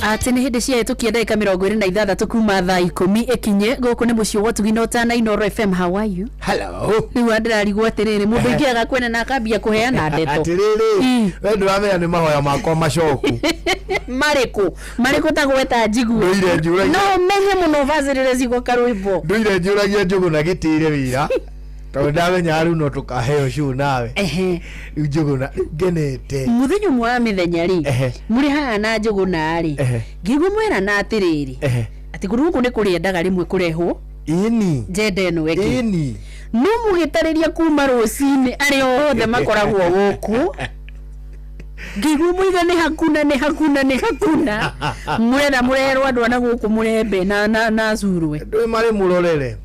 Atĩ nĩ hĩndĩ ciahĩtũkia ndagĩka 26 kuma thaa 10 ĩkinye. Gũkũ nĩ mũciĩ wa ũtugi na ũtana, Inooro FM. How are you? Hello. Rĩu ndĩrarigwo atĩrĩrĩ, mũndũ aingĩraga kwene na akambia kũheana ndeto. Atĩrĩrĩ, we ndũramenya nĩ mahoya makwa macoku. Marĩkũ marĩkũ? Ta gweta njigue. Ndũire njũragia. No menye mũno bacĩrĩre ciugo karwĩmbo. Ndũire njũragia Njũgũna gĩtĩre wĩra tondũ ndamenya rĩu no tũkaheo show nawe. Rĩu Njũgũna, rĩu ngenete. Mũthenya ũmwe wa mĩthenya rĩ, mũrĩ haha na Njũgũna rĩ, ngĩigua mwerana atĩrĩrĩ, atĩ kũndũ gũkũ nĩ kũrĩendaga rĩmwe kũrehwo njenda ĩno ĩngĩ. No mũgĩtarĩria kuma rũcinĩ arĩa othe makoragwo gũkũ, ngĩigua mũiga nĩ hakuna, nĩ hakuna, nĩ hakuna. Mũretha mũreherwo andũ ana gũkũ mũrembe na curwe. Ndũĩ marĩ mũrorere.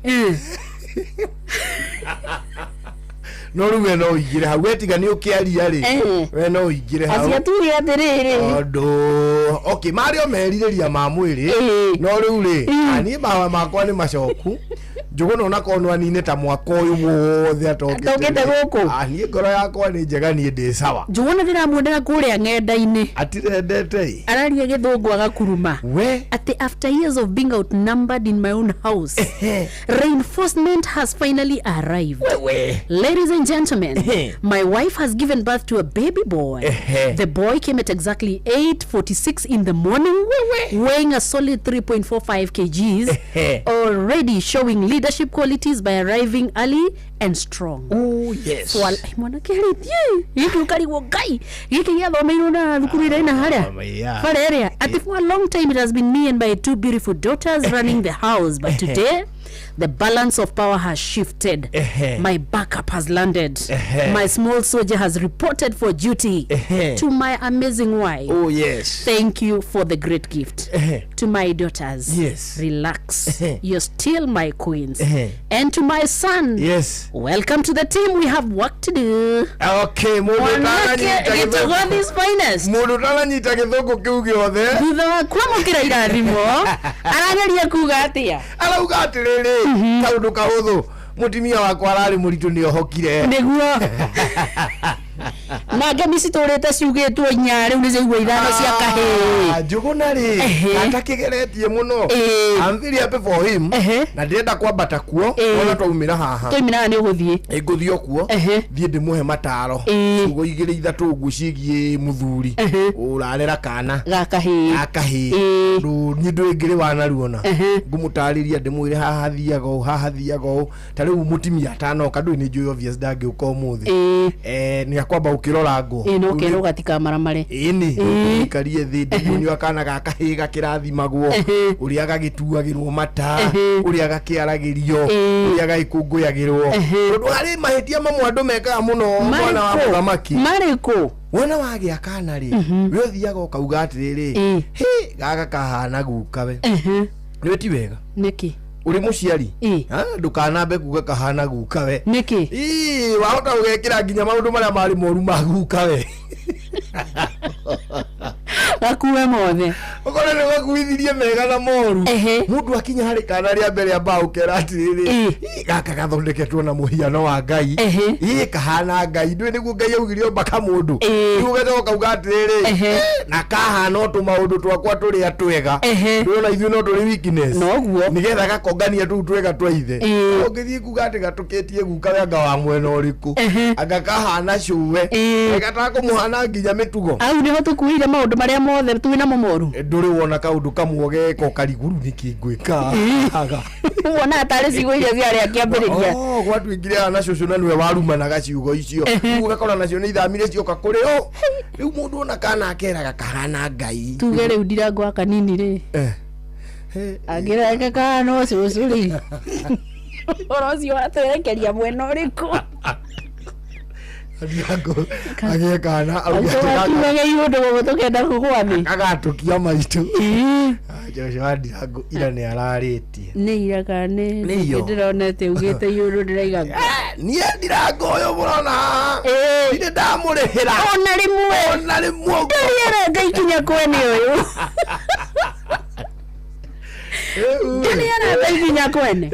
No rĩu we no ũingĩre hau, we tiga nĩ ũkĩaria rĩ. We no ũingĩre hau. Acio tuge atĩrĩrĩ. Tondũ okay, marĩ o merirĩria ma mwĩrĩ. No rĩu rĩ, niĩ mahoya makwa nĩ macoku. Njũgũna ona korwo no anine ta mwaka ũyũ wothe atokĩte Atokĩte rĩ. gũkũ. Ah, niĩ ngoro yakwa nĩ njega, niĩ ndĩ sawa. Njũgũna ndĩramuonera kũrĩa ng'enda-inĩ. Atirendete ĩ. Araria gĩthũngũ agakuruma. We. Atĩ after years of being outnumbered in my own house, reinforcement has finally arrived. Wewe. Ladies and gentlemen, my wife has given birth to a baby boy. The boy came at exactly 8:46 in the morning, weighing a solid 3.45 kgs, already showing leadership qualities by arriving early and strong. Oh yes. Mwanake arĩtie gĩkĩ ũkarigwo ngai gĩkĩ gĩathomeirwo na thukuru ĩrĩa ĩna harĩa Yeah. bara ĩrĩa. Atĩ for a long time it has been me and my two beautiful daughters running the house, but today the balance of power has shifted. My backup has landed. My small soldier has reported for duty. To my amazing wife, Oh yes. thank you for the great gift. To my daughters, relax, you're still my queens. And to my son, welcome to the team, we have work to do. Okay, mũndũ Mwanake ũtaranyita gĩthũngũ. Gĩtogothi's finest. Mũndũ ũtaranyita gĩthũngũ kĩu gĩothe. Thutha wa kwamũkĩra irathimo arageria kuga atĩa? Arauga atĩrĩrĩ, kaũndũ kahũthũ, mũtumia wakwa ararĩ mũritũ, nĩ ohokire. Nĩguo na ngemi citũrĩte ciugĩtwo inya, rĩu nĩ ciaigua ithano cia kahĩĩ. Ah, Njũgũna rĩ, atakĩgeretie mũno. I'm very happy for him. Na ndĩrenda kwambata kuo. Ona twaumĩra haha, twaimĩraga nĩ ũgũthiĩ. Ngũthiĩ o kuo. Thiĩ ndĩmũhe mataro, ciugo igĩrĩ ithatũ ũguo ciĩgiĩ mũthuri ũrarera kana ga kahĩĩ. Gakahĩĩ. Tondũ niĩ ndũĩ ngĩrĩ wanaruona. Ngũmũtarĩria, ndĩmwĩre haha thiaga ũũ, haha thiaga ũũ. Ta rĩu mũtimia atanoka, ndũĩ nĩ njũĩ obvious ndangĩũka ũmũthĩ. Nĩ akwamba gũkĩrora ngo. Ĩĩ, no kerwo gatikamaramare. Ĩni ikarie thĩ, ndĩmuonio kana ga kahĩĩ gakĩrathimagwo, ũrĩa gagĩtuagĩrwo mata, ũrĩa gakĩaragĩrio, ũrĩa gagĩkũngũyagĩrwo, tondũ harĩ mahĩtia mamwe andũ mekaga mũno, mwana wa mũthamaki. Marĩkũ? Wona wagĩa kana rĩ, we ũthiaga ũkauga atĩrĩrĩ, hĩ, gaka kahana guka we. Nĩwe ti wega. Nĩkĩ? Ũrĩ mũciari. Ah, ndũkanambe kuga kahana guka we. Nĩkĩ? Ii, wahota gũgekĩra nginya maũndũ marĩa marĩ moru ma guka we. Gakue mothe. Ũkore nĩ gakuithirie mega na moru. Mũndũ akinya harĩ kana rĩa mbere amba ũkera atĩrĩrĩ, "Ii, gaka gathondeketwo na mũhiano wa Ngai. Ii, kahana Ngai, ndũĩ nĩguo Ngai augire omba kamũndũ." Rĩu ũgacoka ũkauga atĩrĩrĩ, "Eh, na kahana o tũmaũndũ twakwa tũrĩa twega." Ndũĩ ona ithuĩ no tũrĩ weakness. Noguo. Nĩgetha gakongania tũu twega twa ithe. Ũngĩthiĩ kuga atĩ gatũkĩtie guka we, anga wa mwena ũrĩkũ? Anga kahana cũwe? Gatakũmũhana nginya mĩtugo. Au nĩho tũkuĩire maũndũ marĩa mothe twĩ namo moru. Ndũrĩ wona kaũndũ kamwe geka ũkariguru nĩkĩ ngwĩka haha. Wona tarĩ ciugo iria ciarĩ akĩambĩrĩria. Oh, gwatuĩkire haha na cũcũ na nĩwe warumanaga ciugo icio. Rĩu ũgakora nacio nĩ ithamire cioka kũrĩ o rĩu. Mũndũ ona kana akeraga kahana Ngai. Tuge rĩu ndirango kanini rĩ, angĩreka kana ũcũcũ rĩ, ũhoro ũcio watwerekeria mwena ũrĩkũ? Ndirango agĩe kana auge atĩ gaka- Tugaga iũndũ gũgũ tũkenda kũgwa thĩ. Gagatũkia maitũ. Joshua wa Ndirango ira nĩ ararĩtie. Nĩ ira kana nĩ? Nĩ iyo. Ndĩronete ugĩte iũndũ ndĩraiga. Niĩ Ndirango ũyũ mũrona haha, ndirĩ ndamũrĩhĩra ona rĩmwe. Ona rĩmwe. Ndarĩ arenga ikinya kwene ũyũ. Rĩu, Ndarĩ arenga ikinya kwene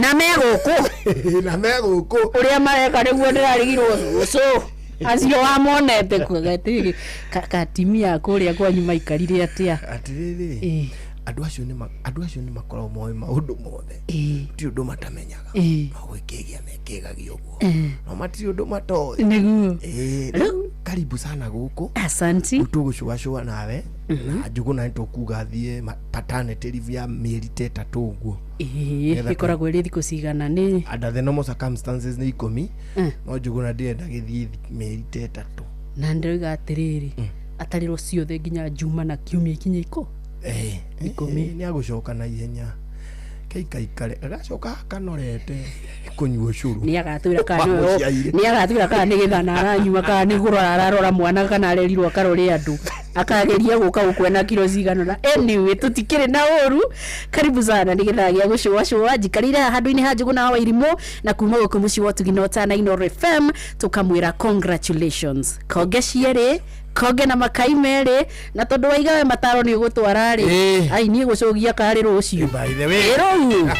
na me gũkũ. Na me gũkũ. Ũrĩa mareka nĩguo ndĩrarigirwo cũcũ. Acio wamonete kuga atĩrĩrĩ, katimia kũrĩa kwanyu maikarire atĩa? Atĩrĩrĩ, andũ acio nĩ makoragwo moĩ maũndũ mothe. Ti ũndũ matamenyaga. No gwĩkĩgia mekĩgagia ũguo, no matirĩ ũndũ matoĩ. Nĩguo. Rĩu karibu sana gũkũ. Asanti. Rĩu tũgũcũacũa nawe na Njũgũna, nĩ tũkuga thiĩ paternity leave ya mĩeri ta 3 ũguo. Nĩgetha Ĩkoragwo ĩrĩ thikũ cigana nĩ? Under the normal circumstances nĩ 10, no Njũgũna ndĩrenda gĩthiĩ mĩeri ta 3. Na ndĩroiga atĩrĩrĩ, atarĩrwo ciothe nginya Juma na Kiumia ikinye iko 10. Nĩ agũcoka na ihenya, keikaikare agacoka kanorete kũnyua ũcũrũ. Nĩ agatwĩra kana Wamũciaire. Nĩ agatwĩra kana nĩ gĩthana aranyua, kana nĩ kũrora ararora mwana, kana arerirwo akarore andũ, akageria gũka gũkwena kiro cigana. Na anyway, tũtikĩrĩ na ũru. Karibu sana, nĩ gĩthaa gĩa gũcũacũa. Njikarĩire haha handũ-inĩ ha Njũgũna wa Wairimũ, na kuma gũkũ mũciĩ wa ũtugi na ũtana Inooro FM, tũkamwĩra congratulations, konge cierĩ, konge na makai merĩ. Na tondũ waiga we mataro nĩ ũgũtwara rĩ, ai, niĩ gũcũgia karĩ rũciũ. By the way. Ĩrũu.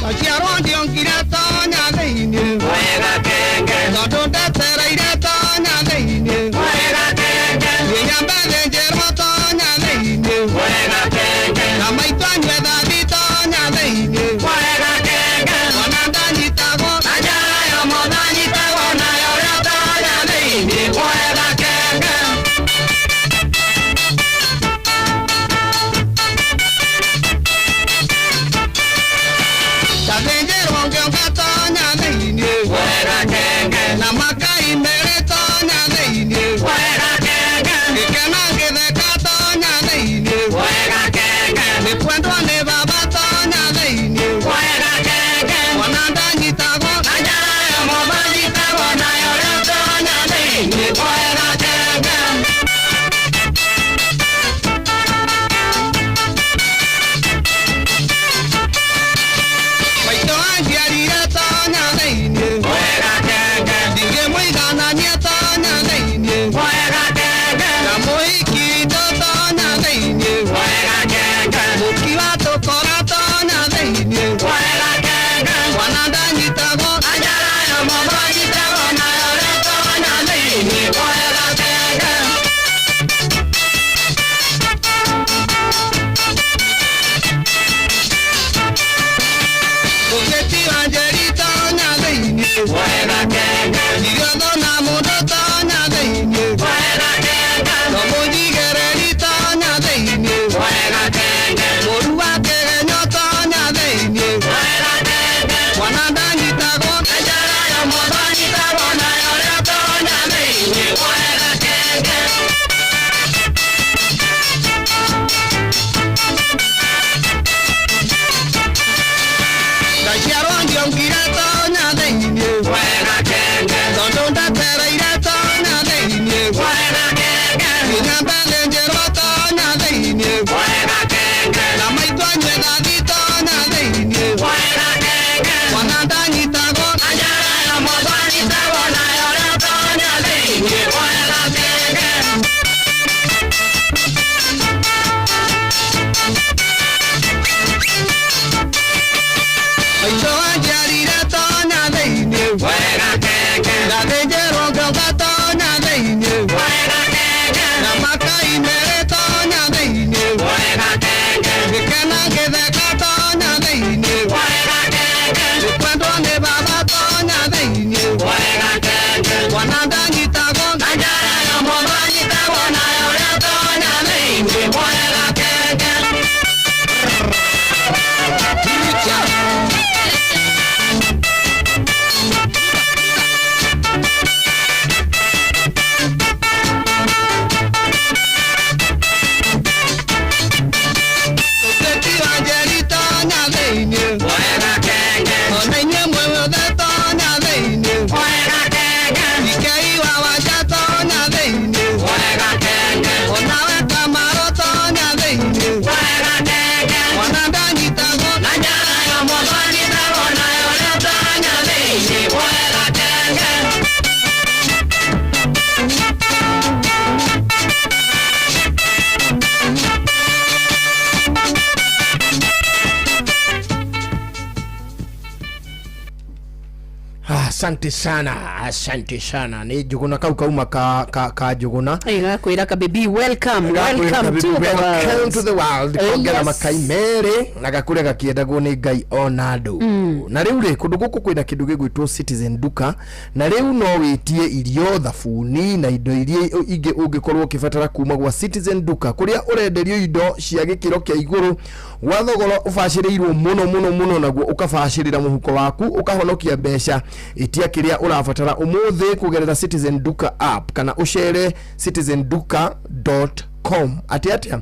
Ndaciarwo ndiongire tonya thĩinĩ Wega kenge. Tondũ ndetereire tonya thĩinĩ. Wega kenge. Nyambe thĩnjĩrwo tonya thĩinĩ. Wega kenge. Na maitũ anyue thathi tonya thĩinĩ. Wega kenge. Ona ndanyitagwo Na njara yo mũthanyitagwo nayo rĩo tonya thĩinĩ. Wega kenge. Ndathĩnjĩrwo ngĩonga tonya thĩinĩ. Wega kenge. Na makai merĩ tonya thĩinĩ. Wega kenge. Gĩkeno ngĩtheka tonya thĩinĩ. Wega kenge. Nĩ kwendwo nĩ baba tonya thĩinĩ. Wega kenge. Ona ndanyitagwo Na njara yo mũthanyitagwo nayo rĩo tonya thĩinĩ. Wega kenge. Maitũ anjiarire tonya thĩinĩ. Wega kenge. Ndingĩmũiganania tonya thĩinĩ. Wega kenge. Na mũhiki witũ tonya thĩinĩ. Wega kenge. Mũki wa tũkora tonya thĩinĩ. Wega kenge. Mwana ndanyitagwo Na njara yo mũthanyitagwo nayo rĩo tonya thĩinĩ. Wega kenge. Mũkĩti wa njeri tonya thĩinĩ. Wega kenge. Irio na mũndũ tonya thĩinĩ. Wega kenge. No mũnjigĩrĩri tonya thĩinĩ. Wega kenge. Mũru wa kĩgenyo tonya thĩinĩ. Wega kenge. Mwana ndanyitagwo Na njara yo mũthanyitagwo nayo rĩo tonya thĩinĩ. Wega kenge. Ndaciarwo ndiongire tonya thĩinĩ. Wega kenge. Tondũ ndetereire tonya thĩinĩ. Wega kenge. Nyambe thĩnjĩrwo tonya thĩinĩ. Wega kenge. Na maitũ anyue thathi tonya thĩinĩ. Wega kenge. Mwana ndanyitagwo Na njara yo mũthanyitagwo nayo rĩo tonya thĩinĩ. Wega kenge. Maitũ anjiarire tonya thĩinĩ. Wega kenge. Ndathĩnjĩrwo ngĩonga tonya thĩinĩ. Wega kenge. Na makai merĩ tonya thĩinĩ. Wega kenge. Gĩkena ngĩtheka tonya thĩinĩ. Wega kenge. Nĩ kwendwo nĩ baba tonya thĩinĩ. Wega kenge. Mwana ndanyitagwo Na njara yo mũthanyitagwo nayo rĩo tonya thĩinĩ. Wega kenge. Ũteti wa njeri Asante sana, asante sana. Nĩ Njũgũna kau kauma ka, ka, ka Njũgũna. Ĩgakwĩra kabibi, welcome, welcome to the Welcome world. to the world. Kongera Yes. makai merĩ na gakũre gakĩendagwo nĩ Ngai ona andũ. Na rĩu rĩ, kũndũ gũkũ kwĩna kĩndũ gĩgwĩtwo Citizen Duka, na rĩu no wĩtie irio, thabuni na indo iria ingĩ ũngĩkorwo ũkĩbatara kuma gwa Citizen Duka, kũrĩa ũrenderio indo cia gĩkĩro kĩa igũrũ gwa thogora ũbacĩrĩirwo mũno mũno mũno, naguo ũkabacĩrĩra mũhuko waku, ũkahonokia mbeca. Ĩtia kĩrĩa ũrabatara ũmũthĩ kũgerera Citizen Duka app kana ũcere citizenduka.com. Atĩ atĩa?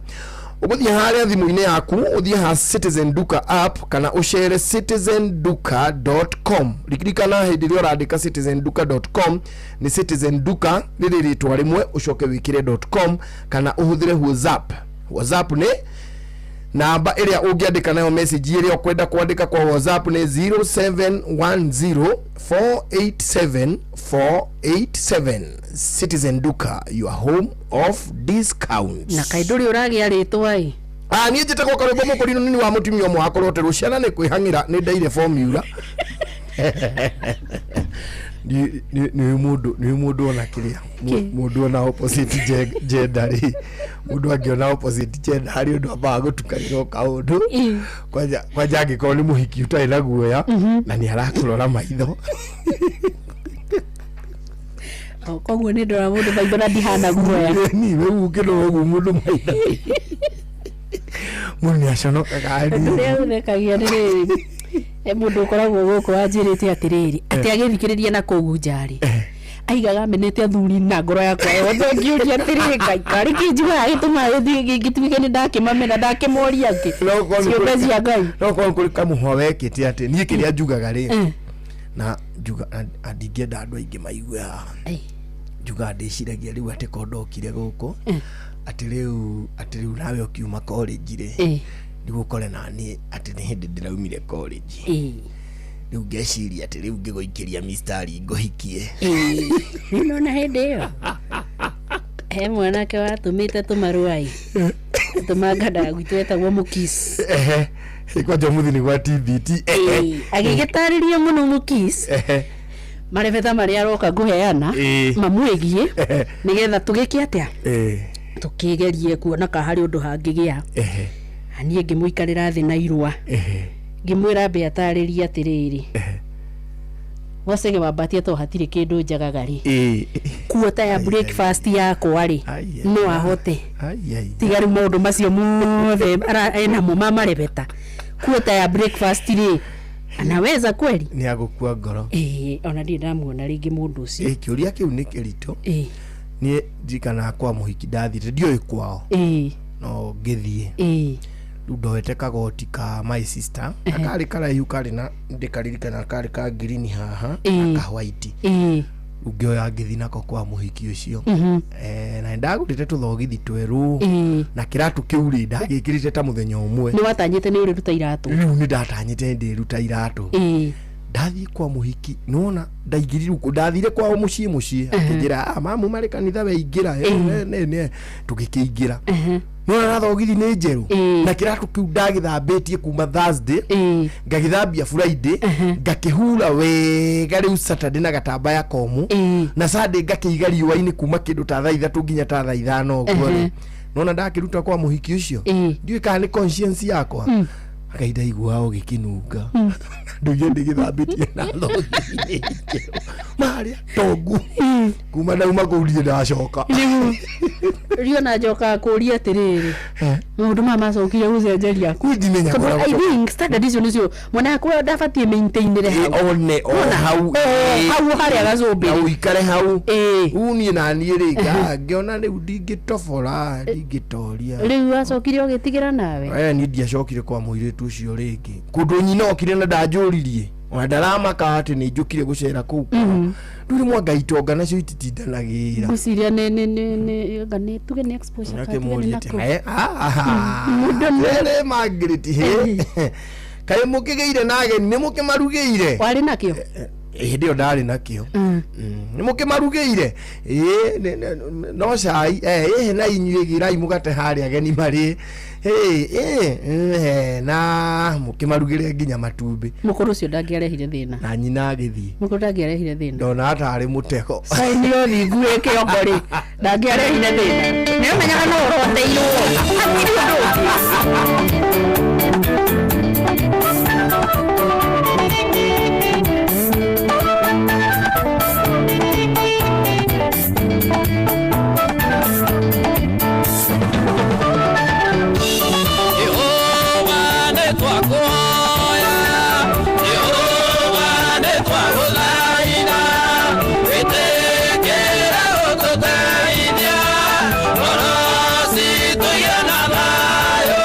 Ũgũthiĩ harĩa thimũ-inĩ yaku, ũthiĩ ha Citizen Duka app kana ũcere citizenduka.com. Ririkana hĩndĩ ĩrĩa ũrandĩka citizenduka.com nĩ Citizen Duka rĩrĩ rĩtwa rĩmwe, ũcoke wĩkĩre .com kana ũhũthĩre WhatsApp. WhatsApp nĩ namba ĩrĩa ũngĩandĩka nayo message ĩrĩa ũkwenda kwandĩka kwa WhatsApp nĩ 0710487487. Citizen Duka, your home of discounts. Na kaĩ ndũrĩ ũragĩa rĩtwa ĩ? Ah, niĩ njĩtagwo Karũmbo Mũkũrinũ nini wa mũtumia ũmwe wakorwo terwo ciana nĩ kwĩhang'ĩra nĩ ndaire formula. Nĩ mũndũ, nĩ mũndũ ona kĩrĩa mũndũ ona opposite gender rĩ, mũndũ angĩona opposite gender harĩ ũndũ ambaga gũtukanĩrwo kaũndũ. Kwanja kwanja angĩkorwo nĩ mũhiki ũtarĩ na guoya na nĩ arakũrora maitho. Oh, koguo nĩ ndora mũndũ maitho na ndihana guoya. Ni rĩu ũkĩrora ũguo mũndũ maitho, mũndũ nĩ aconokaga. Ũndũ ũrĩa ũthekagia nĩ rĩrĩ, he mũndũ ũkoragwo gũkũ wanjĩrĩte atĩrĩrĩ, atĩ agĩthikĩrĩria na kũu nja-rĩ, aigaga amenete athuri na ngoro yakwa yothe. Ngĩũria atĩrĩrĩ, Ngai, karĩ kĩ njugaga gĩtũmaga gĩtuĩke nĩ ndakĩmamena, ndakĩmoria atĩ No korwo nĩ ciũmbe kũrĩ- cia Ngai. No korwo kũrĩ kamũhwa wekĩte atĩ niĩ kĩrĩa njugaga rĩ, na njuga ndingĩenda andũ aingĩ maigue haha. Njugaga ndĩciragia rĩu atĩ ko ndokire gũkũ, atĩ rĩu nawe ũkiuma college rĩ, rĩu ũkore naniĩ atĩ nĩ hĩndĩ ndĩraumire college, rĩu ngeciria atĩ rĩu ngĩgũikĩria mistari ngũhikie. Rĩu nona hĩndĩ ĩyo he mwanake watũmĩte tũmarũa ĩ, tũmanga ndagwitũ etagwo Mũkis. Ehe, kwanja mũthi nĩ gwa TBT. Agĩgĩtarĩria mũno Mũkis marebeta marĩa aroka ngũheana mamwĩgiĩ, nĩgetha tũgĩke atĩa, tũkĩgerie kuona ka harĩ ũndũ hangĩgĩa. Na niĩ ngĩmũikarĩra thĩ na irũa, ngĩmwĩra ambe atarĩrie atĩrĩrĩ, wacege wambatie to hatirĩ kĩndũ njagaga rĩ, kuota ya breakfast yakwa rĩ, Ai, ai, no ahote. Ai, ai. Tiga rĩu maũndũ macio mothe enamo ma marebeta, kuota ya breakfast rĩ, anaweza kweli? Nĩ agũkua ngoro. Ĩĩ, ona ndirĩ ndamuona rĩngĩ mũndũ ũcio. Kĩũria kĩu nĩ kĩritũ. Niĩ ndirikanaga kwa mũhiki ndathire ndiũĩ kwao, no ngĩthiĩ, rĩu ndoete kagoti ka my sister na karĩ karaihu, karĩ na ndĩkaririkana karĩ ka ngirini haha na ka white. Rĩu ngĩoya ngĩthiĩ nako kwa mũhiki ũcio. Na nĩndagũrĩte tũthogithi twerũ na kĩratũ kĩu rĩ, ndagĩkĩrĩte ta mũthenya ũmwe. Nĩ watanyĩte nĩ ũrĩruta iratũ? Rĩu nĩ ndatanyĩte ndĩruta iratũ. Ndathiĩ kwa mũhiki, nĩwona ndaingĩrirwo, ndathire kwao mũciĩ akĩnjĩra, "Ah, mamu marĩ kanitha, weingĩra." Ne tũgĩkĩingĩra, nĩwona na thogithi nĩ njerũ na kĩratũ kĩu ndagĩthambĩtie kuma Thursday, ngagĩthambia Friday, ngakĩhura wega rĩu Saturday na gatambaya komũ, na Sunday ngakĩiga riũa-inĩ kuma kĩndũ ta thaa 3 nginya ta thaa 5 ũguo rĩ. Nona ndakĩruta kwa mũhiki ũcio, ndiũĩ kana nĩ conscience yakwa, Ngai, ndaigua ũgĩkĩnunga, ndugie ndĩgĩthambĩtie na thogithi njerũ marĩa tongu kuma ndauma kũu ndirĩ ndacoka. Rio na njokaga kũria atĩrĩrĩ, maũndũ maya macokire gũcenjeria Kũu ndimenya. Tondũ I think standard icio nĩcio mwana yakwa ndabatiĩ maintainĩre hau. One o hau. O hau harĩa na gacũmbĩrĩ. Ũikare hau. Rĩu niĩ na niĩ rĩ, ngĩona rĩu ndingĩtobora, ndingĩtoria. Rĩu wacokire ũgĩtigĩra nawe? Niĩ ndiacokire kwa mũirĩtu ũcio rĩngĩ, kũndũ nyina okire na ndanjũririe, ona ndaramaka atĩ nĩ njũkire gũcera kũu kwao. Ndũrĩ mwa itonga nacio ititindanagĩra. Ngwĩciria nĩ anga nĩ tuge nĩ exposure kana tuge nĩ nakũ. Mũndũ rĩ Margaret, hĩ, kaĩ mũkĩgĩire na ageni, nĩ mũkĩmarugĩire? Warĩ nakĩo? Hĩndĩ ĩyo ndarĩ nakĩo. Nĩ mũkĩmarugĩire? Ĩĩ, no cai. Ĩhĩ, na inyuĩ gĩrai mũgate harĩa ageni marĩ. Ĩ, ĩ, na mũkĩmarugĩre nginya matumbĩ. Mũkũrũ ũcio ndangĩarehire thĩna. Na nyina agĩthiĩ. Mũkũrũ ndangĩarehire thĩna. Ndona tarĩ mũtego. Caini ya ũthingu ĩ kĩongo rĩ, ndangĩarehire thĩna. Nĩ ũmenyaga no ũroteirwo, hatirĩ ũndũ ũngĩ. Jehova nĩ twakũhoya, Jehova nĩ twagũthaitha, wĩtĩkĩre gũtũteithia, ngoro citũ igĩe na thayũ.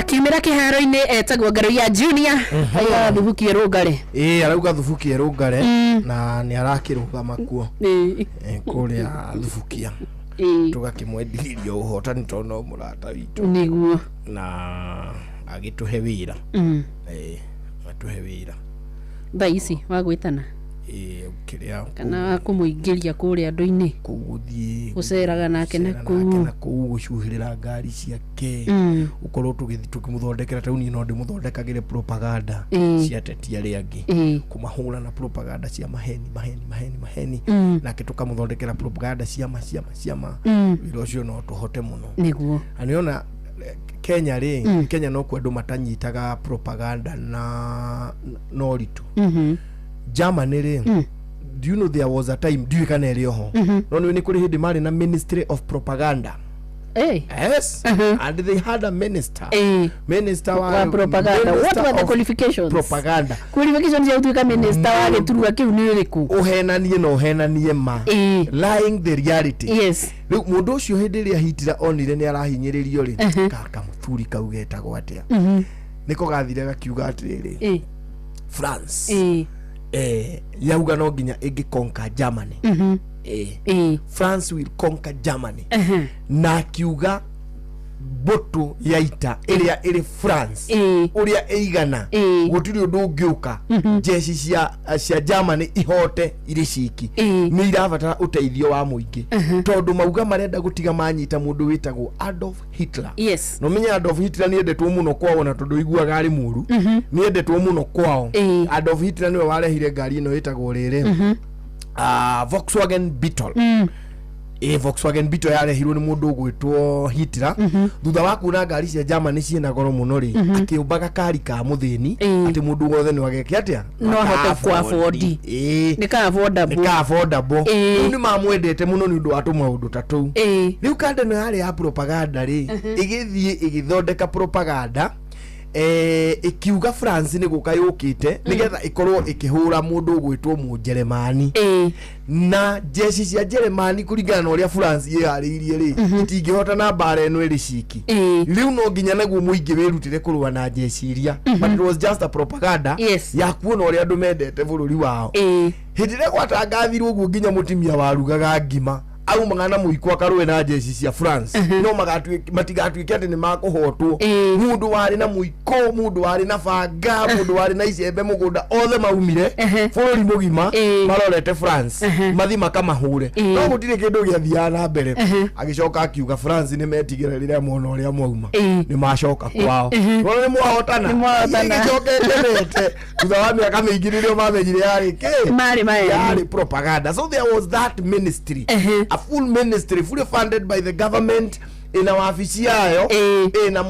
Akiumĩra kĩharo-inĩ etagwo Ngaruiya Junior, aigaga thubuki ĩrũngare. Ĩĩ, arauga thubuki ĩrũngare na nĩ arakĩrũgama kuo. Kũrĩa thubukia. Tũgakĩmwendithĩria ũhotani tondũ no mũrata witũ. Nĩguo. Na agĩtũhe wĩra. Atũhe wĩra. Thaa ici wa gwĩtana. Ĩĩ, kĩrĩa kana wa kũmũingĩria kũrĩa andũ-inĩ. Kũu gũthiĩ gũceraga nake na gũcera kũu. Nake na kũu gũcuhĩrĩra ngari ciake. Gũkorwo tũgĩthiĩ tũkĩmũthondekera, ta rĩu niĩ no ndĩmũthondekagĩre propaganda cia ateti arĩa angĩ. Kũmahũra na propaganda cia maheni, maheni, maheni, maheni. Nake tũkamũthondekera propaganda cia ma, cia ma, cia ma. Wĩra ũcio no tũhote mũno. Nĩguo. Na nĩona Kenya rĩ, Kenya no kuo andũ matanyitaga propaganda na ũritũ. Germany rĩ, do you know there was a time, ndiũĩ kana ĩrĩ oho, no nĩ kũrĩ hĩndĩ marĩ na Ministry of Propaganda. Yes. And they had a minister. Minister wa, Wa propaganda. What minister were the of qualifications? Propaganda. Qualifications cia gũtuĩka minister wa gĩturwa kĩu nĩ ĩrĩkũ? Ũhenanie na ũhenanie ma. Lying the reality. Rĩu mũndũ ũcio hĩndĩ ĩrĩa Hitler onire nĩ arahinyĩrĩrio rĩ, kamũthuri kau getagwo atĩa? Nĩko gathire gakiuga atĩrĩrĩ, France yauga no nginya ĩngĩ conquer Germany. France will conquer Germany. Na akiuga mbũtũ ya ita ĩrĩa ĩrĩ France ũrĩa ĩigana, gũtirĩ ũndũ ũngĩũka njeci cia Germany ihote irĩ ciki. Nĩ irabatara ũteithio wa mũingĩ tondũ mauga marenda gũtiga manyita mũndũ wĩtagwo Adolf Hitler. No menye Adolf Hitler nĩ endetwo mũno kwao, na tondũ iguaga arĩ mũru nĩ endetwo mũno kwao. Adolf Hitler nĩwe warehire ngari ĩno ĩtagwo rĩrĩ, Volkswagen Beetle. Volkswagen Beetle yarehirwo nĩ mũndũ ũgwĩtwo Hitler thutha wa kuona ngari cia Germany ciĩna goro mũno rĩ, akĩũmba gakari ka mũthĩni atĩ mũndũ wothe no ageke atĩa? No ahote kũ-afford. Nĩ ka affordable. Nĩ ka affordable. Rĩu nĩ mamwendete mũno nĩ ũndũ wa tũmaũndũ ta tũu. Rĩu kanda ĩno yarĩ ya propaganda rĩ, ĩgĩthiĩ ĩgĩthondeka propaganda, ĩkiuga France nĩ gũka yũkĩte nĩgetha ĩkorwo ĩkĩhũra mũndũ ũgwĩtwo Mũnjeremani. Na njeci cia Jeremani kũringana na ũrĩa France ĩharĩirie rĩ, itingĩhota na mbara ĩno ĩrĩ ciki. Rĩu no nginya naguo mũingĩ wĩrutĩre kũrũa na njeci iria. But it was just a propaganda ya kuona ũrĩa andũ mendete bũrũri wao. Hĩndĩ ĩrĩa gwatangathirwo ũguo, nginya mũtumia warugaga ngima aumaga na mũiko akarũe na njeci cia France no matigatuĩke atĩ nĩ makũhotwo. Mũndũ warĩ na mũiko, mũndũ warĩ na banga, mũndũ warĩ na icembe mũgũnda, othe maumire bũrũri mũgima marorete France mathi makamahũre, no gũtirĩ kĩndũ gĩathiaga na mbere. Agĩcoka akiuga France nĩ metigĩra rĩrĩa mona ũrĩa mwauma nĩ macoka kwao. Wona nĩ mwahotana. Nĩ mwahotana. Ĩgĩcoka ĩkenete thutha wa mĩaka mĩingĩ nĩrĩo mamenyire yarĩ kĩ? Marĩ maheni. Yarĩ propaganda. So there was that ministry, a full ministry fully funded by the government, ĩna wabici yayo, ĩna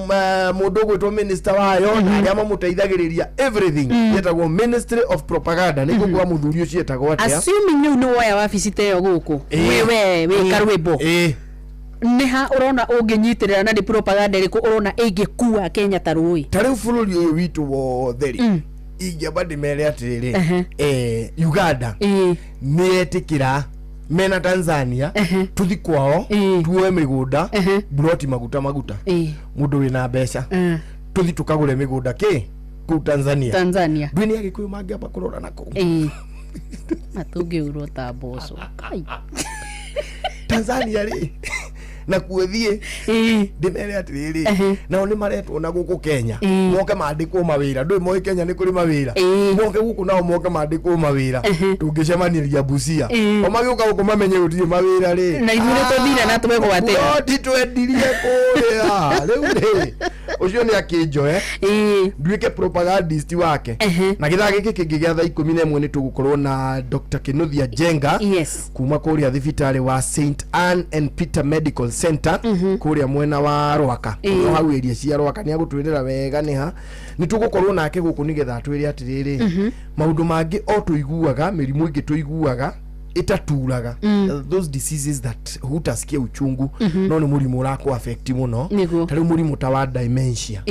mũndũ ũgwĩtwo minister wayo na arĩa mamũteithagĩrĩria, everything. Yetagwo Ministry of Propaganda. Nĩ gũkua mũthuri ũcio etagwo atĩa? Assuming rĩu nĩ woya wabici ta ĩyo gũkũ, wĩ we wĩ karwĩmbo, nĩ ha ũrona ũngĩnyitĩrĩra na nĩ propaganda ĩrĩkũ ũrona ĩngĩkua Kenya ta rũĩ? Ta rĩu bũrũri ũyũ witũ wothe rĩ, ingĩamba ndĩmere atĩrĩrĩ, Uganda nĩ yetĩkĩra mena Tanzania tuthi kwao tuoe mĩgũnda, buroti, maguta maguta, mũndũ wĩna mbeca tuthi tukagũre mĩgũnda kĩ kũu Tanzania. Tanzania. Ndũĩ nĩ Agĩkũyũ mangĩamba kũrora na kũu. Na tũngĩurwo ta mboco. Kai. Tanzania rĩ, nakuo thiĩ ndĩmere atĩrĩrĩ, nao nĩ maretwo na gũkũ Kenya moke mandĩkwo mawĩra. Ndũĩ moĩ Kenya nĩ kũrĩ mawĩra. Moke gũkũ nao moke mandĩkwo mawĩra, tũngĩcemanĩria Busia. O magĩũka gũkũ mamenye gũtirĩ mawĩra rĩ. Na ithuĩ nĩ tũthire na twegwatĩra. Ploti twendirie kũrĩa. Rĩu rĩ, ũcio nĩ akĩnjoe nduĩke propagandist wake. Na gĩthaa gĩkĩ kĩngĩ gĩa thaa 11 nĩ tũgũkorwo na Dr. Kinuthia Njenga kuma kũrĩa thibitarĩ wa St Anne and Peter Medical Center kũrĩa mwena wa Rwaka, no hau area cia Rwaka. Nĩ agũtwĩrĩra wega nĩ ha nĩ tũgũkorwo nake gũkũ nĩgetha atwĩre atĩrĩrĩ, maũndũ mangĩ o tũiguaga, mĩrimũ ĩngĩ tũiguaga ĩtaturaga, those diseases that hutasikia uchungu, no nĩ mũrimũ ũrakũ affect mũno. Ta rĩu mũrimũ ta wa dementia.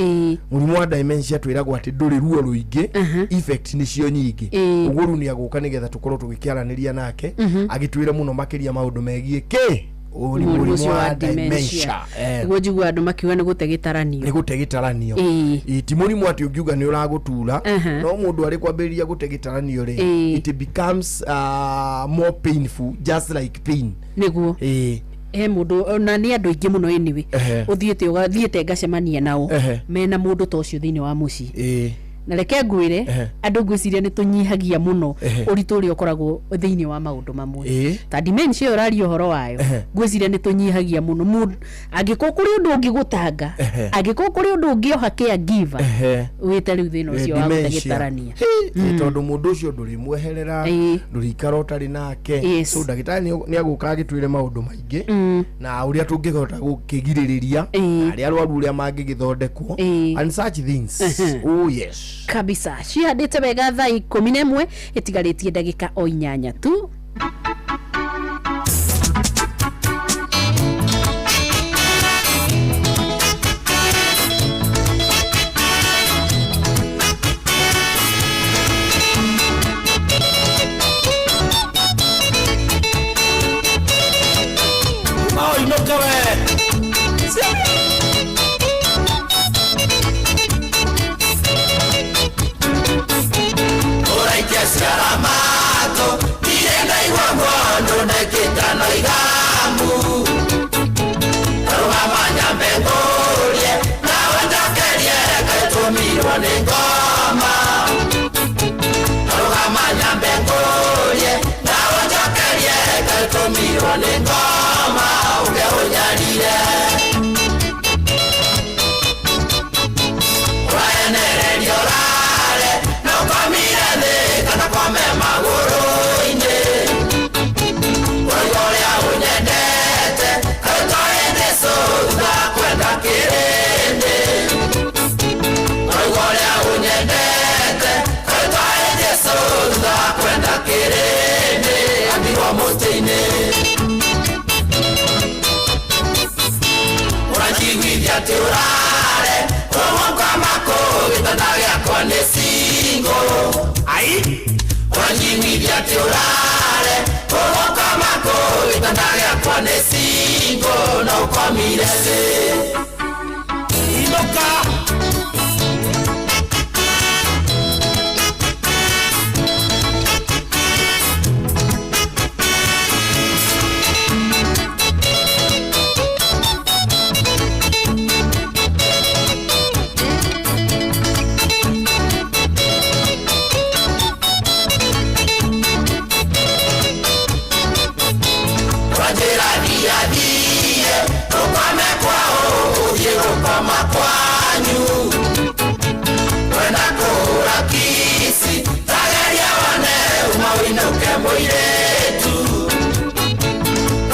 Mũrimũ wa dementia twĩragwo atĩ ndũrĩ ruo rũingĩ, effect nĩcio nyingĩ. Ũguo rĩu nĩ agũka nĩgetha tũkorwo tũgĩkĩaranĩria nake agĩtwĩre mũno makĩria maũndũ megiĩ kĩ Mũrimũ ũcio Mũrimũ wa wa dementia. dementia. Nĩguo njigua andũ makiuga nĩ gũte gĩtaranio. Nĩ gũte gĩtaranio. Ĩ, ti mũrimũ atĩ ũngiuga nĩ ũragũtura, no mũndũ arĩ kwambĩrĩria gũte gĩtaranio rĩ, it becomes more painful, just like pain. Nĩguo. He mũndũ, na nĩ andũ aingĩ mũno anyway, ũthiĩte ũgathiĩte ngacemania nao mena mũndũ ta ũcio thĩinĩ wa mũciĩ. Na reke ngwĩre, andũ ngwĩciria nĩ tũnyihagia mũno ũritũ ũrĩa ũkoragwo thĩinĩ wa maũndũ mamwe. Ta dementia ĩyo ũraria ũhoro wayo, ngwĩciria nĩ tũnyihagia mũno. Mũndũ angĩkorwo kũrĩ ũndũ ũngĩgũtanga, angĩkorwo kũrĩ ũndũ ũngĩoha caregiver, wĩte rĩu thĩna ũcio wa gũte Dementia. gĩtarania. Tondũ mũndũ ũcio ndũrĩmweherera, ndũrĩikara ũtarĩ nake. So ndagĩtarĩ nĩ agũka agĩtwĩre maũndũ maingĩ na ũrĩa tũngĩhota gũkĩgirĩrĩria, na arĩa arwaru ũrĩa mangĩgĩthondekwo and such things. Oh yes. Kabisa, cihandĩte wega. Thaa 11 ĩtigarĩtie ndagĩka o 8 tu. Maũinũke we. Ũraikia ciaramato ndirĩ ndaigua mũndũ ndekĩtano igamu karũgama nyambe ngũrie nawe njokerie kaĩtũmirwo nĩ ngoma karũgama nyambe ngũrie nawe njokerie kaĩtũmirwo nĩ ngoma ũke ũnyarire ũraenereria ũrare na ũkomire thĩ kana kome magũrũ-inĩ ũrauga ũrĩa ũnyendete kaĩ Jesũ thutha kwenda kĩrĩndĩ ũrauga ũrĩa ũnyendete kaĩ Jesũ thutha kwenda kĩrĩndĩ ambirwo mũtĩ-inĩ ũranjiguithia atĩ ũrare ũgũkoma kũu gĩtanda gĩakwa nĩ singo Ai. Ũranjiguithia atĩ ũrare ũgũkoma kũu gĩtanda gĩakwa nĩ singo na ũkomire thĩ. Inũka. Ũranjĩra thiathiĩ ũkome kwao ũthiĩ gũkoma kwanyu wenda kũhũra kici tageria wone uma ũinũke mũirĩtu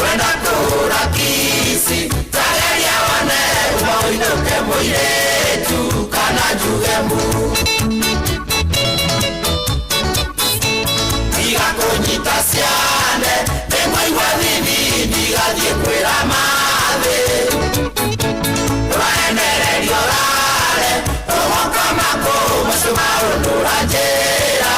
wenda kũhũra kici tageria wone uma ũinũke mũirĩtu kana njuge mu tiga kũnyita ciane nĩngũigua thithi ndigathiĩ kwĩra mathĩ ũraenereria ũrare ũgũkoma kũu macio maũndũ ũranjĩra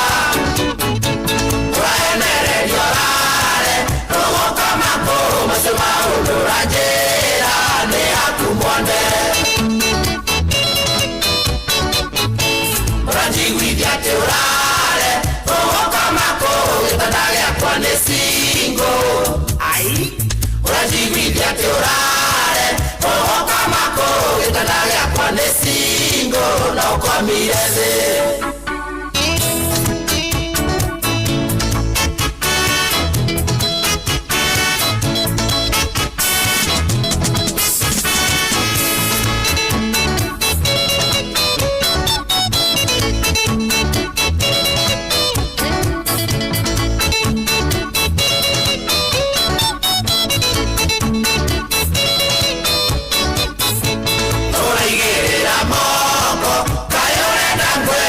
ũraenereria ũrare ũgũkoma kũu macio maũndũ ũranjĩra nĩ aku mwone ũranjiguithia atĩ ũrare ũgũkoma kũu gĩtanda gĩakwa nĩ singo. Ai. Ũranjiguithia atĩ ũrare ũgũkoma kũu gĩtanda gĩakwa nĩ singo na ũkomire thĩ. Ũraigĩrĩra moko kaĩ ũrenda ngwe.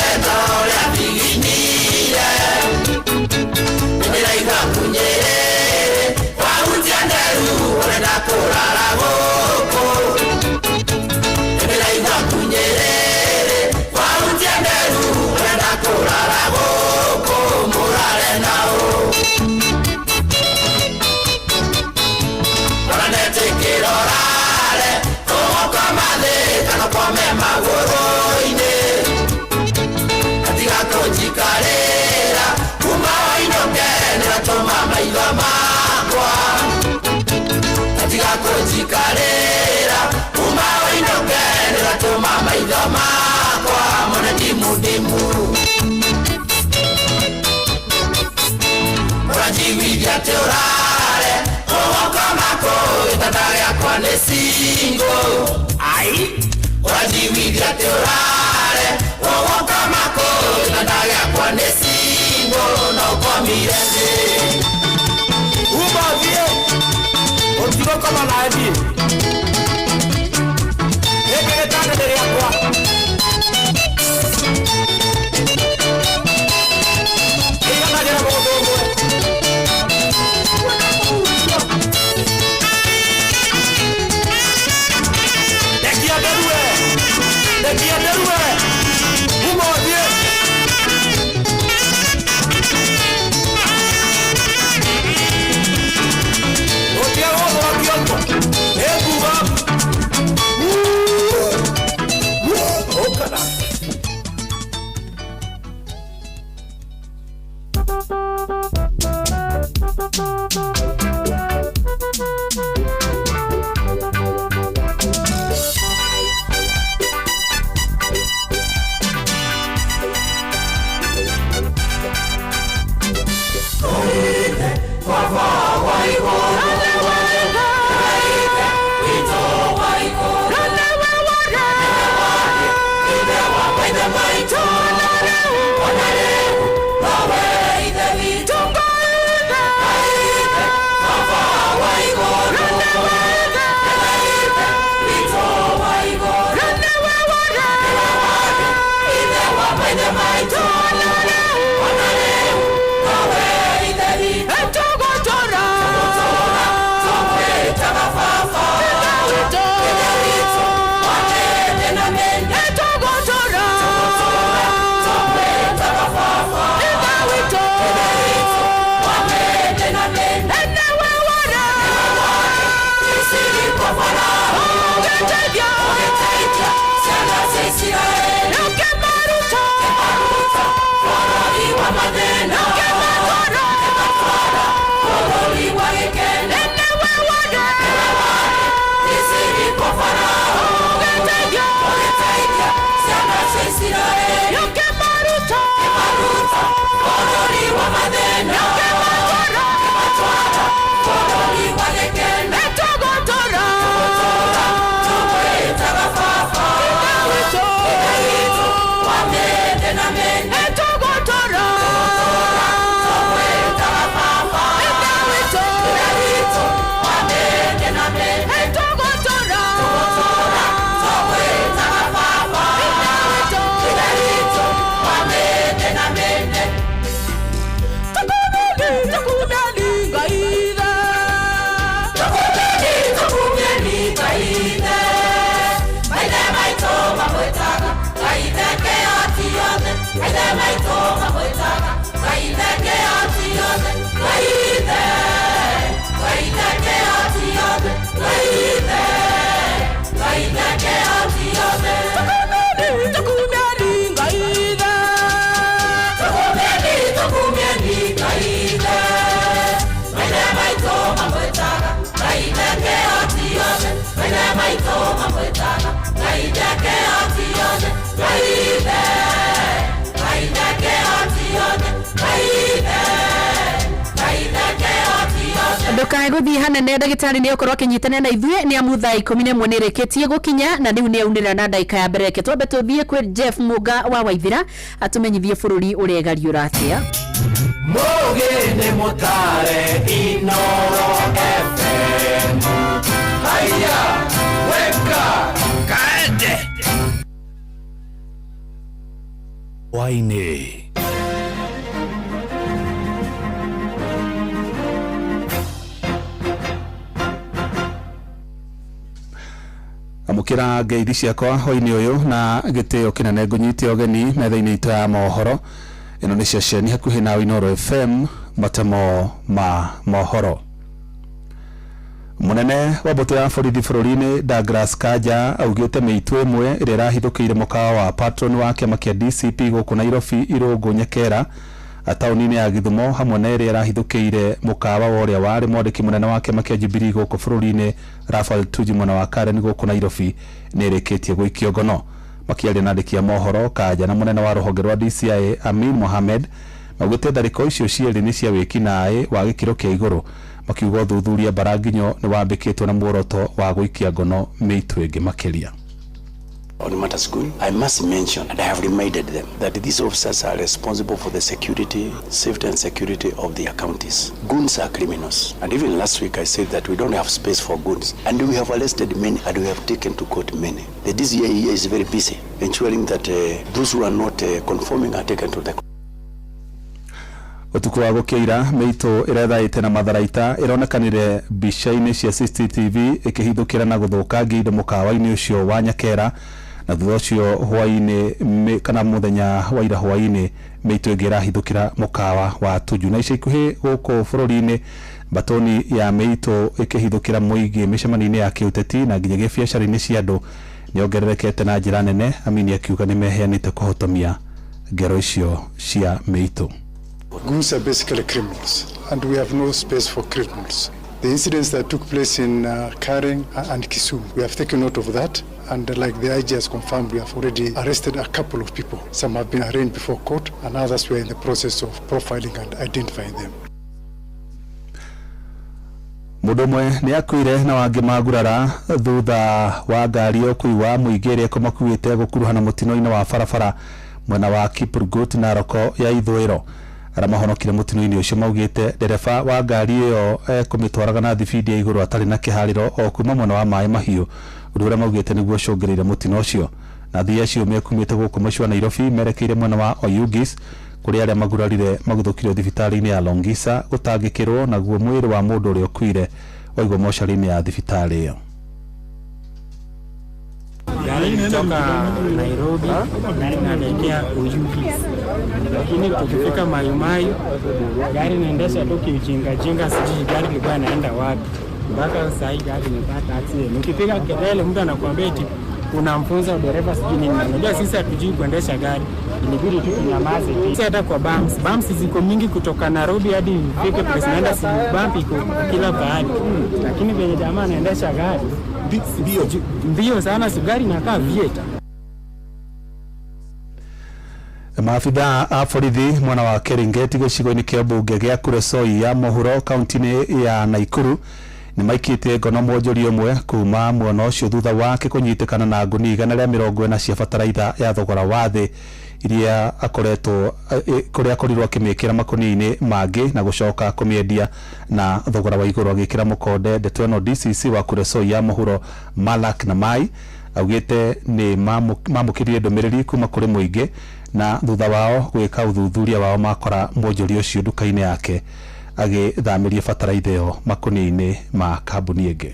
gĩakwa nĩ single. Ai, ũranjiguithia atĩ ũrare ũgũkoma kũu gĩtanda gĩakwa nĩ single na ũkomire thĩ. Uma thiĩ ũtigũkoma nawe niĩ gĩkĩ gĩtanda nĩ gĩakwa. Kĩiganagĩra mũndũ ũmwe. Rekia nderue, rekia nderue, uma ũthiĩ. Ũtige gũthũra kĩongo, nĩnguga ũkana. Ndukae guthii hanene, ndagitari ni okorwo akinyitana na ithuĩ nĩ amu thaa 11 nĩ ĩrĩkĩtie gũkinya na rĩu nĩ aunĩra na ndagĩka ya mbere. Reke twambe tũthiĩ kwĩ Jeff Mũnga wa Waithĩra atũmenyithie bũrũri ũregariũra atĩa. Mũgĩ nĩ mũtare Inoro FM. Haya, weka kaende Waine. Amũkĩra ngeithi ciakwa hwainĩ ũyũ na gĩtĩo kĩnene ngũnyite ũgeni metha-inĩ itũ ya mohoro. Ĩno nĩ ceceni hakuhĩ na Inooro FM, matemo ma mohoro. Mũnene wa mbũtũ ya borithi bũrũri-inĩ Douglas Kanja augĩte mĩitũ ĩmwe ĩrĩa ĩrahithũkĩire mũkawa wa patron wa kĩama kĩa DCP gũkũ Nairobi Irũngũ Nyekera taũni-inĩ ya Gĩthumo, hamwe na ĩrĩa ĩrahithũkĩire mũkawa wa ũrĩa warĩ mwandĩki mũnene wa kĩama kĩa Jubilee gũkũ bũrũri-inĩ Raphael Tuju mwena wa Karen gũkũ Nairobi nĩ ĩrĩkĩtie gũikio ngono. Makĩaria na andĩki a mohoro, Kanja na mũnene wa rũhonge rwa DCI Amin Mohamed maugĩte tharĩko icio cierĩ nĩ cia wĩkinaĩ wa gĩkĩro kĩa igũrũ, Makiuga ũthuthuria Mbaranginyo nĩ wambĩkĩtwo na muoroto wa gũikia ngono mĩitũ ĩngĩ makĩria. On matters school, I must mention, and I have reminded them, that these officers are responsible for the security, safety and security of their counties. Goons are criminals. And even last week I said that we don't have space for goons. And we have arrested many and we have taken to court many. The DCI here is very busy ensuring that those who are not conforming are taken to the court. Utuku wa gũkĩira mĩitũ ĩrethaĩte na matharaita ĩronekanire mbica-inĩ cia CCTV ĩkĩhithũkĩra na gũthũkangia indo mũkawa-inĩ ũcio wa Nyakera, na thutha ũcio hwaĩ-inĩ kana mũthenya wa ira hwaĩ-inĩ mĩitũ ĩngĩ ĩrahithũkĩra mũkawa wa Tuju. Na ica ikuhĩ gũkũ bũrũri-inĩ mbatoni ya mĩitũ ĩkĩhithũkĩra mũingĩ mĩcemanio-inĩ ya kĩũteti na nginyagia biacara-inĩ cia andũ nĩyongererekete na njĩra nene. Amini akiuga nĩmeheanĩte kũhotomia ngero icio cia mĩitũ. Goons are basically criminals, and we have no space for criminals. The incidents that took place in Karen and Kisumu, we have taken note of that, and like the IG has confirmed, we have already arrested a couple of people. Some have been arraigned before court, and others were in the process of profiling and identifying them. Mũndũ ũmwe nĩ akuire na wangĩ magurara thutha wa ngari ya ũkui wa mũingĩ ĩrĩa ĩkũmakuĩte gũkuruhana mũtino-inĩ wa barabara mwena wa Kiprugut Narok ya ithũĩro. Arĩa mahonokire mũtino-inĩ ũcio maugĩte ndereba wa ngari ĩyo ekũmĩtwaraga na thibindi ya igũrũ atarĩ na kĩharĩro o kuma mwena wa Maĩ Mahiũ, ũndũ ũrĩa maugĩte nĩguo ũcũngĩrĩire mũtino ũcio. Na athii acio mekumĩte gũkũ mũciĩ wa Nairobi merekeire mwena wa Oyugis kũrĩa arĩa magurarire maguthũkirio thibitarĩ-inĩ ya Longisa gũtangĩkĩrwo, naguo mwĩrĩ wa mũndũ ũrĩa ũkuire waigwo mocarĩ-inĩ ya thibitarĩ ĩyo. Gari kutoka Nairobi naelekea Oyugis, lakini tukifika Mai Mahiu gari inaendesha tu kiujinga jinga, sijui gari ilikuwa inaenda wapi. Mpaka sasa hii gari imepata accident. Ukipiga kelele mtu anakuambia eti unamfunza dereva sijui nini. Unajua sisi hatujui kuendesha gari, ilibidi tu tunyamaze. Sisi hata kwa bumps ziko mingi kutoka Nairobi hadi ifike place naenda, si bump iko kila pahali, lakini venye jamaa anaendesha gari mbio sana, si gari inakaa vieta. Maabithaa a borithi mwena wa Keringet gĩcigo-inĩ kĩa mbunge gĩa Kuresoi ya mũhuro kaunti-inĩ ya Nakuru nĩ maikĩtie ngono mwonjoria ũmwe kuma mwena ũcio thutha wake kũnyitĩkana na ngũnia 140 cia bataraitha ya thogora wa thĩ iria akoretwo kũrĩa akorirwo akĩmĩkĩra makũnia-inĩ mangĩ na gũcoka kũmĩendia na thogora wa igũrũ. Agĩkĩra mũkonde ndeto ĩno DCC wa Kuresoi ya mũhuro Malak na Mai augĩte nĩ mamũkĩrire ndũmĩrĩri kuma kũrĩ mũingĩ na thutha wao gwĩka ũthuthuria wao makora mwonjoria ũcio nduka-inĩ yake agĩthamĩria bataraitha ĩyo makũnia-inĩ ma kambuni ĩngĩ.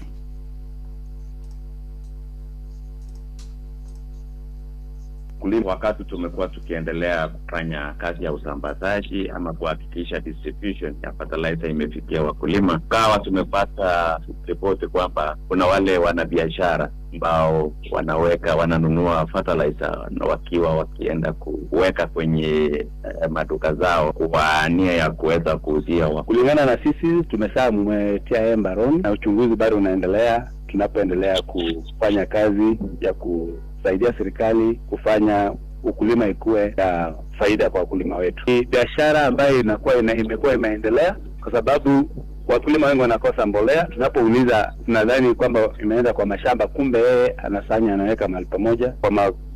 Wakati tumekuwa tukiendelea kufanya kazi ya usambazaji ama kuhakikisha distribution ya fertilizer imefikia wakulima, kawa tumepata ripoti kwamba kuna wale wanabiashara ambao wananunua fertilizer na wakiwa wakienda kuweka kwenye maduka zao kwa nia ya kuweza kuuzia. Kulingana na sisi tumeshamtia mbaroni na uchunguzi bado unaendelea, tunapoendelea kufanya kazi ya kusaidia serikali kufanya ukulima ikue ya faida kwa wakulima wetu. Ni biashara ambayo imekuwa imeendelea kwa sababu wakulima wengi wanakosa mbolea. Tunapouliza tunadhani kwamba imeenda kwa mashamba, kumbe yeye anasanya anaweka mahali pamoja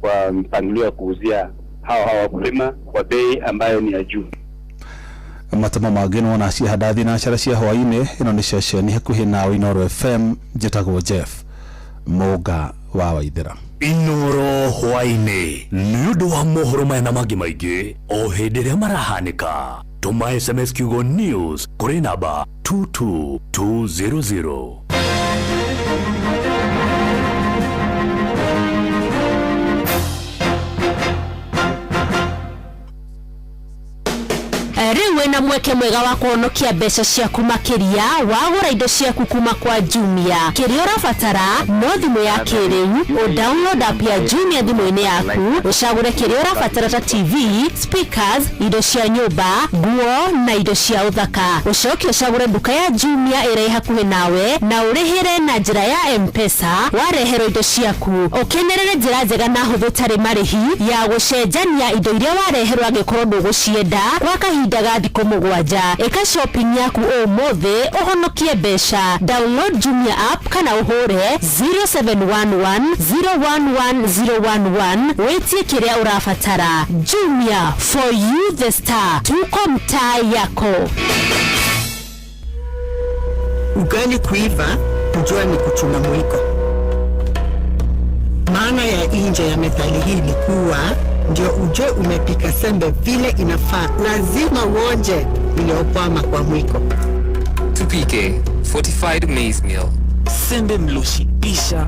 kwa mpangilio wa kuuzia hao wakulima kwa bei ambayo ni ya juu. Matamo mangĩ nĩwona ciahanda thinacara cia hwaĩ-inĩ. Ĩno nĩ ceceni hakuhĩ nawe Inooro FM. Njĩtagwo Jeff Mũnga wa Waithera. Inooro hwaĩ-inĩ nĩ ũndũ wa mohoro maya na mangĩ maingĩ o hĩndĩ ĩrĩa marahanĩka. Tũma SMS kiugo news kũrĩ namba 22200. Rĩu wĩna mweke mwega wa kũhonokia mbeca ciaku makĩria wagũra indo ciaku kuma kwa Jumia. Kĩrĩa ũrabatara no thimũ ya kĩrĩu, ũ-download app ya Jumia thimũ-inĩ yaku, ũcagũre kĩrĩa ũrabatara ta TV, speakers, indo cia nyũmba, nguo na indo cia ũthaka. Ũcoke ũcagũre nduka ya Jumia ĩrĩa ĩ hakuhĩ nawe na ũrĩhĩre na njĩra ya M-Pesa wareherwo indo ciaku. Ũkenerere njĩra njega na hũthũ tarĩ marĩhi ya gũcenjania indo iria wareherwo angĩkorwo ndũgũcienda kwa kahinda ga thikũ 7. Ĩka shopping yaku ũmũthĩ ũhonokie mbeca. Download Jumia app kana ũhũre 0711 011 011 wĩtie kĩrĩa ũrabatara. Jumia, for you the star. Tuko mtaa yako. Ugali kuiva, kujua ni kuchuna mwiko. Maana ya nje ya methali hii ni kuwa ndio ujue umepika sembe vile inafaa, lazima uonje iliyokwama kwa mwiko. Tupike fortified maize meal. Sembe mloshibisha,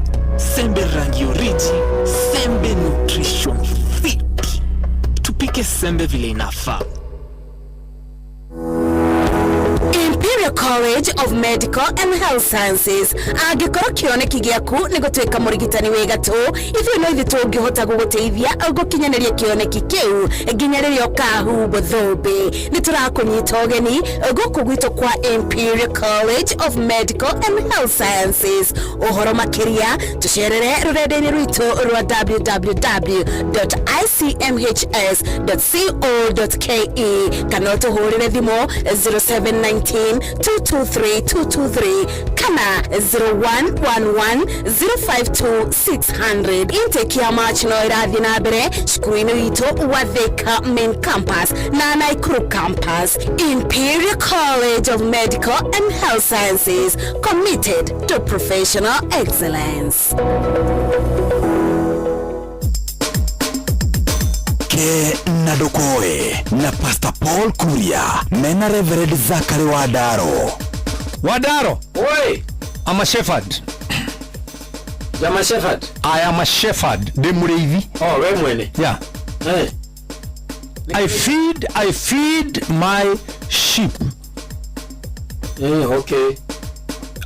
sembe rangi oriji, sembe nutrition fit. Tupike sembe vile inafaa. Imperial College of Medical and Health Sciences. Angĩkorwo kĩoneki gĩaku nĩ gũtuĩka mũrigitani wĩ gatũ, ithuĩ no ithuĩ tũngĩhota gũgũteithia gũkinyanĩria kĩoneki kĩu nginya rĩrĩa ũkahumbwo thũmbĩ. Nĩ tũrakũnyita ũgeni gũkũ gwitũ kwa Imperial College of Medical and Health Sciences. Ũhoro makĩria tũcerere rũrenda-inĩ rwitũ rwa www.icmhs.co.ke kana ũtũhũrĩre thimũ 0719 223 223 kana 0111 052 600. Intake ya March no ĩrathiĩ na mbere cukuru-inĩ witũ wa Thika main campus na Nakuru campus. Imperial College of Medical and Health Sciences, committed to professional excellence. Ke na Ndokoe na Pastor Paul Kuria mena Reverend Zachary Wadaro. Wadaro. Oi. I'm a shepherd. I'm a shepherd. I am a shepherd. Ndi mũrĩithi. Oh, we mwene. Yeah. Eh. I feed my sheep. Eh, okay.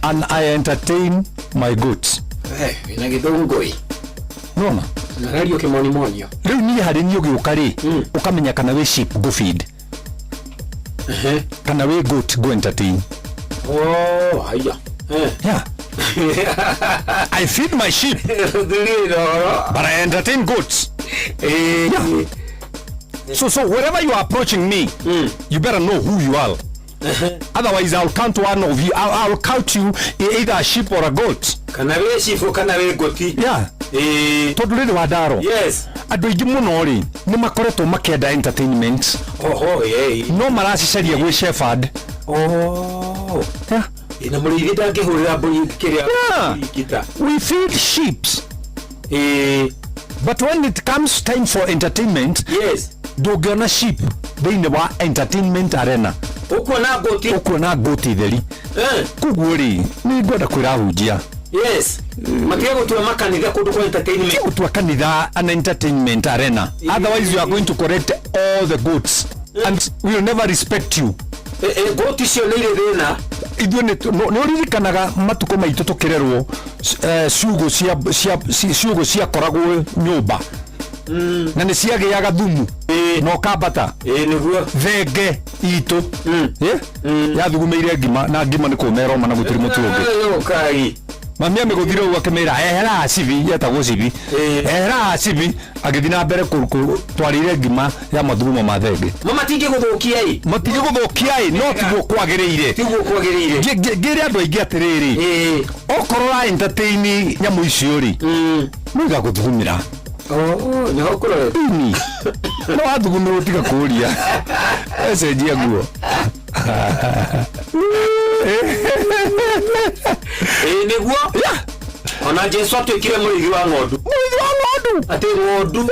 And I entertain my goats. Eh, wĩna gĩthũngũ. Nona. Narario kĩmonimonio. Rĩu niĩ harĩ niĩ ũgĩũka rĩ, ũkamenya kana wĩ sheep ngũ feed. Kana wĩ goat ngũ entertain. Oh, haya. Eh. Yeah. I feed my sheep. But I entertain goats. Yeah. So wherever you are approaching me, you better know who you are. Otherwise, I'll count one of you. I'll count you either a sheep or a goat. Kana wĩ sheep kana wĩ ngoti. Yeah. Tondũ rĩrĩ Wadaro. Yes. Andũ aingĩ mũno rĩ nĩ makoretwo makĩenda entertainment. Oho, yeah. No maracicaria gwĩ shepherd. Oh. Yeah. Na mũrĩithi ndangĩhũrĩra mbũri kĩrĩa ngita. We feed sheep. But when it comes time for entertainment, yes, ndũngĩona sheep thĩinĩ wa entertainment arena. Ũkuona ngũti. Ũkuona ngũti theri. Koguo rĩ nĩ ngwenda kwĩra ahunjia. Yes. Matige gũtua makanitha kũndũ kwa entertainment. Matige gũtua kanitha an entertainment arena. Otherwise you are going to correct all the goats and we will never respect you. Ngũti icio nĩ irĩ thĩna. Ithuĩ nĩ ũririkanaga matukũ maitũ tũkĩrerwo ciugũ ciakoragwo nyũmba na nĩ ciagĩaga thumu na ũkambata thenge itũ yathugumĩire ngima na ngima nĩ kũma ĩroma na gũtirĩ mũtu ũngĩ. Mami amĩgũthire ũguo akĩmĩra ehera cibi, yetagwo cibi, ehera cibi, agĩthiĩ na mbere twarĩire ngima ya mathugumo ma thenge. No matingĩgũthũkia ĩ. Matingĩgũthũkia ĩ, no tiguo kwagĩrĩire. Tiguo kwagĩrĩire. Ngĩre andũ aingĩ atĩrĩrĩ, okorwo ũra entertain nyamũ icio rĩ, no igagũthugumĩra. Oh, nĩho kũrorete. Ĩni. No wathugumĩrwo tiga kũũria. Ecenjia nguo. Ĩĩ nĩguo. Ona Jesu atuĩkire mũrĩithi wa ng'ondu. Mũrĩithi wa ng'ondu. Atĩ ng'ondu.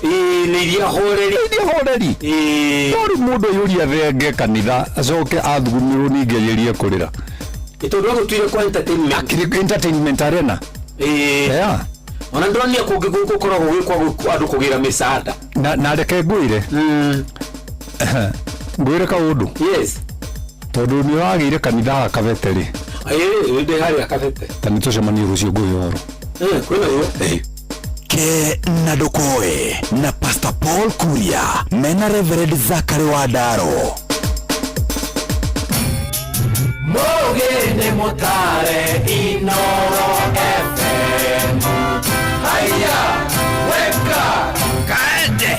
Ĩĩ nĩ iria horeri. Iria horeri. Ĩĩ. No rĩu mũndũ aiyũria thenge kanitha acoke athugumĩrwo ningĩ anjĩrĩrie kũrĩra. Ĩ tondũ agũtuire kwa entertainment. Akĩrĩ entertainment arena. Ĩĩ. Yeah. Ona ndĩronire kũngĩ gũkoragwo gwĩ kwa andũ kũgĩra mĩcaada. Na reke ngwĩre. Ngwĩre kaũndũ. Yes. Tondũ nĩ ũragĩire kanitha haha Kabete rĩ. Ĩĩ ndĩ harĩa Kabete. Ta nĩ tũcemanie rũciũ ngũhe ũhoro. Kwĩna guo. Ke na Ndokoe na Pastor Paul Kuria mena Reverend Zachary Wadaro. Mũgĩ nĩ mũtare Inoro FM. Haya, weka kaende.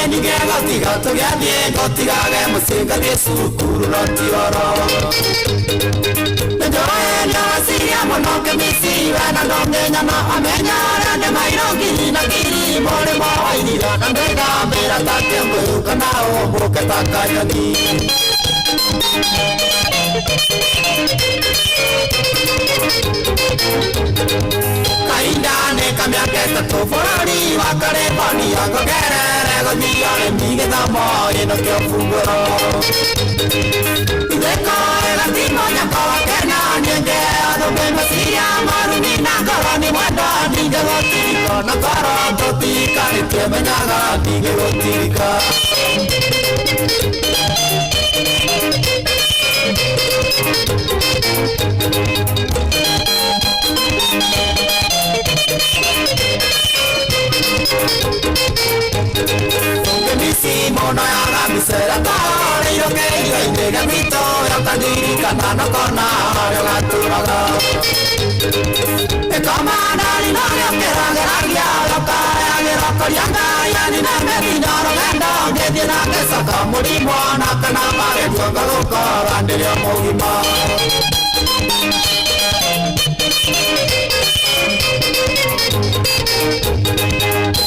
Ningĩ gũtiga tũgĩathiĩ ngũtigage mũciĩ ngathiĩ cukuru no ti oro. Nĩnjũĩ nĩũraciria mũno ngĩmiciwe na ndũngĩnyona amenya ũrĩa ndĩ mairũ ngiri na ngiri mũrĩmo wa iria na ndĩgambĩra ta kĩũngũyũ kana ũmbũke ta kanyoni. Kahinda nĩ ka mĩaka ĩtatũ bũrũri wa California ngũgerere gũthiĩ ũrĩmi gĩthomo ĩno kĩo bungũro. Itheko ĩgathimwo nyako wa Kenya ningĩ thũmbĩ meciria marumi na ngoro nĩ mwendo ningĩ gũtirika na ngoro tũtikarĩtie menyaga ningĩ gũtirika. Misi mono ya gamisera tore yoke iga gabito yokadirikana no kona hario gaturaga. Ekoma ndari no yokeragia yokayagĩra kũrĩa Ngai ni na methina rũgendo ngĩthiĩ na ngĩcoka mũrimũ na kana magerio ngagũkora ndĩrĩ o mũgima.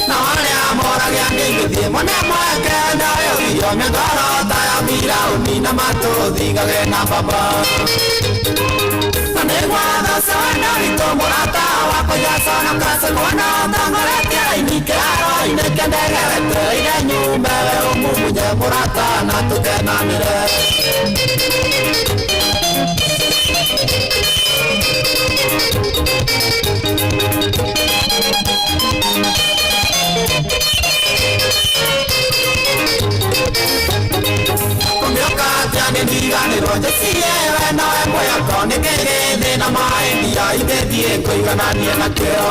Na arĩa moragia nĩngĩthiĩ mone mweke ndayũgirio mĩngoro ta ya Firaũni na matũthingage na baba. Na nĩgwatho wendo witũ mũrata wakwa jaconoka kuona ũtongoretie raini kĩharo-inĩ kĩa ndege wetereire nyume we ũmumunye mũrata na tũkenanĩre. Kũngĩũka atĩa nĩndiganĩrwo njĩcirie we nowe mwĩhoko nĩkĩ gĩthĩ na maendia ingĩthiĩ kũigananie nakĩo.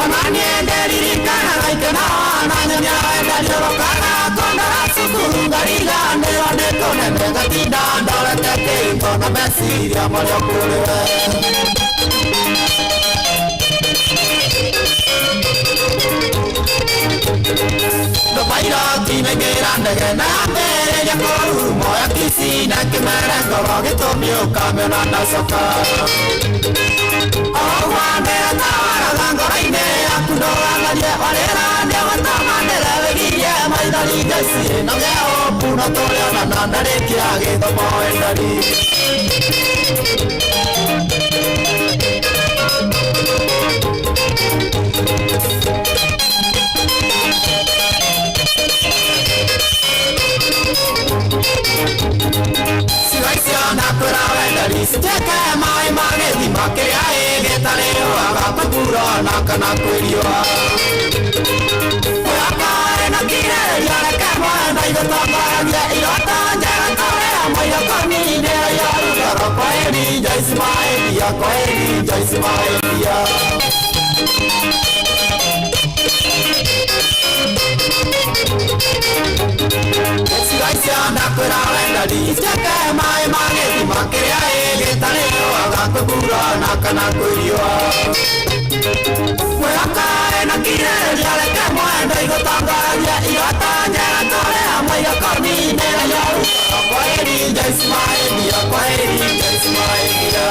Ona niĩ ndĩririkanaga ikeno na nyonia wenda ndĩũrũkaga kũndora cukuru ngariganĩrwo nĩ kũnene ngatinda ndorete kĩhingo na meciria marĩa kũrĩ we. Ndũbairoti naingĩra ndege na yambĩrĩria kũrumo ya Kisii na kĩmere ngoro gĩtũmi ũkamĩona ndacoka. Oũguo ndĩratawaraga ngoro-inĩ yaku ndũgacarie warĩra nĩgũtũmanĩre wĩgirie maithori ngeciĩ na ũgĩe no tũrĩonana ndarĩkia gĩthomo wendani. Ciugo icio ndakwĩra wendani cituĩke maĩ ma gĩthima kĩrĩa gĩtarĩũaga kwĩ mbura ona kana kwĩ riũa. Mwĩhaka na kirĩrĩria reke mwenda igũtongoragie iroto njega tũrĩ hamwe igũkũninĩra rũgoro. Kwaheri Joyce Maendia, kwaheri Joyce Maendia. Ciugo icio ndakwĩra wendani ituĩke maĩ ma gĩthima kĩrĩa gĩtarĩũaga kwĩ mbura ona kana kwĩ riũa. Mwĩhaka na kirĩrĩria reke mwenda igũtongoragie iroto njega tũrĩ hamwe igũkũninĩra rũgoro. Kwaheri Joyce Maendia, kwaheri Joyce Maendia.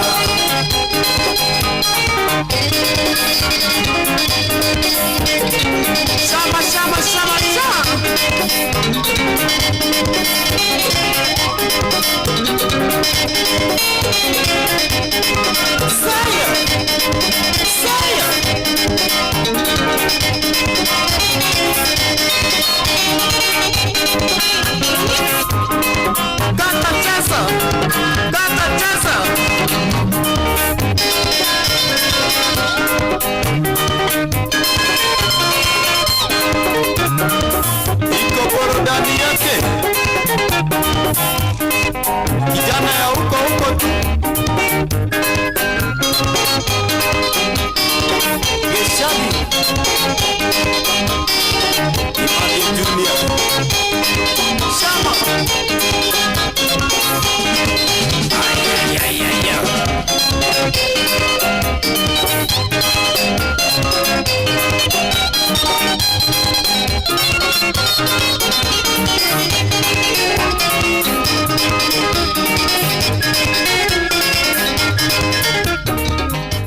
Shama shama shama shama. Say it, say it. Gata cheza, gata cheza.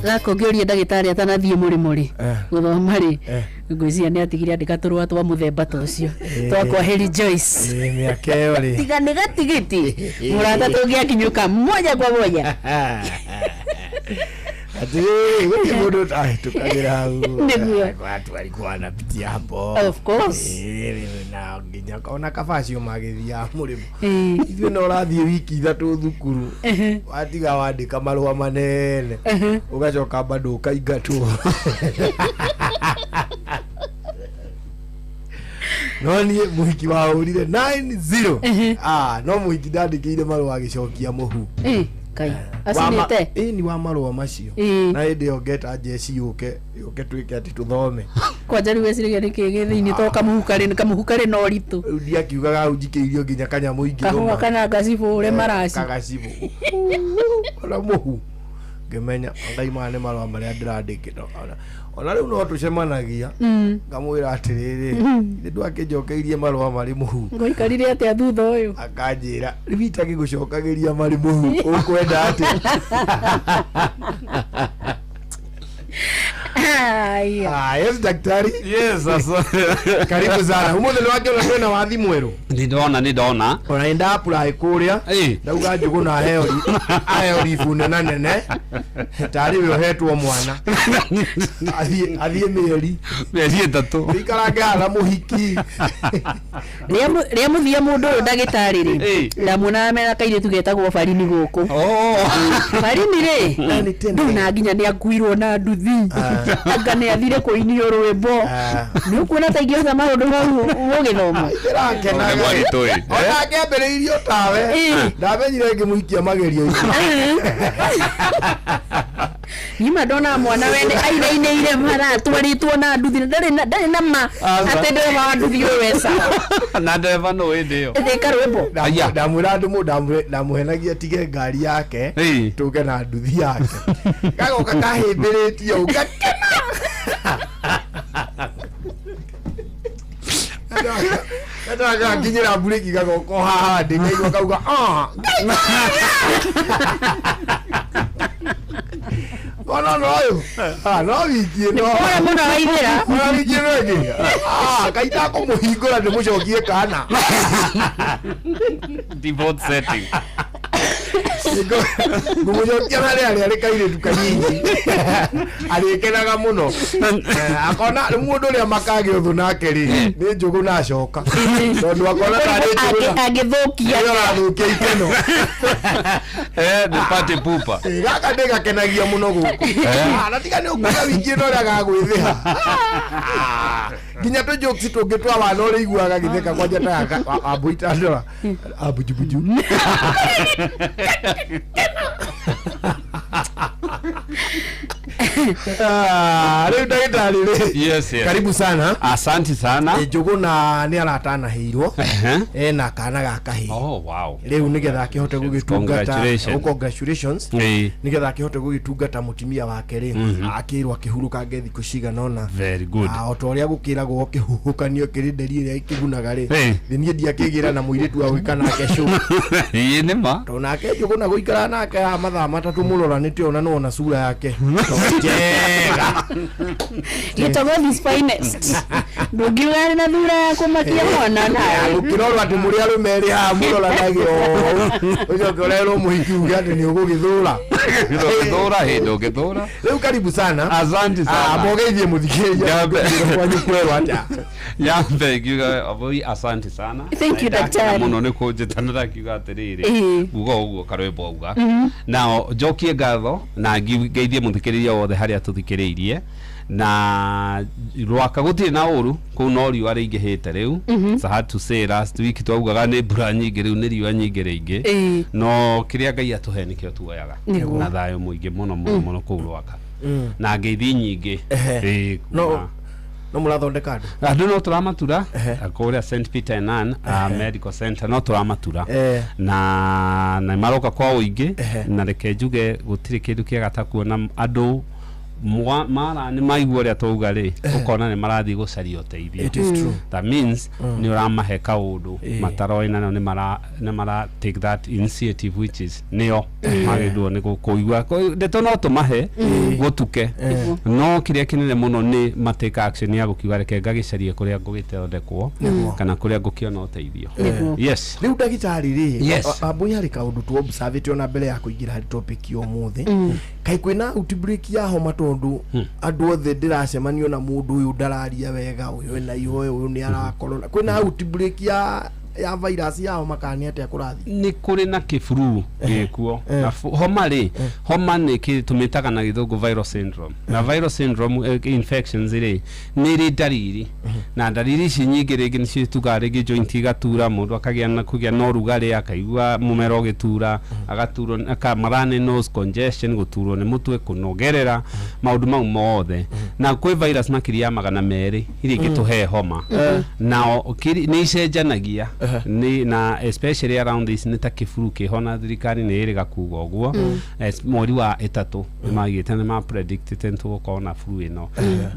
Gaka ũngĩũria ndagĩtarĩ atanathiĩ mũrĩmo rĩ Eh. gũthoma rĩ Eh. ngwĩciria nĩ atigire andĩka tũrũa twa mũthemba ta ũcio twa kwaheri Joyce. Ĩ, mĩaka ĩyo rĩ Tiga nĩ gatigiti mũrata tũngĩakinyũka moja kwa moja. Atĩrĩrĩ, gũtirĩ mũndũ ũtahĩtũkagĩra hau. Nĩguo. Watu walikuwa wanapitia hapo. Of course. Ĩ, na nginya ona kaba acio magĩthiaga mũrĩmo ithuĩ no ũrathiĩ wiki ithatũ thukuru watiga wandĩka marũa manene ũgacoka bado ũkaingatwo no niĩ mũhiki wahũrire 90 ah no mũhiki ndandĩkĩire marũa agĩcokia mũhu Ĩ, Kai acinĩte ĩ ni wa marũa macio Ĩ. na hĩndĩ ĩyo ngeta njeci yũke yũke twĩke atĩ tũthome kwanja rĩu weciragia nĩ kĩ gĩ thĩinĩ to kamũhu karĩ kamũhu karĩ na ũritũ rĩu ndiakiugaga hau njikĩirio nginya kanyamũ kahũa ingĩrũma kana ngacibũ ũre maraci kagacibũ ona mũhu ngĩmenya ngai maya nĩ marũa marĩa ndĩrandĩkĩte ona ona rĩu no tũcemanagia Mm. ngamwĩra atĩrĩrĩ ithe ndwakĩnjokeirie marũa marĩ mũhu Ngũikarire atĩa thutha ũyũ akanjĩra rĩu itagĩgũcokagĩria marĩ mũhu ũkwenda atĩa Aya. Ah, yes daktari yes sasa karibu sana umuthi nĩ wakĩona twĩna wathi mwerũ nĩ ndona nĩ ndona ona nĩ ndapuraĩ kũrĩa ndauga njũgũna aheo aheo ribu nena nene tarĩ we ũhetwo mwana athiĩ athiĩ mĩeri mĩeri ĩtatũ ikarange haha mũhiki Rĩa mũthia mũndũ ũyũ ndagĩtarĩ rĩ ndamuonaga mena kairĩtu getagwo barini gũkũ barini rĩ ndũ na nginya nĩ akuirwo na nduthi anga nĩ athire kũinio rwĩmbo nĩ ũkuona ta ingĩhota maũndũ mau ũgĩthoma ndĩrakenaga ona ngĩambĩrĩirio tawe ndamenyire ngĩmũikia magerio-inĩ Nima ndona mwana wene ainainĩire mara atwarĩtwo na nduthi na ndarĩ na ndarĩ na ma atĩ ndereba wa nduthi ũyũ e sawa na ndereba no hĩndĩ ĩyo ĩthĩka rwĩmbo ndamwĩra ndũ ndamũhenagia tige ngari yake tũke na nduthi yake gagoka kahĩmbĩrĩtie ũũ gakena gakinyĩra mburĩki gagoka o haha ndĩ kaigua kauga "Ah." ona no ũyũ Ah, no wiki ĩno Pole mũno waithĩra. ona wiki ĩno ĩngĩ Ah, kaita kũmũhingũra ndĩmũcokie kana default setting ngũmũcokia harĩa arĩa arĩ kairĩtu kanini arĩkenaga mũno Eh, akona rĩu mũndũ ũrĩa makagĩa ũthũ nake rĩ nĩ njũgũ na acoka tondũ akona tarĩ njũgũ na- Angĩthũkia nĩwe ũrathũkia ikeno eh nĩ party pooper Eh, gaka ndĩ gakenagia mũno gũkũ Ah, na tiga nĩ ũkuga wiki ĩno ũrĩa gagwĩthĩha nginya tũ jokes tũngĩ twa wana ũrĩa iguaga gĩtheka kwanja ta ambuita ndora ambujubuju Ah, rĩu ndagĩtarĩ rĩ yes yes karibu sana asante sana njũgũna nĩ aratanahĩirwo ena kana ga kahĩĩ oh wow rĩu nĩgetha akĩhote gũgĩtungata Congratulations. oh, congratulations Ĩĩ. nĩgetha akĩhote gũgĩtungata mũtumia wake rĩ Mhm. akĩrwo akĩhurũkange thikũ cigana ũna very good Ah, o ta ũrĩa gũkĩragwo kĩhuhũkanio kĩrĩ nderi ĩrĩa ĩkĩgunaga rĩ Ĩĩ. thĩ niĩ ndiakĩgĩra na mũirĩtu wa gwĩka nake show ĩĩ nĩ ma tondũ nake njũgũna gũikara nake haha mathaa matatũ mũroranĩte ona nĩwona sura yake To njega Gĩtogothi finest ndũngiuga arĩ na thura ya kũmakia mwana nawe gũkĩrorwo atĩ mũrĩ arũme erĩ haha mũroranage ũũ ũcoke ũrerwo mũhiki uge atĩ nĩ ũgũgĩthũra ndũngĩthũra hĩ ndũngĩthũra rĩu karibu sana asante sana Ah, mogeithie mũthikĩrĩria kwanyu kwerwo atĩa yambe ngiuga aboi asante sana Thank you, Na ndakena daktari. mũno nĩ kũnjĩta na ndakiuga atĩrĩrĩ Ĩĩ. nguga ũguo karwĩmbo auga Mhm. na njokie ngatho na ngeithie mũthikĩrĩria wothe harĩa tũthikĩrĩirie na rwaka gũtirĩ na ũru kũu no riũa rĩingĩhĩte rĩu Mhm. It's hard to say last week twaugaga nĩ mbura nyingĩ rĩu nĩ riũa nyingĩ rĩingĩ Ĩĩ. no kĩrĩa ngai atũhe nĩkĩo tuoyaga Nĩguo. na thayũ mũingĩ mũno mũno Mm. mũno kũu rwaka Mm. na ngeithi nyingĩ Ehe. Ĩĩ, no kuma- no mũrathondeka andũ andå no tũramatura kũrĩa St Peter and Ann Medical Center no tũramatura Eh. na na maroka kwa ũingĩ na reke njuge gũtirĩ kĩndũ kĩega ta kuona andũ Mara nĩ maigua ũrĩa twauga rĩ, ũkona nĩ marathiĩ gũcaria ũteithio. It is true. That means nĩ ũramahe kaũndũ mataroĩ, na nĩ mara nĩ mara take that initiative, which is nĩo magĩrĩirwo nĩ kũigua ndeto no tũmahe gũtuke, no kĩrĩa kĩnene mũno nĩ ma take action ya gũkiuga, reke ngagĩcarie kũrĩa ngũgĩthondekwo kana kũrĩa ngũkĩona ũteithio. Yes. Rĩu ndagĩtarĩ rĩ, ambũi harĩ kaũndũ tu observĩte ona mbere ya kũingĩra harĩ topic ya ũmũthĩ. Kaĩ kwĩna outbreak ya homa? Tondũ andũ othe ndĩracemanio na mũndũ ũyũ ndararia wega, ũyũ ena ihoyo, ũyũ nĩ arakorora. Kwĩna outbreak ya virus ya homa kana nĩ atĩa kũrathiĩ? Nĩ kũrĩ na kĩburu gĩkuo. Na homa rĩ, homa nĩ tũmĩtaga na gĩthũngũ viral syndrome, na viral syndrome infections rĩ, nĩ ĩrĩ ndariri, na ndariri ici nyingĩ rĩngĩ nĩcio tugaga rĩngĩ joint igatura, mũndũ akagĩa na kũgĩa na ũrugarĩ, akaigua mũmero ũgĩtura, agaturwo, runny nose, congestion, gũturwo nĩ mũtwe, kũnogerera, maũndũ mau mothe. Na kwĩ virus makĩria ya 200 iria ingĩtũhe homa, nao nĩ icenjanagia nĩ na especially around this nĩ ta kĩburu kĩho, na thirikari nĩ ĩrĩga kuga ũguo. Mweri wa ĩtatũ nĩ magĩte nĩ ma predictĩte nĩ tũgũkorwo na flu ĩno.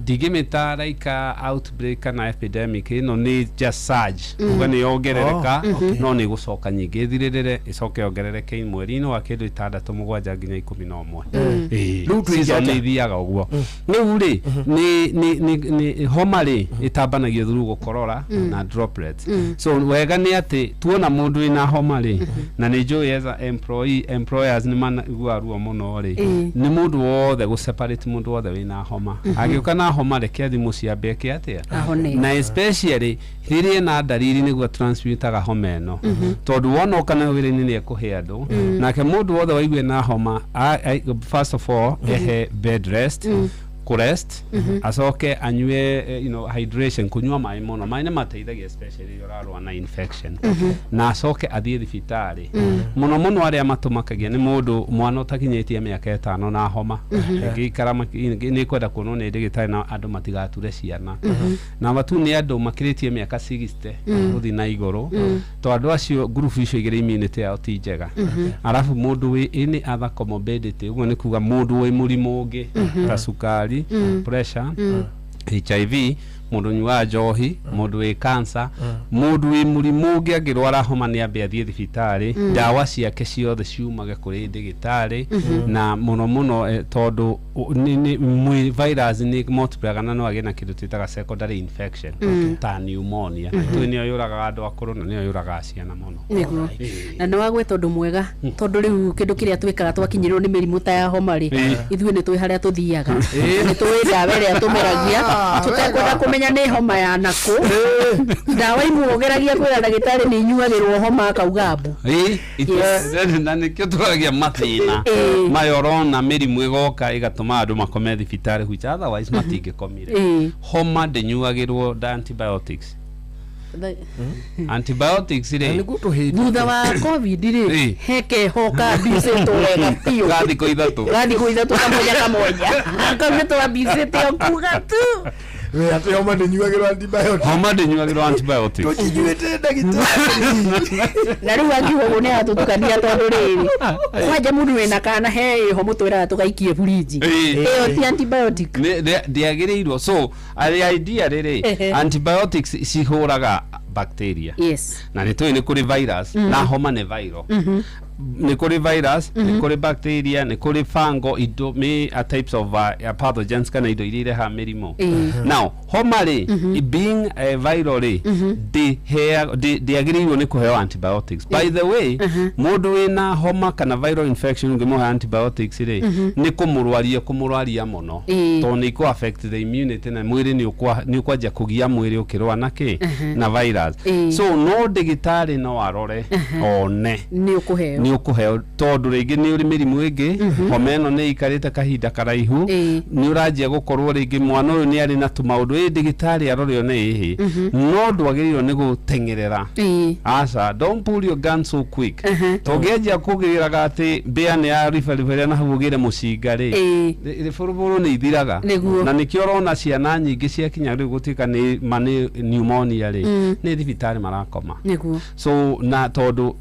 Ndingĩmĩta like a outbreak kana epidemic, ĩno nĩ just surge, kuga nĩ yongerereka. No nĩ gũcoka nyingĩ ĩthirĩrĩre, ĩcoke yongerereke mweri-inĩ wa kĩndũ 6, 7 nginya 11. Ĩĩ, Rĩu twĩke season atĩa? nĩ ithiaga ũguo. Rĩu rĩ, nĩ homa rĩ, ĩtambanagio through gũkorora na droplets. So wega nĩ atĩ tuona mũndũ wĩna homa rĩ, na nĩ njũĩ as a employee, employers nĩ manaigua ruo mũno rĩ, nĩ mũndũ wothe gũ separate mũndũ wothe wĩna homa. Angĩũka na homa, reke athiĩ mũciĩ ambe eke atĩa? Ahone. Na especially rĩrĩa ena ndariri nĩguo transmitaga homa ĩno, tondũ wona ũka nayo wĩra-inĩ nĩ ekũhe andũ. Nake mũndũ wothe waigua na homa, first of all ehe bed rest, kũrest, acoke anyue hydration, kũnyua maĩ mũno. Maĩ nĩ mateithagia especially rĩrĩa ũrarũa na infection, na acoke athiĩ thibitarĩ. Mũno mũno arĩa matũmakagia nĩ mũndũ mwana ũtakinyĩtie mĩaka 5 na homa ĩngĩikara nĩ kwenda kuonwo nĩ ndagĩtarĩ, na andũ matigature ciana. Na tu nĩ andũ makĩrĩtie mĩaka 60 gũthiĩ na igũrũ, to andũ acio ngurubu icio igĩrĩ immunity yao ti njega. Arabu mũndũ wĩ any other comorbidity, ũguo nĩ kuga mũndũ wĩ mũrimũ ũngĩ ta cukari, pressure, HIV, mũndũ ũnyuaga njohi, mũndũ wĩ cancer, mũndũ wĩ mũrimũ ũngĩ angĩrwara homa nĩ ambe athiĩ thibitarĩ, ndawa ciake ciothe ciumage kũrĩ ndĩgĩtarĩ. Na mũno mũno tondũ virus nĩ multipliaga na no agĩe na kĩndũ twĩtaga secondary infection ta pneumonia. Tũĩ nĩyo yũragaga andũ akũrũ na nĩyo yũragaga ciana mũno. Nĩguo, na nĩ wagweta ũndũ mwega, tondũ rĩu kĩndũ kĩrĩa twĩkaga twakinyĩrwo nĩ mĩrimũ ta ya homa rĩ, ithuĩ nĩ twĩ harĩa tũthiaga, nĩ tũĩ ndawa ĩrĩa tũmeragia tũtekwenda kũmenya nĩ homa ya nakũ. Ndawa imwe ũgeragia kwĩra ndagĩtarĩ nĩ inyuagĩrwo homa, akauga mbu. Ĩĩ, na nĩkĩo tũragia mathĩna maya ũrona mĩrimũ ĩgoka ĩgatũma andũ makome thibitarĩ, which otherwise matingĩkomire. Homa ndĩnyuagĩrwo da antibiotics. Antibiotics rĩ, Nĩguo tũhĩndĩ Thutha wa COVID rĩ, he keho kambicĩtwo wega biũ. Ga thikũ 3. Ga thikũ 3, kamoja kamoja kau nĩ twambicĩte o kuga tu. We atĩ homa ndĩnyuagĩrwo antibiotic? Homa ndĩnyuagĩrwo antibiotics. Tũkinyuĩte, ndagĩtarĩ. Na rĩu angiuga ũguo nĩ aratũtukania, tondũ rĩrĩ, kwanja mũndũ wĩna kana he ĩho mũtwĩraga tũgaikie burinji, ĩyo ti antibiotic? Ndĩagĩrĩirwo. So the idea rĩrĩ, antibiotics cihũraga bacteria. Na nĩ tũĩ nĩ kũrĩ virus, na homa nĩ viral. Nĩ kũrĩ virus, nĩ kũrĩ bacteria, nĩ kũrĩ fungal, indo mĩ a types of pathogens kana indo iria irehaga mĩrimũ. Now homa rĩ, being a viral rĩ, ndĩagĩrĩirwo nĩ kũheo antibiotics. By the way, mũndũ wĩna homa kana viral infection ũngĩmũhe antibiotics rĩ, nĩ kũmũrwaria mũno, tondũ nĩ ikũ affect the immunity na mwĩrĩ nĩ ũkwanjia kũgia mwĩrĩ ũkĩrũa na kĩ? Na virus. So no ndĩgĩtarĩ no arore one Nĩ ũkũheo. Nĩ ũkũheo, tondũ rĩngĩ nĩ ũrĩ mĩrimũ ĩngĩ, homa ĩno nĩ ĩikarĩte kahinda karaihu, nĩ ũranjia gũkorwo rĩngĩ mwana ũyũ nĩ arĩ na tũmaũndũ kũrĩ ndagĩtarĩ arore one ĩhĩ no ndwagĩrĩirwo nĩ gũteng'erera. Aca, don't pull your gun so quick. Tũngĩanjia kũgĩraga atĩ mbĩa nĩ ya ribaribara na hau ũgĩre mũcinga rĩ, rĩbũrũbũrũ nĩ ithiraga. Nĩguo. Na nĩkĩo ũrona ciana nyingĩ ciakinya rĩu gũtuĩka nĩ ma nĩ pneumonia rĩ, nĩ thibitarĩ marakoma. Nĩguo. So na tondũ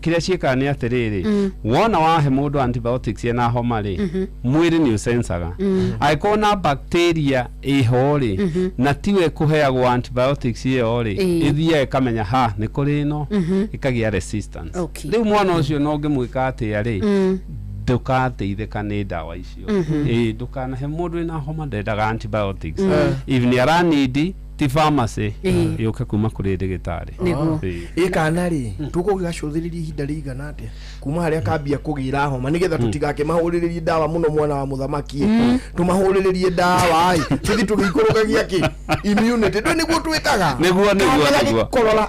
kĩrĩa ciĩkaga nĩ atĩrĩrĩ, wona wahe mũndũ antibiotics ena homa rĩ, mwĩrĩ nĩ ũsensaga angĩkorwo na bacteria ĩho rĩ, na tiwe kũheagwo antibiotics ĩyo rĩ, ĩthiaga ĩkamenya ha nĩ kũrĩ ĩno, ĩkagĩa resistance. Rĩu mwana ũcio no ũngĩmwĩka atĩa rĩ, ndũkateithĩka nĩ ndawa icio. Ĩĩ, ndũkanahe mũndũ wĩna homa, ndendaga antibiotics. If nĩ aranindi ti pharmacy, yũke kuma kũrĩ ndagĩtarĩ. Nĩguo. Ĩĩ. Ĩ kana rĩ, tũkũgĩgacũthĩrĩria ihinda rĩigana atĩa kuma harĩa kambia kũgĩra homa, nĩgetha tũtigakĩmahũrĩrĩrie ndawa mũno mwana wa mũthamaki ĩ? Tũmahũrĩrĩrie ndawa ĩ, tũthi tũgĩikũrũkagia kĩ immunity, ndũ nĩguo twĩkaga? Nĩguo, Kana nĩguo. gĩkorora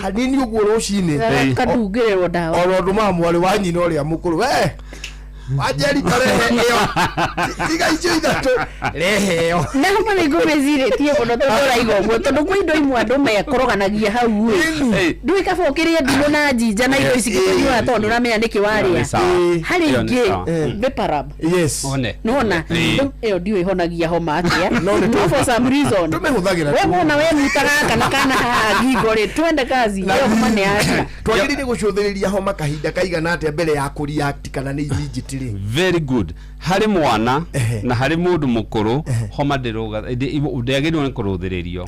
hanini ũguo rũcinĩ. Kadungĩrĩrwo ndawa. Ona ũndũ ma mwarĩ wa nyina ũrĩa mũkũrũ, we wanjeri, karehe ĩyo, tiga icio ithatũ, rehe ĩyo. Na homa nĩ ngũmĩcirĩtie mũno tondũ ũraiga ũguo, tondũ kwĩ indo imwe andũ mekũroganagia hau ĩ, ndũĩ kaba ũkĩrĩe ndimũ na njinja na indo ici kĩnyuaga tondũ ndũramenya nĩkĩ warĩa. Nĩ sawa. Harĩ Ĩyo nĩ ingĩ sawa. Viparab. Yes. One. Nona Ĩĩ. rĩu ĩyo ndiũĩ ĩhonagia homa atĩa, No nĩ no for some reason tũmĩhũthagĩra we tu. mwana we mutaga kana haha ngingo rĩ, twende kazi, ĩyo homa nĩ yathira. Twagĩrĩire gũcũthĩrĩria homa kahinda kaigana atĩa mbere ya kũreact kana nĩ immediately? Very good. Harĩ mwana na harĩ mũndũ mũkũrũ, homa ndĩagĩrĩirwo nĩ kũrũthĩrĩrio.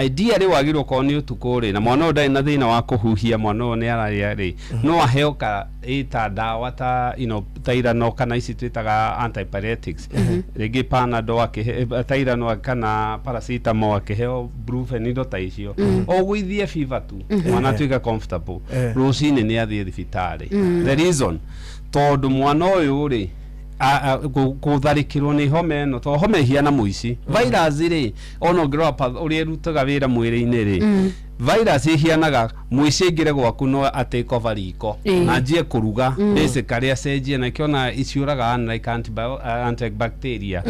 Ideally wagĩrĩirwo korwo nĩ ũtukũ rĩ, na mwana ũyũ ndarĩ na thĩna wa kũhuhia, mwana ũyũ nĩ ararĩa rĩ, no aheo ka ĩta ndawa ta Tylenol kana ici twĩtaga antipyretics, rĩngĩ Panadol akĩhe Tylenol kana paracetamol, akĩheo Brufen, indo ta icio, ũgũithie fever tu, mwana atuĩke comfortable. Rũcinĩ nĩ athiĩ thibitarĩ. The reason, tondũ mwana ũyũ rĩ, gũtharĩkĩrwo nĩ homa ĩno, tondũ homa ĩhiana mũici virus rĩ, ona ũngĩrora ũrĩa ĩrutaga wĩra mwĩrĩ-inĩ rĩ, virus ĩhianaga mũici aingĩre gwaku no atake over riko na anjie kũruga, basically acenjie na kĩona iciũraga unlike antibacteria.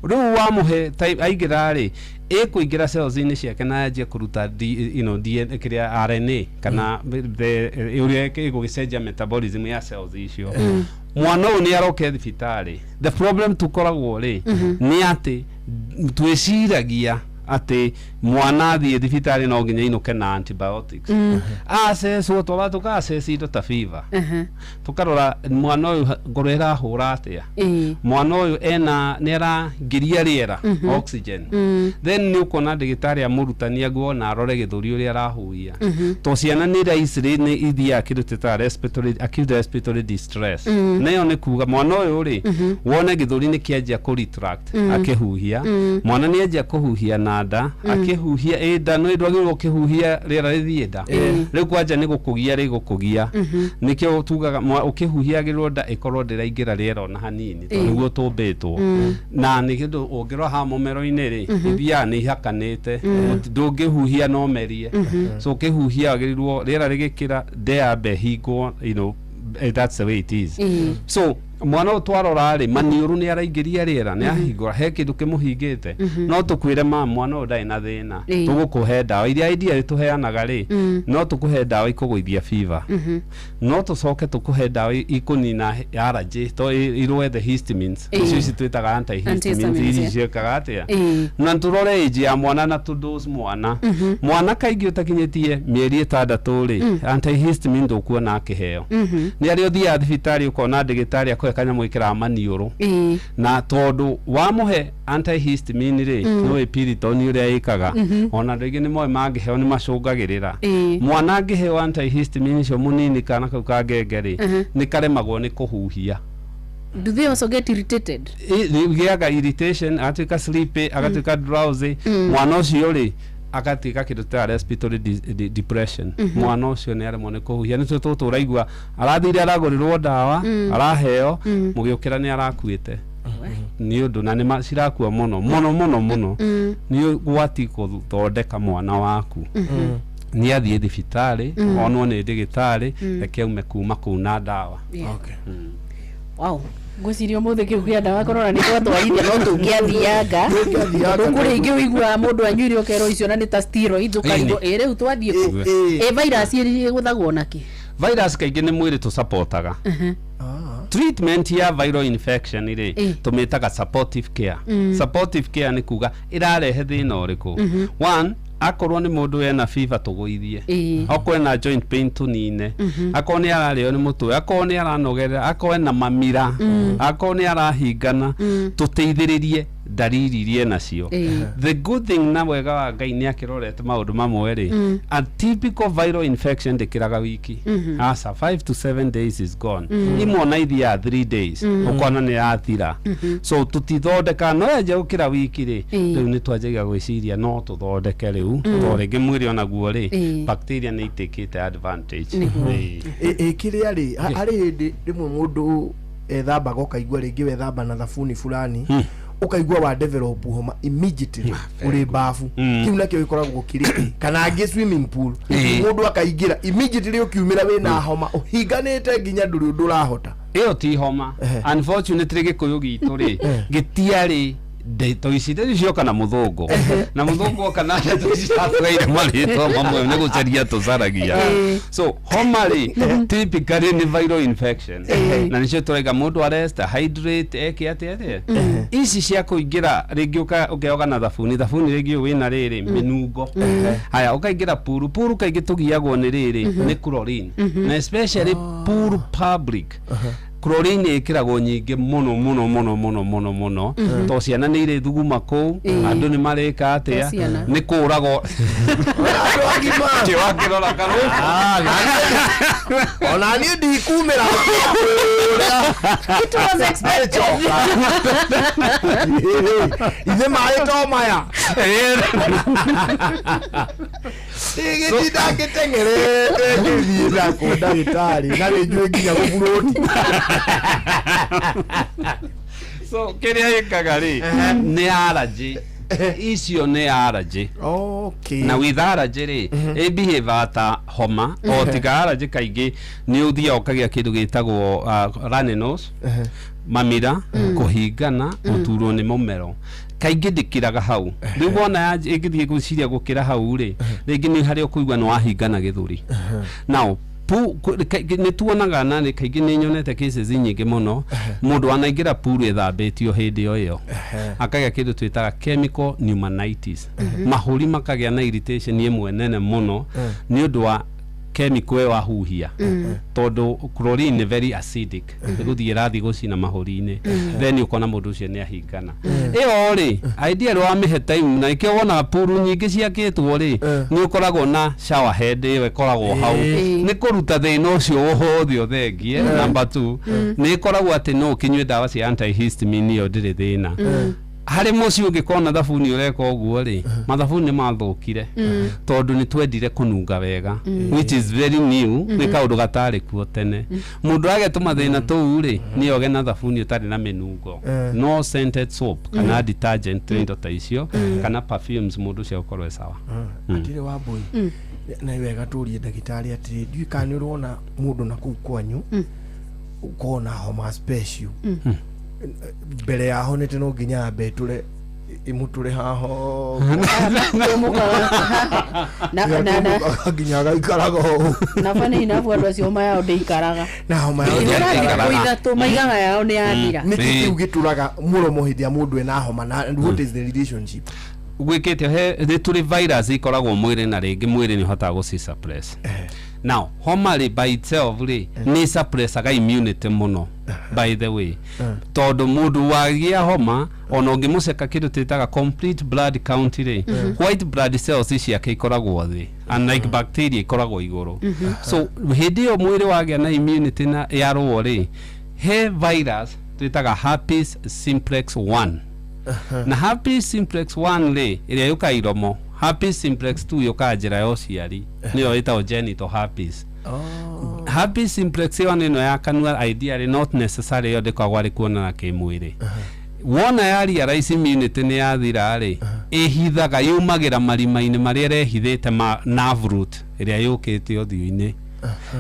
Rĩu wamũhe aingĩra rĩ, ĩkũingĩra cells-inĩ ciake na yanjie kũruta D, DNA, kĩrĩa RNA kana ũrĩa ĩgũgĩcenjia metabolism ya cells icio. Mwana ũyũ nĩ aroke thibitarĩ. The problem tũkoragwo rĩ, nĩ atĩ twĩciragia atĩ mwana athiĩ thibitarĩ no nginya inũke na antibiotics. Acecwo, twaba tũka-assess indo ta fever, tũkarora mwana ũyũ ngoro ĩrahũra atĩa, mwana ũyũ ena nĩ arangĩria rĩera, oxygen. Then nĩ ũkuona ndagĩtarĩ amũrutania nguona arore gĩthũri ũrĩa arahuhia, to ciana nĩ rahisi rĩ, nĩ ithiaga kĩndũ twĩtaga respiratory acute respiratory distress. Na ĩyo nĩ kuga mwana ũyũ rĩ, wone gĩthũri nĩ kĩanjia kũ retract akĩhuhia. Mwana nĩ anjia kũhuhia na nda akĩhuhia, ĩ nda no ndwagĩrĩirwo ũkĩhuhia rĩera rĩthiĩ nda. Rĩu kwanja nĩ gũkũgia rĩgũkũgia, nĩkĩo tugaga ũkĩhuhia agĩrĩrwo nda ĩkorwo ndĩraingĩra rĩera ona hanini, tondũ nĩguo tũmbĩtwo. Na nĩ kĩndũ ũngĩrora haha mũmero-inĩ rĩ, ithiaga nĩ ihakanĩte. Ndũngĩhuhia no merie. So ũkĩhuhia wagĩrĩirwo rĩera rĩgĩkĩra nda yambe ĩhingwo, that's the way it is. So mwana ũyũ twarora rĩ, maniũrũ nĩ araingĩria rĩera, nĩ ahingũra, he kĩndũ kĩmũhingĩte, no tũkwĩre ma mwana ũyũ ndarĩ na thĩna. Tũgũkũhe ndawa iria ideally tũheanaga rĩ, no tũkũhe ndawa ikũgũithia fever, no tũcoke tũkũhe ndawa ikũnina allergy, to irũe the histamines, icio ici twĩtaga antihistamines. Antihistamines, ici ciĩkaga atĩa? Na tũrore age ya mwana na tũ-dose mwana. Mwana kaingĩ ũtakinyĩtie mĩeri 6 rĩ, antihistamine ndũkuona akĩheo. Nĩ arĩa ũthiaga thibitarĩ ũkona ndagĩtarĩ akũhe kanyamũ ĩkĩraga maniũrũ, na tondũ wamũhe antihistamine rĩ, nĩ Piriton ũrĩa ĩkaga, ona andũ aingĩ nĩ moĩ mangĩheo nĩ macũngagĩrĩra. Mwana angĩheo antihistamine icio mũnini, kana kau kangenge rĩ, nĩ karemagwo nĩ kũhuhia. Do they also get irritated? Gĩaga irritation, agatuĩka sleepy, agatuĩka drowsy. Mwana ũcio rĩ, agatuĩka kĩndũ ta respiratory depression. Mwana ũcio nĩ aremwo nĩ kũhuhia, nĩ tũtũ tũraigua arathire aragũrĩrwo ndawa, araheo, mũgĩũkĩra nĩ arakuĩte, nĩ ũndũ na nĩ cirakua mũno mũno mũno mũno. Nĩ ũgwati gũthondeka mwana waku nĩ athiĩ thibitarĩ, onwo nĩ ndagĩtarĩ, reke aume kuma kũu na ndawa. Wow. Ngwĩciria ũmũthĩ kĩu kĩa ndawa korona nĩ twatwarithia no tũngĩathianga tondũ kũrĩ ingĩ ũiguaga mũndũ anyuire ũkerwo icio na nĩ ta steroids ũkarigwo ĩ rĩu twathiĩ kũ ĩ virus ĩgũthagwo nakĩ? Virus kaingĩ nĩ mwĩrĩ tũsapotaga. Treatment ya viral infection rĩ, tũmĩtaga supportive care. Supportive care nĩ kuga ĩrarehe thĩna ũrĩkũ. One, akorwo nĩ mũndũ ena fever tũgũithie, akorwo ena joint pain tũnine, akorwo nĩ ararĩo nĩ mũtwe, akorwo nĩ aranogerera, akorwo ena mamira, akorwo nĩ arahingana, tũteithĩrĩrie ndariri iria enacio. The good thing na wega wa Ngai nĩ akĩrorete maũndũ mamwe rĩ, a typical viral infection ndĩkĩraga wiki. Aca, 5 to 7 days is gone. Imwe ona ithiaga 3 days, ũkona nĩ yathira. So tũtithondeka no yanjia gũkĩra wiki rĩ, rĩu nĩ twanjagia gwĩciria no tũthondeke rĩu, tondũ rĩngĩ mwĩrĩ onaguo rĩ, bacteria nĩ itakĩte advantage. Ĩĩ. Ĩ kĩrĩa rĩ, harĩ hĩndĩ rĩmwe mũndũ ethambaga ũkaigua rĩngĩ wethamba na thabuni fulani, ũkaigua wa develop homa immediately ũrĩ bafu. Kĩu nakĩo gĩkoragwo kĩrĩ kĩ? Kana angĩ swimming pool, mũndũ akaingĩra immediately ũkiumĩra wĩna homa ũhinganĩte nginya ndũrĩ ũndũ ũrahota. Ĩyo ti homa. Unfortunately gĩkũyũ gitũ rĩ, gĩtiarĩ ndeto ici. Ndeto cioka na mũthũngũ, na mũthũngũ oka na ndeto ici atũgaire marĩtwa mamwe nĩ gũcaria tũcaragia. So homa rĩ, typically nĩ viral infection, na nĩcio tũraiga mũndũ arest, hydrate, eke atĩa atĩa. Ici cia kũingĩra rĩngĩ ũkeoga na thabuni, thabuni rĩngĩ ũyũ wĩna rĩrĩ mĩnungo, haya ũkaingĩra pool. Pool kaingĩ tũgiagwo nĩ rĩrĩ, nĩ chlorine, na especially pool public chlorine ĩkĩragwo nyingĩ mũno mũno mũno mũno mũno mũno, to ciana nĩ irĩ thuguma kũu, andũ nĩ marĩka atĩa. To ciana. Nĩ kũragwo. Andũ agima. Kĩ wakĩrora karũ. Ona niĩ ndikumĩra. It was expected. Ithe maĩ to maya gĩtinda ngĩteng'erete ngĩthiĩ nakũ ndagĩtarĩ na nĩ njũĩ nginya gũburũti. So kĩrĩa ĩkaga rĩ, nĩ allergy icio, nĩ allergy. Na with allergy rĩ, ĩ behave ta homa o tiga allergy kaingĩ nĩ ũthiaga ũkagĩa kĩndũ gĩtagwo runny nose, mamira, kũhingana, gũturwo nĩ mũmero. Kaingĩ ndĩkĩraga hau. Rĩu wona ĩngĩthiĩ gwĩciria gũkĩra hau rĩ, rĩngĩ nĩ harĩa ũkũigua nĩ wahingana gĩthũri. Now nĩ tuonaga na nĩ kaingĩ nĩ nyonete cases nyingĩ mũno, mũndũ wanaingĩra pool ĩthambĩtio hĩndĩ o ĩyo akagĩa kĩndũ twĩtaga chemical pneumonitis, mahũri makagĩa na irritation ĩmwe nene mũno nĩ ũndũ wa chemical ĩyo ahuhia, tondũ chlorine nĩ very acidic, ĩgũthiĩ ĩrathiĩ gũcina mahũri-inĩ, then ũkona mũndũ ũcio nĩ ahingana. Ĩyo rĩ, ideally wamĩhe time, na nĩkĩo wonaga pool nyingĩ ciakĩtwo rĩ, nĩ ũkoragwo na shower head ĩyo ĩkoragwo hau nĩ kũruta thĩna ũcio wothe ũthengie. Number two, nĩ ĩkoragwo atĩ no ũkĩnyue ndawa cia antihistamine, ĩyo ndĩrĩ thĩna. Harĩ mũciĩ ũngĩkorwo na thabuni ũreka ũguo rĩ, mathabuni nĩ mathũkire tondũ nĩ twendire kũnunga wega, which is very new, nĩ kaũndũ gatarĩ kuo tene. Mũndũ agĩa tũmathĩna tũu rĩ, nĩ oge na thabuni ũtarĩ na mĩnungo, no scented soap kana detergent na indo ta icio kana perfumes, mũndũ ũcio agũkorwo e sawa. Atĩrĩ Wambui, na nĩ wega tũrie ndagĩtarĩ atĩrĩ, ndiũĩ kana nĩ ũrona mũndũ na kũu kwanyu ũkorwo na homa special, mbere ya honete no nginya ambe ĩtũre ĩmũtũre haho Na nginya agaikaraga ũũ. Na funny enough, andũ acio homa yao ndĩikaraga. Na homa yao Ĩhũra ndĩikaraga. thikũ 3 maigaga yao nĩ yathira. Nĩkĩ kĩu gĩtũraga mũromo hĩndĩ ya mũndũ ena homa, na and what is the relationship? Gwĩkĩte he nĩ tũrĩ virus ikoragwo mwĩrĩ, na rĩngĩ mwĩrĩ nĩ ũhotaga gũci suppress. Now homa rĩ, by itself rĩ, nĩ suppressaga immunity mũno, by the way, tondũ mũndũ wagĩa homa, ona ũngĩmũceka kĩndũ twĩtaga complete blood count rĩ, white blood cells ciake ikoragwo thĩ, unlike bacteria ikoragwo igũrũ. So hĩndĩ ĩyo mwĩrĩ wagĩa na immunity na yarũo rĩ, he virus twĩtaga herpes simplex 1, na herpes simplex 1 rĩ, ĩrĩa yũkaga iromo. Herpes simplex 2 yũkaga njĩra ya ũciari, nĩyo ĩtagwo genital herpes. Herpes simplex 1 ĩno ya kanua, ideally not necessary, ĩyo ndĩkoragwo arĩ kuonana kĩmwĩrĩ. Wona ya realize immunity nĩ yathira rĩ, ĩhithaga, yumagĩra marima-inĩ marĩa ĩrehithĩte ma nerve root ĩrĩa yũkĩte ũthiũ-inĩ.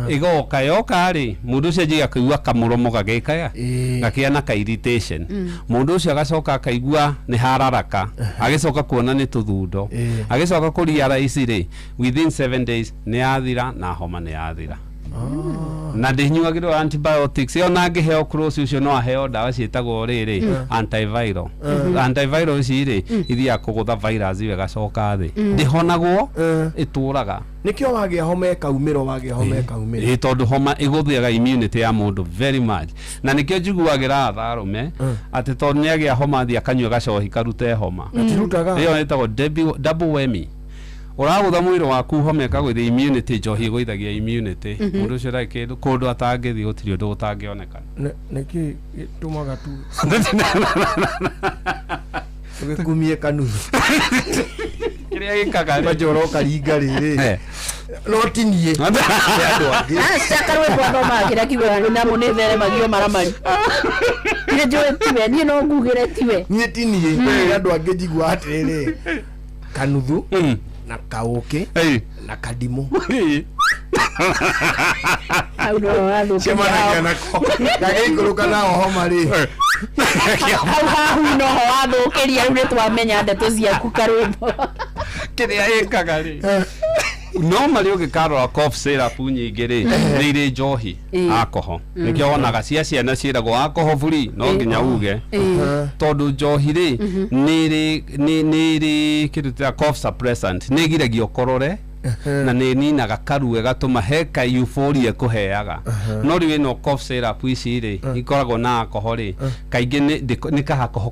Ĩgoka yoka rĩ, mũndũ ũcio anjagia kũigua kamũromo gagĩkaya gakĩa na ka irritation. Mũndũ ũcio agacoka akaigua nĩ hararaka, agĩcoka kuona nĩ tũthundo, agĩcoka kũ realize rĩ, within 7 days nĩ yathira na homa nĩ yathira. Na ndĩnyuagĩrwo antibiotics ĩyo, na angĩheo cross ũcio no aheo ndawa ciĩtagwo rĩrĩ antiviral. Antiviral ici rĩ, ithiaga kũgũtha virus ĩyo ĩgacoka thĩ. Ndĩhonagwo, ĩtũraga. Nĩkĩo wagĩa homa ĩkaumĩra, wagĩa homa ĩkaumĩra. Ĩ, tondũ homa ĩgũthiaga immunity ya mũndũ very much, na nĩkĩo njiguagĩra tha arũme atĩ tondũ nĩ agĩa homa athiĩ akanyua gacohi karute homa. Gatirutaga. Ĩyo ĩtagwo double whammy. Ũragũtha mwĩrĩ waku, homa ĩkagũithia immunity, njohi ĩgũithagia immunity. Mũndũ ũcio ndarĩ kĩndũ kũndũ atangĩthiĩ, gũtirĩ ũndũ ũtangĩonekana. Nĩkĩ gĩtũmaga tu tũgĩkumie kanuthu? Kĩrĩa gĩkaga rĩ, Majoro ũkaringa rĩrĩ, no ti niĩ, nĩ andũ angĩ. Aca, karwĩmbo athomaga kĩrĩa kiugaga namo nĩ theremagio maramari. Nĩ njũĩ tiwe, niĩ no ngugĩre tiwe. Niĩ ti niĩ, nĩ andũ angĩ. Njigua atĩrĩrĩ, kanuthu na kaũkĩ na kadimũ Hau no wathũkia. Cemanagia nako gagĩikũrũka nao homa rĩ. Hau hahu noho wathũkĩria. Rĩu nĩ twamenya ndeto ciaku, karwĩmbo. Kĩrĩa ĩkaga rĩ, normally ũngĩkarora cough syrup nyingĩ rĩ, nĩ irĩ njohi, alcohol. Nĩkĩo wonaga cia ciana ciĩragwo alcohol free, no nginya uge tondũ njohi rĩ, nĩ ĩrĩ nĩ ĩrĩ kĩndũ ta cough suppressant, nĩ ĩgiragia ũkorore na nĩ ĩninaga karuo, ĩgatũma he ka euphoria ĩkũheaga. No rĩu ĩno cough syrup ici rĩ, ikoragwo na alcohol rĩ, kaingĩ nĩ kahakoho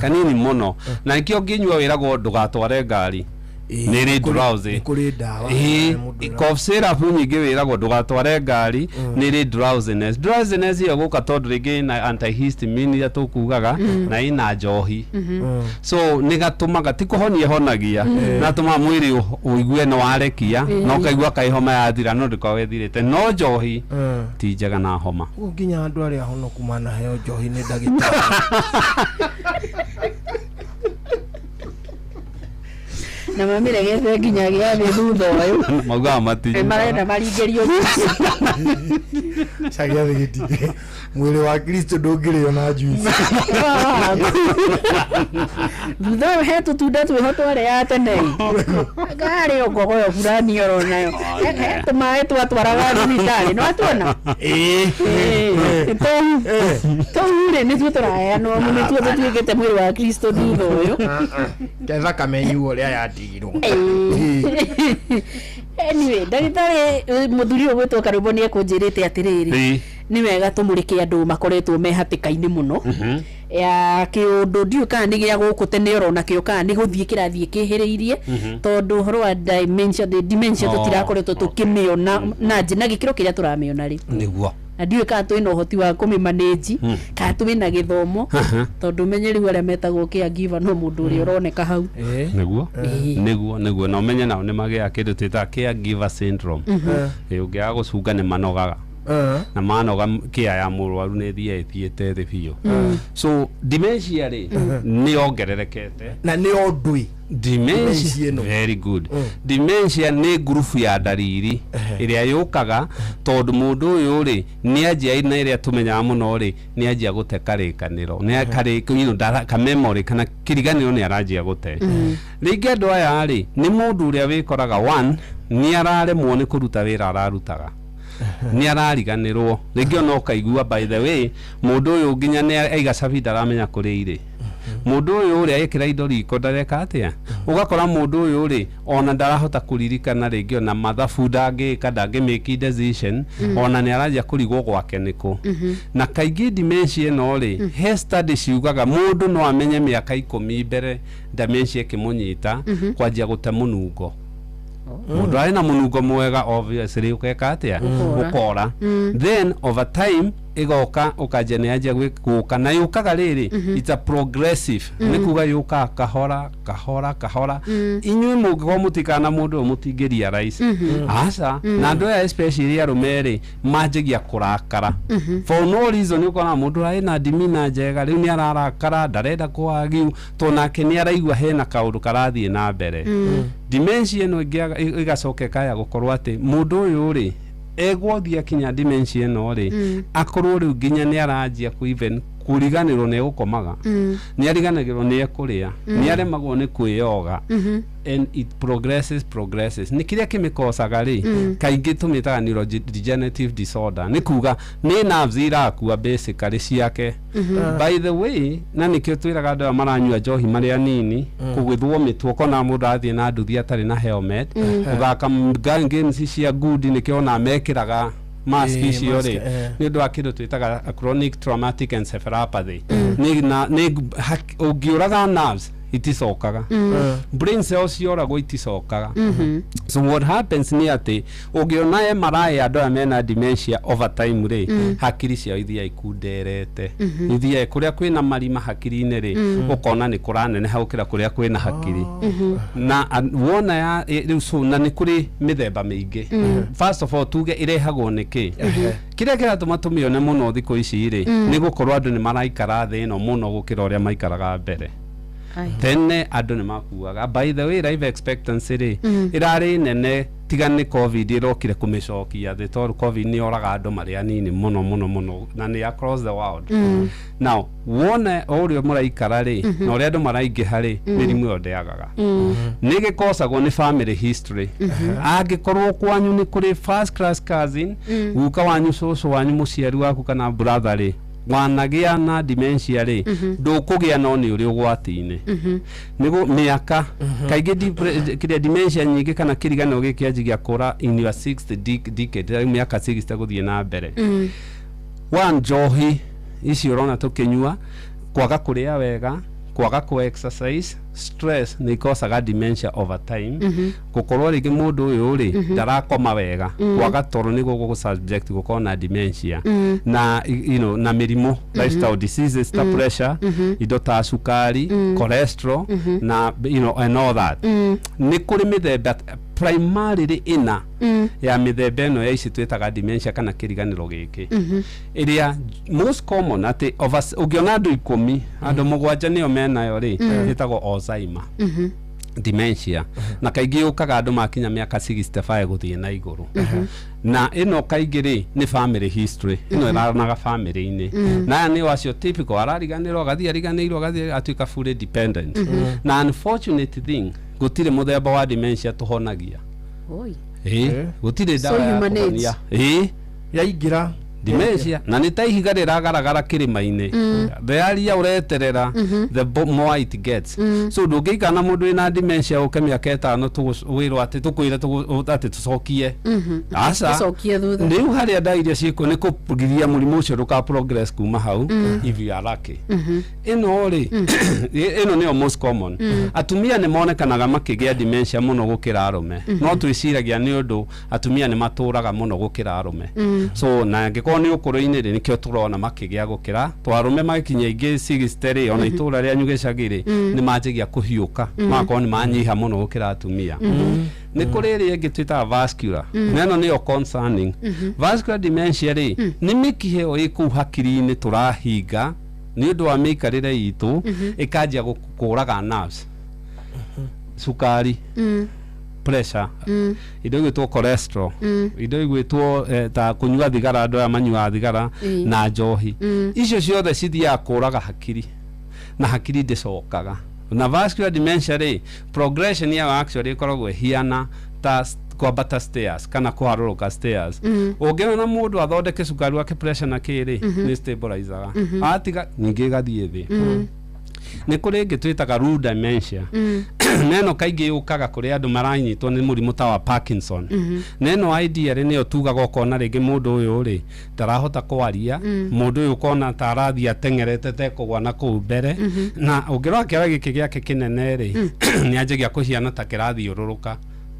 kanini mũno, na nĩkĩo ũngĩnyua wĩragwo ndũgatware ngari, nĩ ĩrĩ drowsy. Nĩ kũrĩ ndawa. Ĩĩ, cough syrup nyingĩ wĩragwo ndũgatware ngari, nĩ ĩrĩ drowsiness. Drowsiness ĩyo gũka tondũ rĩngĩ ĩna antihistamine iria tũkugaga na ĩna njohi, so nĩ gatũmaga, ti kũhonia ĩhonagia, natũmaga mwĩrĩ ũigue nĩ warekia na ũkaigua kaĩ homa yathira, no ndĩkoragwo ĩthirĩte. No njohi ti njega na homa. Ũguo nginya andũ arĩa ahonoku manaheo njohi nĩ ndagĩtarĩ. Na mamĩregete nginya gĩathĩ thutha ũyũ. Maugaga matinyuaga. Marenda maringĩrio. Cagĩathĩ gĩtingĩ, mwĩrĩ wa Kristo ndũngĩrĩo na juice. Thutha ũyũ he tũtunda twĩho twarĩaga tene, ngarĩ o ngogoyo fulani oro nayo, he tũmaĩ twatwaraga thibitarĩ no atuona. Tũu tũu rĩ, nĩtuo tũraheanwo amu nĩtuo tũtuĩkĩte mwĩrĩ wa Kristo thutha ũyũ. Ke thakame nyuo ũrĩa yatigirwo. Anyway, ndagĩtarĩ, mũthuri ũyũ gwĩtwo karwĩmbo nĩ ekũnjĩrĩte atĩrĩrĩ, nĩ wega tũmũrĩke andũ makoretwo me hatĩka-inĩ mũno ya kĩũndũ. Ndiũĩ kana nĩ gĩa gũkũ tene orona kĩo, kana nĩ gũthiĩ kĩrathiĩ kĩhĩrĩirie, tondũ ũhoro wa dementia, the dementia, tũtirakoretwo tũkĩmĩona na na gĩkĩro kĩrĩa tũramĩona rĩ. Na ndiũĩ kana twĩna ũhoti wa kũmĩmanĩnji, kana twĩna gĩthomo, tondũ menye rĩu arĩa metagwo caregiver no mũndũ ũrĩa ũroneka hau. Nĩguo na ũmenye nao nĩ magĩaga kĩndũ twĩtaga caregiver syndrome. Ĩ, ũngĩaga gũcunga nĩ manogaga, na manoga kĩa ya mũrwaru nĩ ĩthiaga ĩthiĩte thĩ biũ. So dementia rĩ, nĩ yongererekete. Na nĩ ũndũ Dementia, very good. Dementia nĩ ngurubu ya ndariri ĩrĩa yũkaga tondũ mũndũ ũyũ rĩ, nĩ anjia na ĩrĩa tũmenyaga mũno rĩ, nĩ anjia gũte karĩkanĩro, nĩ karĩ you know, ka memory kana kĩriganĩro nĩ aranjia gũte. Rĩngĩ andũ aya rĩ, nĩ mũndũ ũrĩa wĩkoraga one nĩ araremwo nĩ kũruta wĩra ararutaga, nĩ arariganĩrwo rĩngĩ ona ũkaigua, by the way, mũndũ ũyũ nginya nĩ aiga cabi ndaramenya kũrĩa irĩ. Mũndũ ũyũ ũrĩa ekĩra indo riko ndareka atĩa. Ũgakora mũndũ ũyũ rĩ, ona ndarahota kũririkana rĩngĩ, ona mathabu ndangĩka, ndangĩ make decision, ona nĩ aranjia kũrigwo gwake nĩkũ. Na kaingĩ dementia ĩno rĩ, he study ciugaga mũndũ no amenye mĩaka 10 mbere dementia ĩkĩmũnyita. Kwanjia gũte mũnungo, mũndũ arĩ na mũnungo mwega, obviously ũgeka atĩa? Ũkora. Ũkora. Then over time ĩgoka, ũkanjia nĩ yanjia gũka na yũkaga rĩrĩ, it's a progressive, nĩ kuga yũkaga kahora kahora kahora. Inyuĩ mũngĩkorwo mũtikana mũndũ ũyũ mũtingĩ realize, aca. Na andũ aya especially arũme rĩ, manjagia kũrakara for no reason. Ũkona mũndũ arĩ na ndimina njega, rĩu nĩ ararakara, ndarenda kũagiu, tondũ nake nĩ araigua hena kaũndũ karathiĩ na mbere. Dementia ĩno ĩgacoka ĩkaya gũkorwo atĩ mũndũ ũyũ rĩ, Egũthiĩ akinya dementia ĩno rĩ, akorwo rĩu nginya nĩ aranjia ku even kũriganĩrwo nĩ egũkomaga, nĩ ariganagĩrwo nĩ ekũrĩa, nĩ aremagwo nĩ kwĩyoga, and it progresses. Nĩ kĩrĩa kĩmĩkocaga rĩ, kaingĩ tũmĩtaga neurodegenerative disorder, nĩ kuga nĩ nerves irakua basically ciake. By the way, na nĩkĩo twĩraga andũ aya maranyua njohi marĩ anini, kũgwĩthwo mĩtwe, ũkona mũndũ athiĩ na nduthi atarĩ na helmet, gũthaka games cia ngundi, nĩkĩo ona mekĩraga mask icio mask, rĩ, nĩ ũndũ wa kĩndũ twĩtaga chronic traumatic encephalopathy. Nĩ na nĩ ũngĩũraga nerves iticokaga, brain cells cioragwo iticokaga. So what happens nĩ atĩ ũngĩona MRI ya andũ aya mena dementia over time rĩ, hakiri ciao ithiaga ikunderete, ithiaga kũrĩa kwĩna marima hakiri-inĩ rĩ, ũkona nĩ kũraneneha gũkĩra kũrĩa kwĩna hakiri. Na wona ya rĩu, so na nĩ kũrĩ mĩthemba mĩingĩ. First of all, tuge ĩrehagwo nĩ kĩ? Kĩrĩa kĩratũma tũmĩone mũno thikũ ici rĩ, nĩ gũkorwo andũ nĩ maraikara thĩ ĩno mũno gũkĩra ũrĩa maikaraga mbere. Tene andũ nĩ makuaga. By the way, life expectancy rĩ, ĩrarĩ nene, tiga nĩ COVID ĩrokire kũmĩcokia thĩ, tondũ COVID nĩ yoraga andũ marĩ anini mũno mũno mũno, na nĩ across the world. Now wone o ũrĩa mũraikara rĩ, na ũrĩa andũ maraingĩha rĩ, mĩrimũ ĩyo ndĩagaga. Nĩ gĩkocagwo nĩ family history. Angĩkorwo kwanyu nĩ kũrĩ first class cousin, guka wanyu, cũcũ wanyu, mũciari waku kana brother rĩ, wanagĩa na dementia rĩ, ndũkũgĩa, no nĩ ũrĩ ũgwati-inĩ. Nĩguo mĩaka kaingĩ kĩrĩa dementia nyingĩ kana kĩriganĩro gĩkĩ kĩanjagia kũra in your sixth decade, rĩu mĩaka 60 gũthiĩ na mbere. One, njohi ici ũrona tũkĩnyua, kwaga kũrĩa wega, kwaga kũ exercise, stress nĩ ikocaga dementia over time. Gũkorwo rĩngĩ mũndũ ũyũ rĩ, ndarakoma wega, kwaga toro nĩguo gũgũ subject gũkorwo na dementia. Na na mĩrimũ, lifestyle diseases ta pressure, indo ta cukari, cholesterol na and all that. Nĩ kũrĩ mĩthemba primarily ĩna ya mĩthemba ĩno ya ici twĩtaga dementia kana kĩriganĩro gĩkĩ. Ĩrĩa most common atĩ ũngĩona andũ 10, andũ 7 nĩo menayo rĩ, ĩtagwo Alzheimer dementia, na kaingĩ yũkaga andũ makinya mĩaka 65 gũthiĩ na igũrũ. Na ĩno kaingĩ rĩ, nĩ family history ĩno ĩraranaga family-inĩ. Na aya nĩo acio typical arariganĩrwo, agathiĩ ariganĩirwo, agathiĩ atuĩka fully dependent. Na unfortunate thing, gũtirĩ mũthemba wa dementia tũhonagia. Oi. Ĩĩ, gũtirĩ So ndawa ya human kũhonia. age. Ĩĩ, yaingĩra dementia na nĩ ta ihiga rĩragaragara kĩrĩma-inĩ, the earlier ũreterera, the more it gets. So ndũngĩikara na mũndũ wĩna dementia ũke mĩaka 5 wĩrwo atĩ tũkwĩre atĩ tũcokie. Aca. Tũcokie thutha. Rĩu harĩa ndawa iria ciĩkuo nĩ kũgiria mũrimũ ũcio ndũka progress kuma hau, if you are lucky. Ĩno rĩ, ĩno nĩyo most common. Atumia nĩ monekanaga makĩgĩa dementia mũno gũkĩra arũme, no twĩciragia nĩ ũndũ atumia nĩ matũraga mũno gũkĩra arũme. So na angĩkorwo nĩ ũkũrũ-inĩ rĩ, nĩkĩo tũrona makĩgĩa gũkĩra to arũme. Magĩkinya ingĩ 60 rĩ, ona itũra rĩanyu gĩcagi rĩ, nĩ manjagia kũhiũka, magakorwo nĩ manyiha mũno gũkĩra atumia. Nĩ kũrĩ ĩrĩa ĩngĩ twĩtaga vascular, na ĩno nĩyo concerning. Vascular dementia rĩ, nĩ mĩkiha ĩyo ĩ kũu hakiri-inĩ tũrahinga nĩ ũndũ wa mĩikarĩre itũ, ĩkanjia kũraga nerves. Cukari, pressure, indo igwĩtwo cholesterol, indo igwĩtwo ta kũnyua thigara, andũ aya manyuaga thigara na njohi, icio ciothe cithiaga kũraga hakiri na hakiri ndĩcokaga. Na vascular dementia rĩ, progression yayo actually ĩkoragwo ĩhiana ta kwambata stairs kana kũharũrũka stairs. Ũngĩona mũndũ athondeke cukari wake, pressure na kĩrĩ, nĩ stabilizaga, atiga ningĩ ĩgathiĩ thĩ. Nĩ kũrĩ ĩngĩ twĩtaga Lewy dementia, na ĩno kaingĩ yũkaga kũrĩ andũ maranyitwo nĩ mũrimũ ta wa Parkinson. Na ĩno ideally nĩyo tugaga ũkona rĩngĩ mũndũ ũyũ rĩ, ndarahota kwaria, mũndũ ũyũ ũkona ta arathiĩ ateng'erete tekũgwa na kũu mbere. Na ũngĩrora kĩara gĩkĩ gĩake kĩnene rĩ, nĩ anjagia kũhiana ta kĩrathiũrũrũka,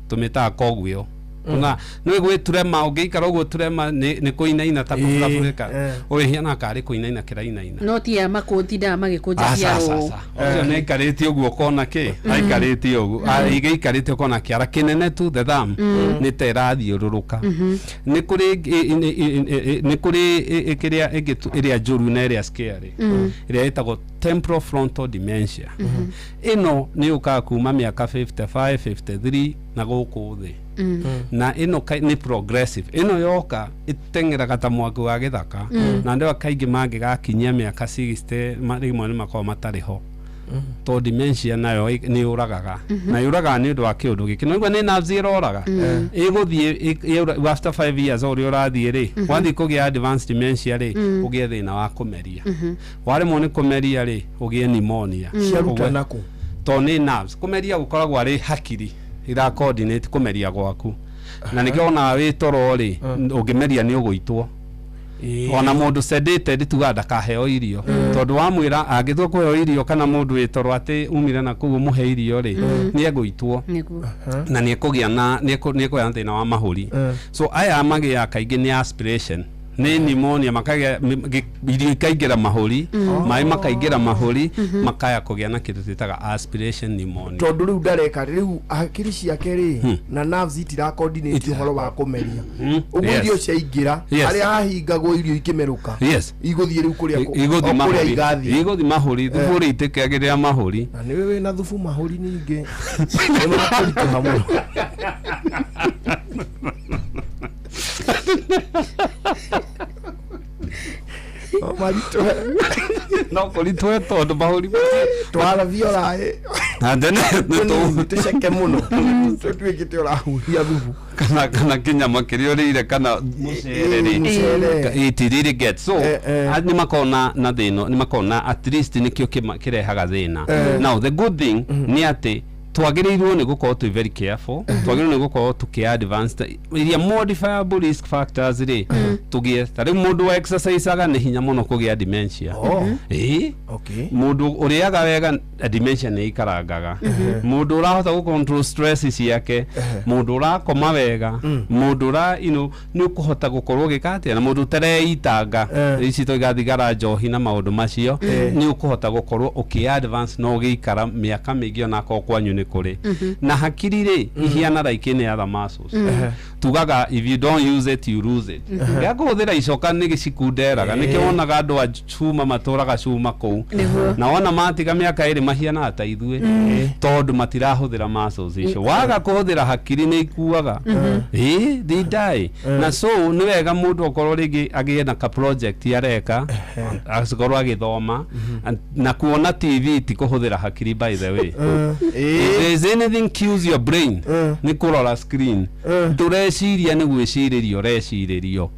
tũmĩtaga cogwheel. Na nĩ gwĩ turema, ũngĩikara ũguo turema nĩ kũinaina ta kũburabũrĩka, ũrĩhiana karĩ kũinaina kĩrainaina. No ti ya makũtindaga magĩkũnja Aca, ciaro. aca, aca. Ũcio nĩ aikarĩte ũguo ũkona kĩ aikarĩte ũguo. Igĩikarĩte ũkona kĩara kĩnene tu, the thumb nĩ ta ĩrathiũrũrũka. Nĩ kũrĩ kĩrĩa ĩngĩ ĩrĩa njũru na ĩrĩa scary, ĩrĩa ĩtagwo temporal frontal dementia. Ĩno nĩ yũkaga kuma mĩaka 55, 53 na gũkũ thĩ. Na ĩno nĩ progressive, ĩno yoka ĩteng'eraga ta mwaki wa gĩthaka. Na andũ aya kaingĩ mangĩgakinyia mĩaka 60 rĩmwe nĩ makoragwo matarĩ ho, tondũ dementia nayo nĩ yũragaga, na yũragaga nĩ ũndũ wa kĩũndũ gĩkĩ. No igua nĩ nerves ĩroraga, ĩgũthiĩ after 5 years o ũrĩa ũrathiĩ rĩ, wathiĩ kũgĩa advanced dementia rĩ, ũgĩe thĩna wa kũmeria. Waremwo nĩ kũmeria rĩ, ũgĩe pneumonia. Ciaruta Ũguo- nakũ? Tondũ nĩ nerves. Kũmeria gũkoragwo arĩ hakiri ira coordinate kũmeria gwaku, na nĩkĩo wonaga wĩ toro rĩ, ũngĩmeria nĩ ũgũitwo. Ona mũndũ sedated tugaga ndakaheo irio, tondũ wamwĩra angĩtua kũheo irio kana mũndũ wĩ toro atĩ umire na kũu ũmũhe irio rĩ, nĩ egũitwo. Na nĩ ekũgĩa na nĩ ekũgĩa na thĩna wa mahũri. So aya magĩaga kaingĩ nĩ aspiration, nĩ pneumonia, makagĩa irio ikaingĩra mahũri, maĩ makaingĩra mahũri, makaya kũgĩa na kĩndũ twĩtaga aspiration pneumonia. Tondũ rĩu ndareka, rĩu hakiri ciake rĩ na nerves itira coordinate ũhoro wa kũmeria. Ũguo irio ciaingĩra harĩa hahingagwo irio ikĩmerũka, igũthiĩ rĩu kũrĩa igũthi o kũrĩa mahũri. Igathiĩ. Igũthi mahũri, thubu ũrĩa itĩkagĩrĩra mahũri. Na nĩwe wĩna thubu mahũri, ningĩ nĩ makũritũha mũno. No maritũhe. No kũritũhe tondũ mahũri twarathio raĩ na tene tũceke mũno, tũtuĩkĩte ũrahuhia thubu. Kana kĩnyama kĩrĩa ũrĩire kana mũcere rĩ. Mũcere. It really gets so nĩ makoragwo na thĩna, nĩ makoragwo na at least nĩkĩo kĩrehaga thĩna. Now the good thing nĩ atĩ twagĩrĩirwo nĩ gũkorwo twĩ very careful, twagĩrĩirwo nĩ gũkorwo tũkĩ advanced iria modifiable risk factors rĩ, tũgĩe ta rĩu mũndũ wa exerciseaga nĩ hinya mũno kũgĩa dementia. Ĩĩ. Mũndũ ũrĩaga wega, dementia nĩ ikarangaga. Mũndũ ũrahota gũ control stress ciake, mũndũ ũrakoma wega, mũndũ ũra nĩ ũkũhota gũkorwo ũgĩka atĩa, na mũndũ ũtareitanga ici toiga thigara, njohi na maũndũ macio, nĩ ũkũhota gũkorwo ũkĩ advance na ũgĩikara mĩaka mĩingĩ onakorwo kwanyu nĩ kũrĩ. Na hakiri rĩ, ihiana like any other muscles. Tugaga if you don't use it, you lose it. Rĩa kũhũthĩra icoka nĩ gĩcikunderaga, nĩkĩo wonaga andũ a cuma matũraga cuma kũu, na wona matiga mĩaka 2 mahianaga ta ithuĩ, tondũ matirahũthĩra muscles icio. Waga kũhũthĩra hakiri nĩ ikuaga, ĩĩ, they die. Na so nĩ wega mũndũ okorwo rĩngĩ agĩe na ka project areka, acikorwo agĩthoma. Na kuona TV ti kũhũthĩra hakiri, by the way. If there is anything kills your brain, nĩ kũrora screen. Ndũreciria, nĩ gwĩcirĩria ũrecirĩrio,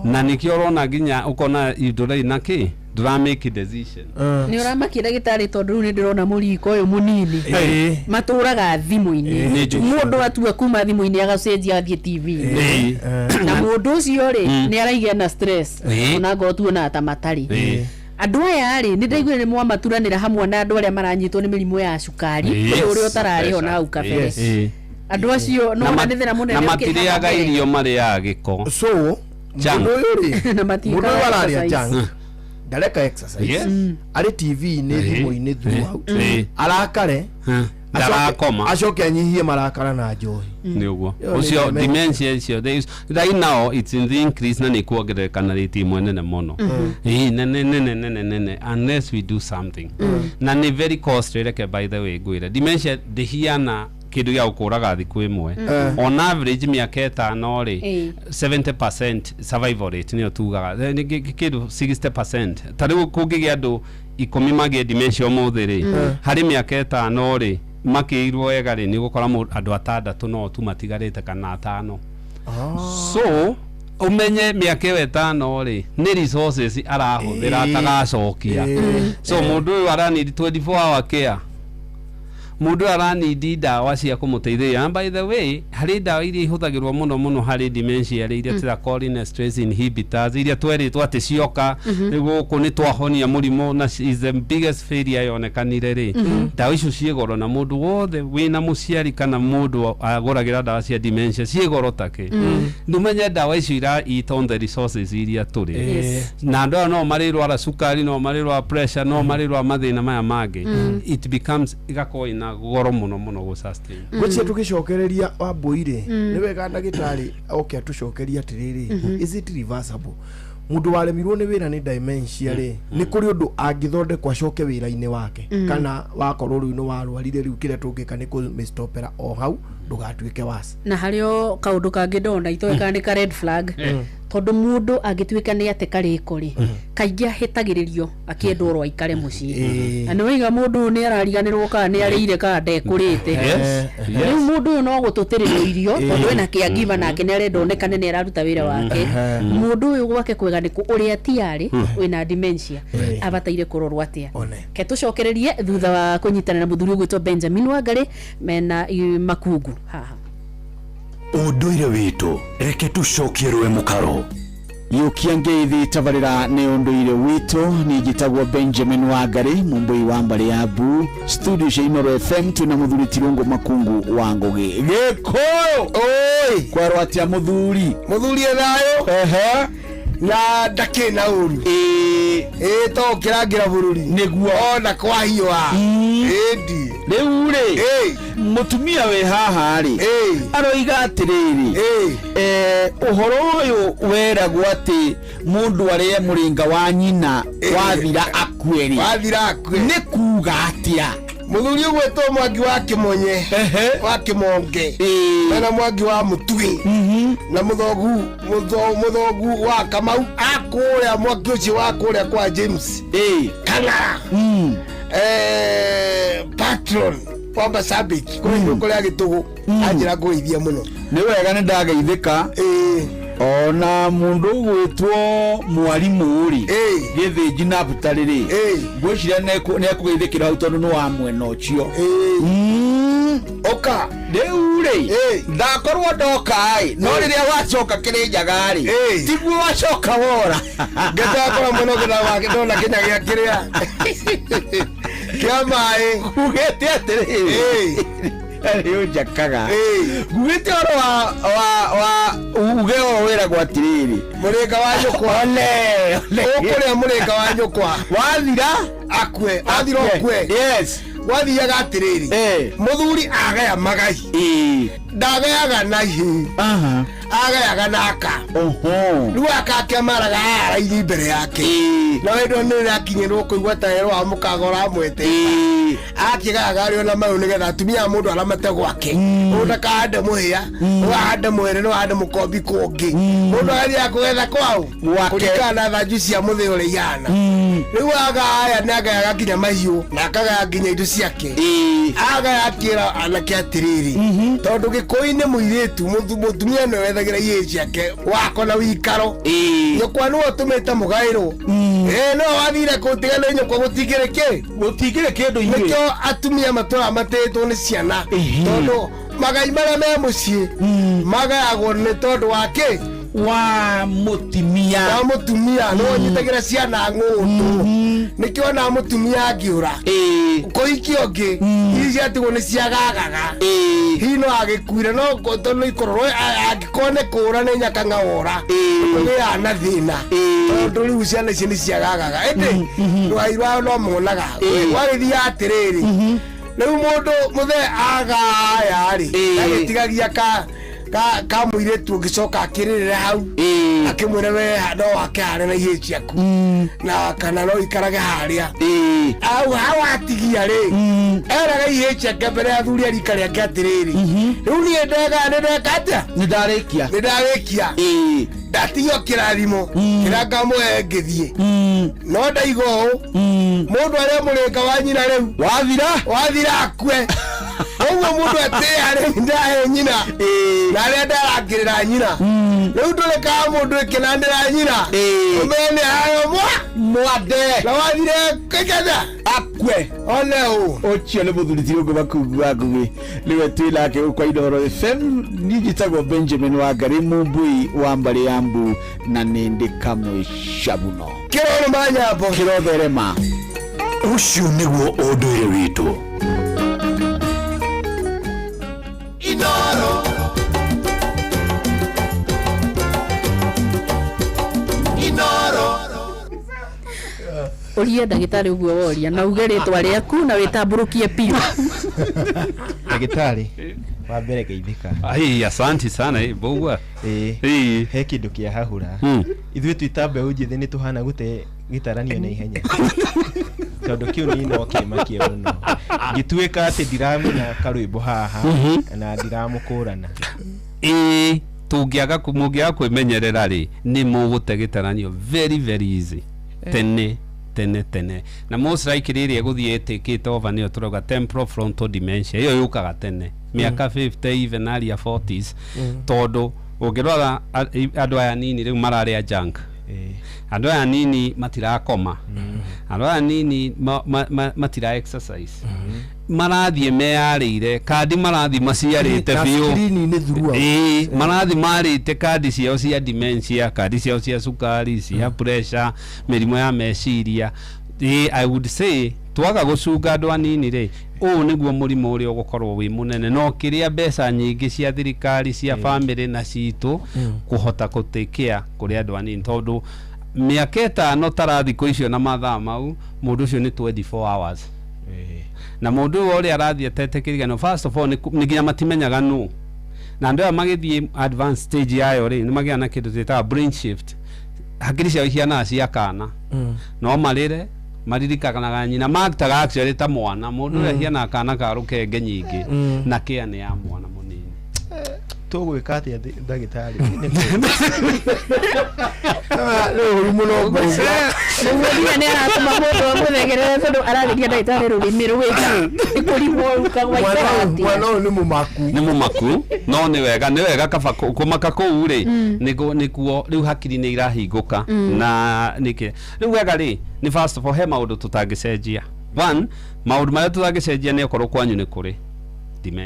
na nĩkĩo ũrona nginya ũkona ndũrĩ na kĩ, ndũra make decision. Nĩ ũramakia ndagĩtarĩ, tondũ rĩu nĩ ndĩrona mũriko ũyũ mũnini matũraga thimũ-inĩ. Nĩ njũĩ. Mũndũ atua kuma thimũ-inĩ agacenjia athiĩ TV-inĩ, na mũndũ ũcio rĩ, nĩ araigĩa na stress, ona ngorwo tuonaga ta matarĩ. Andũ aya rĩ, nĩ ndaiguire nĩ mwamaturanĩra hamwe na andũ arĩa maranyitwo nĩ mĩrimũ ya cukari, ũyũ ũrĩa ũtararĩ ho na hau kabere. Andũ acio no Na nĩ thĩna mũnene na ũkĩrĩ matirĩaga haha mbere. irio, marĩaga gĩko. So Junk. mũndũ ũyũ rĩ, Na mũndũ matiĩkaga ũyũ ararĩa exercise. junk, ndareka exercise, arĩ TV-inĩ, thimũ-inĩ throughout, arakare, Ndarakoma. Acoke anyihie marakara na njohi. Nĩ ũguo. Ĩyo nĩ Ũcio dementia. dementia icio right now it's in the increase, na nĩ kuongerereka na rate ĩmwe nene mũno. Ĩĩ, nene nene nene nene, unless we do something. Na nĩ very costly. Reke by the way ngwĩre, dementia ndĩhiana kĩndũ gĩa gũkũraga thikũ ĩmwe. On average mĩaka 5 rĩ, 70% survival rate nĩyo tugaga. Nĩ kĩndũ 60%. Ta rĩu kũngĩgĩa andũ 10 magĩe dementia ũmũthĩ rĩ, harĩ mĩaka 5 rĩ, makĩirwo wega rĩ, nĩ ũgũkora andũ atandatũ no tu matigarĩte kana atano. So ũmenye mĩaka ĩyo 5 rĩ, nĩ resources arahũthĩra atagacokia. So mũndũ ũyũ aranidi 24 hour care, mũndũ ũyũ aranidi ndawa cia kũmũteithĩrĩria. And by the way, harĩ ndawa iria ihũthagĩrwo mũno mũno harĩ dementia rĩ, iria tĩra cholinesterase inhibitors, iria twerĩtwo atĩ cioka nĩ gũkũ nĩ twahonia mũrimũ, na is the biggest failure yonekanire rĩ. Ndawa icio ciĩ goro, na mũndũ wothe wĩna mũciari kana mũndũ agũragĩra ndawa cia dementia ciĩ goro takĩ. Ndũmenye ndawa icio ira eat on the resources iria tũrĩ. Na andũ aya no marĩrwara cukari, no marĩrwara pressure, no marĩrwara mathĩna maya mangĩ. It becomes igakorwo ina goro mũno mũno gũ sustain. Gwĩciria tũgĩcokereria wambui rĩ, nĩ wega ndagĩtarĩ oke atũcokerie atĩrĩrĩ, is it reversible? Mũndũ waremirwo nĩ wĩra nĩ dementia rĩ, nĩ kũrĩ ũndũ angĩthondekwo acoke wĩra-inĩ wake, kana wakorwo rĩu nĩ warwarire, rĩu kĩrĩa tũngĩka nĩ kũmĩstopera o hau? Ndũgatuĩke wasi. Na harĩ o kaũndũ kangĩ ndona itoĩ kana nĩ ka red flag, tondũ mũndũ angĩtuĩka nĩ ate karĩko rĩ, kaingĩ ahĩtagĩrĩrio akĩendwo oro aikare mũciĩ. Na nĩ waiga mũndũ ũyũ nĩ arariganĩrwo kana nĩ arĩire kana ndekũrĩte. Rĩu mũndũ ũyũ no gũtũtĩrĩrwo irio, tondũ ena kĩangiva nake nĩ arenda onekane nĩ araruta wĩra wake. Mũndũ ũyũ gwake kwega nĩ kũ ũrĩa tiarĩ wĩna dementia abataire kũrorwo atĩa? Ke tũcokererie thutha wa kũnyitana na mũthuri ũgwĩtwo Benjamin Wangari mena makungu haha. Ũndũire witũ, reke tũcokie rũe mũkaro. Yukia ngeithi tabarira nĩ ũndũire witũ. Niĩ njĩtagwo Benjamin Wangari, mũmbũi wa mbarĩ ya Bu. Studio cia Inoro FM twĩna mũthuri Tirũngũ Makungu wa Ngũgĩ Gĩkũyũ. Oi. Kwerwo atĩa mũthuri? Mũthuri e thayũ. Ehe. Na ndakĩ na ũru. Ĩĩ. Ĩĩ, to kĩrangĩra bũrũri. Nĩguo. Ona kwahiũha. Ĩndi. Rĩu rĩ, mũtumia wĩ haha rĩ, aroiga atĩrĩrĩ, ũhoro ũyũ weragwo atĩ mũndũ arĩe mũrĩnga wa nyina wathira akue rĩ, Wathira akue. Nĩ kuga atĩa? Mũthuri ũgwĩtwo Mwangi wa Kĩmonye wa Kĩmonge mena Mwangi wa Mũtugĩ na mũthogu mũthogu wa Kamau akũrĩa mwaki ũcio wa kũrĩa kwa James Kang'ara, patron wa Masabik kũrĩa kũrĩa gĩtũgũ anjĩra ngũgeithia mũno. Nĩ wega, nĩ ndageithĩka. Ona mũndũ ũgwĩtwo mwarimũ rĩ, gĩthĩnji na butarĩ rĩ, ngwĩciria nĩ ekũgeithĩkĩra hau tondũ nĩ wa mwena ũcio. Ũka. Rĩu rĩ, ndakorwo ndoka ĩ, no rĩrĩa wacoka Kĩrĩnyaga rĩ, tiguo wacoka wora. Ngĩtakora mũno ngĩna ndona kĩnya gĩa kĩrĩa kĩa maĩ. Ugĩte atĩrĩrĩ, nĩ ũnjakaga ngugĩte ũhoro wa uge o wĩragwo atĩrĩrĩ, mũrĩnga wa nyũkwa. Ole. Ũkũrĩa mũrĩnga wa nyũkwa. Wathira akue, wathira ũkue. Yes. Gwathiaga atĩrĩrĩ, mũthuri agaya magai, ndagayaga na ihĩ, agayaga na aka. Rĩu aka akĩamaraga arairie mbere yake, na wendo nĩ ũrakinyĩrwo kũigua ta werũ wa mũkaga ũramwete akĩgayaga arĩ ona mayũ, nĩgetha atumia a mũndũ aramate gwake. Ũyũ ndakahande mũhĩa, ũgahande mwere, no ahande mũkombi kũngĩ. Mũndũ agathiaga kũgetha kwao Gwake. Kũringana na thanju cia mũthĩ ũrĩa ihana. Rĩu agaya nĩ agayaga nginya mahiũ na akagaya nginya indo ciake. Agaya akĩra anake atĩrĩrĩ, tondũ gĩkũyũ-inĩ mũirĩtu mũtumia nĩwe wethagĩra ihĩĩ ciake wako na wĩikaro. Nyũkwa nĩwe ũtũmĩte mũgaĩrwo. Ĩĩ, no wathire kũtiga nĩ nyũkwa gũtingĩrĩ kĩ gũtingĩrĩ kĩndũ inyuĩ. Nĩkĩo atumia matũraga matĩĩtwo nĩ ciana, tondũ magai marĩa me mũciĩ magayagwo nĩ tondũ wa kĩ? Wa mũtumia. Wa mũtumia nĩwe ũnyitagĩra ciana ng'ũndũ. Nĩkĩo ona mũtumia angĩũra kũhikia ũngĩ, ici ciatigwo nĩ ciagagaga. Hihi no agĩkuire, no tondũ ikororwo angĩkorwo nĩ kũũra nĩ nyakang'a wora, kũgĩaga na thĩna, tondũ rĩu ciana ici nĩ ciagagaga, ĩndĩ rũgai rwao no monaga. Gwagĩthiaga atĩrĩrĩ, rĩu mũndũ mũthee agaya rĩ, agĩtigagia ka mũirĩtu ũngĩcoka akĩrĩrĩra hau akĩmwĩra, we no wake harĩa na ihĩĩ ciaku, na kana no ikarage harĩa au hau atigia rĩ. Eraga ihĩĩ ciake mbere ya athuri a rika rĩake atĩrĩrĩ, rĩu niĩ ndega nĩ ndeka atĩa? Nĩ ndarĩkia. Nĩ ndarĩkia, ndatigio kĩrathimo kĩrĩa ngamũhe ngĩthiĩ, no ndaiga ũũ, mũndũ arĩa mũrĩnga wa nyina rĩu wathira wathira akue. Ũguo mũndũ atĩĩ harĩa ndahe nyina na arĩa ndarangĩrĩra nyina, rĩu ndũrĩkaga mũndũ ĩkĩnanĩra nyina ũmene hayo mwa mwande na wathire kĩgetha akue. One ũ. Ũcio nĩ mũthuri Tirũngũ Makungu wa Ngũgĩ, nĩwe twĩ nake gũkũ Inooro FM. Niĩ njĩtagwo Benjamin Wangari, mũmbui wa mbarĩ ya Mbu, na nĩ ndĩ kamwe cabuno. Kĩroro manyambo. Kĩrotherema. Ũcio nĩguo ũndũire witũ. Inoro. Inoro. Ũrie ndagĩtarĩ ũguo woria na uge rĩtwa rĩaku na wĩtambũrũkie biũ. Ndagĩtarĩ wa mbere, geithĩka. Ai, asante sana, bogua. Ĩĩ, he kĩndũ kĩa hahũra. Ithuĩ twĩ ta mbeũ njĩthĩ nĩ tũhana gũte gĩtaranio na ihenya. Tondũ kĩu niĩ no kĩmakie mũno. Ngĩtuĩka atĩ ndiramenya karwĩmbo haha na ndiramũkũrana. Ĩĩ, tũngĩaga mũngĩaga kwĩmenyerera rĩ, nĩ mũgũte gĩtaranio very very easy tene tene tene. Na most likely ĩrĩa ĩgũthiĩ ĩtĩkĩte over nĩyo tũrauga temporal frontal dementia. Ĩyo yũkaga tene, mĩaka 50, even earlier 40s. Tondũ ũngĩrora andũ aya nini rĩu mararĩa junk, andũ aya nini matirakoma, andũ aya nini matira exercise, marathiĩ meyarĩire kandi, marathiĩ maciarĩte Na biũ. screen-inĩ throughout. Ĩĩ, marathiĩ marĩte kandi ciao cia dementia, kandi ciao cia cukari, cia pressure, mĩrimũ ya meciria. Ĩĩ, I would say twaga gũcunga andũ anini rĩ, ũũ nĩguo mũrimũ ũrĩa ũgũkorwo wĩ mũnene no kĩrĩa mbeca nyingĩ cia thirikari, cia bamĩrĩ na citũ kũhota gũtĩkĩa kũrĩ andũ anini, tondũ mĩaka 5 tara thikũ icio na mathaa mau, mũndũ ũcio nĩ 24 hours na mũndũ ũyũ ũrĩa arathiĩ atete kĩrigano. First of all, nĩ nginya matimenyaga nũ, na andũ aya magĩthiĩ advanced stage yayo rĩ, nĩ magĩaga na kĩndũ twĩtaga brain shift. Hakiri ciao ihianaga cia kana, no marĩre maririkanaga nyina, maktaga actually ta mwana. Mũndũ ũrĩa ahianaga kana ka rũkenge nyingĩ na kĩa nĩ ya mwana mũnini. Tũgwĩka atĩa, ndagĩtarĩ? Nĩ ũru mũno ngũnga. Nĩguo nginya nĩ aratũma mũndũ amũthegerere tondũ ararĩria ndagĩtarĩ rũrĩmĩ rwĩka nĩ kũrigwo rukagwaikara atĩa. Mwana ũyũ nĩ mũmaku. Nĩ mũmaku, no nĩ wega kaba kũmaka kũu rĩ, nĩguo rĩu hakiri nĩ irahingũka. Na nĩkĩ rĩu wega rĩ, nĩ first of all he maũndũ tũtangĩcenjia. One, maũndũ marĩa tũtangĩcenjia nĩ okorwo kwanyu nĩ kũrĩ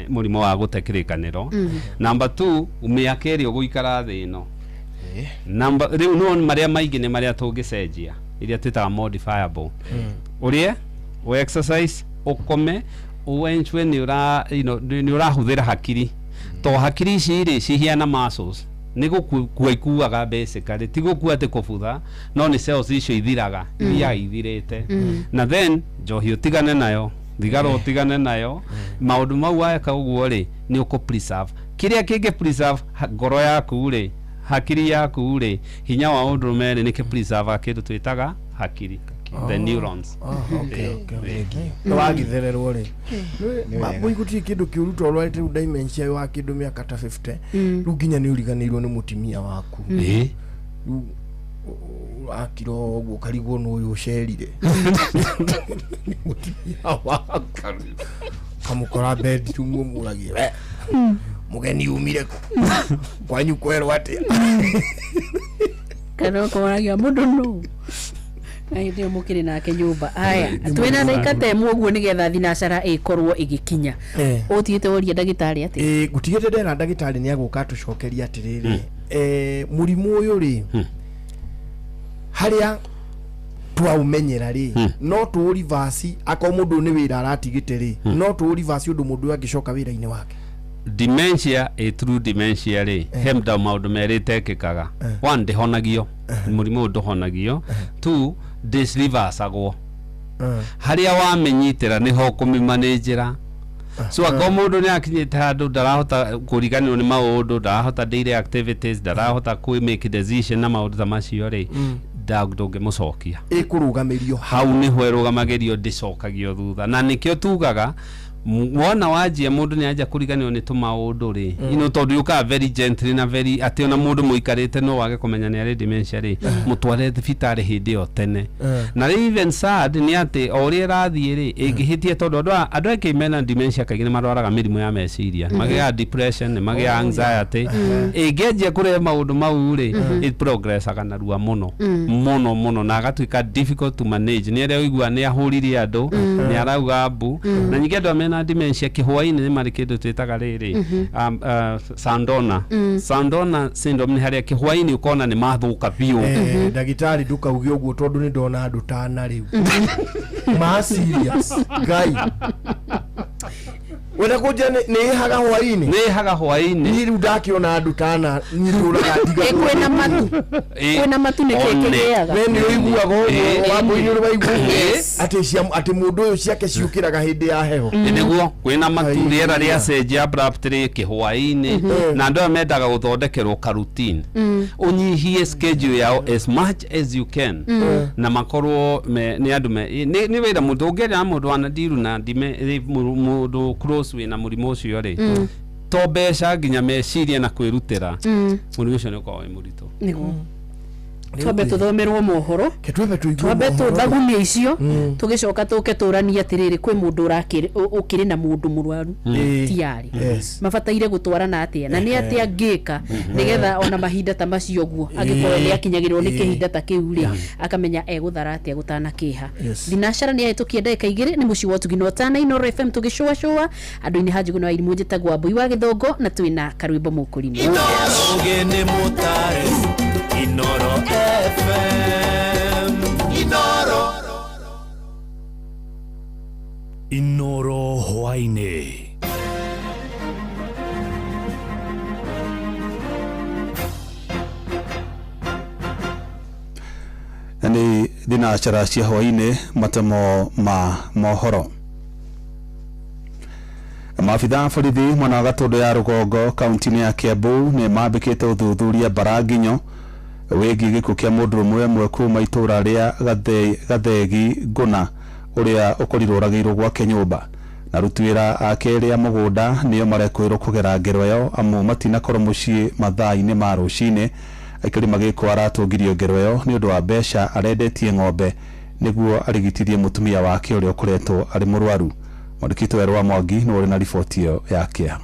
mũrimũ wa gũte kĩrĩkanĩro. Number two, mĩaka ĩrĩa ũgũikara thĩ ĩno. Number rĩu no marĩa maingĩ nĩ marĩa tũngĩcenjia, iria twĩtaga modifiable: ũrĩe, ũ exercise, ũkome, ũenchwe nĩ ũra you know, nĩ ũrahũthĩra hakiri, to hakiri ici rĩ cihiana muscles, nĩ gũkua ikuaga basically, ti gũkua atĩ kũbutha, no nĩ cells icio ithiraga, ithiaga ithirĩte. Na then njohi ũtigane nayo, thigara ũtigane nayo. Maũndũ mau weka ũguo rĩ, nĩ ũkũ preserve kĩrĩa kĩngĩ preserve ngoro yaku rĩ, hakiri yaku rĩ, hinya wa ũndũrũme rĩ, nĩkĩ preserve kĩndũ twĩtaga hakiri, the neurons. Nĩ wagĩthererwo rĩ, mabũi gũtirĩ kĩndũ kĩũru ta ũrwarĩte rĩu dementia wa kĩndũ mĩaka ta 50, rĩu nginya nĩ ũriganĩirwo nĩ mũtimia waku. Rĩu akira ũguo ũkarigwo nũ ũyũ ũcerire nĩ mũtimia waku, kamũkora bedroom ũmũragie, "We, mũgeni umire kũ? Kwanyu kwerwo atĩa?" Kana ũkoragia mũndũ nũ na hĩndĩ ĩyo mũkĩrĩ nake nyũmba. Aya, twĩna ndagĩka ta ĩmwe ũguo nĩgetha thinacara ĩkorwo ĩgĩkinya. Ũtigĩte woria ndagĩtarĩ atĩ Ĩĩ, ngũtigĩte ndera ndagĩtarĩ nĩ agũka atũcokeria atĩrĩrĩ, mũrimũ ũyũ rĩ, harĩa twaũmenyera rĩ, no tũũ reverse? Akorwo mũndũ ũyũ nĩ wĩra aratigĩte rĩ, no tũũ reverse ũndũ mũndũ ũyũ angĩcoka wĩra-inĩ wake? Dementia, a true dementia rĩ, he maũndũ merĩ itekĩkaga. One, ndĩhonagio, mũrimũ ũyũ ndũhonagio. Two, ndĩrivasagwo. Harĩa wamĩnyitĩra nĩho ũkũmĩmanĩnjĩra. So akorwo mũndũ nĩ akinyĩte handũ ndarahota kũriganĩrwo nĩ maũndũ, ndarahota daily activities, ndarahota kwĩ make decision na maũndũ ta macio rĩ, ndũngĩmũcokia. Ĩkũrũgamĩrio. Hau nĩho ĩrũgamagĩrio, ndĩcokagio thutha. Na nĩkĩo tugaga wona wanjia mũndũ nĩ anjia kũriganĩrwo nĩ tũmaũndũ rĩ, tondũ yũkaga very gently na very atĩ ona mũndũ mũikarĩte no wage kũmenya nĩ arĩ dementia rĩ, mũtware thibitarĩ hĩndĩ ĩyo tene. Na rĩ, even sad nĩ atĩ o ũrĩa ĩrathiĩ rĩ, ĩngĩhĩtia, tondũ andũ aingĩ mena dementia kaingĩ nĩ marwaraga mĩrimũ ya meciria, magĩaga depression, nĩ magĩaga anxiety. Ĩngĩanjia kũrehe maũndũ mau rĩ, it progressaga narua mũno mũno mũno na agatuĩka difficult to manage. Nĩ arĩa ũigua nĩ ahũrire andũ, nĩ arauga mbu. Na ningĩ andũ arĩa mena dementia kĩhwainĩ nĩ marĩ kĩndũ twĩtaga rĩrĩ sundowner syndrome, nĩ harĩa kĩhwainĩ ũkona nĩ mathũka biũ. Ndagĩtarĩ, ndũkauge ũguo tondũ nĩ ndona andũ tana rĩu ma serious ngai. Wenda kũnjĩra nĩ ĩhaga hwaĩ-inĩ? Nĩ ĩhaga hwaĩ-inĩ. Niĩ rĩu ndakĩona andũ tana nyitũraga Ĩ, kwĩna matu. Kwĩna matu nĩkĩ kĩgĩaga? We nĩ ũiguaga ũguo Wambũi, nĩ ũrĩ waigua ũguo? Yes. Atĩ atĩ mũndũ ũyũ ciake ciũkĩraga hĩndĩ ya heho. Ĩ, nĩguo kwĩna matu, rĩera rĩacenjia abruptly kĩhwaĩ-inĩ, na andũ aya mendaga gũthondekerwo ka routine, ũnyihie schedule yao as much as you can, na makorwo nĩ andũ nĩ wĩra mũndũ ũngĩaria na mũndũ wanadiru na ndime mũndũ close wĩna mũrimũ ũcio rĩ, to mbeca nginya meciria na kwĩrutĩra, mũrimũ ũcio nĩ ũkoragwo wĩ mũritũ. Nĩguo twambe tũthomerwo mohoro, twambe tũigue twambe mohoro. Tũthagumie icio, tũgĩcoka tũke tũranie atĩrĩrĩ, kwĩ mũndũ ũkĩrĩ na mũndũ mũrwaru tiarĩ mabataire gũtwarana atĩa, na nĩ atĩa angĩka nĩgetha ona mahinda ta macio ũguo angĩkorwo nĩ akinyagĩrwo nĩ kĩhinda ta kĩu rĩ, akamenya egũthara atĩa gũtanakĩha. Thinacara nĩ ahĩtũkia ndagĩka 2. Nĩ mũciĩ wa ũtugi na ũtana Inoro FM, tũgĩcũacũa andũ-inĩ hanjugũ na wairimũ. Njĩtagwo Wambui wa Gĩthongo na twĩna karwĩmbo mũkũrimũ. Ũgĩ nĩ mũtare Inoro FM Inoro. Inoro hwaĩ-inĩ. Na nĩ thinacara cia hwaĩ-inĩ, matemo ma mohoro. Maabitha a borithi mwena wa Gatũndũ ya rũgongo kaunti-inĩ ya Kiambu nĩ mambĩkĩte ũthuthuria mbaranginyo wĩgiĩ gĩkuũ kĩa mũndũ ũmwe ũmwe kuma itũra rĩa Gathegi Ngũna, ũrĩa ũkorirwo ũragĩirwo gwake nyũmba. Na aruti wĩra ake rĩa mũgũnda nĩo marekũĩrwo kũgera ngero ĩyo, amu matinakorwo mũciĩ mathaa-inĩ ma rũcinĩ. Aikari magĩkwo aratũngirio ngero ĩyo nĩ ũndũ wa mbeca arendetie ng'ombe nĩguo arigitithie mũtumia wake ũrĩa ũkoretwo arĩ mũrwaru. Mwandĩki Werũ wa Mwangi nĩwe ũrĩ na riboti ĩyo ya kĩeha.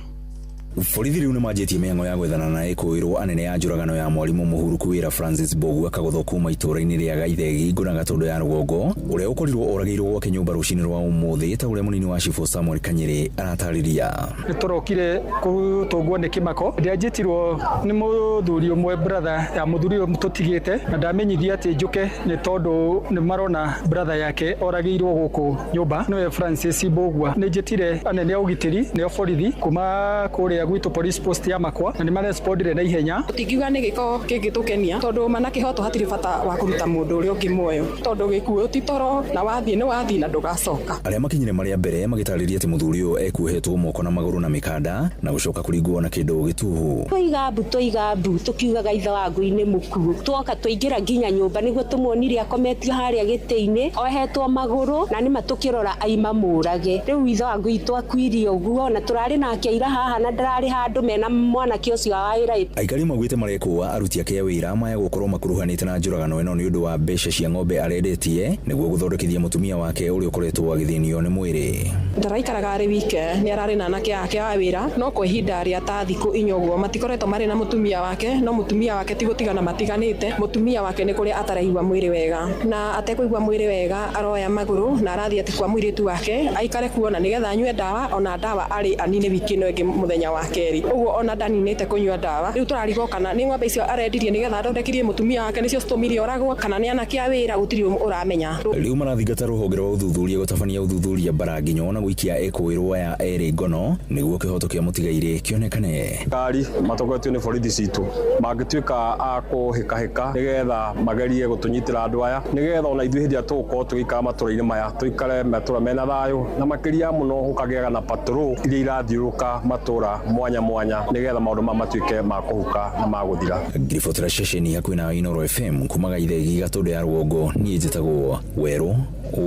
Borithi rĩu nĩ manjĩtie mĩhang'o ya gwethana na ĩkũĩrwo anene ya njũragano ya mwarimũ mũhuruku wĩra Francis Mbogu akagũthwo kuma itũũra-inĩ rĩa Gaithegi Ngũna Gatũndũ ya rũgongo, ũrĩa ũkorirwo oragĩirwo gwake nyũmba rũcinĩ rwa ũmũthĩ, ta ũrĩa mũnini wa cibũ Samuel Kanyĩrĩ aratarĩria. Nĩ tũrokire gũtũngwo nĩ kĩmako. Ndĩanjĩtirwo nĩ mũthuri ũmwe, brother ya mũthuri ũyũ tũtigĩte, na ndamenyithia atĩ njũke nĩ tondũ nĩ marona brother yake oragĩirwo gũkũ nyũmba, nĩwe Francis Mbũgua. Nĩ njĩtire anene a ũgitĩri, nĩo borithi kuma kũrĩa gwitũ police post ya Makwa, na nĩ marespondire na ihenya. Tingiuga nĩ gĩko kĩngĩtũkenia, tondũ mana kĩhoto hatirĩ bata wa kũruta mũndũ ũrĩa ũngĩ muoyo, tondũ gĩkuũ ti toro, na wathiĩ nĩ wathiĩ na ndũgacoka. Arĩa makinyire marĩa mbere magĩtarĩria atĩ mũthuri ũyũ ekuohetwo moko na magũrũ na mĩkanda na gũcoka kũringwo na kĩndũ gĩtuhu. Twaiga mbu, twaiga mbu, tukiugaga ithe wa ngui nĩ mũkuũ. Twoka twaingĩra nginya nyũmba nĩguo tũmuonire akometio harĩa gĩtĩ-inĩ ohetwo magũrũ, na nĩma tũkĩrora aima mũrage. Rĩu ithe wa ngui twakuirie ũguo, na tũrarĩ nake ira haha na ndararĩ handũ mena mwanake ũcio wa wĩra. Aikari maugĩte marekũa aruti ake a wĩra maya gũkorwo makuruhanĩte na njũragano ĩno nĩ ũndũ wa mbeca cia ng'ombe arendetie nĩguo gũthondekithia mũtumia wake ũrĩa ũkoretwo agĩthĩnio nĩ mwĩrĩ. Ndaraikaraga arĩ wike, nĩ ararĩ na anake ake a wĩra, no kwa ihinda rĩa ta thikũ 4 ũguo matikoretwo marĩ na mũtumia wake. No mũtumia wake ti gũtigana matiganĩte, mũtumia wake nĩ kũrĩa ataraigua mwĩrĩ wega, na atekũigua mwĩrĩ wega aroya magũrũ na arathiĩ atĩ kwa mũirĩtu wake aikare kuona nĩgetha anyue ndawa, ona ndawa arĩ anine wiki ĩno ĩngĩ mũthenya wa kerĩ ũguo, ona ndaninĩte kũnyua ndawa. Rĩu tũrarigwo kana nĩ ng'ombe icio arendirie nĩgetha athondekirie mũtumia wake nĩcio citũmire oragwo, kana nĩ anake a wĩra, gũtirĩ ũramenya. Rĩu marathingata rũhonge rwa ũthuthuria gũtabania ũthuthuria mbaranginyo na gũikia ekũĩrwo aya erĩ ngono nĩguo kĩhoto kĩa mũtigairĩ kĩonekane. Ngari matongoretio nĩ borithi citũ mangĩtuĩka a kũhĩkahĩka nĩgetha magerie gũtũnyitĩra andũ aya, nĩgetha ona ithuĩ hĩndĩ ĩrĩa tũgũkorwo tũgĩikara matũra-inĩ maya tũikare matũra mena thayũ, na makĩria mũno gũkagĩaga na patrol iria irathiũrũrũka matũra mwanya mwanya nĩgetha maũndũ maya matuĩke ma kũhuka na ma gũthira. Ngiribotera ceceni hakuhĩ na Inoro FM kuma Gaithegi Gatũndũ ya rũgongo, niĩ njĩtagwo Werũ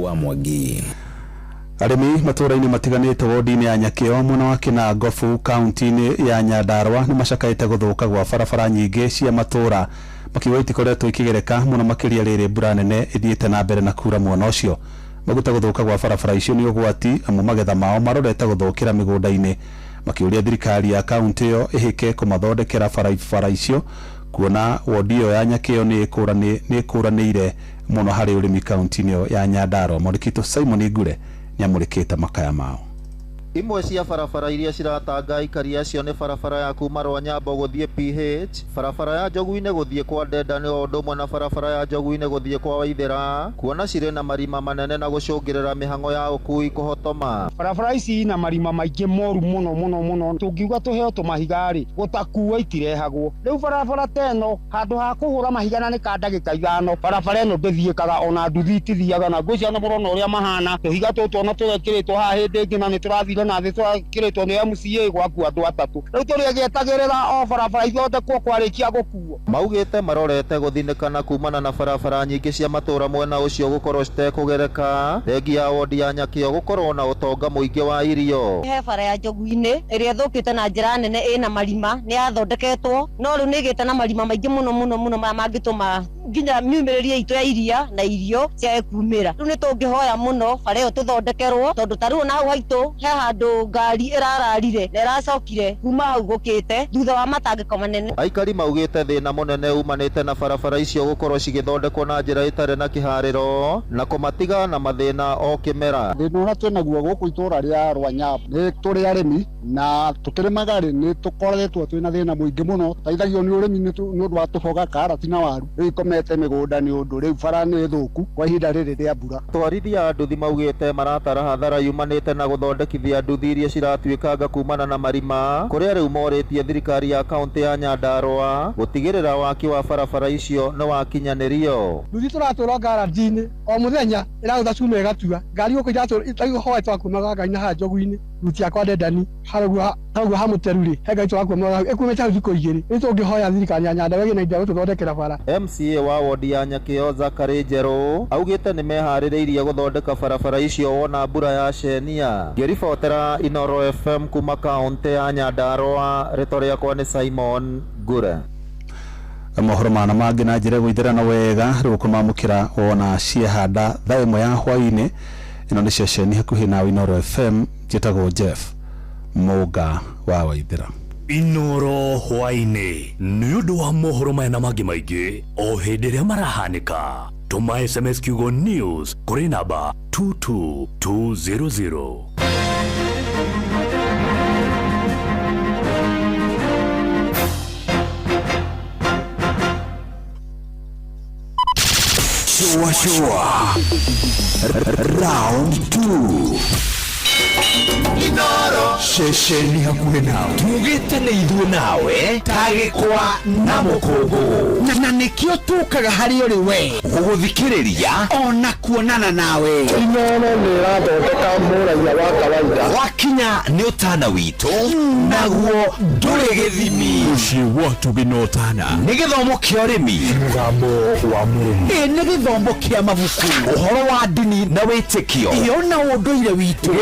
wa Mwangi. Arĩmi matũũra-inĩ matiganĩte wodi-inĩ ya Nyakĩo mwena wa Kĩnangobu kaunti-inĩ ya Nyandarua nĩ macakaĩte gũthũka gwa barabara nyingĩ cia matũũra, makiuga itikoretwo ikĩgereka mũno makĩria rĩrĩ mbura nene ĩthiĩte na mbere na kura mwena ũcio. Maguta gũthũka gwa barabara icio nĩ ũgwati, amu magetha mao marorete gũthũkĩra mĩgũnda-inĩ, makĩũria thirikari ya kaunti ĩyo ĩhĩke kũmathondekera barabara icio, kuona wodi ĩyo ya Nyakĩo nĩ ĩkũranĩire mũno harĩ ũrĩmi kaunti-inĩ ĩyo ya Nyandarua. Mwandĩki witũ Simon Ngure nĩamũrĩkĩte makaya mao. Imwe cia barabara iria ciratanga aikari acio nĩ barabara ya kuma Rwanyambo gũthiĩ PH, barabara ya Njogu-inĩ gũthiĩ kwa Ndenda o ũndũ ũmwe na barabara ya Njogu-inĩ gũthiĩ kwa Waithĩra, kuona cirĩ na marima manene na gũcũngĩrĩra mĩhang'o ya ũkui kũhotoma. Barabara ici ina marima maingĩ moru mũno mũno mũno, tũngiuga tũheo tũmahiga rĩ, gũtakuo itirehagwo. Rĩu barabara ta ĩno handũ ha kũhũra mahiga na nĩ ka ndagĩka ithano, barabara ĩno ndĩthiĩkaga ona nduthi itithiaga, na ngwĩciria nĩ mũrona ũrĩa mahana, tũhiga tũtũ ona tũrekĩrĩtwo haha hĩndĩ ĩngĩ na nĩ tũrathire na thĩ tũrekĩrĩtwo nĩ MCA gwakua andũ atatũ. Rĩu tũrĩgĩetagĩrĩra o barabara ithondekwo kwarĩkia gũkuo. Maugĩte marorete gũthinĩkana kumana na barabara nyingĩ cia matũra mwena ũcio gũkorwo citekũgereka, thengia ya wodi ya Nyakĩo gũkorwo na ũtonga mũingĩ wa irio. He bara ya Njogu-inĩ ĩrĩa ĩthũkĩte na njĩra nene ĩna marima, nĩ yathondeketwo no rĩu nĩ ĩgĩte na marima maingĩ mũno mũno mũno marĩa mangĩtũma nginya miumĩrĩrie itũ ya iria na irio ciage kumĩra. Rĩu nĩ tũngĩhoya mũno bara ĩyo tũthondekerwo, tondũ ta rĩu ona hau haitũ he handũ ngari ĩrararire na ĩracokire kuma hau gũkĩte thutha wa matangĩko manene. Aikari maugĩte thĩna mũnene umanĩte na barabara icio gũkorwo cigĩthondekwo na njĩra ĩtarĩ na kĩharĩro na kũmatiga na mathĩna o kĩmera. Thĩna ũrĩa twĩnaguo gũkũ itũra rĩa Rwanyambo nĩ tũrĩ arĩmi na tũkĩrĩmaga rĩ nĩ tũkoretwo twĩna thĩna mũingĩ mũno, teithagio nĩ ũrĩmi nĩ ũndũ wa tũboga karati na waru, rĩu ikomete mĩgũnda nĩ ũndũ rĩu bara nĩ thũku kwa ihinda rĩrĩ rĩa mbura. Atwarithia a nduthi maugĩte maratara hathara yumanĩte na gũthondekithia nduthi iria ciratuĩkanga kumana na marima, kũrĩa rĩu morĩtie thirikari ya kaũntĩ ya Nyandarũa gũtigĩrĩra waki wa barabara icio nĩ wakinyanĩrio. Nduthi tũratũra ngaranji-inĩ o mũthenya ĩragũtha cuma ĩgatua ngari gũkũ iratũra twakumaga ngari na haha Njogu-inĩ ruti yakwa Ndendani harugua ha Mũteru rĩ he ngari tũrakumaga hau ĩkumĩte hau thikũ igĩrĩ. Rĩu tũngĩhoya thirikari ya Nyandarũa ĩgĩe na ihinda rĩa gũtũthondekera bara. MCA wa wodi ya Nyakĩo Zachary Njerũ augĩte nĩ meharĩrĩirie gũthondeka barabara icio wona mbura yacenia. Ngĩribotera Inooro FM kuma kaũntĩ ya Nyandarũa, rĩtwa rĩakwa nĩ Simon Ngure. Mohoro mana mangĩ na njĩra ĩgũithĩrana wega rĩu ũkũmamũkĩra wona ciehanda thaa ĩmwe ya hwaĩ-inĩ. Ĩno nĩ ceceni hakuhĩ nawe Inooro FM, njĩtagwo Jeff Mũnga wa Waithĩra. Inooro hwaĩ-inĩ nĩ ũndũ wa mohoro maya na mangĩ maingĩ o hĩndĩ ĩrĩa marahanĩka. Tũma SMS kiugo news kũrĩ namba 22200. Shua shua round 2 Inooro ceceni hakuhĩ nawe tugĩte nĩ ithuĩ nawe ta gĩkwa na mũkũngũ na nĩkĩo tũkaga harĩ ũrĩ we gũgũthikĩrĩria ona kuonana nawe. Inooro nĩ ĩrathondeka mũraia wa kawaida wakinya nĩ ũtana witũ naguo ndũrĩ gĩthimi. Mũciĩ wa ũtugi na ũtana nĩ gĩthomo kĩa ũrĩmi, mũgambo wa mũrĩmi, ĩ nĩ gĩthomo kĩa mabuku, ũhoro wa ndini na wĩtĩkio, ĩyo na ũndũire witũ,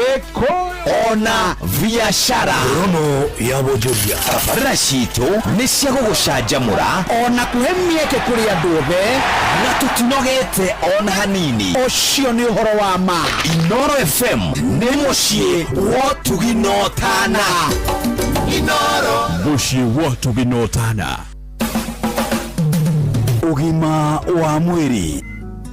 ona biashara, Rono ya wonjoria. Tabarĩra citũ nĩ cia gũgũcanjamũra ona kũhe mĩeke kũrĩ andũ othe, na tũtinogete ona hanini. Ũcio nĩ ũhoro wa ma. Inooro FM nĩ mũciĩ wa ũtugi na ũtana. Inooro mũciĩ wa ũtugi na ũtana. Ũgima wa mwĩrĩ.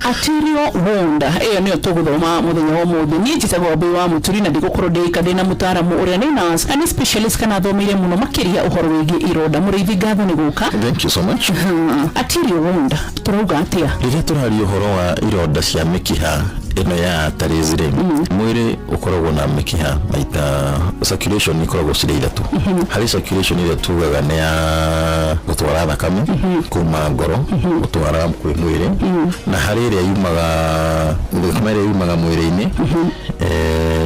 Arterial wound ĩyo nĩyo tũgũthoma mũthenya wa ũmũthĩ. Niĩ njĩtagwo Wambui wa Mũturi na ndigũkorwo ndĩika ndĩna mũtaaramu ũrĩa nĩ nurse na nĩ specialist kana athomeire mũno makĩria ũhoro wĩgiĩ ironda. Mũrĩithi, ngatho nĩ gũka. Thank you so much. Arterial wound tũrauga atĩa? Rĩrĩa tũraria ũhoro wa ironda cia mĩkiha ĩno ya arteries rĩ, mwĩrĩ ũkoragwo na mĩkiha maita, circulation ikoragwo cirĩ ithatũ. Harĩ circulation ĩrĩa tugaga nĩ ya gũtwara thakame kuma ngoro gũtwara kwĩ mwĩrĩ, na harĩ ĩrĩa yumaga thakame ĩrĩa yumaga mwĩrĩ-inĩ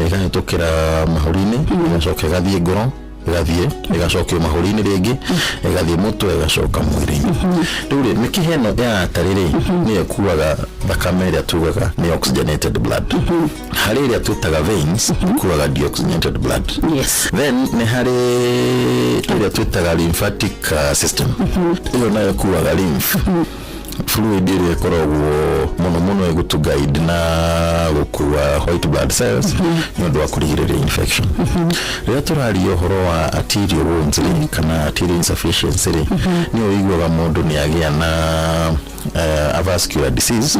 ĩkahĩtũkĩra mahũri-inĩ, ĩgacoka ĩgathiĩ ngoro, ĩgathiĩ ĩgacokio mahũri-inĩ rĩngĩ, ĩgathiĩ mũtwe, ĩgacoka mwĩrĩ-inĩ. Rĩu rĩ, mĩkiha ĩno ya artery rĩ, nĩyo ĩkuaga thakame ĩrĩa tugaga nĩ oxygenated blood. Harĩ ĩrĩa twĩtaga veins, ĩkuaga deoxygenated blood. Then nĩ harĩ ĩrĩa twĩtaga lymphatic system, ĩyo nayo ĩkuaga lymph fluid ĩrĩa ĩkoragwo mũno mũno ĩgũtũ guide na gũkua white blood cells nĩ ũndũ wa kũrigĩrĩria infection. Rĩrĩa tũraria ũhoro wa arterial wounds rĩ, kana arterial insufficiency rĩ, nĩ ũiguaga mũndũ nĩ agĩa na avascular disease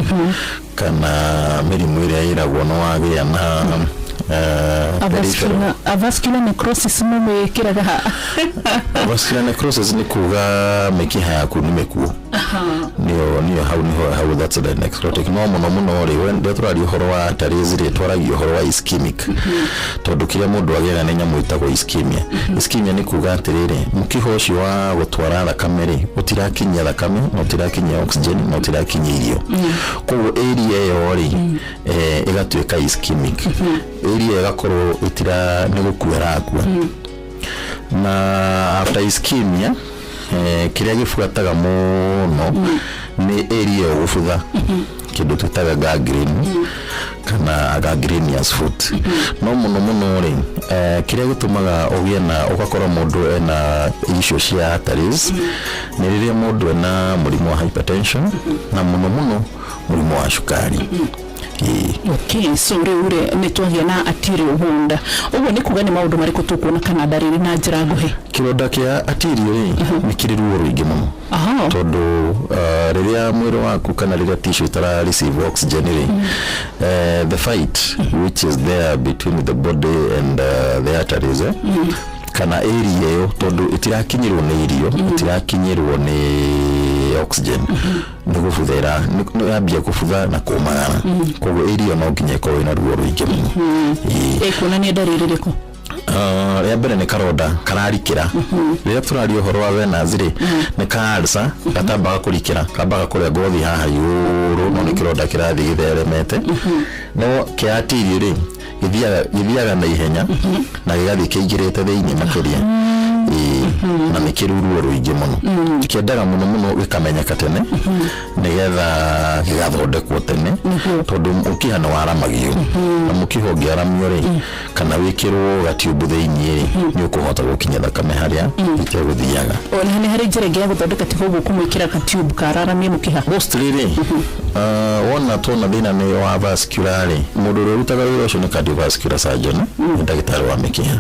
kana mĩrimũ ĩrĩa ĩragwo nĩ wagĩa na Peripheral. Avascular necrosis mũmĩkĩraga ha? Vascular necrosis nĩ kuga mĩkiha yaku nĩ mĩkuo. Nĩyo hau niho hau, that's the necrotic. No mũno mũno rĩ, rĩrĩa tũraria ũhoro wa arteries rĩ, twaragia ũhoro wa ischemic, tondũ kĩrĩa mũndũ agĩaga nĩ nyamũ ĩtagwo ischemia. Ischemia nĩ kuga atĩrĩrĩ, mũkiha ũcio wa gũtwara thakame rĩ, ũtirakinyia thakame na ũtirakinyia oxygen na ũtirakinyia irio. Koguo area ĩyo rĩ, ĩgatuĩka ischemic area, ĩgakorwo ĩtira nĩ gũkua ĩrakua. Na after ischemia, kĩrĩa gĩbuataga mũno nĩ area ĩyo gũbutha, kĩndũ twĩtaga gangrene kana gangrenous foot. No mũno mũno rĩ, kĩrĩa gĩtũmaga ũgĩe na ũgakora mũndũ ena icio cia arteries nĩ rĩrĩa mũndũ ena mũrimũ wa hypertension na mũno mũno mũrimũ wa cukari. Ĩĩ. Okay, so rĩu rĩ, nĩ twagĩa na arterial wound. Ũguo nĩ kuga nĩ maũndũ marĩkũ tũkuona kana ndariri na njĩra nguhĩ? Kĩronda kĩa arterial rĩ, nĩ kĩrĩ ruo rũingĩ mũno, tondũ rĩrĩa mwĩrĩ waku kana rĩrĩa tissue itara receive oxygen rĩ, the fight which is there between the body and the arteries, kana area ĩyo, tondũ ĩtirakinyĩrwo nĩ irio, ĩtirakinyĩrwo nĩ oxygen, nĩ gũbuthĩra, nĩ yambia kũbutha na kũmagara. Koguo area no nginya ĩkorwo ĩna ruo rũingĩ mũno. Ĩĩ. Ĩkuonania ndariri ĩrĩkũ? Rĩa mbere nĩ karonda kararikĩra. Rĩrĩa tũraria ũhoro wa venous rĩ, nĩ ka ulcer gatambaga kũrikĩra, kambaga kũrĩa ngothi haha igũrũ, no nĩ kĩronda kĩrathiĩ gĩtheremete. No kĩa arterial rĩ, gĩthiaga na ihenya na gĩgathiĩ kĩingĩrĩte thĩinĩ makĩria. Ĩĩ, na nĩ kĩrĩ ruo rũingĩ mũno. Kĩendaga mũno mũno gĩkamenyeka tene nĩgetha gĩgathondekwo tene, tondũ mũkiha nĩ waramagio, na mũkiha ũngĩaramio rĩ, kana wĩkĩrwo gatiũmbu thĩinĩ rĩ, nĩ ũkũhota gũkinya thakame harĩa itegũthiaga. Ona nĩ harĩ njĩra ĩngĩ ya gũthondeka tiga ũguo kũmwĩkĩra katube kararamie mũkiha? Mostly rĩ, wona tuona thĩna nĩ wa vascular rĩ, mũndũ ũrĩa ũrutaga wĩra ũcio nĩ cardiovascular surgeon, nĩ ndagĩtarĩ wa mĩkiha.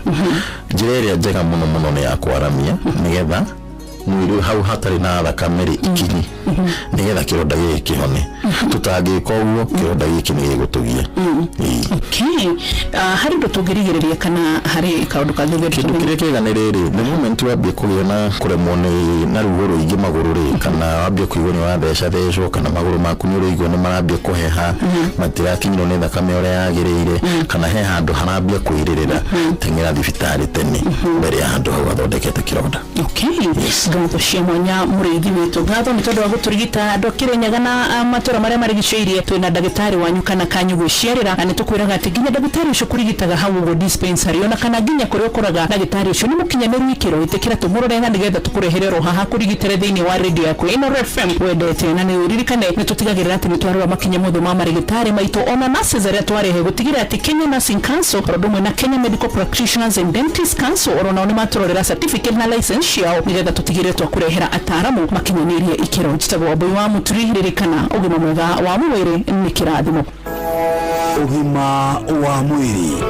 Njĩra ĩrĩa njega mũno mũno nĩ ya kwaramia, nĩgetha mwĩrĩ hau hatarĩ na thakame rĩ ikinyi, nĩgetha kĩronda gĩkĩ kĩhone. Tũtangĩka ũguo, kĩronda gĩkĩ nĩ gĩgũtũgia. Ĩĩ. Okay. Harĩ ũndũ tũngĩrigĩrĩria kana harĩ kaũndũ kangĩ? Kĩndũ kĩrĩa kĩega nĩ rĩrĩ, the moment wambia kũgĩa na kũremwo nĩ na ruo rũingĩ magũrũ rĩ, kana wambia kũigua nĩ ũratheca thecwo, kana magũrũ maku nĩ ũraigua nĩ marambia kũheha, matirakinyĩrwo nĩ thakame ũrĩa yagĩrĩire, kana he handũ harambia kwĩrĩrĩra, teng'era thibitarĩ tene mbere ya handũ hau hathondekete kĩronda. Okay, ngatho cia mwanya mũrĩithi witũ, ngatho nĩ tondũ wa gũtũrigita andũ a Kĩrĩnyaga na matũra marĩa marigicĩirie. Twĩna ndagĩtarĩ wanyu kana kanyu gwĩciarĩra, na nĩ tũkwĩraga atĩ nginya ndagĩtarĩ ũcio kũrigitaga hau ũguo dispensary, ona kana nginya kũrĩa ũkoraga ndagĩtarĩ ũcio nĩ mũkinyanĩru ikĩro. Ĩtĩkĩra tũmũrore na nĩgetha tũkũrehere oro haha kũrigitĩre thĩinĩ wa radio yaku ĩno FM wendete. Na nĩ ũririkane nĩ tũtigagĩrĩra atĩ nĩ twarora makinya mothe ma marĩgĩtarĩ maitũ, ona nurses arĩa twarehe, gũtigĩrĩra atĩ Kenya Nursing Council oro ũndũ ũmwe na Kenya Medical Practitioners and Dentists Council oro nao nĩ matũrorera certificate na license ciao, nĩgetha tũtigĩrĩre twakũrehera ataramu makinyanĩirie ikĩro. Njĩtagwo Wambui wa Mũturi. Ririkana, ũgima mwega wa mwĩrĩ nĩ kĩrathimo. Ũgima wa mwĩrĩ.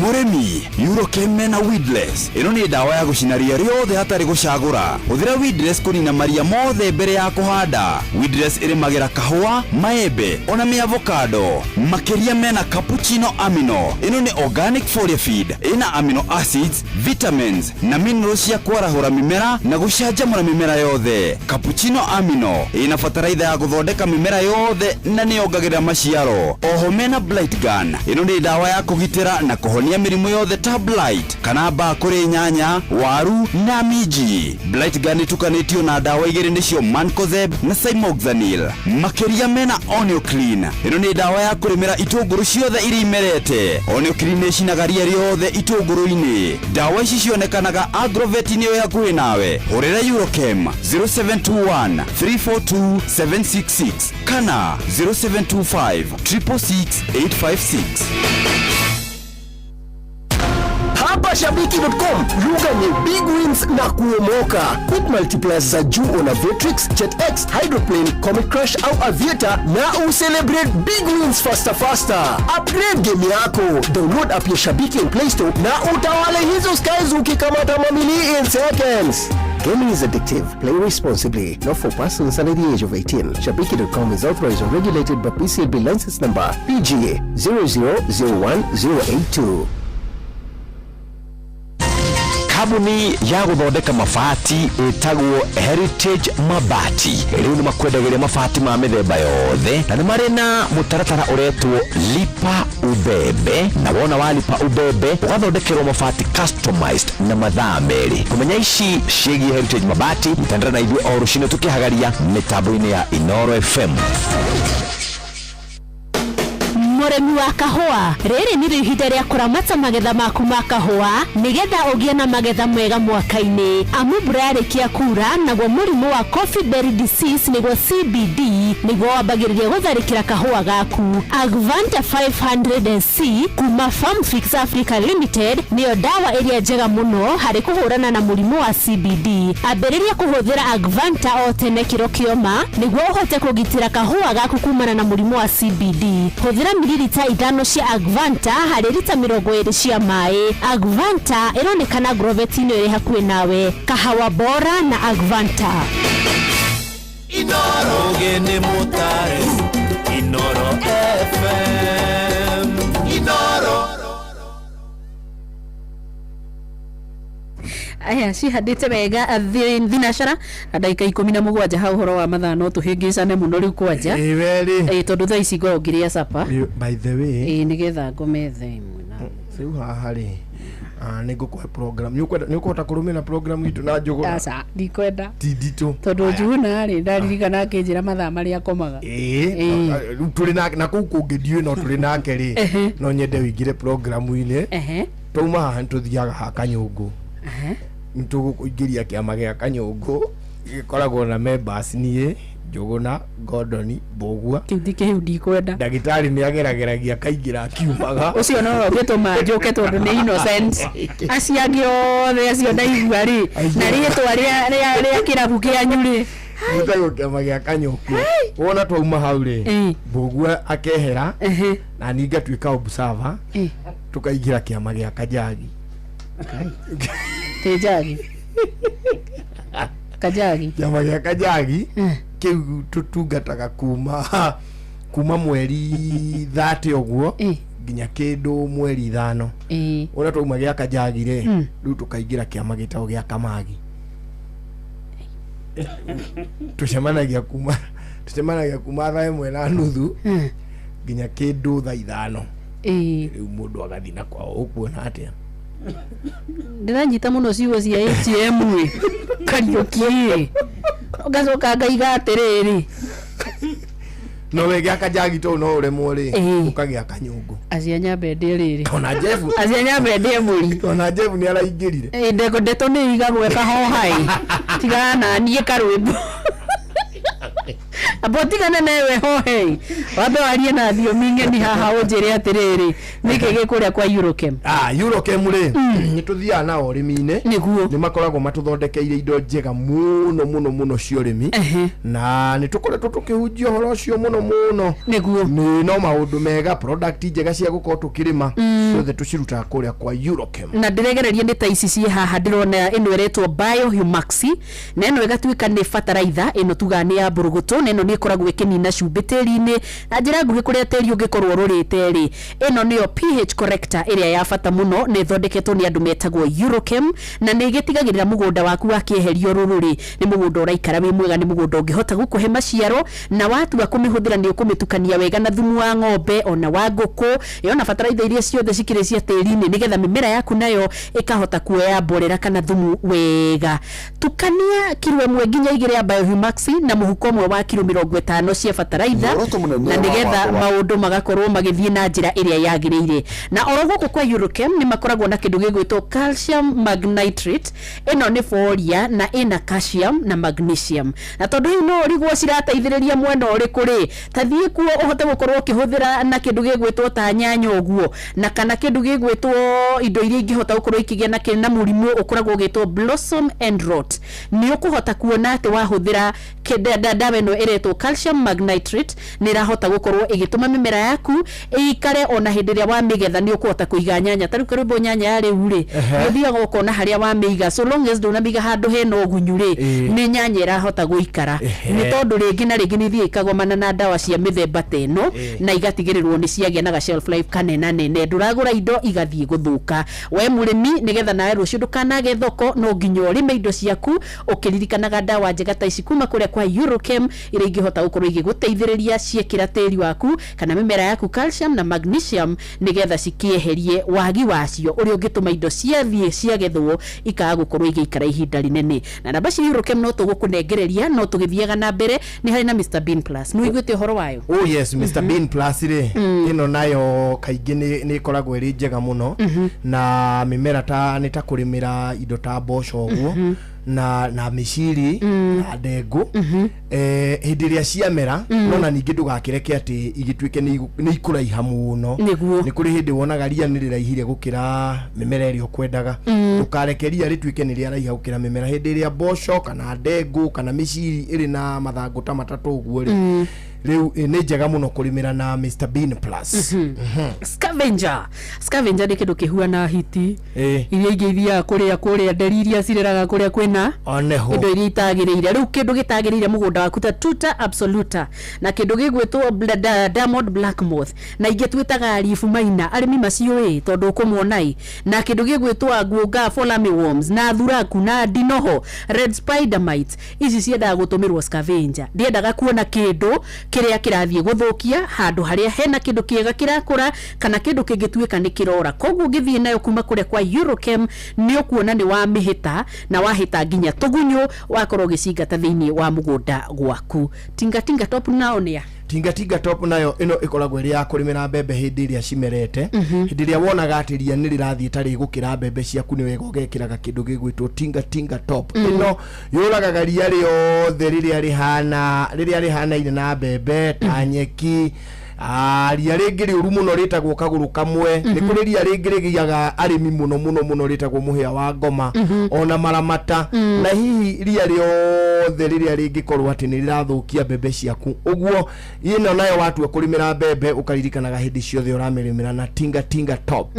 Mũrĩmi, Eurochem mena Weedless. Ĩno nĩ ndawa ya gũcina ria rĩothe hatarĩ gũcagũra. Hũthĩra Weedless kũnina maria mothe mbere ya kũhanda. Weedless ĩrĩmagĩra kahũa, maembe ona mĩavocado. Makĩria mena Cappuccino Amino. Ĩno nĩ organic foliar feed ĩna amino acids, vitamins na minerals cia kwarahũra mĩmera na gũcanjamũra mĩmera yothe. Cappuccino Amino ĩna bataraitha ya gũthondeka mĩmera yothe na nĩ yongagĩrĩra maciaro. Oho mena Blight Gun. Ĩno nĩ ndawa ya kũgitĩra na kũhonia mĩrimũ yothe ta blight kana mbaa kũrĩ nyanya, waru na minji. Blight Gun ĩtukanĩtio na ndawa igĩrĩ, nĩcio Mancozeb na Cymoxanil. Makĩria mena Onioclean. Ĩno nĩ ndawa ya kũrĩmĩra itũngũrũ ciothe iria imerete. Onioclean nĩ ĩcinaga ria rĩothe itũngũrũ-inĩ. Ndawa ici cionekanaga agrovet-inĩ ĩyo hakuhĩ nawe. Hũrĩra Eurochem 0721 342 766 kana 0725 666 856. Hapa Shabiki.com lugha ni big wins na kuomoka. Put multipliers za juu on Aviatrix, JetX, Hydroplane, Comet Crush au Aviator na ucelebrate big wins faster faster. Upgrade game yako. Download app ya Shabiki on Play Store na utawale hizo skies ukikamata mamili in seconds. Gaming is addictive. Play responsibly. Not for persons under the age of 18. Shabiki.com is authorized and regulated by PCLB license number PGA 0001082. Kambuni ya gũthondeka mabati ĩtagwo Heritage Mabati rĩu nĩ makwendagĩria mabati ma mĩthemba yothe na nĩ marĩ na mũtaratara ũretwo lipa ubebe, na wona walipa ubebe ũgathondekerwo mabati customized na mathaa merĩ. Kũmenya ici ciĩgiĩ Heritage Mabati, mtandĩra na ithuĩ o rũcinĩ tũkĩhagaria mĩtambo-inĩ ya Inoro FM. Mũrĩmi wa kahũa, rĩrĩ nĩrĩo ihinda rĩa kũramata magetha maku ma kahũa nĩgetha ũgĩe na magetha mega mwaka-inĩ. Amu mbura yarĩkia kura, naguo mũrimũ wa coffee berry disease nĩguo CBD nĩguo wambagĩrĩria gũtharĩkĩra kahũa gaku. Agvanta 500SC kuma Farmfix Africa Limited nĩyo ndawa ĩrĩa njega mũno harĩ kũhũrana na mũrimũ wa CBD. Ambĩrĩria kũhũthĩra Agvanta o tene kĩro kĩoma nĩguo ũhote kũgitĩra kahũa gaku kumana na mũrimũ wa CBD. Hũthĩra mililita 5 cia Agvanta harĩ rita 20 cia maĩ. Agvanta ĩronekana Grovet-inĩ ĩrĩ hakuhĩ nawe. Kahawa bora na Agvanta. Inoro gene mutare Inoro FM Inoro. Aya cihandĩte wega thinacara na ndagĩka 17 hau ũhoro wa mathaa no tũhĩngĩcane mũno rĩu kwanja. Ĩĩ we rĩ. Ĩĩ tondũ thaa ici ngoragwo ngĩrĩa capa. Ĩĩ, by the way. Ĩĩ nĩgetha ngome thaa 1 na Rĩu haha rĩ, nĩ ngũkũhe program. Nĩ ũkwenda, nĩ ũkũhota kũrũmĩrĩra program itũ na Njũgũna? Aca, ndikwenda. Ti nditũ. Tondũ Njũgũna rĩ, ndaririkana akĩnjĩra mathaa marĩa akomaga. Ĩĩ, Ĩĩ. Rĩu tũrĩ nake, na kũu kũngĩ ndiũĩ no tũrĩ nake rĩ, no nyende ũingĩre programu-inĩ. Twauma haha nĩ tũthiaga ha Kanyũngũ. Nĩ tũgũkũingĩria kĩama gĩa Kanyũngũ, gĩkoragwo na members niĩ, Njũgũna, Gordon, Mbũgua. Kĩu ti kĩu ndikwenda. Ndagĩtarĩ nĩ agerageragia akaingĩra akiumaga. Ũcio no ũngĩtũma njũke tondũ nĩ innocent. Acio angĩ othe acio ndaigua rĩ, na rĩtwa rĩa kĩrabu kĩanyu rĩ. Gĩtagwo kĩama gĩa Kanyũngũ. Wona twauma hau rĩ, Mbũgua akehera, na niĩ ngatuĩka observer, tũkaingĩra kĩama gĩa Kajagi. Tĩ njagi. Kajagi. Kĩama gĩa Kajagi kĩu tũtungataga kuma mweri 30 ũguo nginya kĩndũ mweri 5. Wona twauma gĩa Kajagi rĩ, rĩu tũkaingĩra kĩama gĩtagwo gĩa Kamagi. Tũcemanagia kuma thaa 1:30 nginya kĩndũ thaa 5. Rĩu mũndũ agathiĩ na kwao, ũkuona atĩa? Ndĩranyita mũno ciugo cia ATM ĩ. Kariũki ĩ. Ngacoka ngaiga atĩrĩrĩ. No we gĩa Kajagi tondũ no ũremwo rĩ, ũkagĩa Kanyũngũ. Acia nyambe ndĩe rĩrĩ. Ona Jeff. Acia nyambe ndĩe mũri. Ona Jeff nĩ araingĩrire. Ĩ, ndeto nĩ igagwo ĩkahoha ĩ. Tigana na niĩ karwĩmbo. Amba ũtigane nawe hohe. Wambe warie na thiomi ng'eni haha ũnjĩre atĩrĩrĩ, nĩkĩ gĩ kũrĩa kwa Eurochem? Eurochem rĩ, nĩ tũthiaga nao ũrĩmi-inĩ. Nĩguo. Nĩ makoragwo matũthondekeire indo njega mũno mũno mũno cia ũrĩmi. Na nĩ tũkoretwo tũkĩhunjia ũhoro ũcio mũno mũno. Nĩguo. Nĩ no maũndũ mega, product njega cia gũkorwo tũkĩrĩma, ciothe tũcirutaga kũrĩa kwa Eurochem. Na ndĩregereria nĩ ta ici ciĩ haha, ndĩrona ĩno ĩretwo Biohumaxi, na ĩno ĩgatuĩka nĩ bataraitha, ĩno tugaga nĩ ya mbũrũgũtũ, na ĩno nĩ ĩkoragwo ĩkĩnina cumbĩ tĩri-inĩ na njĩra nguhĩ kũrĩa tĩri ũngĩkorwo ũrũrĩte rĩ. Ĩno nĩyo pH corrector ĩrĩa ya bata mũno, na ĩthondeketwo nĩ andũ metagwo Eurochem, na nĩ ĩgĩtigagĩrĩra mũgũnda waku wakĩeheria ũrũrũ rĩ, nĩ mũgũnda ũraikara wĩ mwega, nĩ mũgũnda ũngĩhota gũkũhe maciaro, na watua kũmĩhũthĩra nĩ ũkũmĩtukania wega na thumu wa ng'ombe ona wa ngũkũ, ona bataraitha iria ciothe cikĩrĩ cia tĩri-inĩ, nĩgetha mĩmera yaku nayo ĩkahota kuoya mborera kana thumu wega. Tukania kiro 1 nginya 2 ya Biohumaxi na mũhuko ũmwe wa kiro 50 cia bataraitha, Muoroto mũnene na wa nĩgetha watho wa- maũndũ magakorwo magĩthiĩ na njĩra ĩrĩa yagĩrĩire. Na oro gũkũ kwa Eurochem nĩ makoragwo na kĩndũ gĩgwĩtwo calcium magnitrate. Ĩno nĩ foria na ĩna calcium na magnesium, na tondũ hihi no ũrigwo cirateithĩrĩria mwena ũrĩkũ rĩ, ta thiĩ kuo ũhote gũkorwo ũkĩhũthĩra na kĩndũ gĩgwĩtwo ta nyanya ũguo, na kana kĩndũ gĩgwĩtwo indo iria ingĩhota gũkorwo ikĩgĩa na mũrimũ ũkoragwo ũgĩtwo blossom end rot. Nĩ ũkũhota kuona atĩ wahũthĩra ndawa ĩno ĩretwo ĩgwĩtwo calcium magnitrate nĩ ĩrahota gũkorwo ĩgĩtũma mĩmera yaku ĩikare ona hĩndĩ ĩrĩa wamĩgetha nĩ ũkũhota kũiga nyanya ta rĩu karwĩmbo nyanya ya rĩu rĩ ũthiaga ũkona harĩa wamĩiga so long as ndũnamĩiga handũ hena ũgunyu rĩ nĩ nyanya ĩrahota gũikara nĩ tondũ rĩngĩ na rĩngĩ nĩ ithiaga ikagomana na ndawa cia mĩthemba ta ĩno na igatigĩrĩrwo nĩ ciagĩa na ga shelf life kanenanene ndũragũra indo igathiĩ gũthũka we mũrĩmi nĩgetha nawe rũciũ ndũkanage thoko no nginya ũrĩme indo ciaku ũkĩririkanaga ndawa njega ta ici kuma kũrĩa kwa Eurochem iria ingĩhota gũkorwo igĩgũteithĩrĩria ciĩkĩra tĩri waku kana mĩmera yaku calcium na magnesium nĩgetha cikĩeherie wagi wacio ũrĩa ũngĩtũma indo ciathiĩ ciagethwo ikaga gũkorwo igĩikara ihinda rĩnene na namba cia Eurochem no tũgũkũnengereria no tũgĩthiaga na mbere nĩ harĩ na Mr Bean Plus nĩ ũiguĩte ũhoro wayo? Oh yes, Mr Bean Plus rĩ ĩno nayo kaingĩ nĩ ĩkoragwo ĩrĩ njega mũno na mĩmera ta nĩ ta kũrĩmĩra indo ta mboco ũguo na mĩciri na ndengũ hĩndĩ ĩrĩa ciamera no na ningĩ ndũgakĩreke atĩ igĩtuĩke nĩ ikũraiha mũno nĩ kũrĩ hĩndĩ wonaga ria nĩ rĩraihire gũkĩra mĩmera ĩrĩa ũkwendaga ndũkareke ria rĩtuĩke nĩ rĩaraiha gũkĩra mĩmera hĩndĩ ĩrĩa mboco kana ndengũ kana mĩciri ĩrĩ na mathangũ ta matatũ ũguo rĩ rĩu nĩ njega mũno kũrĩmĩra na Mr Bean Plus. Scavenger scavenger nĩ kĩndũ kĩhuana hiti iria ingĩ ithiaga kũrĩa kũrĩa nderi iria cireraga kũrĩa kwĩna indo iria itagĩrĩire rĩu kĩndũ gĩtagĩrĩire mũgũnda waku ta tuta absoluta na kĩndũ gĩgwĩtwo diamond black moth na ingĩ twĩtaga leaf miner arĩmi maciũĩ tondũ ũkũmona na kĩndũ gĩgwĩtwo guoga folamy worms na thuraku na ndinoho red spider mites ici ciendaga gũtũmĩrwo scavenger ndiendaga kuona kĩndũ kĩrĩa kĩrathiĩ gũthũkia handũ harĩa hena kĩndũ kĩega kĩrakũra kana kĩndũ kĩngĩtuĩka nĩ kĩrora koguo ũngĩthiĩ nayo kuma kũrĩa kwa Eurochem nĩ ũkuona nĩ wamĩhĩta na wahĩta nginya tũgunyũ wakorwo ũgĩcingata thĩinĩ wa mũgũnda gwaku. Tinga tinga top nao nĩa Tinga tinga top nayo ĩno ĩkoragwo ĩrĩ ya kũrĩmĩra mbembe hĩndĩ ĩrĩa cimerete hĩndĩ ĩrĩa wonaga atĩ ria nĩ rĩrathiĩ ta rĩgũkĩra mbembe ciaku nĩ wega ũgekĩraga kĩndũ gĩgwĩtwo tinga tinga top ĩno yũragaga ria rĩothe rĩrĩa rĩhanaine na mbembe ta nyeki ria rĩngĩ rĩũru mũno rĩtagwo kagũrũ kamwe nĩ kũrĩ ria rĩngĩ rĩgiaga arĩmi mũno mũno mũno rĩtagwo mũhĩa wa ngoma ona maramata na hihi ria rĩothe rĩrĩa rĩngĩkorwo atĩ nĩ rĩrathũkia mbembe ciaku ũguo ĩno nayo watua kũrĩmĩra mbembe ũkaririkanaga hĩndĩ ciothe ũramĩrĩmĩra na tinga tinga top.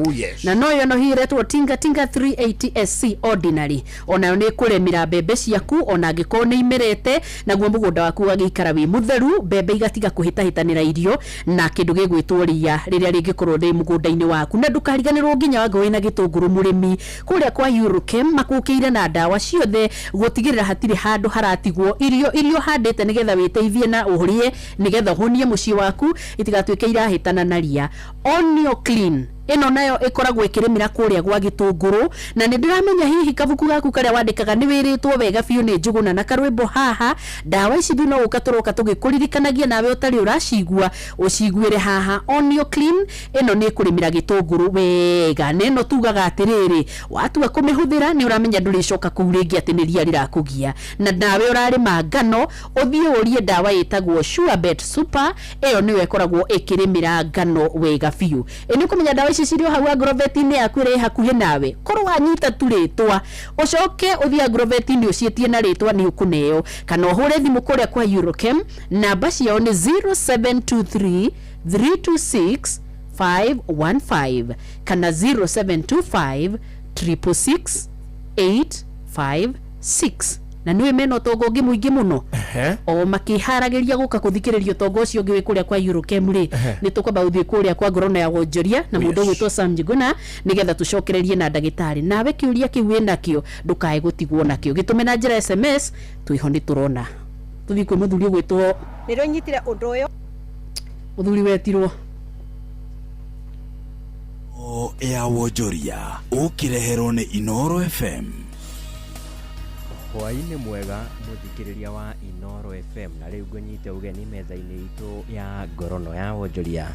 Oh yes. Na no ĩno hihi ĩretwo tinga tinga 380 SC ordinary onayo nĩ kũrĩmĩra mbembe ciaku ona angĩkorwo nĩ imerete naguo mũgũnda waku ũgagĩikara wĩ mũtheru mbembe igatiga kũhĩtahĩtanĩra irio na kĩndũ gĩgwĩtwo ria rĩrĩa rĩngĩkorwo rĩ mũgũnda-inĩ waku na ndũkariganĩrwo nginya wanga wĩna gĩtũngũrũ mũrĩmi kũrĩa kwa Eurochem makũkĩire na ndawa ciothe gũtigĩrĩra hatirĩ handũ haratigwo irio irio handĩte nĩgetha wĩteithie na ũrĩe nĩgetha ũhũnie mũciĩ waku itigatuĩke irahĩtana na ria. Onio Clean ĩno nayo ĩkoragwo ĩkĩrĩmĩra kũrĩa gwa gĩtũngũrũ na nĩ ndĩramenya hihi kabuku gaku karĩa wandĩkaga nĩ wĩrĩtwo wega biũ nĩ Njũgũna na karwĩmbo haha ndawa ici ithuĩ no gũka tũroka tũgĩkũririkanagia nawe ũtarĩ ũracigua ũciguĩre haha. Onio Clean ĩno nĩ kũrĩmĩra gĩtũngũrũ wega na ĩno tugaga atĩrĩrĩ watua kũmĩhũthĩra nĩ ũramenya ndũrĩcoka kũu rĩngĩ atĩ nĩ ria rĩrakũgia na nawe ũrarĩma ngano ũthiĩ ũrie ndawa ĩtagwo Surebet Super ĩyo nĩyo ĩkoragwo ĩkĩrĩmĩra ngano wega biũ. Ĩ nĩ ũkũmenya ndawa ici cirĩ o hau agrovet-inĩ yaku ĩrĩa ĩ hakuhĩ nawe korwo wanyita tu rĩtwa ũcoke ũthiĩ agrovet-inĩ ũciĩtie na rĩtwa nĩ ũkũneo kana ũhũre thimũ kũrĩa kwa Eurochem namba ciao nĩ 0723 326 515 kana 0725 666 856 na nĩwe mena ũtonga ũngĩ mũingĩ mũno o makĩharagĩria gũka kũthikĩrĩria ũtonga ũcio ũngĩ wĩ kũrĩa kwa Eurochem rĩ nĩ tũkwamba gũthiĩ kũrĩa kwa Ngorona ya Wonjoria na mũndũ ũgwĩtwo Sam Njuguna nĩgetha tũcokererie na ndagĩtarĩ nawe kĩũria kĩu wĩnakĩo ndũkae gũtigwo nakĩo gĩtũme na njĩra SMS twĩho nĩ tũrona tũthiĩ kwĩ mũthuri ũgwĩtwo nĩrĩo nyitire ũndũ ũyũ mũthuri wetirwo ya Wonjoria ũkĩreherwo nĩ Inoro FM. Hwaĩ-inĩ mwega mũthikĩrĩria wa Inoro FM na rĩu ngũnyite ũgeni metha-inĩ itũ ya Ngorono ya Wonjoria.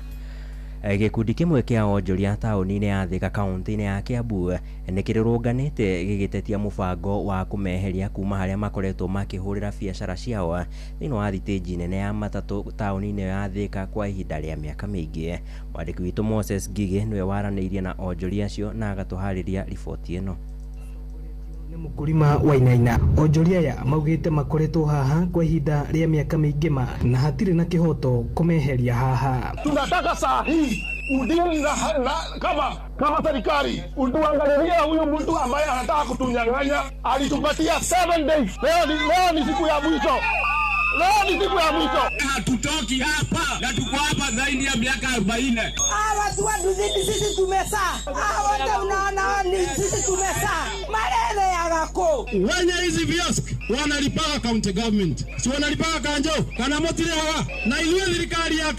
Gĩkundi kĩmwe kĩa wonjoria taũni-inĩ ya Thika kaunti-inĩ ya Kiambu nĩ kĩrũrũnganĩte gĩgĩtetia mũbango wa kũmeheria kuma harĩa makoretwo makĩhũrĩra biacara ciao thĩinĩ wa thitĩnji nene ya matatũ taũni-inĩ ya Thika kwa ihinda rĩa mĩaka mĩingĩ. Mwandĩki witũ Moses Ngigĩ nĩwe waranĩirie na onjoria acio na agatũharĩria riboti ĩno. Mũkulima Wainaina. Onjoria aya maugĩte makoretwo haha kwa ihinda rĩa mĩaka mĩingĩ ma na hatirĩ na kĩhoto kũmeheria haha. Tunataka saa hii udili na kama serikali utuangalilie huyu mtu ambaye anataka kutunyang'anya. Alitupatia 7 days. Leo ni siku ya mwisho. Leo ni siku ya mwisho. Hatutoki hapa na tuko hapa zaidi ya miaka 40. Hawa watu wa Duthini sisi tumesaa. Hawa wote unaona ni sisi tumesaa. Marere ya gako. Wenye hizi viosk wanalipaka county government. Si wanalipaka kanjo kana motire hawa. Na ithuĩ thirikari ya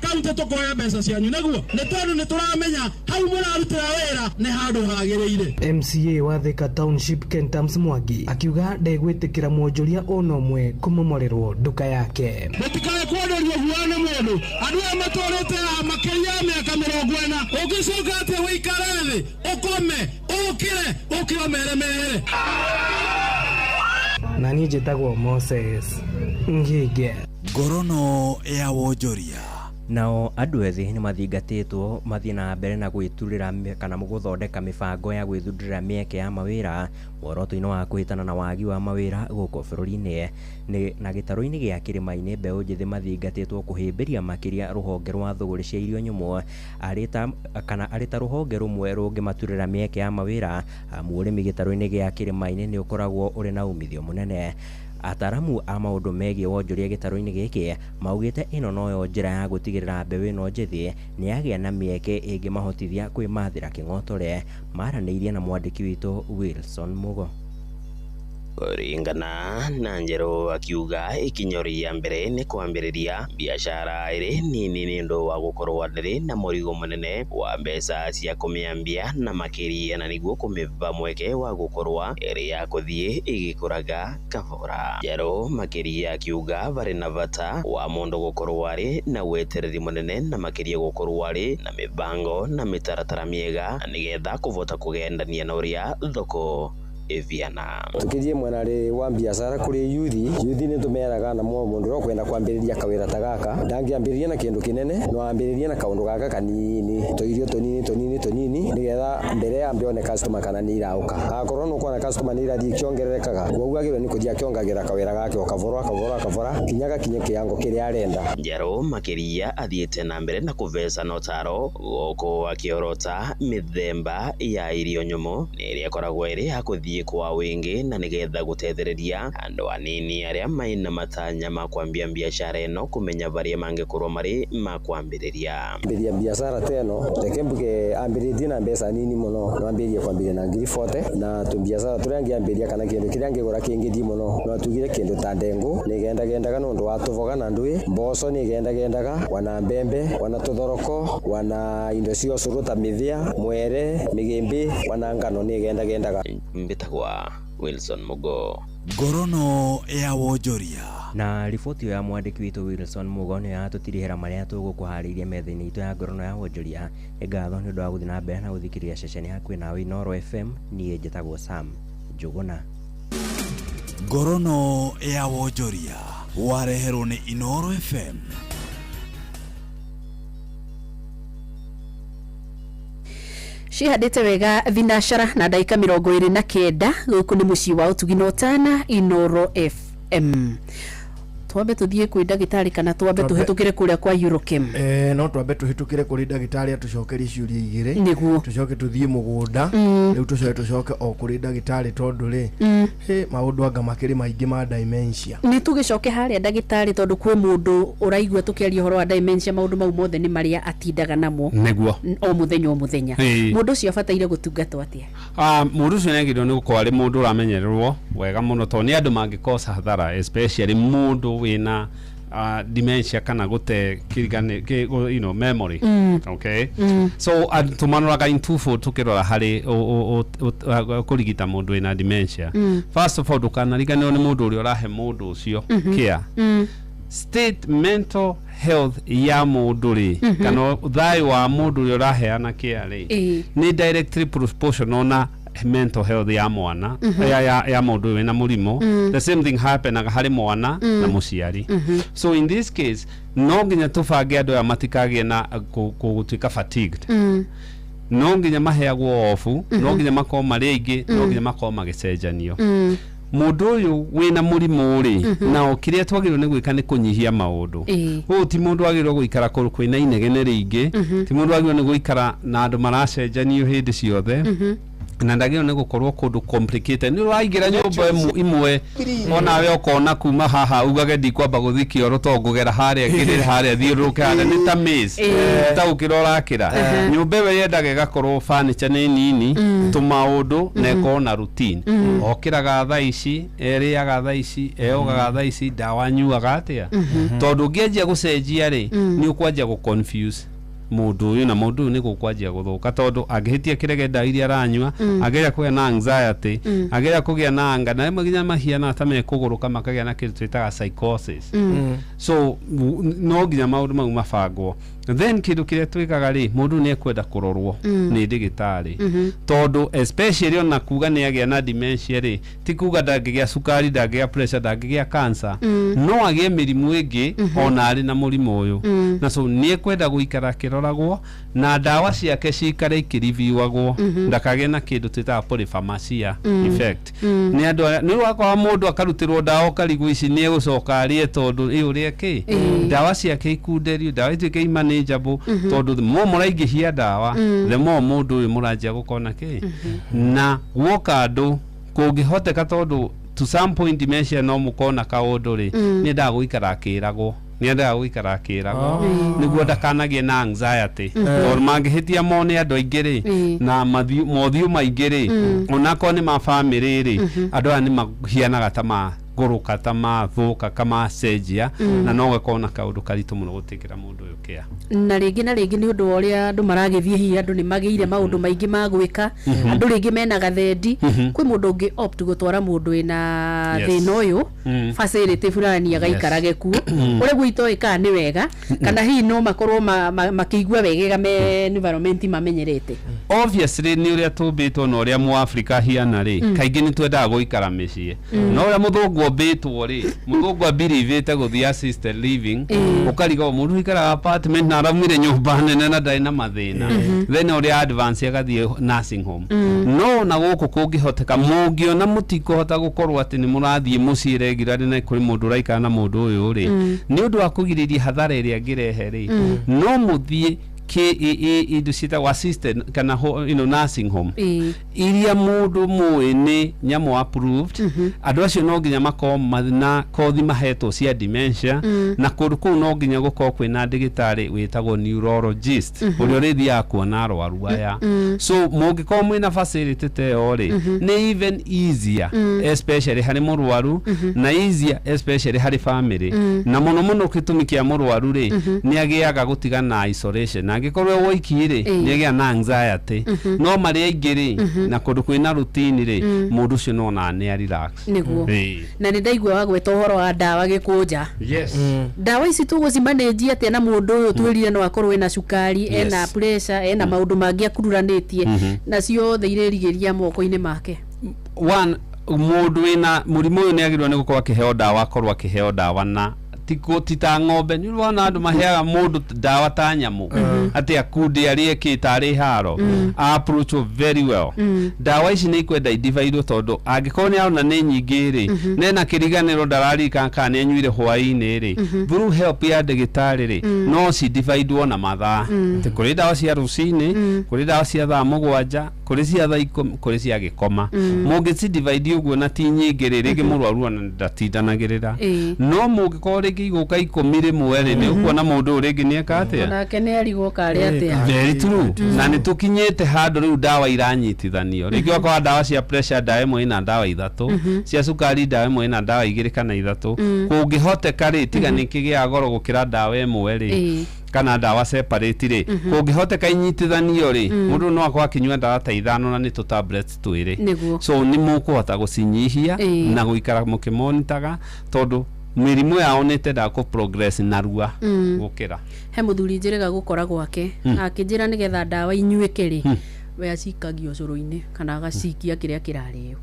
county tukoya mbeca cianyu nĩguo. Nĩ tondũ nĩ tũramenya hau mũrarutĩra wĩra nĩ handũ hagĩrĩire. MCA wa Thika Township Kentams Mwangi akiuga ndegwĩtĩkĩra mwonjoria ona ũmwe kũmomorerwo nduka yake. Mũtikae kwenderio guoya nĩ mũndũ. Andũ aya matũrĩte haha makĩria ya mĩaka 40. Ũngĩcoka atĩa ũikare thĩ, ũkome, ũkĩre, ũkĩre ũmere mere. Na niĩ njĩtagwo Moses Ngige. Ngorono ya wonjoria. Nao andũ ethĩ nĩ mathingatĩtwo mathiĩ na mbere na gwĩturĩra kana gũthondeka mĩbango ya gwĩthundũrĩra mĩeke ya mawĩra muoroto-inĩ wa kũhĩtana na wagi wa mawĩra gũkũ bũrũri-inĩ. Na gĩtarũ-inĩ gĩa Kĩrĩma-inĩ mbeũ njĩthĩ mathingatĩtwo kũhĩmbĩria makĩria rũhonge rwa thũgũrĩ cia irio nyũmũ arĩ ta rũhonge rũmwe rũngĩmaturĩra mĩeke ya mawĩra. Amu ũrĩmi gĩtarũ-inĩ gĩa Kĩrĩma-inĩ nĩ ũkoragwo ũrĩ na umithio mũnene. Ataramu a maũndũ megiĩ wonjoria gĩtarũ-inĩ gĩkĩ maugĩte ĩno noyo njĩra ya gũtigĩrĩra mbeũ ĩno njĩthĩ nĩyagĩa na mĩeke ĩngĩmahotithia kwĩmathĩra kĩng'otore. Maranĩirie na mwandĩki witũ Wilson Mugo. Kũringana na Njerũ akiuga ikinya rĩa mbere nĩ kwambĩrĩria biacara ĩrĩ nini nĩ ũndũ wa gũkorwo ndĩrĩ na mũrigo mũnene wa mbeca cia kũmĩambia na makĩria na nĩguo kũmĩva mweke wa gũkorwo ĩrĩ ya kũthiĩ ĩgĩkũraga kabora. Njerũ makĩria akiuga varĩ na bata wa mũndũ gũkorwo arĩ na wetereri mũnene na makĩria gũkorwo arĩ na mĩbango na mĩtaratara mĩega nĩgetha kũvota kũgendania na ũrĩa thoko Eviana. Tukithie mwena ri wa biacara kuri yuthi ni tumeraga na mundu uria ukwenda kwambiriria kawira ta gaka ndangiambiriria na kindu kinene no ambiririe na kaundu gaka kanini tuirio tunini tunini tunini nigetha mbere ambe one customer kana ni irauka akorwo no kuona customer ni irathie ikiongererekaga koguo agirwo ni kuthie akiongagira kawira gake o kavora kavora kavora kinya gakinye kiango kiria arenda. Njerũ makiria athiĩte na mbere na kũveca na ũtaro gũkũ akĩorota mĩthemba ya irio nyũmũ nĩ ĩrĩa ĩkoragwo ĩrĩ ya kũthiĩ kwa wingi na nigetha gutethereria andu anini aria maina matanya ma kwambia biacara ino kumenya varia mangikorwo mari ma kwambiriria. Mbiria biacara teno reke mbuge ambiririe na mbeca nini muno no ambirie kwambiria na ngiri 40 na tu biacara turia ngiambiria kana kindu kiria ngigura kingithii muno no tugire kindu ta ndengu ni gendagendaga nundu wa tuboga na ndui mboco ni gendagendaga wana mbembe wana tuthoroko wana indo cia ucuru ta mithia mwere migimbi wana ngano ni gendagendaga. Mbitagwa Wilson Mugo. Ngorono ya wonjoria. Na riboti ya mwandĩki witũ Wilson Mugo nĩ yatũtirihĩra marĩa tũgũkũharĩirie metha-inĩ itũ ya Ngorono ya wonjoria. Nĩ ngatho nĩ ũndũ wa gũthiĩ na mbere na gũthikĩrĩria ceceni hakuhĩ nawe Inooro FM. Niĩ njĩtagwo Sam Njũgũna. Ngorono ya wonjoria wareherwo nĩ Inooro FM. Cihandĩte wega thinacara na ndagĩka 29 gũkũ nĩ mũciĩ wa ũtugi na ũtana Inooro FM. Twambe tuthiĩ kwĩ ndagĩtarĩ kana twambe tũhĩtũkĩre kũrĩa kwa Eurochem? No twambe tũhĩtũkĩre kũrĩ ndagĩtarĩ atũcokerie ciũria igĩrĩ. Nĩguo. Tũcoke tũthiĩ mũgũnda. Rĩu tũcoke tũcoke o kũrĩ ndagĩtarĩ tondũ rĩ maũndũ anga makĩrĩ maingĩ ma dementia. Nĩ tũgĩcoke harĩa ndagĩtarĩ tondũ kwĩ mũndũ ũraigua tũkĩaria ũhoro wa dementia maũndũ mau mothe nĩ marĩa atindaga namo. Nĩguo. O mũthenya o mũthenya. Mũndũ ũcio abataire gũtungatwo atĩa? Mũndũ ũcio nĩagĩrĩirwo nĩ gũkorwo arĩ mũndũ ũramenyererwo wega mũno tondũ nĩ andũ mangĩkosa hathara especially mũndũ wina dementia kana gute kirigane you know memory. Okay. So tumanoraga in twofold tukirora hari kurigita mundu wina dementia. First of all ndukanariganirwo ni mundu uria urahe mundu ucio care. State mental health ya mundu ri kana thayo wa mundu uria uraheana care ri ni directly proportional na mental health ya mwana ya mundu wina murimo. The same thing happenaga hari mwana na muciari. So in this case no nginya tubange andu aya matikagie na gutuika fatigued. No nginya maheagwo off, no nginya makorwo marĩ aingĩ, no nginya makorwo magĩcenjanio. Mũndũ ũyũ wĩna mũrimũ rĩ, nao kĩrĩa twagĩrĩirwo nĩ gwĩka nĩ kũnyihia maũndũ. Ũyũ ti mũndũ wagĩrĩirwo gũikara kũndũ kwĩna inegene rĩingĩ, ti mũndũ wagĩrĩirwo nĩ gũikara na andũ maracenjanio hĩndĩ ciothe, na ndagĩrĩirwo nĩ gũkorwo kũndũ complicated. Nĩ ũraingĩra nyũmba imwe onawe ũkona kuma haha ugage ndikwamba gũthiĩ kĩoro to ngũgera harĩa ngĩrĩre harĩa thiũrũrũke harĩa nĩ ta maze, ta gũkĩra ũrakĩra. Nyũmba ĩyo yendaga ĩgakorwo furniture nĩ nini, tũmaũndũ, na ĩkorwo na routine. Okĩraga thaa ici, erĩaga thaa ici, eogaga thaa ici, ndawa anyuaga atĩa, tondũ ũngĩanjia gũcenjia rĩ, nĩ ũkwanjia gũ confuse mũndũ ũyũ, na mũndũ ũyũ nĩ gũkwanjia gũthũka, tondũ angĩhĩtia kĩrege ndawa iria aranyua, angĩgeria kũgĩa na anxiety, angĩgeria kũgĩa na anga, na rĩmwe nginya mahianaga ta mekũgũrũka makagĩa na kĩndũ twĩtaga psychosis. So no nginya maũndũ mau mabangwo. Then kĩndũ kĩrĩa twĩkaga rĩ, mũndũ nĩ ekwenda kũrorwo nĩ ndĩgĩtarĩ, tondũ especially ona kuga nĩ agĩa na dementia rĩ, ti kuga ndangĩgĩa cukari, ndangĩgĩa pressure, ndangĩgĩa cancer. No agĩe mĩrimũ ĩngĩ ona arĩ na mũrimũ ũyũ. Na so nĩ ekwenda gũikara akĩroragwo na ndawa ciake cikare ikĩriviwagwo, ndakagĩe na kĩndũ twĩtaga polypharmacia effect. Nĩ andũ arĩa nĩ wakora mũndũ akarutĩrwo ndawa ũkarigwo ici nĩ egũcoka arĩe, tondũ ĩ ũrĩa kĩ ndawa ciake ikunderio, ndawa ituĩke manageable, tondũ the more mũraingĩhia ndawa, the more mũndũ ũyũ mũranjia gũkorwo na kĩ na guoka andũ kũngĩhoteka, tondũ to some point dementia no mũkorwo na kaũndũ rĩ, nĩ endaga gũikara akĩragwo, nĩ endaga gũikara akĩragwo nĩguo ndakanagĩe na anxiety, tondũ mangĩhĩtia mone andũ aingĩ rĩ, na mothiũ maingĩ rĩ, onakorwo nĩ ma famĩlĩ rĩ, andũ aya nĩ mahianaga ta magũrũka, ta mathũka, ka macenjia, na no gakorwo na kaũndũ karitũ mũno gũtĩkĩra mũndũ ũyũ kĩa. Na rĩngĩ na rĩngĩ nĩ ũndũ wa ũrĩa andũ maragĩthiĩ, hihi andũ nĩ magĩire maũndũ maingĩ ma gwĩka, andũ rĩngĩ mena gathendi, kwĩ mũndũ ũngĩ opt gũtwara mũndũ wĩna thĩna ũyũ facility fulani agaikarage kuo, ũrĩa guo itoĩ kana nĩ wega, kana hihi no makorwo makĩigua wegega me environment mamenyerete. Obviously nĩ ũrĩa tũmbĩtwo na ũrĩa mũafrika ahiana rĩ, kaingĩ nĩ twendaga gũikara mĩciĩ, no ũrĩa mũthũngũ ombĩtwo rĩ, mũthũngũ abirivĩte gũthiĩ assisted living, ũkarigwo mũndũ ũikaraga apartment na araumire nyũmba nene na ndarĩ na mathĩna, then ũrĩa advance agathiĩ nursing home. No na gũkũ kũngĩhoteka, mũngĩona mũtikũhota gũkorwo atĩ nĩ mũrathiĩ mũciĩ regularly na kũrĩ mũndũ ũraikara na mũndũ ũyũ rĩ, nĩ ũndũ wa kũgirĩrĩria hathara ĩrĩa angĩrehe rĩ, no mũthiĩ kĩ indo ciĩtagwo assisted kana nursing home iria mũndũ mũĩ nĩ nyamũ approved. Andũ acio no nginya makorwo na kothi mahetwo cia dementia, na kũndũ kũu no nginya gũkorwo kwĩna ndagĩtarĩ wĩtagwo neurologist ũrĩa ũrĩthiaga kuona arwaru aya. So mũngĩkorwo mwĩna facility ta ĩyo rĩ, nĩ even easier, especially harĩ mũrwaru, na easier especially harĩ family, na mũno mũno gĩtũmi kĩa mũrwaru rĩ, nĩ agĩaga gũtigana na isolation, na angĩkorwo e woiki rĩ, nĩ agĩa na anxiety, no marĩ aingĩ rĩ, na kũndũ kwĩna routine rĩ, mũndũ ũcio no ona nĩ relax. Nĩguo. Na nĩ ndaigua wagweta ũhoro wa ndawa gĩkũnja. Ndawa ici tũgũcimanĩnji atĩa na mũndũ ũyũ twĩrire no akorwo ena cukari, ena pressure, ena maũndũ mangĩ akururanĩtie, na ciothe irĩrigĩria moko-inĩ make? One, mũndũ wĩna mũrimũ ũyũ nĩ agĩrĩirwo nĩ gũkorwo akĩheo ndawa, akorwo akĩheo ndawa na ti ta ng'ombe. Nĩ ũrona andũ maheaga mũndũ ndawa ta nyamũ, atĩ akunde arĩe kĩ tarĩ haro. Approach very well. Ndawa ici nĩ ikwenda idivaidwo, tondũ angĩkorwo nĩ arona nĩ nyingĩ rĩ, nena kĩriganĩro, ndararirikana kana nĩ anyuire hwaĩ-inĩ rĩ, through help ya ndagĩtarĩ rĩ, no cidivaidwo na mathaa, atĩ kũrĩ ndawa cia rũcinĩ, kũrĩ ndawa cia thaa 7, kũrĩ cia thaa 10, kũrĩ cia gĩkoma. Mũngĩcidivide ũguo na ti nyingĩ rĩ, rĩngĩ mũrwaru ona ndatindanagĩrĩra. No mũngĩkorwo rĩngĩ igũka 10 rĩmwe rĩ, nĩ ũkuona mũndũ ũyũ rĩngĩ nĩ eka atĩa. Onake nĩ arigwo karĩ atĩa. Very true. Na nĩ tũkinyĩte handũ rĩu ndawa iranyitithanio, rĩngĩ ũgakora ndawa cia pressure ndawa ĩmwe ĩna ndawa ithatũ, cia cukari ndawa ĩmwe ĩna ndawa igĩrĩ kana ithatũ. Kũngĩhoteka rĩ, tiga nĩ kĩgĩaga goro gũkĩra ndawa ĩmwe rĩ, kana ndawa separate rĩ, kũngĩhoteka inyitithanio rĩ, mũndũ no akorwo akĩnyua ndawa ta ithano na nĩ tũ tablets twĩrĩ. So nĩ mũkũhota gũcinyihia na gũikara mũkĩmonitaga, tondũ mĩrimũ yao nĩ ĩtendaga kũ progress narua gũkĩra. He mũthuri njĩrĩga gũkora gwake, akĩnjĩra nĩgetha ndawa inyuĩke rĩ, we acikagia ũcũrũ-inĩ kana agacikia kĩrĩa kĩrarĩo.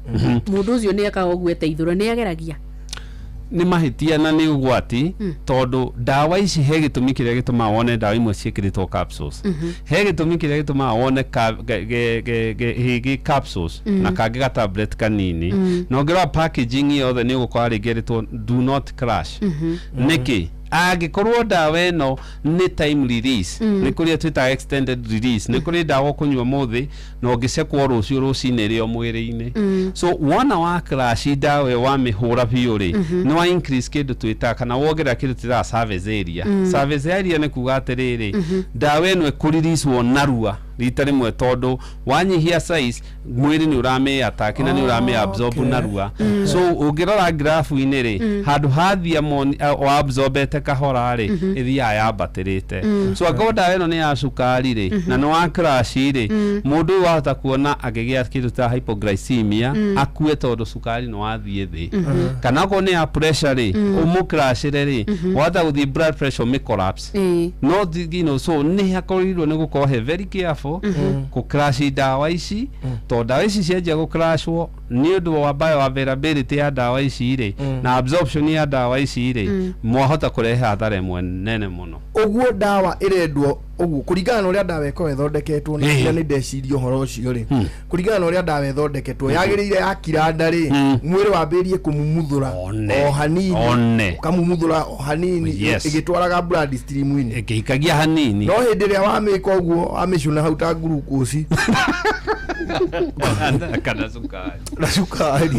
Mũndũ ũcio nĩ ekaga ũguo eteithũra, nĩ ageragia. Nĩ mahĩtia na nĩ ũgwati, tondũ ndawa ici he gĩtũmi kĩrĩa gĩtũmaga wone ndawa imwe ciĩkĩrĩtwo capsules. He gĩtũmi kĩrĩa gĩtũmaga wone gĩ capsules na kangĩ ga tablet kanini. Na ũngĩrora packaging yothe, nĩ ũgũkora rĩngĩ ĩrĩtwo "do not crush". Nĩkĩ? Angĩkorwo ndawa ĩno nĩ time release, nĩ kũrĩa twĩtaga extended release, nĩ kũrĩ ndawa ũkũnyua mũthĩ na ũngĩcekwo rũciũ rũcinĩ ĩrĩ o mwĩrĩ-inĩ. So wona wa crush ndawa ĩyo, wamĩhũra biũ rĩ, nĩ wa increase kĩndũ twĩtaga, kana wongerera kĩndũ twĩtaga surface area. Surface area nĩ kuga atĩrĩrĩ, ndawa ĩno ĩkũrelease narua rita rĩmwe, tondũ wanyihia size, mwĩrĩ nĩ ũramĩ attack na nĩ ũramĩ absorb narua. So ũngĩrora graph-inĩ rĩ, handũ hathia wa absorbete kahora rĩ, ĩthiaga yambatĩrĩte. So angĩkorwo ndawa ĩno nĩ ya cukari rĩ, na nĩ wa crush rĩ, mũndũ ũyũ wahota kuona akĩgĩa kĩndũ ta hypoglycemia, akue tondũ cukari nĩ wathiĩ thĩ. Kana okorwo nĩ ya pressure rĩ, ũmũcrushĩre rĩ, wahota gũthiĩ blood pressure ũmĩ collapse. No so nĩ hakorirwo nĩ gũkorwo he very careful kũ crush ndawa ici, tondũ ndawa ici cianjia gũ-crushwo nĩ ũndũ wa bioavailability ya ndawa ici rĩ, na absorption ya ndawa ici rĩ, mwahota kũrehe hathara ĩmwe nene mũno. Ũguo ndawa ĩrendwo ũguo kũringana na ũrĩa ndawa ĩkorwo ĩthondeketwo, na na nĩ ndeciria ũhoro ũcio rĩ, kũringana na ũrĩa ndawa ĩthondeketwo, yagĩrĩire yakira nda rĩ, mwĩrĩ wambĩrĩrie kũmumuthũra One. o hanini, One. ũkamumuthũra o hanini, ĩgĩtwaraga blood stream-inĩ, ĩkĩikagia hanini. No hĩndĩ ĩrĩa wamĩka ũguo, wamĩcũna hau ta glucose kana cukari, na cukari,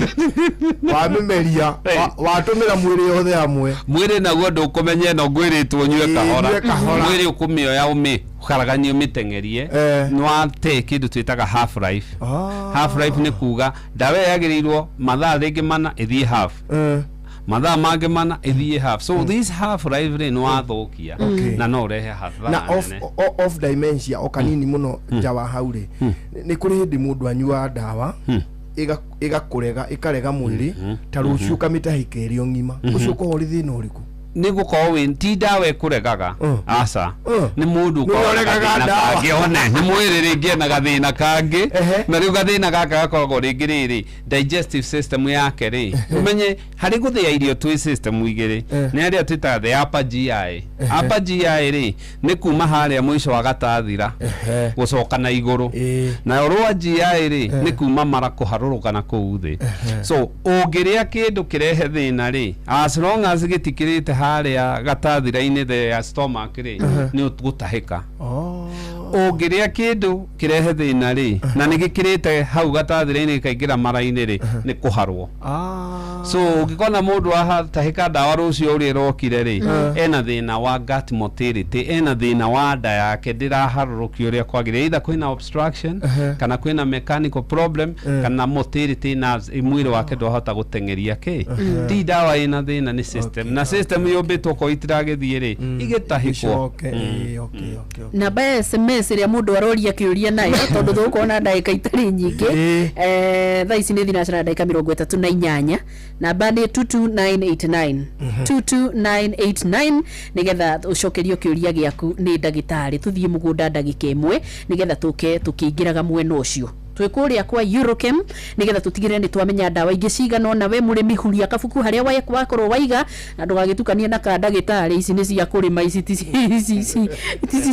wamĩmeria, watũmĩra mwĩrĩ yothe hamwe. Mwĩrĩ naguo ndũkũmenya ĩno ngwĩrĩtwo nyue kahora. Nyue kahora. Mwĩrĩ ũkũmĩoya, ũmĩkaraganie, ũmĩteng'erie. Nĩ wate kĩndũ twĩtaga half life. Half life nĩ kuga ndawa ĩyo yagĩrĩirwo mathaa rĩngĩ mana ĩthiĩ half, mathaa mangĩ mana ĩthiĩ half. So this half life rĩ, nĩ wathũkia na no ũrehe hathara Na off, nene. Off dementia o kanini mũno nja wa hau rĩ, nĩ kũrĩ hĩndĩ mũndũ anyuaga ndawa ĩgakũrega, ĩkarega mwĩrĩ, ta rũciũ ũkamĩtahĩka ĩrĩ o ng'ima. Ũcio ũkorwo ũrĩ thĩna ũrĩkũ? Nĩ gũkorwo wĩ ti ndawa ĩkũregaga, aca, nĩ mũndũ Nĩwe ũkoragwo na ũregaga gathĩna ndawa. kangĩ. One nĩ mwĩrĩ rĩngĩ ena gathĩna kangĩ, na rĩu gathĩna gaka gakoragwo rĩngĩ rĩrĩ digestive system yake rĩ. Ũmenye harĩ gũthĩa irio twĩ system igĩrĩ, nĩ arĩa twĩtaga the upper GI. Upper GI rĩ, nĩ kuma harĩa mũico wa gatathira gũcoka na igũrũ. Nayo lower GI rĩ, nĩ kuma mara kũharũrũka na kũu thĩ. So ũngĩrĩa kĩndũ kĩrehe thĩna rĩ, as long as gĩtikĩrĩte harĩa gatathira-inĩ, the stomach rĩ, nĩ ũgũtahĩka. Ũngĩrĩa kĩndũ kĩrehe thĩna rĩ, na nĩ gĩkĩrĩte hau gatathira-inĩ gĩkaingĩra mara-inĩ rĩ, nĩ kũharwo. So ũngĩkona mũndũ ahatahĩka ndawa rũciũ ũrĩa ĩrokire rĩ, ena thĩna wa gut motility, ena thĩna wa nda yake ndĩraharũrũkio ũrĩa kwagĩrĩire, either kwĩna obstruction kana kwĩna mechanical problem kana motility nerves, mwĩrĩ wake ndwahota gũteng'eria kĩ. Ti ndawa ĩna thĩna, nĩ system, na system yũmbĩtwo korwo itiragĩthiĩ rĩ, igĩtahĩkwo. Icoke, okay. Namba ya SMS ĩrĩa mũndũ aroria kĩũria nayo, tondũ tũgũkorwo na ndagĩka itarĩ nyingĩ. Thaa ici nĩ thinacara ndagĩka 38. Namba nĩ 22989, 22989, nĩgetha ũcokerio kĩũria gĩaku nĩ ndagĩtarĩ. Tũthiĩ mũgũnda ndagĩka ĩmwe, nĩgetha tũke tũkĩingĩraga mwena ũcio twĩ kũrĩa kwa Eurochem, nĩgetha tũtigĩrĩre nĩ twamenya ndawa ingĩ cigana ũna. We mũrĩmi, huria kabuku harĩa wakorwo waiga, na ndũgagĩtukanie na ka ndagĩtarĩ. Ici nĩ cia kũrĩma, ici ti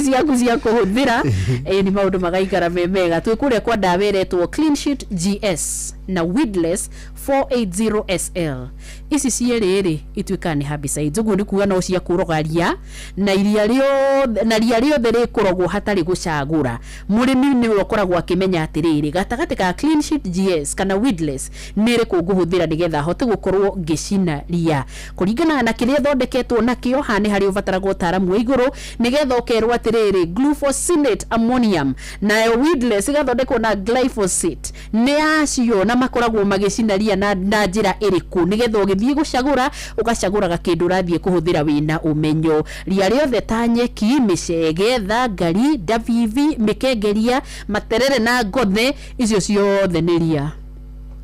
ciaku cia kũhũthĩra. Ĩ nĩ maũndũ magaikara me mega. Twĩ kũrĩa kwa ndawa ĩretwo Clean Sheet GS na Weedless 480 SL. Ici cierĩ rĩ, ituĩkaga nĩ herbicides. Ũguo nĩ kuga no cia kũroga ria na iria rĩothe, na ria rĩothe rĩkũrogwo hatarĩ gũcagũra. Mũrĩmi nĩwe ũkoragwo akĩmenya atĩrĩrĩ, gatagatĩ ka Clean Sheet GS kana Weedless nĩ ĩrĩkũ ngũhũthĩra nĩgetha hote gũkorwo ngĩcina ria kũringana na kĩrĩa ĩthondeketwo nakĩo. Haha nĩ harĩa ũbataraga ũtaaramu wa igũrũ, nĩgetha ũkerwo atĩrĩrĩ, glufosinate ammonium, nayo Weedless ĩgathondekwo na glyphosate, nĩ acio na makoragwo magĩcina ria na njĩra ĩrĩkũ, nĩgetha ũgĩthiĩ gũcagũra, ũgacagũraga kĩndũ ũrathiĩ kũhũthĩra wĩna ũmenyo. Ria rĩothe ta nyeki, mĩcege, thangari, ndabibi, mĩkengeria, materere na ngothe, icio ciothe nĩ ria.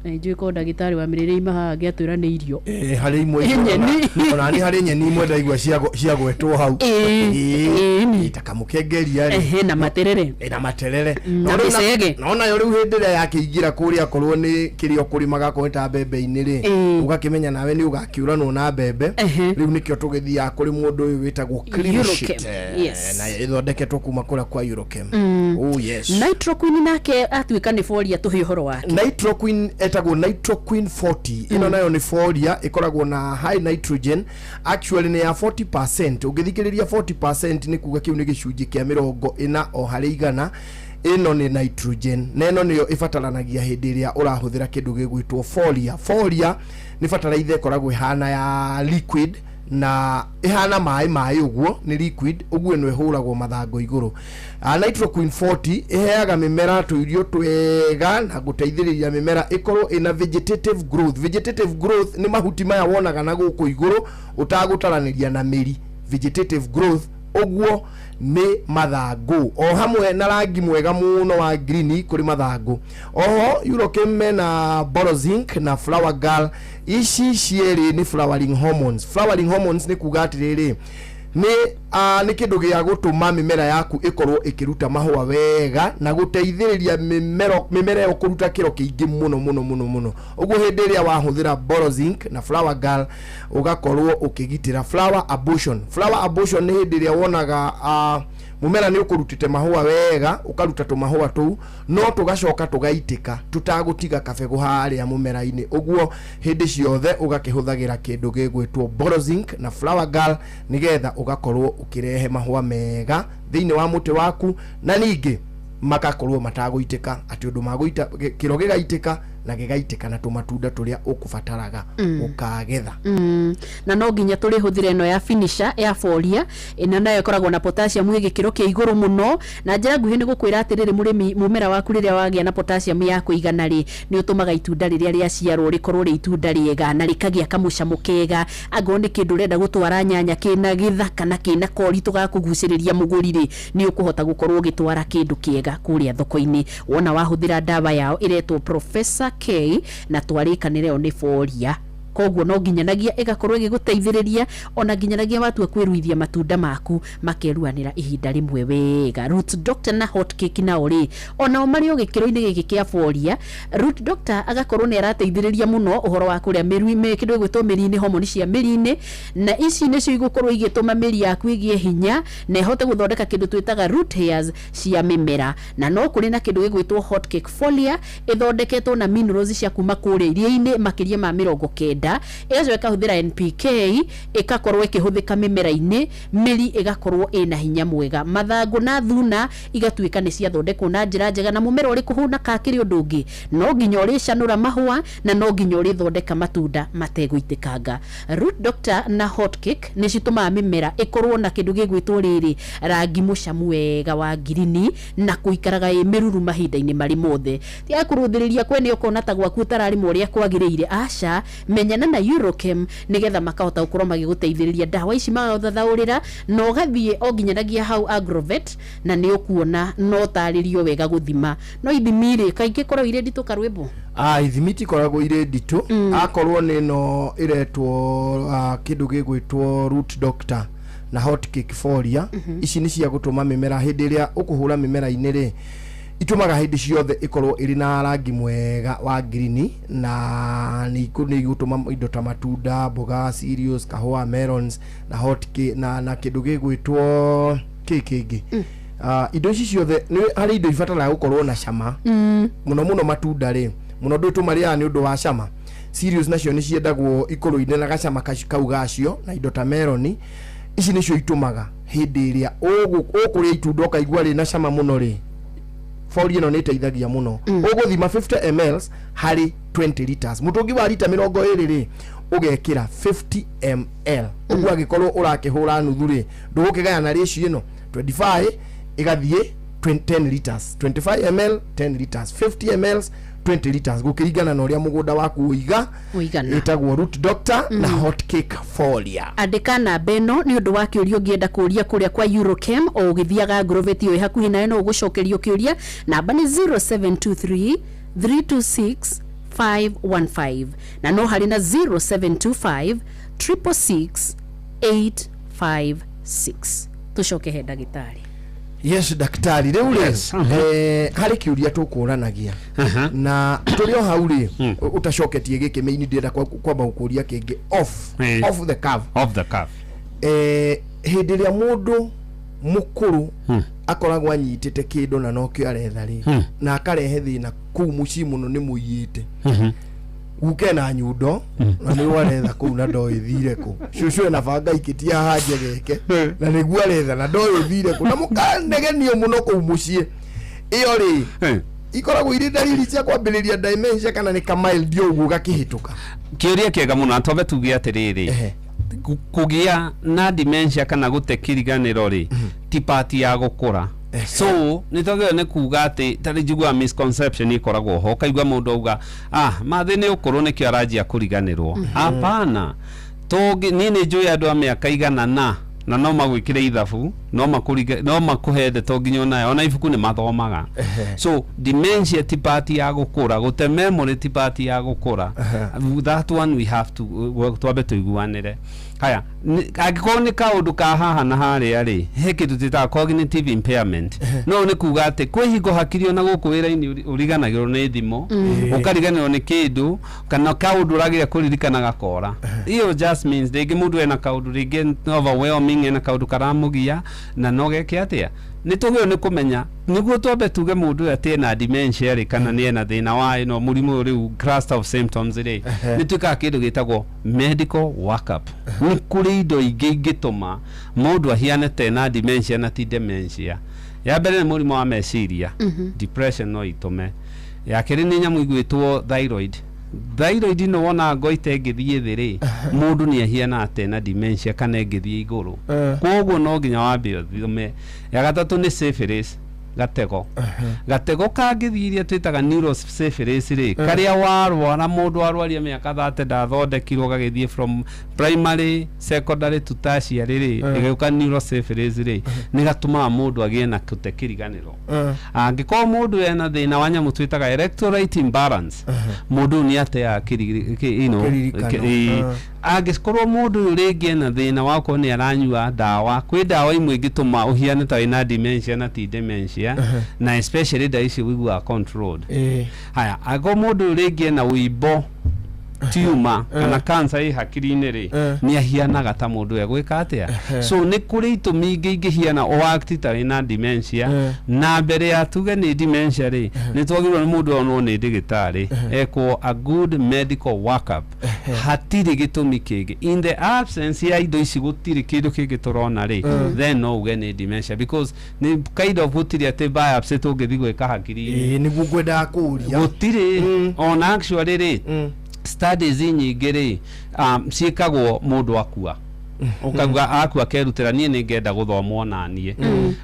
Njũĩ ko ndagĩtarĩ wa mĩrĩre ima haha angĩatwĩra nĩ irio. Eh, harĩ imwe Nyeni. Ona nĩ harĩ nyeni imwe ndaigua ciagwetwo hau. Ĩĩ. Ĩĩ, ta kamũkengeria rĩ. Ehe, na materere. Na materere. Na No rĩu mĩcege. No nayo rĩu hĩndĩ ĩrĩa yakĩingĩra kũrĩa akorwo nĩ kĩrĩa ũkũrĩmaga akorwo nĩ ta mbembe-inĩ rĩ, ũgakĩmenya nawe nĩ ũgakĩũranwo na mbembe. Rĩu nĩkĩo tũgĩthiaga kũrĩ mũndũ ũyũ wĩtagwo Clean Eurochem, Sheet. Yes. Na ĩthondeketwo kuma kũrĩa kwa Eurochem. Oh yes. Nitroquin nake atuĩka nĩ foria tũhe ũhoro wake. Nitroquin etagwo Nitroquin 40. Ĩno nayo nĩ foria ĩkoragwo na high nitrogen, actually nĩ ya 40%. Ũngĩthikĩrĩria 40% nĩ kuga kĩu nĩ gĩcunjĩ kĩa 40 o harĩ igana. Ĩno nĩ nitrogen na ĩno nĩyo ĩbataranagia hĩndĩ ĩrĩa ũrahũthĩra kĩndũ gĩgwĩtwo folia. Folia nĩ bataraitha ĩkoragwo ĩhana ya liquid na ĩhana maĩ maĩ ũguo, nĩ liquid ũguo, ĩno ĩhũragwo mathangũ igũrũ. Nitroquin 40 ĩheaga mĩmera tũirio twega na gũteithĩrĩria mĩmera ĩkorwo ĩna vegetative growth. Vegetative growth nĩ mahuti maya wonaga na gũkũ igũrũ ũtagũtaranĩria na mĩri. Vegetative growth ũguo nĩ mathangũ o hamwe na rangi mwega mũno wa green kũrĩ mathangũ. Oho Eurochem mena Borozinc na Flower Girl. Ici cierĩ nĩ flowering hormones. Flowering hormones nĩ kuga atĩrĩrĩ, nĩ kĩndũ gĩa gũtũma mĩmera yaku ĩkorwo ĩkĩruta mahũa wega na gũteithĩrĩria mĩmera ĩyo kũruta kĩro kĩingĩ mũno mũno mũno mũno. Ũguo hĩndĩ ĩrĩa wahũthĩra Borozinc na Flower Girl ũgakorwo ũkĩgitĩra flower abortion. Flower abortion nĩ hĩndĩ ĩrĩa wonaga mũmera nĩ ũkũrutĩte mahũa wega, ũkaruta tũmahũa tũu no tũgacoka tũgaitĩka tũtagũtiga kabegũ harĩa mũmera-inĩ. Ũguo hĩndĩ ciothe ũgakĩhũthagĩra kĩndũ gĩgwĩtwo Borozinc na Flower Girl nĩgetha ũgakorwo ũkĩrehe mahũa mega thĩinĩ wa mũtĩ waku, na ningĩ makakorwo matagũitĩka atĩ ũndũ magũita kĩro gĩgaitĩka na gĩgaitĩka na tũmatunda tũrĩa ũkũbataraga ũkagetha. Na no nginya tũrĩhũthĩra ĩno ya finisher ya folia, ĩno nayo ĩkoragwo na potassium ĩ gĩkĩro kĩa igũrũ mũno. Na njĩra nguhĩ nĩ gũkwĩra atĩrĩrĩ mũrĩmi, mũmera waku rĩrĩa wagĩa na potassium ya kũigana rĩ, nĩ ũtũmaga itunda rĩrĩa rĩaciarwo rĩkorwo rĩ itunda rĩega na rĩkagĩa kamũcamo kega. Angorwo nĩ kĩndũ ũrenda gũtwara nyanya kĩna gĩthaka na kĩna koritũ ga kũgucĩrĩria mũgũri rĩ, nĩ ũkũhota gũkorwo ũgĩtwara kĩndũ kĩega kũrĩa thoko-inĩ wona wahũthĩra ndawa yao ĩretwo Professor K, na twarĩkanĩra ĩyo nĩ folia. Koguo no nginyanagia ĩgakorwo ĩgĩgũteithĩrĩria ona nginyanagia watua kwĩruithia matunda maku makeruanĩra ihinda rĩmwe wega. Root Doctor na Hot Cake nao rĩ, onao marĩ o gĩkĩro-inĩ gĩkĩ kĩa folia. Root Doctor agakorwo nĩ arateithĩrĩria mũno ũhoro wa kũrĩa mĩri, kĩndũ gĩgwĩtwo mĩri-inĩ, homoni cia mĩri-inĩ, na ici nĩcio igũkorwo igĩtũma mĩri yaku ĩgĩe hinya na ĩhote gũthondeka kĩndũ twĩtaga root hairs cia mĩmera. Na no kũrĩ na kĩndũ gĩgwĩtwo Hot Cake folia ĩthondeketwo na minerals cia kuma kũrĩa iria-inĩ makĩria ma 90, ĩgacoka ĩkahũthĩra NPK ĩkakorwo ĩkĩhũthĩka mĩmera-inĩ, mĩri ĩgakorwo ĩna hinya mwega, mathangũ na thuna igatuĩka nĩ ciathondekwo na njĩra njega, na mũmera ũrĩ kũhũna kakĩrĩ ũndũ ũngĩ no nginya ũrĩcanũra mahũa na no nginya ũrĩthondeka matunda mategũitĩkanga. Root Doctor na Hot Cake nĩ citũmaga mĩmera ĩkorwo na kĩndũ gĩgwĩtwo rĩrĩ rangi mũcamu wega wa ngirini na kũikaraga ĩ mĩruru mahinda-inĩ marĩ mothe. Tiga kũrũthĩrĩria kwene ũkona ta gwaku ũtararĩma ũrĩa kwagĩrĩire, aca, menyana na Eurochem nĩgetha makahota gũkorwo magĩgũteithĩrĩria ndawa ici magagũthathaũrĩra na ũgathiĩ o nginyanagia hau Agrovet na nĩ ũkuona no ũtarĩrio wega gũthima. No ithimi rĩ kaingĩ ikoragwo irĩ nditũ karwĩmbo? Ithimi itikoragwo irĩ nditũ. Akorwo nĩ ĩno ĩretwo kĩndũ gĩgwĩtwo Root Doctor na Hot Cake folia, ici nĩ cia gũtũma mĩmera hĩndĩ ĩrĩa ũkũhũra mĩmera-inĩ rĩ, itũmaga hĩndĩ ciothe ĩkorwo ĩrĩ na rangi mwega wa green, na nĩ igũtũma indo ta matunda, mboga, cereals, kahũa, melons na hot cake, na kĩndũ gĩgwĩtwo kĩ kĩngĩ. Indo ici ciothe nĩ harĩ indo ibataraga gũkorwo na cama mũno mũno matunda rĩ, mũno ndũ tũmarĩaga nĩ ũndũ wa cama. Cereals nacio nĩ ciendagwo ikũrũ-inĩ na gacama kau gacio, na indo ta meloni ici nĩcio itũmaga hĩndĩ ĩrĩa ũkũrĩa itunda ũkaigua rĩ na cama mũno rĩ, folia ĩno nĩ ĩteithagia mũno. Ũgũthima 50 ml harĩ 20 liters, mũtũngi wa rita 20 rĩ ũgekĩra 50 ml. Ũguo angĩkorwo ũrakĩhũra nuthu rĩ, ndũgũkĩgayana ratio ĩno 25 ĩgathiĩ 10 liters, 25 ml 10 liters, 50 ml 20 liters, gũkĩringana na ũrĩa mũgũnda waku ũiga. Ũigana. Ĩtagwo Root Doctor na Hot Cake folia. Andĩka namba ĩno nĩ ũndũ wa kĩũria ũngĩenda kũũria kũrĩa kwa Eurochem o ũgĩthiaga Agrovet ĩyo ĩ hakuhĩ nayo, no ũgũcokerio kĩũria. Namba nĩ 0723 326. 515 na no harĩ na 0725 666 856. Tũcoke he ndagĩtarĩ. Yes, daktari, rĩu rĩ, harĩ kĩũria tũkũranagia na tũrĩ o hau rĩ, ũtacoketie gĩkĩ mĩini, ndĩrenda kwamba gũkũria kĩngĩ off, off the cuff. Off the cuff. Hĩndĩ ĩrĩa mũndũ mũkũrũ akoragwo anyitĩte kĩndũ na nokĩo aretha rĩ, na akarehe thĩna kũu mũciĩ mũno, nĩ mũiyĩte guke na nyundo na nĩguo aretha kũu na ndoĩ thire kũ, cũcũ ena banga ikĩtie haha njegeke na nĩguo aretha na ndoĩ thire kũ, na mũkanegenio mũno kũu mũciĩ, ĩyo rĩ, ikoragwo irĩ dalili cia kwambĩrĩria dementia kana nĩ kamild ũguo gakĩhĩtũka? Kĩũria kĩega mũno, na twambe tuge atĩrĩrĩ, kũgĩa na dementia kana gũte kĩriganĩro rĩ, ti part ya gũkũra. So nĩ twagĩrĩirwo nĩ kuga atĩ tarĩ njiguaga misconception ĩkoragwo ho, ũkaigua mũndũ auga, "Ah, mathĩ nĩ ũkũrũ, nĩkĩo aranjia kũriganĩrwo." Hapana, tũngĩ niĩ nĩ njũĩ andũ a mĩaka igana na no magwĩkĩre ithabu, no makũrige, no makũhe ndeto nginya onayo, ona ibuku nĩ mathomaga. So dementia ti part ya gũkũra, gũte memory ti part ya gũkũra. That one we have to twambe tũiguanĩre. Haya, angĩkorwo nĩ kaũndũ ka haha na harĩa rĩ, he kĩndũ twĩtaga cognitive impairment. No nĩ kuga atĩ kwĩ hingo hakiri ona gũkũ wĩra-inĩ ũriganagĩrwo nĩ thimũ, ũkariganĩrwo nĩ kĩndũ kana kaũndũ ũrageria kũririkana gakora. Iyo just means rĩngĩ mũndũ ena kaũndũ rĩngĩ overwhelming, ena kaũndũ karamũgia na no geke atĩa. Nĩ tũgĩrĩirwo nĩ kũmenya nĩguo twambe tuge mũndũ ũyũ atĩ ena dementia rĩ, kana nĩ ena thĩna wa ĩno mũrimũ ũyũ rĩu, cluster of symptoms rĩ, nĩ twĩkaga kĩndũ gĩtagwo medical workup. Nĩ kũrĩ indo ingĩ ingĩtũma mũndũ ahiane ta ena dementia na ti dementia. Ya mbere nĩ mũrimũ wa meciria, depression no itũme. Ya kerĩ nĩ nyamũ igwĩtwo thyroid. Thyroid ĩno wona ngoita ĩngĩthiĩ thĩ rĩ, mũndũ nĩ ahianaga ta ena dementia, kana ĩngĩthiĩ igũrũ. Koguo no nginya wambe ũthome. Ya gatatũ nĩ syphilis, gatego. Gatego kangĩthiĩ, iria twĩtaga neurosyphilis rĩ, karĩa warwara, mũndũ arwaria mĩaka 30 ndathondekirwo, gagĩthiĩ from primary, secondary to tertiary rĩ, ĩgĩũka neurosyphilis rĩ, nĩ gatũmaga mũndũ agĩe na kũte kĩriganĩro. Angĩkorwo mũndũ ena thĩna wa nyamũ twĩtaga electrolyte imbalance, mũndũ ũyũ nĩ ateaga Kĩririkano. Angĩkorwo mũndũ ũyũ rĩngĩ ena thĩna wa gũkorwo nĩ aranyua ndawa, kwĩ ndawa imwe ingĩtũma ũhiane ta wĩna dementia na ti dementia, na especially ndawa icio wĩiguaga controlled. Haya, angĩkorwo mũndũ ũyũ rĩngĩ ena ũimbo, tumor kana cancer ĩ hakiri-inĩ rĩ, nĩ ahianaga ta mũndũ ũyũ egwĩka atĩa. So nĩ kũrĩ itũmi ingĩ ingĩhiana o act ta wĩna dementia, na mbere ya tuge nĩ dementia rĩ, nĩ twagĩrĩirwo nĩ mũndũ onwo nĩ ndĩgĩtarĩ, ekwo a good medical workup. Hatirĩ gĩtũmi kĩngĩ. In the absence ya indo ici, gũtirĩ kĩndũ kĩngĩ tũrona rĩ, then no uge nĩ dementia, because nĩ kind of gũtirĩ atĩ biopsy tũngĩthiĩ gwĩka hakiri-inĩ. Ĩĩ, nĩguo ngwendaga kũũria. Gũtirĩ. Ona actually rĩ, studies nyingĩ rĩ, ciĩkagwo mũndũ akua, ũkauga akua kerutĩra, "Niĩ nĩ ngenda gũthomwo naniĩ."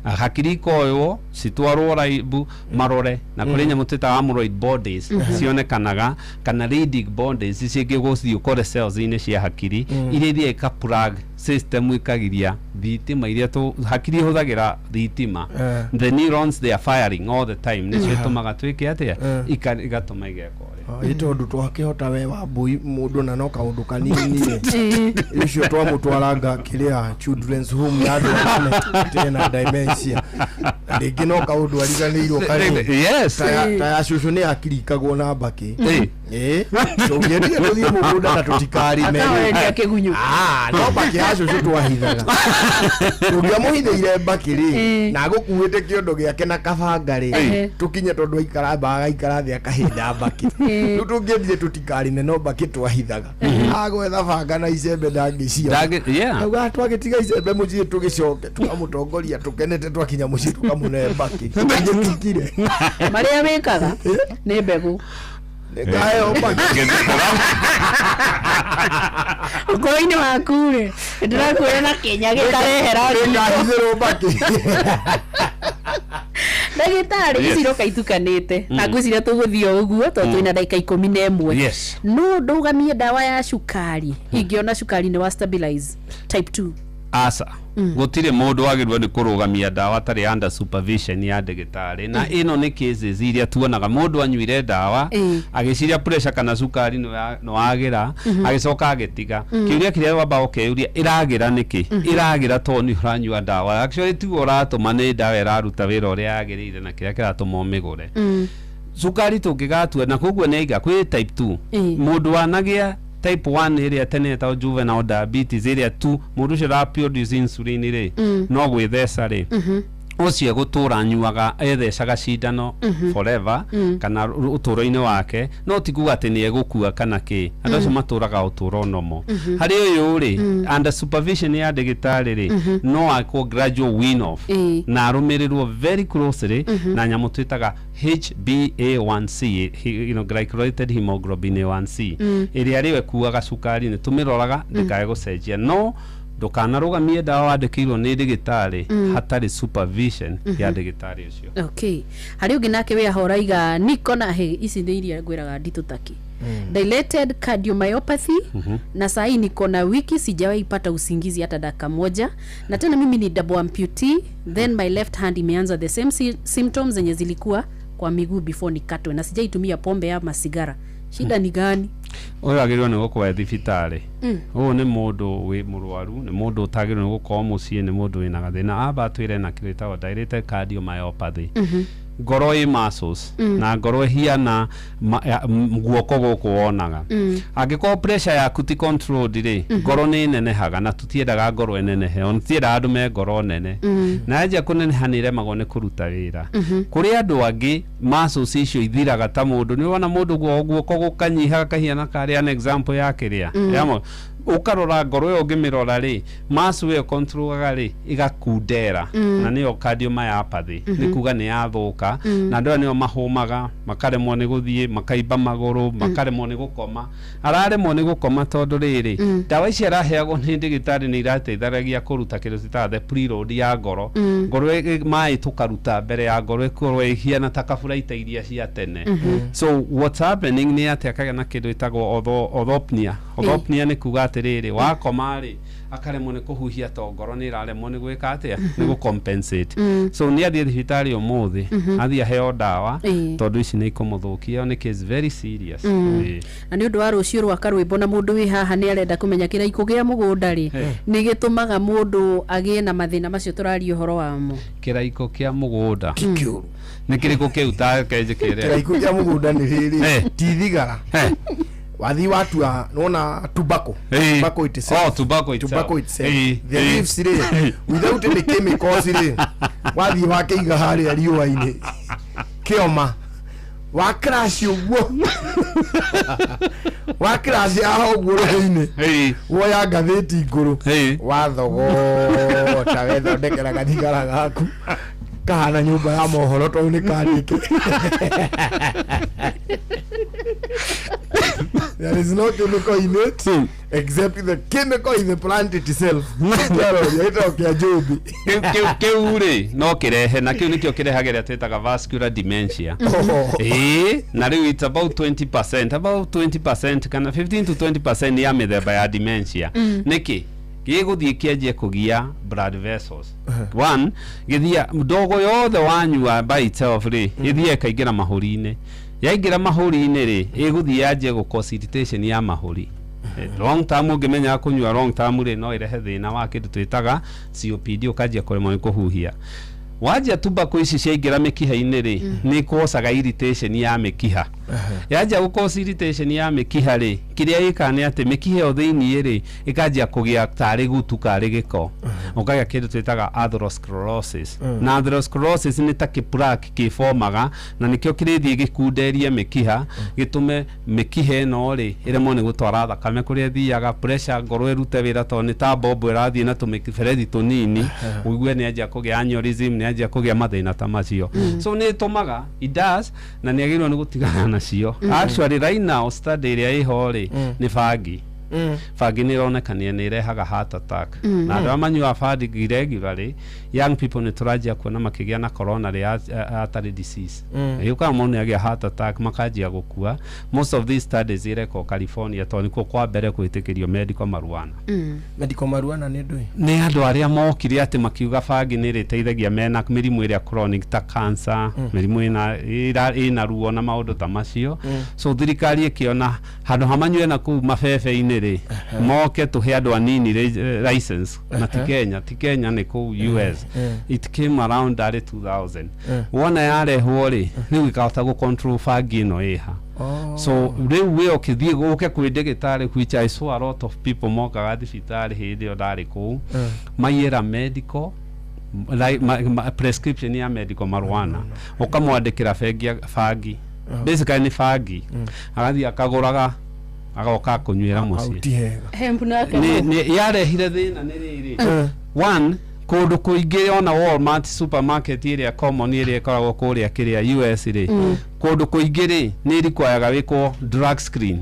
Hakiri ikoywo citwarwo lab marore, na kũrĩ nyamũ twĩtaga amyloid bodies cionekanaga kana Leydig bodies cingĩ gũthiĩ ũkore cells-inĩ cia hakiri, iria ithiaga ika plug system, ikagiria thitima iria tũ hakiri ihũthagĩra thitima. The neurons, they are firing all the time, nĩcio itũmaga twĩke atĩa? Igatũma igeka ũrĩa. Ĩ tondũ twakĩhota we wambui mũndũ na no kaũndũ kanini rĩ, ũcio twamũtwaranga kĩrĩa children's home ya andũ anene tena dementia, rĩngĩ no kaũndũ ariganĩirwo kanini. Ta ya cũcũ nĩ yakirikagwo na mbakĩ. Ĩ tũngĩendire tũthiĩ mũgũnda na tũtikarĩme. Akahoreria kĩgunyũ. Ah, no mbakĩ ya cũcũ twahithaga. Tũngĩamũhithĩire mbakĩ rĩ, na agũkuĩte kĩondo gĩake na kabanga rĩ, tũkinye, tondũ aikara mbaga, aikara thĩ akahĩnda mbakĩ. Rĩu tũngĩendire tũtikarĩme, no mbakĩ twahithaga. Agwetha banga na icembe ndangĩciona. Auga twagĩtiga icembe mũciĩ, tũgĩcoke tũkamũtongoria tũkenete, twakinya mũciĩ tũkamũne mbakĩ tũgĩtukire. Marĩa wĩkaga nĩ mbegũ. Nĩngaheo mbakĩ. Ũkũrũ-inĩ waku rĩ, ndĩrakwĩra na kĩnya gĩkarehera. Nĩngahithĩrwo mbakĩ. Ndagĩtarĩ, ici iroka itukanĩte na ngwĩciria tũgũthiĩ o ũguo tondũ twĩna ndagĩka 11. No ndũgamie ndawa ya cukari ingĩona cukari nĩ wa stabilize type 2? Aca, gũtirĩ mũndũ wagĩrĩirwo nĩ kũrũgamia ndawa atarĩ under supervision ya ndagĩtarĩ. Na ĩno nĩ cases iria tuonaga mũndũ anyuire ndawa agĩciria pressure kana cukari nĩ wagĩra, agĩcoka agĩtiga. Kĩũria kĩrĩa wambaga ũkeyũria, ĩragĩra nĩkĩ? Ĩragĩra tondũ nĩ ũranyua ndawa. Actually tiwe ũratũma, nĩ ndawa ĩraruta wĩra ũrĩa yagĩrĩire na kĩrĩa kĩratũma ũmĩgũre. Cukari tũngĩgatua na koguo nĩ aiga kwĩ type 2. Mũndũ wanagĩa type 1 ĩrĩa tene ĩtagwo juvenile diabetes, ĩrĩa tu mũndũ ũcio ũra produce insulin rĩ, no gwĩtheca rĩ, ũcio egũtũra anyuaga ethecaga cindano forever kana ũtũũro-inĩ wake, no ti kuga atĩ nĩ egũkua kana kĩ. Andũ acio matũraga ũtũũro nomo. Harĩ ũyũ rĩ, under supervision ya ndagĩtarĩ rĩ, no akwo gradual wean off na arũmĩrĩrwo very closely na nyamũ twĩtaga HbA1c, glycosylated hemoglobin A1C, ĩrĩa rĩo ĩkuaga cukari. Nĩ tũmĩroraga ndĩkae gũcenjia, no ndũkanarũgamie ndawa wandĩkĩirwo nĩ ndagĩtarĩ hatarĩ supervision ya ndagĩtarĩ ũcio. Okay, harĩ ũngĩ nake wĩ aho ũraiga niko na he ici nĩ iria ngwĩraga nditũ taki dilated cardiomyopathy, na sahii niko na wiki sijawahi pata usingizi hata dakika moja, na tena mimi ni double amputee, then my left hand imeanza the same symptoms zenye zilikuwa kwa miguu before nikatwe, na sijaitumia pombe ama sigara. Shida ni gani? Ũyũ agĩrĩirwo nĩ gũkorwo e thibitarĩ. Ũyũ nĩ mũndũ wĩ mũrwaru, nĩ mũndũ ũtagĩrĩirwo nĩ gũkorwo mũciĩ, nĩ mũndũ wĩna gathĩna. Amba atwĩre na kĩndũ gĩtagwo dilated cardiomyopathy. Ngoro ĩ muscles na ngoro ĩhiana guoko gũkũ wonaga. Angĩkorwo pressure yaku ti controlled rĩ, ngoro nĩ ĩnenehaga, na tũtiendaga ngoro ĩnenehe, ona tũtiendaga andũ me ngoro nene. Na yanjia kũneneha nĩ ĩremagwo nĩ kũruta wĩra. Kũrĩ andũ angĩ muscles icio ithiraga, ta mũndũ nĩ wona mũndũ guoko gũkanyiha gakahiana karĩ an example ya kĩrĩa ya ũkarora ngoro ĩyo, ũngĩmĩrora rĩ, muscle ĩyo controlaga rĩ ĩgakundera, na nĩyo cardiomyopathy. Nĩ kuga nĩ yathũka, na andũ aya nĩo mahũmaga, makaremwo nĩ gũthiĩ, makaimba magũrũ, makaremwo nĩ gũkoma. Araremwo nĩ gũkoma tondũ rĩrĩ, ndawa ici araheagwo nĩ ndagĩtarĩ nĩ irateitharagia kũruta kĩndũ twĩtaga the preload ya ngoro. Ngoro maĩ tũkaruta mbere ya ngoro ĩkorwo ĩhiana ta kaburaita iria cia tene. So what's happening nĩ atĩ akagĩa na kĩndũ ĩtagwo orthopnea. Orthopnea nĩ kuga atĩrĩrĩ, wakoma rĩ, akaremwo nĩ kũhuhia to ngoro nĩ ĩraremwo nĩ gwĩka atĩa, nĩ gũcompensate. So nĩ athiĩ thibitarĩ ũmũthĩ, athiĩ aheo ndawa, tondũ ici nĩ ikũmũthũkia. Ĩyo nĩ case very serious. Na nĩ ũndũ wa rũciũ rwa karwĩmbo, na mũndũ wĩ haha nĩ arenda kũmenya kĩraikũ kĩa mũgũnda rĩ, nĩ gĩtũmaga mũndũ agĩe na mathĩna macio tũraria ũhoro wamo? Kĩraikũ kĩa mũgũnda kĩũru. Nĩ kĩrĩkũ kĩu? Ta kenjĩkĩre. Kĩraikũ kĩa mũgũnda nĩ rĩrĩ, ti thigara. Wathi watua nona tobacco. Tobacco itself. Oh, tobacco itself. Tobacco itself, the leaves rĩ, without any chemicals rĩ, wathiĩ wakĩiga harĩa riũa-inĩ kĩoma wa crash ũguo, wa crash haha ũguo rũhĩ-inĩ, woya ngathĩti ngũrũ, wathogota, wethondekera gathigara gaku kahana nyũmba ya mohoro tondũ nĩ kandĩke. There is no chemical in it except the chemical in the plant itself. Kĩaroria gĩtagwo kĩa njũmbi. Kĩu rĩ, no kĩrehe, na kĩu nĩkĩo kĩrehagĩra twĩtaga vascular dementia. Ĩĩ, na rĩu it's about 20%, about 20% kana 15 to 20% ya mĩthemba ya dementia. Nĩkĩ gĩgũthiĩ kĩanjie kũgia blood vessels? One, gĩthia ndogo yothe wanyua by itself rĩ, ĩthiĩ ĩkaingĩra mahũri-inĩ. Yaingĩra mahũri-inĩ rĩ, ĩgũthiĩ yanjie gũ cause irritation ya mahũri. Long term, ũngĩmenya kũnyua long term rĩ, no ĩrehe thĩna wa kĩndũ twĩtaga COPD, ũkanjia kũremwo nĩ kũhuhia. Wanjia tobacco ici ciaingĩra mĩkiha-inĩ rĩ, nĩ causeaga irritation ya mĩkiha. Yanjia gũ cause irritation ya mĩkiha rĩ, kĩrĩa ĩkaga nĩ atĩ mĩkiha ĩyo thĩiniĩ rĩ, ĩkanjia kũgĩa tarĩ gutu, karĩ gĩko, ũkagĩa kĩndũ twĩtaga atherosclerosis. Na atherosclerosis nĩ ta kĩ-plaque kĩbomaga, na nĩkĩo kĩrĩthiĩ gĩkunderie mĩkiha, gĩtũme mĩkiha ĩno rĩ ĩremwo nĩ gũtwara thakame kũrĩa ĩthiaga, pressure ngoro ĩrute wĩra, tondũ nĩ ta mbombo ĩrathiĩ na tũmĩberethi tũnini. Ũigue nĩ anjia kũgĩa aneurysm, nĩ anjia kũgĩa mathĩna ta macio. So nĩ ĩtũmaga, it does, na nĩ agĩrĩirwo nĩ gũtigana nacio. Actually right now study ĩrĩa ĩho rĩ, nĩ bangi. Bangi nĩ ĩronekania nĩ ĩrehaga heart attack. Na andũ arĩa manyuaga bangi regularly, young people, nĩ tũranjia kuona makĩgĩa na coronary artery disease. Yũkaga mũndũ nĩ agĩa heart attack, makanjia gũkua. Most of these studies irekwo California, tondũ nĩkuo kwa mbere gwĩtĩkĩrio medical marijuana. Medical marijuana nĩ ndũĩ? Nĩ andũ arĩa mokire atĩ makiuga bangi nĩ ĩrĩteithagia mena mĩrimũ ĩrĩa chronic ta cancer, mĩrimũ ĩna ruo na maũndũ ta macio. So thirikari ĩkĩona handũ ha manyue na kũu mabebe-inĩ rĩ, moke tũhe andũ anini license. Na ti Kenya, ti Kenya, nĩ kũu US. It came around arĩ 2000. Wona yarehwo rĩ, rĩu ĩkahota gũ control bangi ĩno ĩha. So rĩu we ũkĩthiĩ ũke kwĩ ndagĩtarĩ, which I saw a lot of people mokaga thibitarĩ hĩndĩ ĩyo ndarĩ kũu, maiyĩra medical prescription ya medical marijuana, ũkamwandĩkĩra bengi bangi, basically nĩ bangi, agathiĩ akagũraga, agoka kũnyuĩra mũciĩ. Ti hega. Hemp nake. Nĩ yarehire thĩna nĩ rĩrĩ, one, kũndũ kũingĩ, ona Walmart supermarket ĩrĩa common ĩrĩa ĩkoragwo kũrĩa kĩrĩa US rĩ, kũndũ kũingĩ rĩ, nĩ requiraga wĩkwo drug screen.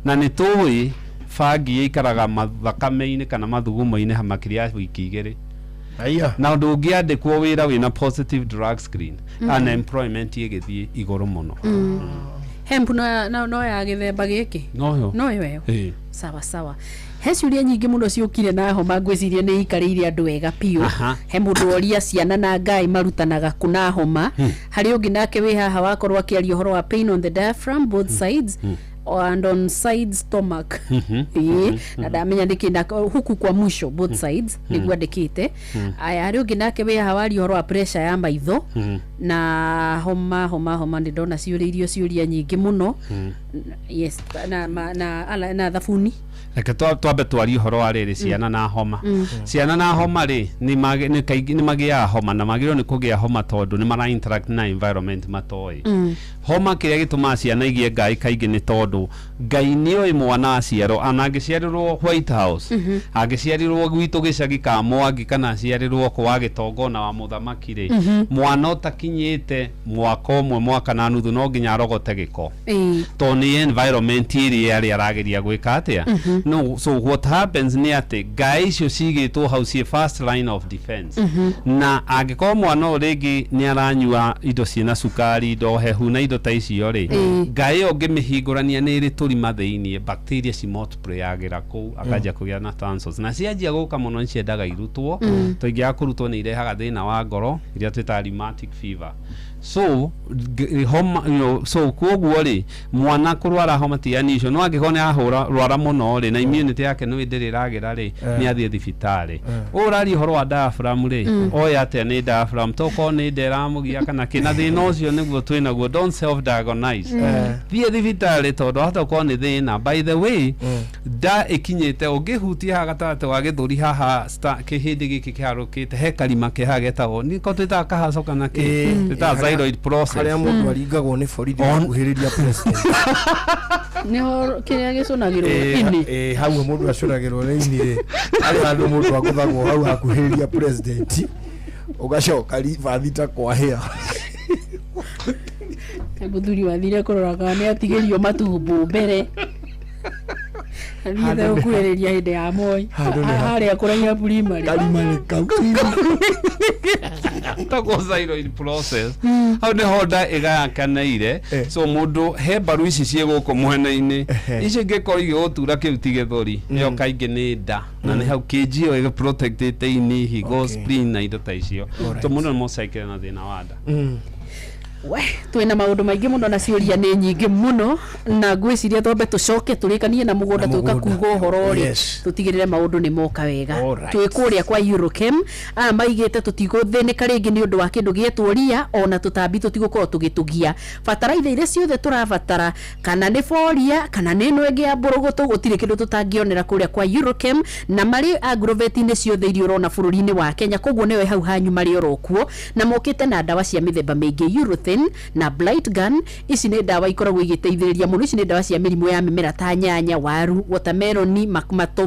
Na nĩ tũĩ bangi ĩikaraga mathakame-inĩ kana mathugumo-inĩ makĩria ya wiki 2. Aya. Na ũndũ ũngĩandĩkwo wĩra wĩna positive drug screen, unemployment ĩgĩthiĩ igũrũ mũno. Hemp no ya gĩthemba gĩkĩ? Noyo. No ĩyo ĩyo. Ĩĩ. Sawa sawa, he ciũria nyingĩ mũno ciũkire na homa, ngwĩciria nĩ ikarĩire andũ wega biũ. He mũndũ oria ciana na ngai marutanaga kũna homa. Harĩ ũngĩ nake wĩ haha wakorwo akĩaria ũhoro wa pain on the diaphragm both sides and on side stomach. Ĩĩ, na ndamenya nĩkĩ na huku kwa mwisho both sides nĩguo andĩkĩte. Aya, harĩ ũngĩ nake wĩ haha waria ũhoro wa pressure ya maitho na homa. Homa, homa, nĩ ndona ciũrĩirio ciũria nyingĩ mũno. Yes, na thabuni. Reke twambe twarie ũhoro wa rĩrĩ, ciana na homa. Ciana na homa rĩ, nĩ kaingĩ nĩ magĩaga homa, na magĩrĩirwo nĩ kũgĩa homa tondũ nĩ mara interact na environment matoĩ. Homa, kĩrĩa gĩtũmaga ciana igĩe ngai kaingĩ nĩ tondũ Ngai nĩ oĩ mwana aciarwo, ana angĩciarĩrwo White House, angĩciarĩrwo gwitũ gĩcagi ka Mwangi, kana aciarĩrwo kwa gĩtongo wa mũthamaki rĩ, mwana ũtakinyĩte mwaka ũmwe, mwaka na nuthu, no nginya arogote gĩko, tondũ nĩ environment ĩrĩa arĩ arageria gwĩka atĩa. No, so what happens nĩ atĩ ngai icio cigĩtwo hau ciĩ first line of defense, na angĩkorwo mwana ũyũ rĩngĩ nĩ aranyua indo ciĩna cukari, indo hehu na indo ta icio rĩ, ngai ĩyo ũngĩmĩhingũrania nĩ ĩrĩ tũrima thĩiniĩ, bacteria cimultiplyagĩra kũu, akanjia kũgĩa na tonsils, na cianjia gũka mũno nĩ ciendaga irutwo. To ingĩaga kũrutwo nĩ irehaga thĩna wa ngoro iria twĩtaga rheumatic fever. So homa, so koguo rĩ, mwana kũrwara homa ti unusual, no angĩkorwo nĩ ahũra rwara mũno rĩ, na immunity yake nĩ ndĩrĩ ĩragĩra rĩ, nĩ athiĩ thibitarĩ. Ũyũ ũraria ũhoro wa diaphragm rĩ, oĩ atĩa nĩ diaphragm? Tokorwo nĩ nda ĩramũgia kana kĩ, na thĩna ũcio nĩguo twĩnaguo. Don't self diagnose, thiĩ thibitarĩ, tondũ hata ũkorwo nĩ thĩna. By the way, nda ĩkinyĩte ũngĩhutia haha gatagatĩ wa gĩthũri haha, kĩhĩndĩ gĩkĩ kĩharũkĩte, he karima ke haha getagwo, nĩko twĩtaga kahaco kana kĩ, twĩtaga thyroid process. Harĩa mũndũ aringagwo nĩ borithi akuhĩrĩria president. Nĩho kĩrĩa gĩcũnagĩrwo ini. Hau mũndũ acũnagĩrwo nĩ ini rĩ, harĩ handũ mũndũ agũthagwo hau hakuhĩrĩria president, ũgacoka ribathi ta kwahĩa. Mũthuri wathire kũrora kana nĩ atigĩrio matumbo mbere athiĩte gũkuhĩrĩria hĩndĩ ya Moi. Handũ nĩ harĩa kũraiha primary. Karima nĩ kau. Tagwo thyroid process, hau nĩho nda ĩgayakanĩire. So mũndũ he mbaru ici ciĩ gũkũ mwena-inĩ, icio ingĩkorwo igĩgũtura, kĩu ti gĩthũri, ĩyo kaingĩ nĩ nda, na nĩ hau kĩnji ĩyo ĩprotectĩte ini, higo, spleen na indo ta icio. So mũndũ nĩ mocaikire na thĩna wa nda. We twĩna maũndũ maingĩ mũno na ciũria nĩ nyingĩ mũno, na ngwĩciria twambe tũcoke tũrĩkanie na mũgũnda. Na Tũka mũgũnda. kuga ũhoro rĩ, tũtigĩrĩre maũndũ nĩ moka wega. Twĩ kũrĩa kwa Eurochem, aya maigĩte tũtigũthĩnĩka rĩngĩ nĩ ũndũ wa kĩndũ gĩetwo ria, ona tũtambi tũtigũkorwo tũgĩtũgia. Bataraitha iria ciothe tũrabatara, kana nĩ boria kana nĩ ĩno ĩngĩ ya mbũrũgũtũ, gũtirĩ kĩndũ tũtangĩonera kũrĩa kwa Eurochem, na marĩ agrovet-inĩ ciothe iria ũrona bũrũri-inĩ wa Kenya. Koguo nĩwe hau hanyu marĩ oro kuo, na mokĩte na ndawa cia mĩthemba mĩingĩ, Euro 3. Urethane na Blight Gun. Ici nĩ ndawa ikoragwo igĩteithĩrĩria mũno. Ici nĩ ndawa cia mĩrimũ ya mĩmera ta nyanya, waru, watermelon,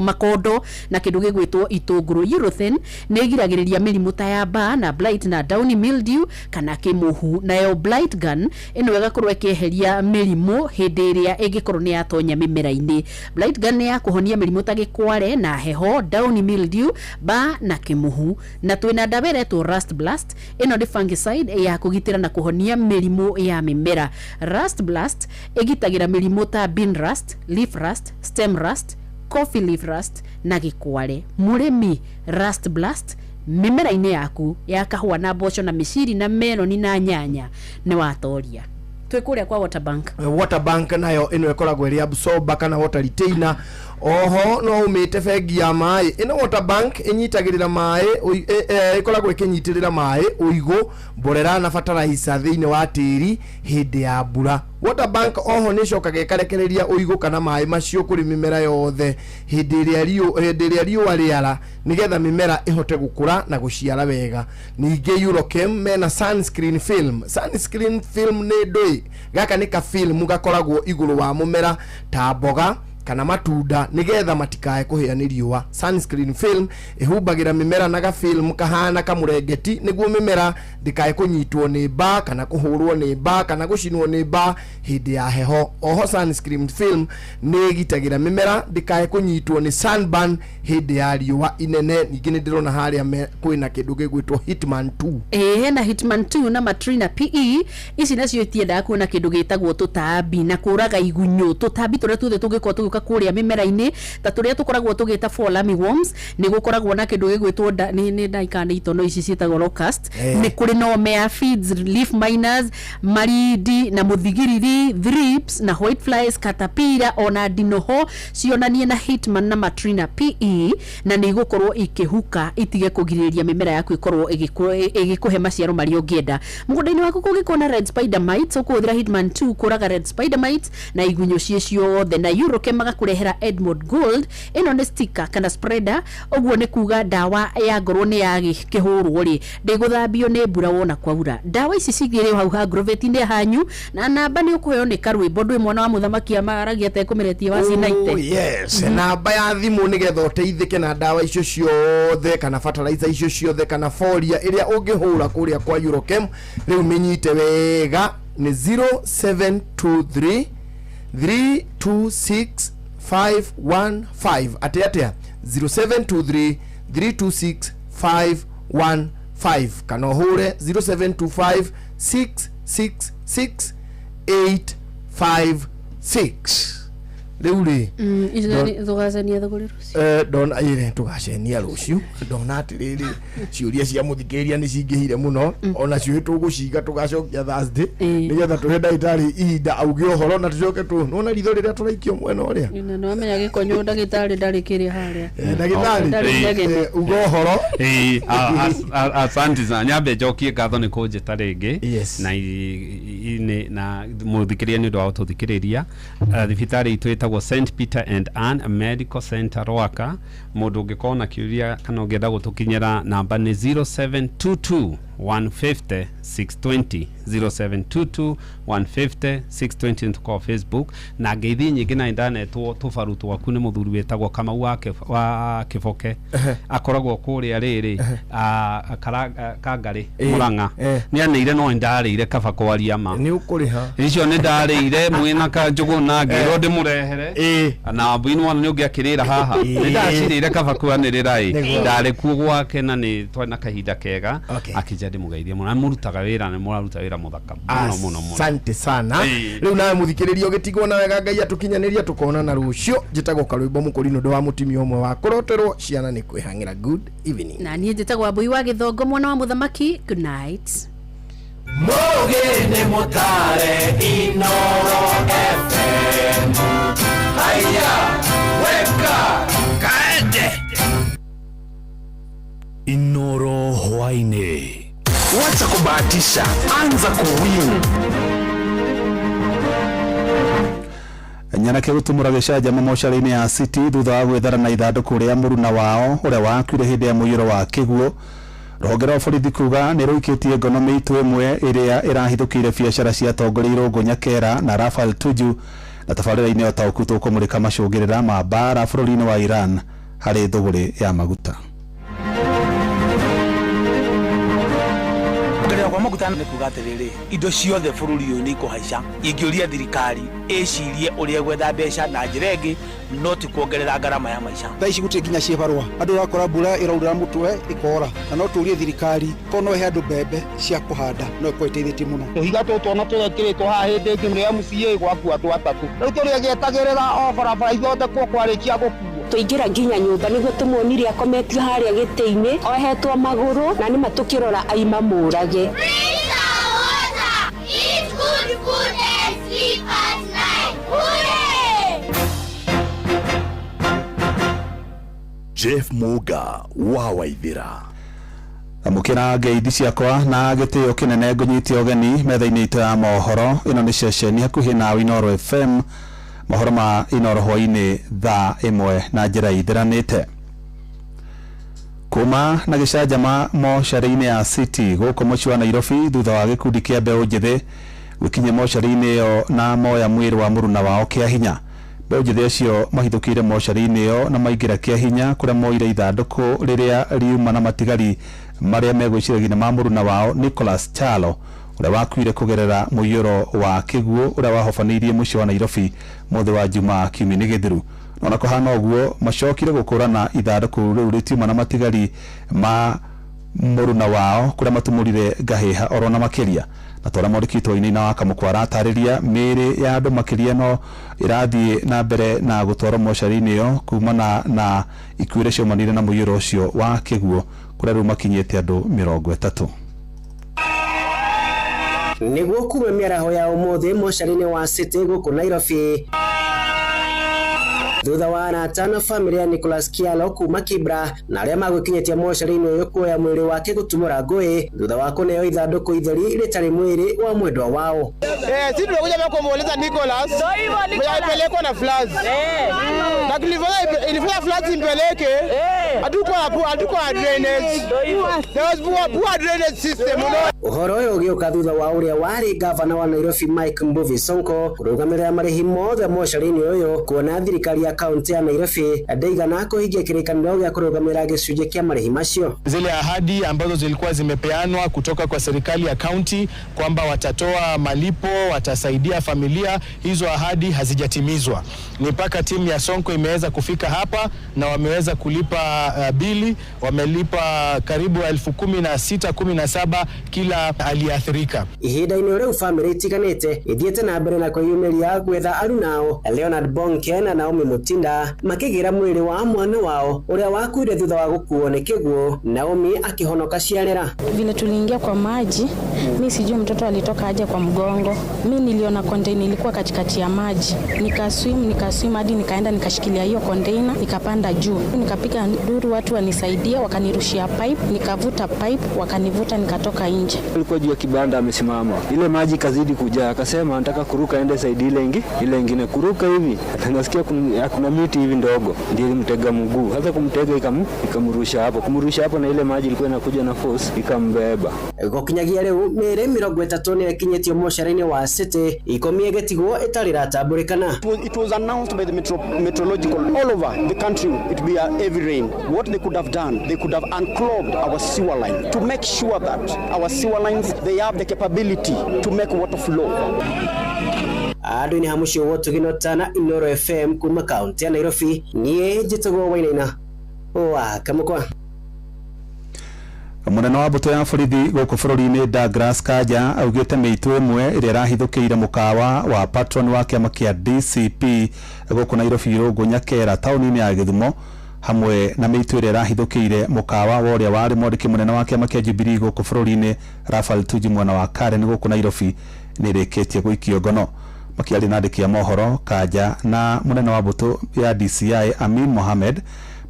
makondo na kĩndũ gĩgwĩtwo itũngũrũ. Urethane nĩ ĩgiragĩrĩria mĩrimũ ta ya mbaa na blight na downy mildew kana kĩmũhu. Nayo Blight Gun ĩno ĩgakorwo ĩkĩeheria mĩrimũ hĩndĩ ĩrĩa ĩngĩkorwo nĩ yatonya mĩmera-inĩ. Blight Gun nĩ ya kũhonia mĩrimũ ta gĩkware na heho, downy mildew, mbaa na kĩmũhu. Na twĩna ndawa ĩretwo Rust Blast. Ĩno nĩ fungicide ya kũgitĩra na kũhonia mĩrimũ ya mĩmera. Rust Blast ĩgitagĩra mĩrimũ ta bean rust, leaf rust, stem rust, coffee leaf rust na gĩkware. Mũrĩmi, Rust Blast mĩmera-inĩ yaku ya kahũa na mboco na mĩciri na meloni na nyanya nĩ watoria. Twĩ kũrĩa kwa Water Bank. Water Bank nayo ĩno ĩkoragwo ĩrĩ absorber kana water retainer. Oho no umĩte bengi ya maĩ. Ĩno Water Bank ĩnyitagĩrĩra maĩ, ĩkoragwo ĩkĩnyitĩrĩra maĩ, ũigũ, mborera na fertilizer thĩinĩ wa tĩri hĩndĩ ya mbura. Water Bank oho nĩ ĩcokaga ĩkarekereria ũigũ kana maĩ macio kũrĩ mĩmera yothe hĩndĩ ĩrĩa riũa rĩara, nĩgetha mĩmera ĩhote gũkũra na gũciara wega. Ningĩ Eurochem mena sunscreen film. Sunscreen film nĩ ndũĩ, gaka nĩ ka film gakoragwo igũrũ wa mũmera ta mboga kana matunda nĩgetha matikae kũhĩa nĩ riũa. Sunscreen film ĩhumbagĩra mĩmera na gafilm kahana kamũrengeti nĩguo mĩmera ndĩkae kũnyitwo nĩ mbaa kana kũhũrwo nĩ mbaa kana gũcinwo nĩ mbaa hĩndĩ ya heho. Oho sunscreen film nĩ ĩgitagĩra mĩmera ndĩkae kũnyitwo nĩ sunburn hĩndĩ ya riũa inene. Ningĩ nĩ ndĩrona harĩa kwĩna kĩndũ gĩgwĩtwo Hitman 2. Hena Hitman 2 na Matrina PE. Ici nacio itiendaga kuona kĩndũ gĩtagwo tũtambi na kũraga igunyũ. Tũtambi tũrĩa tuothe tũngĩkorwo tũgĩũka kũrĩa mĩmera-inĩ ta tũrĩa tũkoragwo tũgĩta fall armyworms, nĩ gũkoragwo na kĩndũ gĩgwĩtwo nĩ ndaikana nĩ itono ici ciĩtagwo locust. Nĩ kũrĩ na omea feeds, leaf miners, marindi na mũthigiriri, thrips na white flies, caterpillar ona ndinoho, cionanie na Hitman na Matrina PE, na nĩ igũkorwo ikĩhuka itige kũgirĩrĩria mĩmera yaku ĩkorwo ĩgĩkũhe maciaro marĩa ũngĩenda. Mũgũnda-inĩ waku kũngĩkorwo na red spider mites, ũkũhũthĩra Hitman 2 kũraga red spider mites na igunyũ ciĩ ciothe. Na Eurochem magakũrehera Edmond Gold. Ĩno nĩ sticker kana spreader, ũguo nĩ kuga ndawa ya ngorwo nĩ ya kĩhũrwo rĩ, ndĩgũthambio nĩ mbura wona kwaura. Ndawa ici cigĩrĩ hau ha Agrovet-inĩ hanyu, na namba nĩ ũkũheo nĩ karwĩmbo. Ndwĩ mwana wa mũthamaki amaragia atekũmeretie wa Cinaite. Oh, yes. Namba ya thimũ nĩgetha ũteithĩke na ndawa icio ciothe kana fertilizer icio ciothe kana folia ĩrĩa ũngĩhũra kũrĩa kwa Eurochem, rĩu mĩnyite wega nĩ 0723 326 515. Atĩ atĩa? 0723 326 515 kana ũhũre 0725 666 856. Rĩu rĩ, tũgacenia thũgũrĩ rũciũ. Ndona ĩrĩ tũgacenia rũciũ. Ndona atĩrĩrĩ, ciũria cia mũthikĩrĩria nĩ cingĩhire mũno, ona cio tũgũciga tũgacokia Thursday nĩgetha tũhe ndagĩtarĩ ihinda auge ũhoro na tũcoke nĩwona ritho rĩrĩa tũraikio mwena ũrĩa. Na nĩwamenya gĩkonyo ndagĩtarĩ ndarĩ kĩrĩa harĩa. Ndagĩtarĩ, uga ũhoro. Asante sana. Nyambe njokie ngatho nĩ kũnjĩta rĩngĩ na na mũthikĩrĩria nĩ ũndũ wa gũtũthikĩrĩria. Thibitarĩ itũ ĩtagwo St Peter and Ann Medical Center Rwaka. Mũndũ ũngĩkorwo na kĩũria kana ũngĩenda gũtũkinyĩra, namba nĩ 0722 150 620, 0722 150 620. Nĩtũkoragwo Facebook na ngeithi nyingĩ, na nĩndanetwo tũbaru twaku nĩ mũthuri wĩtagwo Kamau wa Kĩboke, akoragwo kũrĩa rĩrĩ Kangarĩ Mũrang'a. Nĩanĩire no nĩndarĩire kaba kwaria ma. Nĩ ũkũrĩha. Icio nĩndarĩire mwĩna kanjũgũ na ngĩrwo ndĩmũrehere na mbuini wona nĩ ũngĩakĩrĩra haha. Nĩndacirĩire kaba kwanĩrĩra ĩ ndarĩ kuo gwake na nĩ twarĩ na kahinda kega. Akĩnjĩra ndĩmũgeithie mũno. Na mũrutaga wĩra, nĩ mũraruta wĩra mũthaka mũno mũno mũno. Asante sana. Rĩu nawe mũthikĩrĩria ũgĩtigwo na wega Ngai atũkinyanĩria, tũkonana rũciũ. Njĩtagwo Karwĩmbo Mũkũrinũ, ndũ wa mũtumia ũmwe wa kũroterwo ciana nĩ kwĩhang'ĩra. Good evening. Na niĩ njĩtagwo Wambui wa Gĩthongo, mwana wa mũthamaki. Good night. Mũgĩ nĩ mũtare Inoro FM. Haya, weka kaende. Inoro hwaini. Wacha kubahatisha, anza kuwin. Nyanake gutumura gĩcanjama mocarĩ-inĩ ya City thutha wa gwĩthara na ithandũkũ rĩa mũruna wao ũrĩa wakuire hĩndĩ ya mũiyũro wa kĩguũ. Rũhonge rwa borithi kuga nĩ rũikĩtie ngono mĩitũ ĩmwe ĩrĩa ĩrahithũkĩire biacara cia atongoria Irũngũ Nyakera na Rafael Tuju. Na tabarĩra-inĩ ũtaũku tũkũmũrĩka macũngĩrĩra ma mbara bũrũri-inĩ wa Iran harĩ thũgũrĩ ya maguta. Kuongererwo kwa maguta nĩ kuga atĩrĩrĩ, indo ciothe bũrũri ũyũ nĩ ikũhaica. Ingĩũria thirikari ĩcirie ũrĩa ĩgwetha mbeca na njĩra ĩngĩ, no ti kuongerera ngarama ya maica. Thaa ici gũtirĩ nginya ciĩbarũa, andũ ũrakora mbura ĩraurĩra mũtwe ĩkora, na no tũrie thirikari korwo no ĩhe andũ mbembe cia kũhanda no ĩkorwo ĩteithĩtie mũno. Tũhiga tũtũ ona tũrekĩrĩtwo haha hĩndĩ ĩngĩ nĩ MCA gwakua andũ atatũ, rĩu tũrĩgĩetagĩrĩra o barabara ithondekwo kwarĩkia gũkuo. Tũingĩra nginya nyũmba nĩguo tũmuonire akometio harĩa gĩtĩ-inĩ ohetwo magũrũ na nĩma tũkĩrora aima mũrage. Jeff Muga wa Waithira. Amũkĩra ngeithi ciakwa na gĩtĩo kĩnene ngũnyite ũgeni metha-inĩ itũ ya mohoro. Ĩno nĩ ceceni hakuhĩ na Inooro FM, mohoro ma Inooro hwainĩ thaa 1 na njĩra ithiranĩte. Kuma na gĩcanjama mocarĩ-inĩ ya City gũkũ mũciĩ wa Nairobi thutha wa gĩkundi kĩa mbeũ njĩthĩ gũkinya mocarĩ-inĩ ĩyo na moya mwĩrĩ wa mũruna wao kĩa hinya. Mbeũ njĩthĩ acio mahithũkĩire mocarĩ-inĩ ĩyo na maingĩra kĩa hinya kũrĩa moire ithandũkũ rĩrĩa riuma na matigari marĩa megwĩciragia nĩ ma mũruna wao Nicholas Chalo ũrĩa wakuire kũgerera mũiyũro wa kĩguũ ũrĩa wahobanĩirie mũciĩ wa Nairobi mũthĩ wa Jumaa kiumia-inĩ gĩthiru. Ona kũhana ũguo macokire gũkũrana ithandũkũ rĩu rĩtiuma na matigari ma mũruna wao kũrĩa matumũrire ngahĩha oro na makĩria. Na tora mwandĩki witũ na Wakamũkwa aratarĩria mĩĩrĩ ya andũ makĩria no ĩrathiĩ na mbere na gũtwarwo mocarĩ-inĩ ĩyo kumana na ikuũ iria ciaumanire na mũiyũro ũcio wa kĩguũ kũrĩa rĩu makinyĩte andũ 30. Nĩguo kuma mĩaraho ya ũmũthĩ mocarĩ-inĩ wa City gũkũ Nairobi thutha wa arata na famĩlĩ ya Nicholas Kialo kuma Kibra na arĩa magwĩkinyĩtie mocarĩ-inĩ ũyũ kuoya mwĩrĩ wake gũtumũra ngũĩ thutha wa kũneo ithandũkũ itheri rĩtarĩ mwĩrĩ wa mwendwa wao. Sisi tumekuja hapa kumuuliza Nicholas alipelekwa na floods. Na tulifanya ilifanya floods impeleke, hatukuwa drainage. There was poor drainage system. Ũhoro ũyũ ũgĩũka thutha wa ũrĩa warĩ gavana wa Nairobi Mike Mbuvi Sonko kũrũgamĩrĩra marĩhi mothe mocarĩ-inĩ ũyũ kuona thirikari ya kaunti ya Nairobi ndaigana kũhingia kĩrĩkanĩro gĩa kũrũgamĩrĩra gĩcunjĩ kĩa marĩhi macio. Zile ahadi ambazo zilikuwa zimepeanwa kutoka kwa serikali ya kaunti kwamba watatoa malipo, watasaidia familia, hizo ahadi hazijatimizwa. Ni mpaka timu ya Sonko imeweza kufika hapa na wameweza kulipa bili, wamelipa karibu 16,000 17,000 kila aliathirika. Ihinda-inĩ rĩu famĩlĩ itiganĩte ithiĩte na mbere na kwĩyumĩria gwetha arunao Leonard Bonke na Naomi Mutinda makĩgĩra mwĩrĩ wa mwana wao ũrĩa wakuire thutha wa gũkuo nĩ kĩguũ, Naomi akĩhonoka ciarĩra. Vile tuliingia kwa maji, mi sijui mtoto alitoka aje kwa mgongo. Mi niliona container ilikuwa katikati ya maji. Nikaswim hadi nikaenda nikashikilia hiyo container, nikapanda juu. Nikapiga nduru watu wanisaidia, wakanirushia pipe, nikavuta pipe, wakanivuta nikatoka nje. Alikuwa juu ya kibanda amesimama. Ile maji kazidi kujaa, akasema nataka kuruka ende side ile ingine kuruka hivi. Nasikia kuna miti hivi ndogo, ndio ilimtega mguu. Sasa kumtega ikamrusha hapo. Kumrusha hapo na ile maji ilikuwa inakuja na force ikambeba. Gũkinyagia rĩu mĩĩrĩ 30 nĩ ĩkinyĩtio mocarĩ-inĩ wa City, 10 ĩgĩtigwo ĩtarĩ ĩratambũrĩkana. It was announced by the meteorological all over the country it be a heavy rain. What they could have done, they could have unclogged our sewer line to make sure that our sewer lines, they have the capability to make water flow. Andũ-inĩ ha mũciĩ wa Ũtugi na Ũtana, Inooro FM kuma kaunti ya Nairobi, niĩ njĩtagwo Wainaina wa Kamũkwa. Mũnene wa mbũtũ ya borithi gũkũ bũrũri-inĩ Douglas Kanja augĩte mĩitũ ĩmwe ĩrĩa ĩrahithũkĩire mũkawa wa patron wa kĩama kĩa DCP gũkũ Nairobi Irũngũ Nyakera taũni-inĩ ya Gĩthumo hamwe na mĩitũ ĩrĩa ĩrahithũkĩire mũkawa wa ũrĩa warĩ mwandĩki mũnene wa kĩama kĩa Jubilee gũkũ bũrũri-inĩ Raphael Tuju mwena wa Karen gũkũ Nairobi nĩ ĩrĩkĩtie gũikio ngono. Makĩaria na andĩki a mohoro, Kanja na mũnene wa mbũtũ ya DCI Amin Mohamed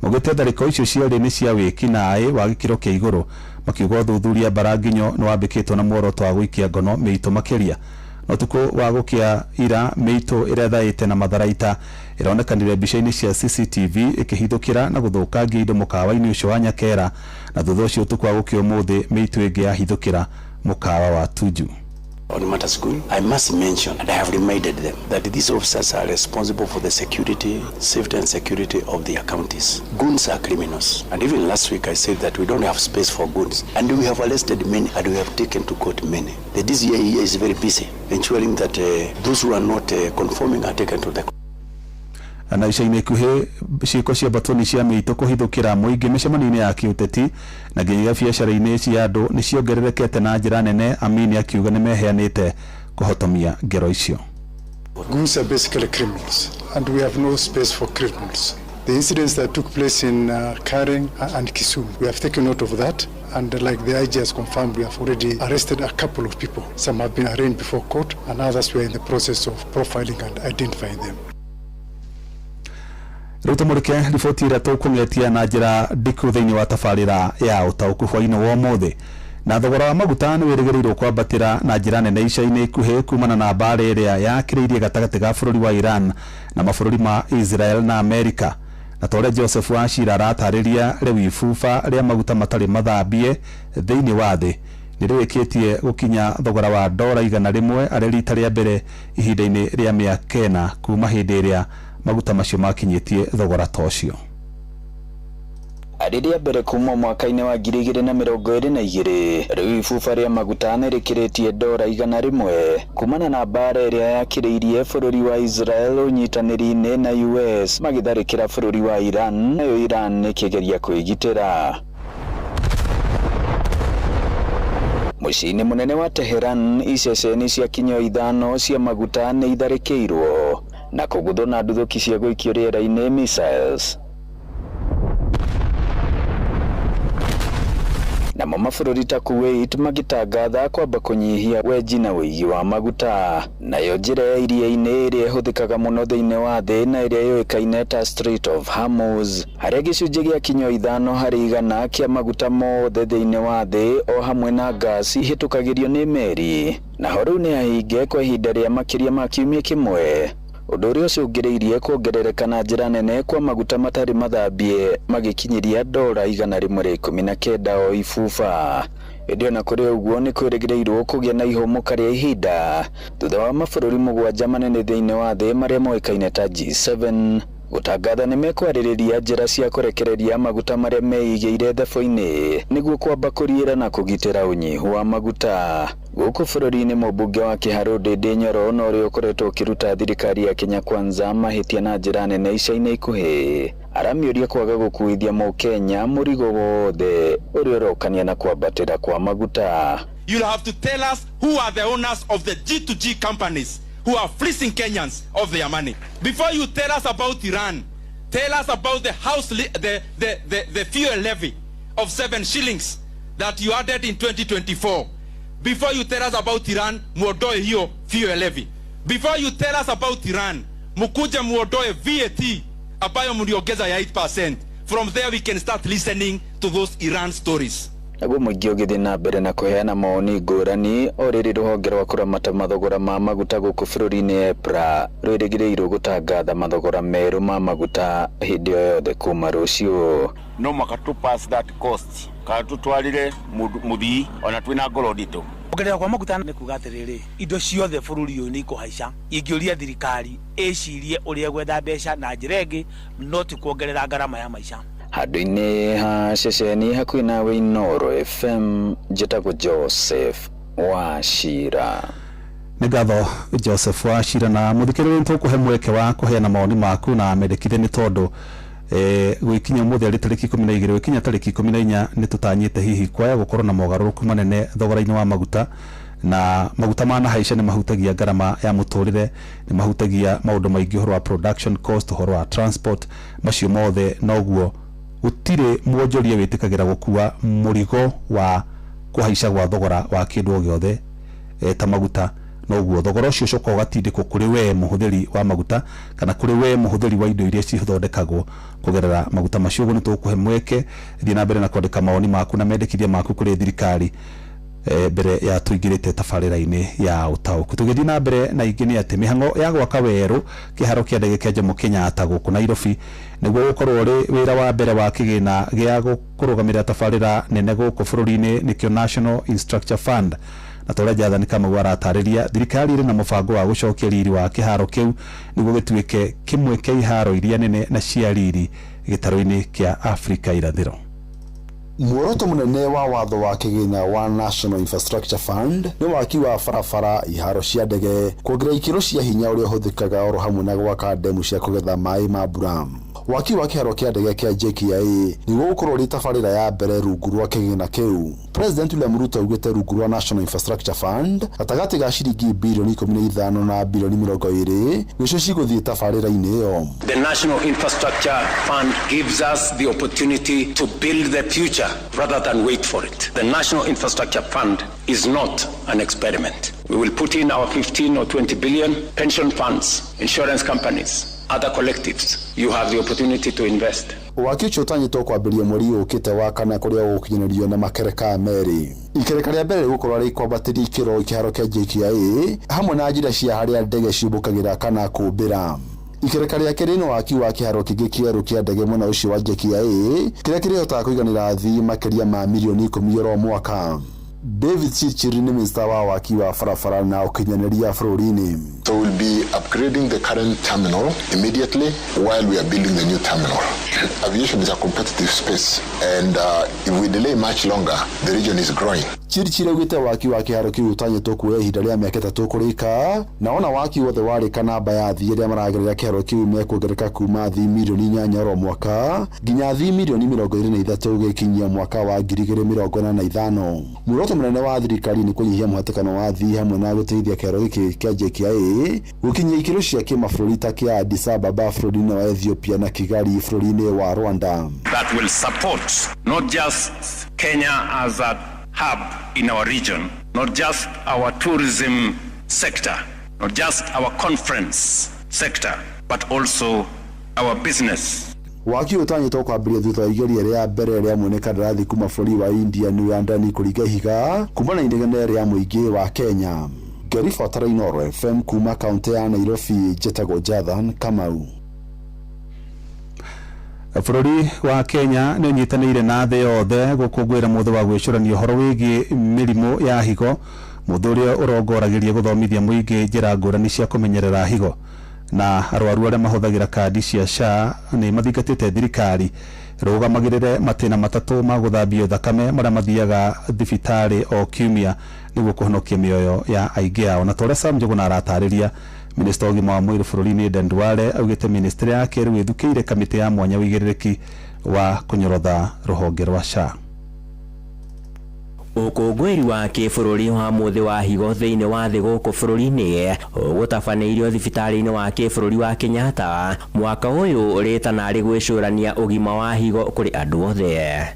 maugĩte tharĩko icio cierĩ nĩ cia wĩkinaĩ wa gĩkĩro kĩa igũrũ, makiuga ũthuthuria mbaranginyo nĩ wambĩkĩtwo na muoroto wa gũikia ngono mĩitũ makĩria. Na ũtukũ wa gũkĩa ira mĩitũ ĩrĩa ĩthaĩte na matharaita ĩronekanire mbica-inĩ cia CCTV ĩkĩhithũkĩra na gũthũkangia indo mũkawa-inĩ ũcio wa Nyakera, na thutha ũcio ũtukũ wa gũkĩa ũmũthĩ mĩitũ ĩngĩ yahithũkĩra mũkawa wa Tuju. On matters school, I must mention, and I have reminded them, that these officers are responsible for the security, safety and security of their counties. Goons are criminals. And even last week I said that we don't have space for goons. And we have arrested many and we have taken to court many. The DCI here is very busy ensuring that those who are not conforming are taken to the court. Na ica-inĩ ikuhĩ ciĩko cia mbatoni cia mĩitũ kũhithũkĩra mũingĩ mĩcemanio-inĩ ya kĩũteti na nginyagia biacara-inĩ cia andũ nĩ ciongererekete na njĩra nene. Amini akiuga nĩ meheanĩte kũhotomia ngero icio. Goons are basically criminals and we have no space for criminals. The incidents that took place in Karen and Kisumu, we have taken note of that, and like the IG has confirmed, we have already arrested a couple of people. Some have been arraigned before court and others we are in the process of profiling and identifying them. Rĩu tũmũrĩke riboti ĩrĩa tũkũng'etia na njĩra ndiku thĩinĩ wa tabarĩra ya ũtaũku hwainĩ wa ũmũthĩ. Na thogora wa maguta nĩ wĩrĩgĩrĩirwo kwambatĩra na njĩra nene ica-inĩ ikuhĩ kumana na mbara ĩrĩa yakĩrĩirie gatagatĩ ga bũrũri wa Iran na mabũrũri ma Israel na Amerika. Na ta ũrĩa Joseph Wachira aratarĩria, rĩu ibuba rĩa maguta matarĩ mathambie thĩinĩ wa thĩ nĩ rĩrĩkĩtie gũkinya thogora wa dora 100 arĩ rita rĩa mbere ihinda-inĩ rĩa mĩaka ĩna kuma hĩndĩ ĩrĩa maguta macio makinyĩtie thogora ta ũcio. Arĩ rĩa mbere kuma mwaka-inĩ wa 2022 rĩu ibuba rĩa maguta nĩ rĩkĩrĩtie dora 100 kumana na mbara ĩrĩa yakĩrĩirie bũrũri wa Israel ũnyitanĩri-inĩ na US magĩtharĩkĩra bũrũri wa Iran, nayo Iran ĩkĩgeria kwĩgitĩra. Mũciĩ-inĩ mũnene wa Teheran, iceceni cia kinyo 5 cia maguta nĩ itharĩkĩirwo na kũguthwo na nduthũki cia gũikio rĩera-inĩ missiles. Namo mabũrũri ta Kuwait magĩtangatha kwamba kũnyihia wenji na ũigi wa maguta. Nayo njĩra ya iria-inĩ ĩrĩa ĩhũthĩkaga mũno thĩinĩ wa thĩ na ĩrĩa yũĩkaine ta Strait of Hormuz, harĩa gĩcunjĩ gĩa kinyo 5 harĩ igana kĩa maguta mothe thĩinĩ wa thĩ o hamwe na ngasi ihĩtũkagĩrio nĩ meri, naho rĩu nĩ hahinge kwa ihinda rĩa makĩria ma kiumia kĩmwe, ũndũ ũrĩa ũcũngĩrĩirie kuongerereka na njĩra nene kwa maguta matarĩ mathambie magĩkinyĩria dora 119 o ibuba. Ĩndĩ ona kũrĩ ũguo nĩ kwĩrĩgĩrĩirwo kũgĩa na ihũmũka rĩa ihinda thutha wa mabũrũri 7 manene thĩinĩ wa thĩ marĩa moĩkaine ta G7 gũtangatha nĩ mekwarĩrĩria njĩra cia kũrekereria maguta marĩa meigĩire thebo-inĩ nĩguo kwamba kũriĩra na kũgitĩra ũnyihu wa maguta. Gũkũ bũrũri-inĩ mũmbunge wa Kĩharũ Ndĩndĩ Nyoro na ũrĩa ũkoretwo ũkĩruta thirikari ya Kenya Kwanza mahĩtia na njĩra nene ica-inĩ ikuhĩ aramĩũria kwaga gũkuithia mũkenya mũrigo wothe ũrĩa ũrokania na kwambatĩra kwa maguta. You'll have to tell us who are the owners of the G2G companies who are fleecing Kenyans of their money. Before you tell us about Iran, tell us about the house the fuel levy of 7 shillings that you added in 2024. Before you tell us about Iran, muondoe hiyo fuel levy. Before you tell us about Iran, mukuje muondoe VAT ambayo mliongeza ya 8%. From there we can start listening to those Iran stories. Naguo mũingĩ ũgĩthiĩ na mbere na kũheana mawoni ngũrani o rĩrĩ rũhonge rwa kũramata mathogora ma maguta gũkũ bũrũri-inĩ EPRA rwĩrĩgĩrĩirwo gũtangatha mathogora merũ ma maguta hĩndĩ o yothe kuma rũciũ. No mwaka tu pass that cost kana tutwarire muthii ona twina ngoro nditũ. Kuongerera kwa maguta nĩ kuga atĩrĩrĩ, indo ciothe bũrũri ũyũ nĩ ikũhaica. Ingĩũria thirikari ĩcirie ũrĩa gwetha mbeca na njĩra ĩngĩ, no ti kuongerera ngarama ya maica. Handũ-inĩ ha ceceni hakuhĩ nawe Inooro FM, njĩtagwo Joseph Wachira. Nĩ ngatho Joseph Wachira. Na mũthikĩrĩria nĩtũkũhe mweke wa kũheana mawoni maku na mendekithia nĩ tondũ gũgĩkinya ũmũthĩ arĩ tarĩki 12 gũgĩkinya tarĩki 14 nĩ tũtanyĩte hihi kwaya gũkorwo na mogarũrũku manene thogora-inĩ wa maguta, na maguta manahaica nĩ mahutagia ngarama ya mũtũrĩre, nĩ mahutagia maũndũ maingĩ, ũhoro wa production cost, ũhoro wa transport, macio mothe. Noguo gũtirĩ mwonjoria wĩtĩkagĩra gũkua mũrigo wa kũhaica gwa thogora wa kĩndũ o gĩothe ta maguta, noguo thogora ũcio ũcoka ũgatindĩkwo kũrĩ we mũhũthĩri wa maguta kana kũrĩ we mũhũthĩri wa indo iria cithondekagwo kũgerera maguta macio. Ũguo nĩ tũgũkũhe mweke, thiĩ na mbere na kwandĩka mawoni maku na mendekithia maku kũrĩ thirikari. Mbere ya tũingĩrĩte tabarĩra-inĩ ya ũtaũku. Tũgĩthiĩ na mbere na ingĩ nĩ atĩ mĩhang'o ya gwaka werũ kĩharo kĩa ndege kĩa Jomo Kenyatta gũkũ Nairobi nĩguo gũkorwo ũrĩ wĩra wa mbere wa kĩgĩna gĩa kũrũgamĩrĩra tabarĩra nene gũkũ bũrũri-inĩ, nĩkĩo National Infrastructure Fund. Na ta ũrĩa Jathani Kamau aratarĩria, thirikari ĩrĩ na mũbango wa gũcokia riri wa kĩharo kĩu nĩguo gĩtuĩke kĩmwe kĩa iharo iria nene na cia riri gĩtarũ-inĩ kĩa Afrika irathĩro. Muoroto munene wa watho wa kĩgĩna wa National Infrastructure Fund nĩ waki wa barabara, iharo cia ndege, kuongerera ikĩro cia hinya ũrĩa ũhũthĩkaga oro hamwe na gwaka ndemu cia kũgetha maĩ ma mbura. Waki wa kĩharo kĩa ndege kĩa JKIA nĩguo gũkorwo rĩ tabarĩra ya mbere rungu rwa kĩgĩna kĩu. President William Ruto augĩte rungu rwa National Infrastructure Fund gatagatĩ ga ciringi birioni 15 na birioni 20 nĩcio cigũthiĩ tabarĩra-inĩ ĩyo. The National Infrastructure Fund gives us the opportunity to build the future rather than wait for it. The National Infrastructure Fund is not an experiment. We will put in our 15 or 20 billion, pension funds, insurance companies, other collectives. You have the opportunity to invest. Waki ũcio ũtanyĩtwo kwambĩrĩria mweri ũkĩte wa kana, kũrĩa ũgũkinyanĩrio na makereka merĩ. Ikereka rĩa mbere rĩgũkorwo rĩ kwambatĩria ikĩro kĩharo kĩa JKIA hamwe na njĩra cia harĩa ndege ciũmbũkagĩra kana kũmbĩra. Ikereka rĩa kerĩ nĩ waki wa kĩharo kĩngĩ kĩerũ kĩa ndege mwena ũcio wa JKIA, kĩrĩa kĩrĩhotaga kũiganĩra athii makĩria ma milioni 10 oro mwaka. David Chirchir nĩ minista wa waki wa barabara na ũkinyanĩria bũrũri-inĩ. So we'll be upgrading the current terminal immediately while we are building the new terminal. Aviation is a competitive space, and if we delay much longer, the region is growing. Chirchir augĩte waki wa kĩharo kĩu ũtanyĩtwo kuoya ihinda rĩa mĩaka 3 kũrĩka, na ona waki wothe warĩka, namba ya athii arĩa maragerera kĩharo kĩu mekuongerereka kuma athii milioni 8 oro mwaka nginya athii milioni 23 gĩkinyia mwaka wa 2045. Muoroto mũnene wa thirikari nĩ kũnyihia mũhatĩkano wa athii hamwe na gũteithia kĩharo gĩkĩ kĩa JKIA gũkinyia ikĩro cia kĩmabũrũri ta kĩa Addis Ababa bũrũri-inĩ wa Ethiopia na Kigali bũrũri-inĩ wa Rwanda. That will support not just Kenya as a hub in our region, not just our tourism sector, not just our conference sector, but also our business. Waki ũtanyĩtwo kwambĩrĩria thutha wa igeria rĩa mbere rĩa mwene kandarathi kuma bũrũri wa India New Adani kũringa ihiga kuma na inegene rĩa mũingĩ wa Kenya. Ngĩribotera Inooro FM kuma kaunti ya Nairobi, njĩtagwo Jathan Kamau. Bũrũri wa Kenya nĩ ũnyitanĩire na thĩ yothe gũkũngũĩra mũthĩ wa gwĩcũrania ũhoro wĩgiĩ mĩrimũ ya higo, mũthĩ ũrĩa ũrongoragĩria gũthomithia mũingĩ njĩra ngũrani cia kũmenyerera higo. Na arwaru arĩa mahũthagĩra kandi cia SHA nĩ mathingatĩte thirikari rũgamagĩrĩre matĩna matatũ ma gũthambio thakame marĩa mathiaga thibitarĩ o kiumia nĩguo kũhonokia mĩoyo ya aingĩ ao. Na ta ũrĩa Sam Njũgũna aratarĩria, minista wa ũgima wa mwĩrĩ bũrũri-inĩ Aden Duale augĩte ministry yake rĩu ĩthukĩire kamĩtĩ ya mwanya ũigĩrĩrĩki wa kũnyorotha rũhonge rwa SHA. Ũkũngũĩri wa kĩbũrũri wa mũthĩ wa higo thĩinĩ wa thĩ gũkũ bũrũri-inĩ ũgũtabanĩirio thibitarĩ-inĩ wa kĩbũrũri wa Kenyatta mwaka ũyũ rĩtana rĩ gwĩcũrania ũgima wa higo kũrĩ andũ othe.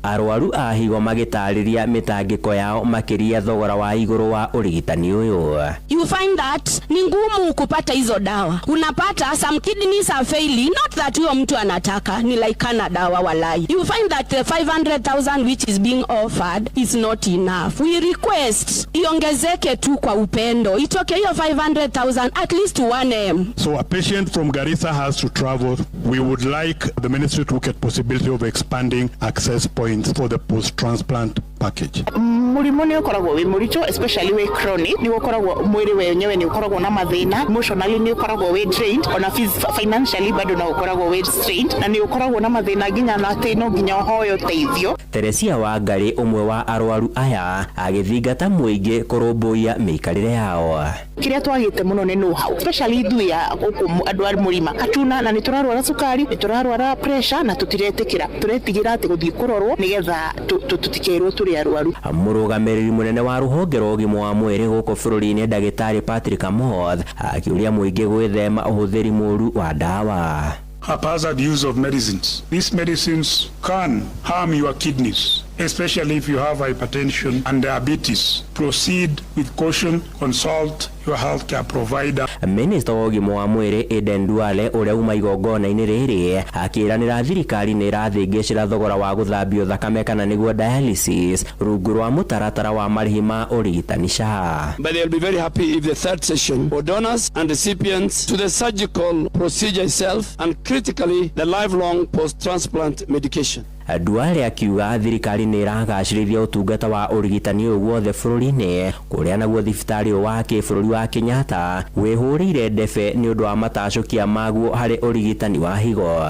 Arwaru a higo magĩtarĩria mĩtangĩko yao makĩria thogora wa igũrũ wa ũrigitani ũyũ. You find that ni ngumu kupata hizo dawa. Unapata some kidneys are failing, not that huyo mtu anataka, ni like kana dawa walai. You find that the 500,000 which is being offered is not enough. We request iongezeke tu kwa upendo. Itoke hiyo 500,000 at least to 1M. So a patient from Garissa has to travel. We would like the ministry to look at possibility of expanding access points for the post-transplant package. Mũrimũ nĩ ũkoragwo wĩ mũritũ, especially wĩ chronic, nĩ ũkoragwo mwĩrĩ wenyewe nĩ ũkoragwo na mathĩna, emotionally nĩ ũkoragwo wĩ drained, ona financially bado no ũkoragwo wĩ strained, na nĩ ũkoragwo na mathĩna nginya na atĩ no nginya ũhoe ũteithio. Teresia Wangari ũmwe wa arwaru aya agĩthingata mũingĩ kũrũmbũiya mĩikarĩre yao. Kĩrĩa twagĩte mũno nĩ know-how, especially ithuĩ a gũkũ andũ a mũrima hatuna, na nĩ tũrarwara cukari, nĩ tũrarwara pressure, na tũtiretĩkĩra, tũretigĩra atĩ gũthiĩ kũrorwo nĩgetha tũtikerwo tũrĩ arwaru. Mũrũgamĩrĩri mũnene wa rũhonge rwa ũgima wa mwĩrĩ gũkũ bũrũri-inĩ ndagĩtarĩ Patrick Amoth akĩũria mũingĩ gwĩthema ũhũthĩri mũru wa ndawa. Haphazard use of medicines. These medicines can harm your kidneys. Especially if you have hypertension and diabetes, proceed with caution, consult your healthcare provider. Minista wa ũgima wa mwĩrĩ Aden Duale ũrĩa uma igongona-inĩ rĩrĩ akĩranĩra thirikari nĩ ĩrathĩngĩcĩra thogora wa gũthambio thakame kana nĩguo dialysis rungu rwa mũtaratara wa marĩhi ma ũrigitani SHA. But they'll be very happy if the third session for donors and recipients to the surgical procedure itself and critically the lifelong post-transplant medication. Duale akiuga thirikari nĩ ĩragacĩrithia ũtungata wa ũrigitani ũyũ guothe bũrũri-inĩ kũrĩa naguo thibitarĩ ũyũ wa kĩbũrũri wa Kenyatta wĩhũrĩire ndebe nĩ ũndũ wa matacũkia maguo harĩ ũrigitani wa higo.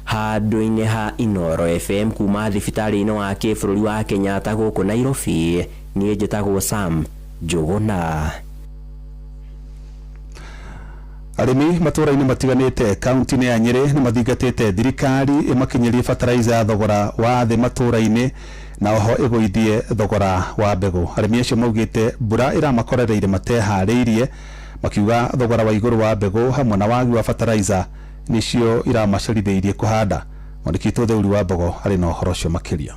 Handũ-inĩ ha Inooro FM kuma thibitarĩ-inĩ wa kĩbũrũri wa Kenyatta gũkũ Nairobi, niĩ njĩtagwo Sam Njũgũna. Arĩmi matũũra-inĩ matiganĩte kaunti-inĩ ya Nyĩrĩ nĩ mathingatĩte thirikari ĩmakinyĩrie fertilizer ya thogora wa thĩ matũũra-inĩ na oho ĩgũithie thogora wa mbegũ. Arĩmi acio maugĩte mbura ĩramakorereire mateharĩirie, makiuga thogora wa igũrũ wa mbegũ hamwe na wagi wa fertilizer nĩcio iramacerithĩirie kũhanda. Mwandĩki witũ Theuri wa Mbogo arĩ na ũhoro ũcio makĩria.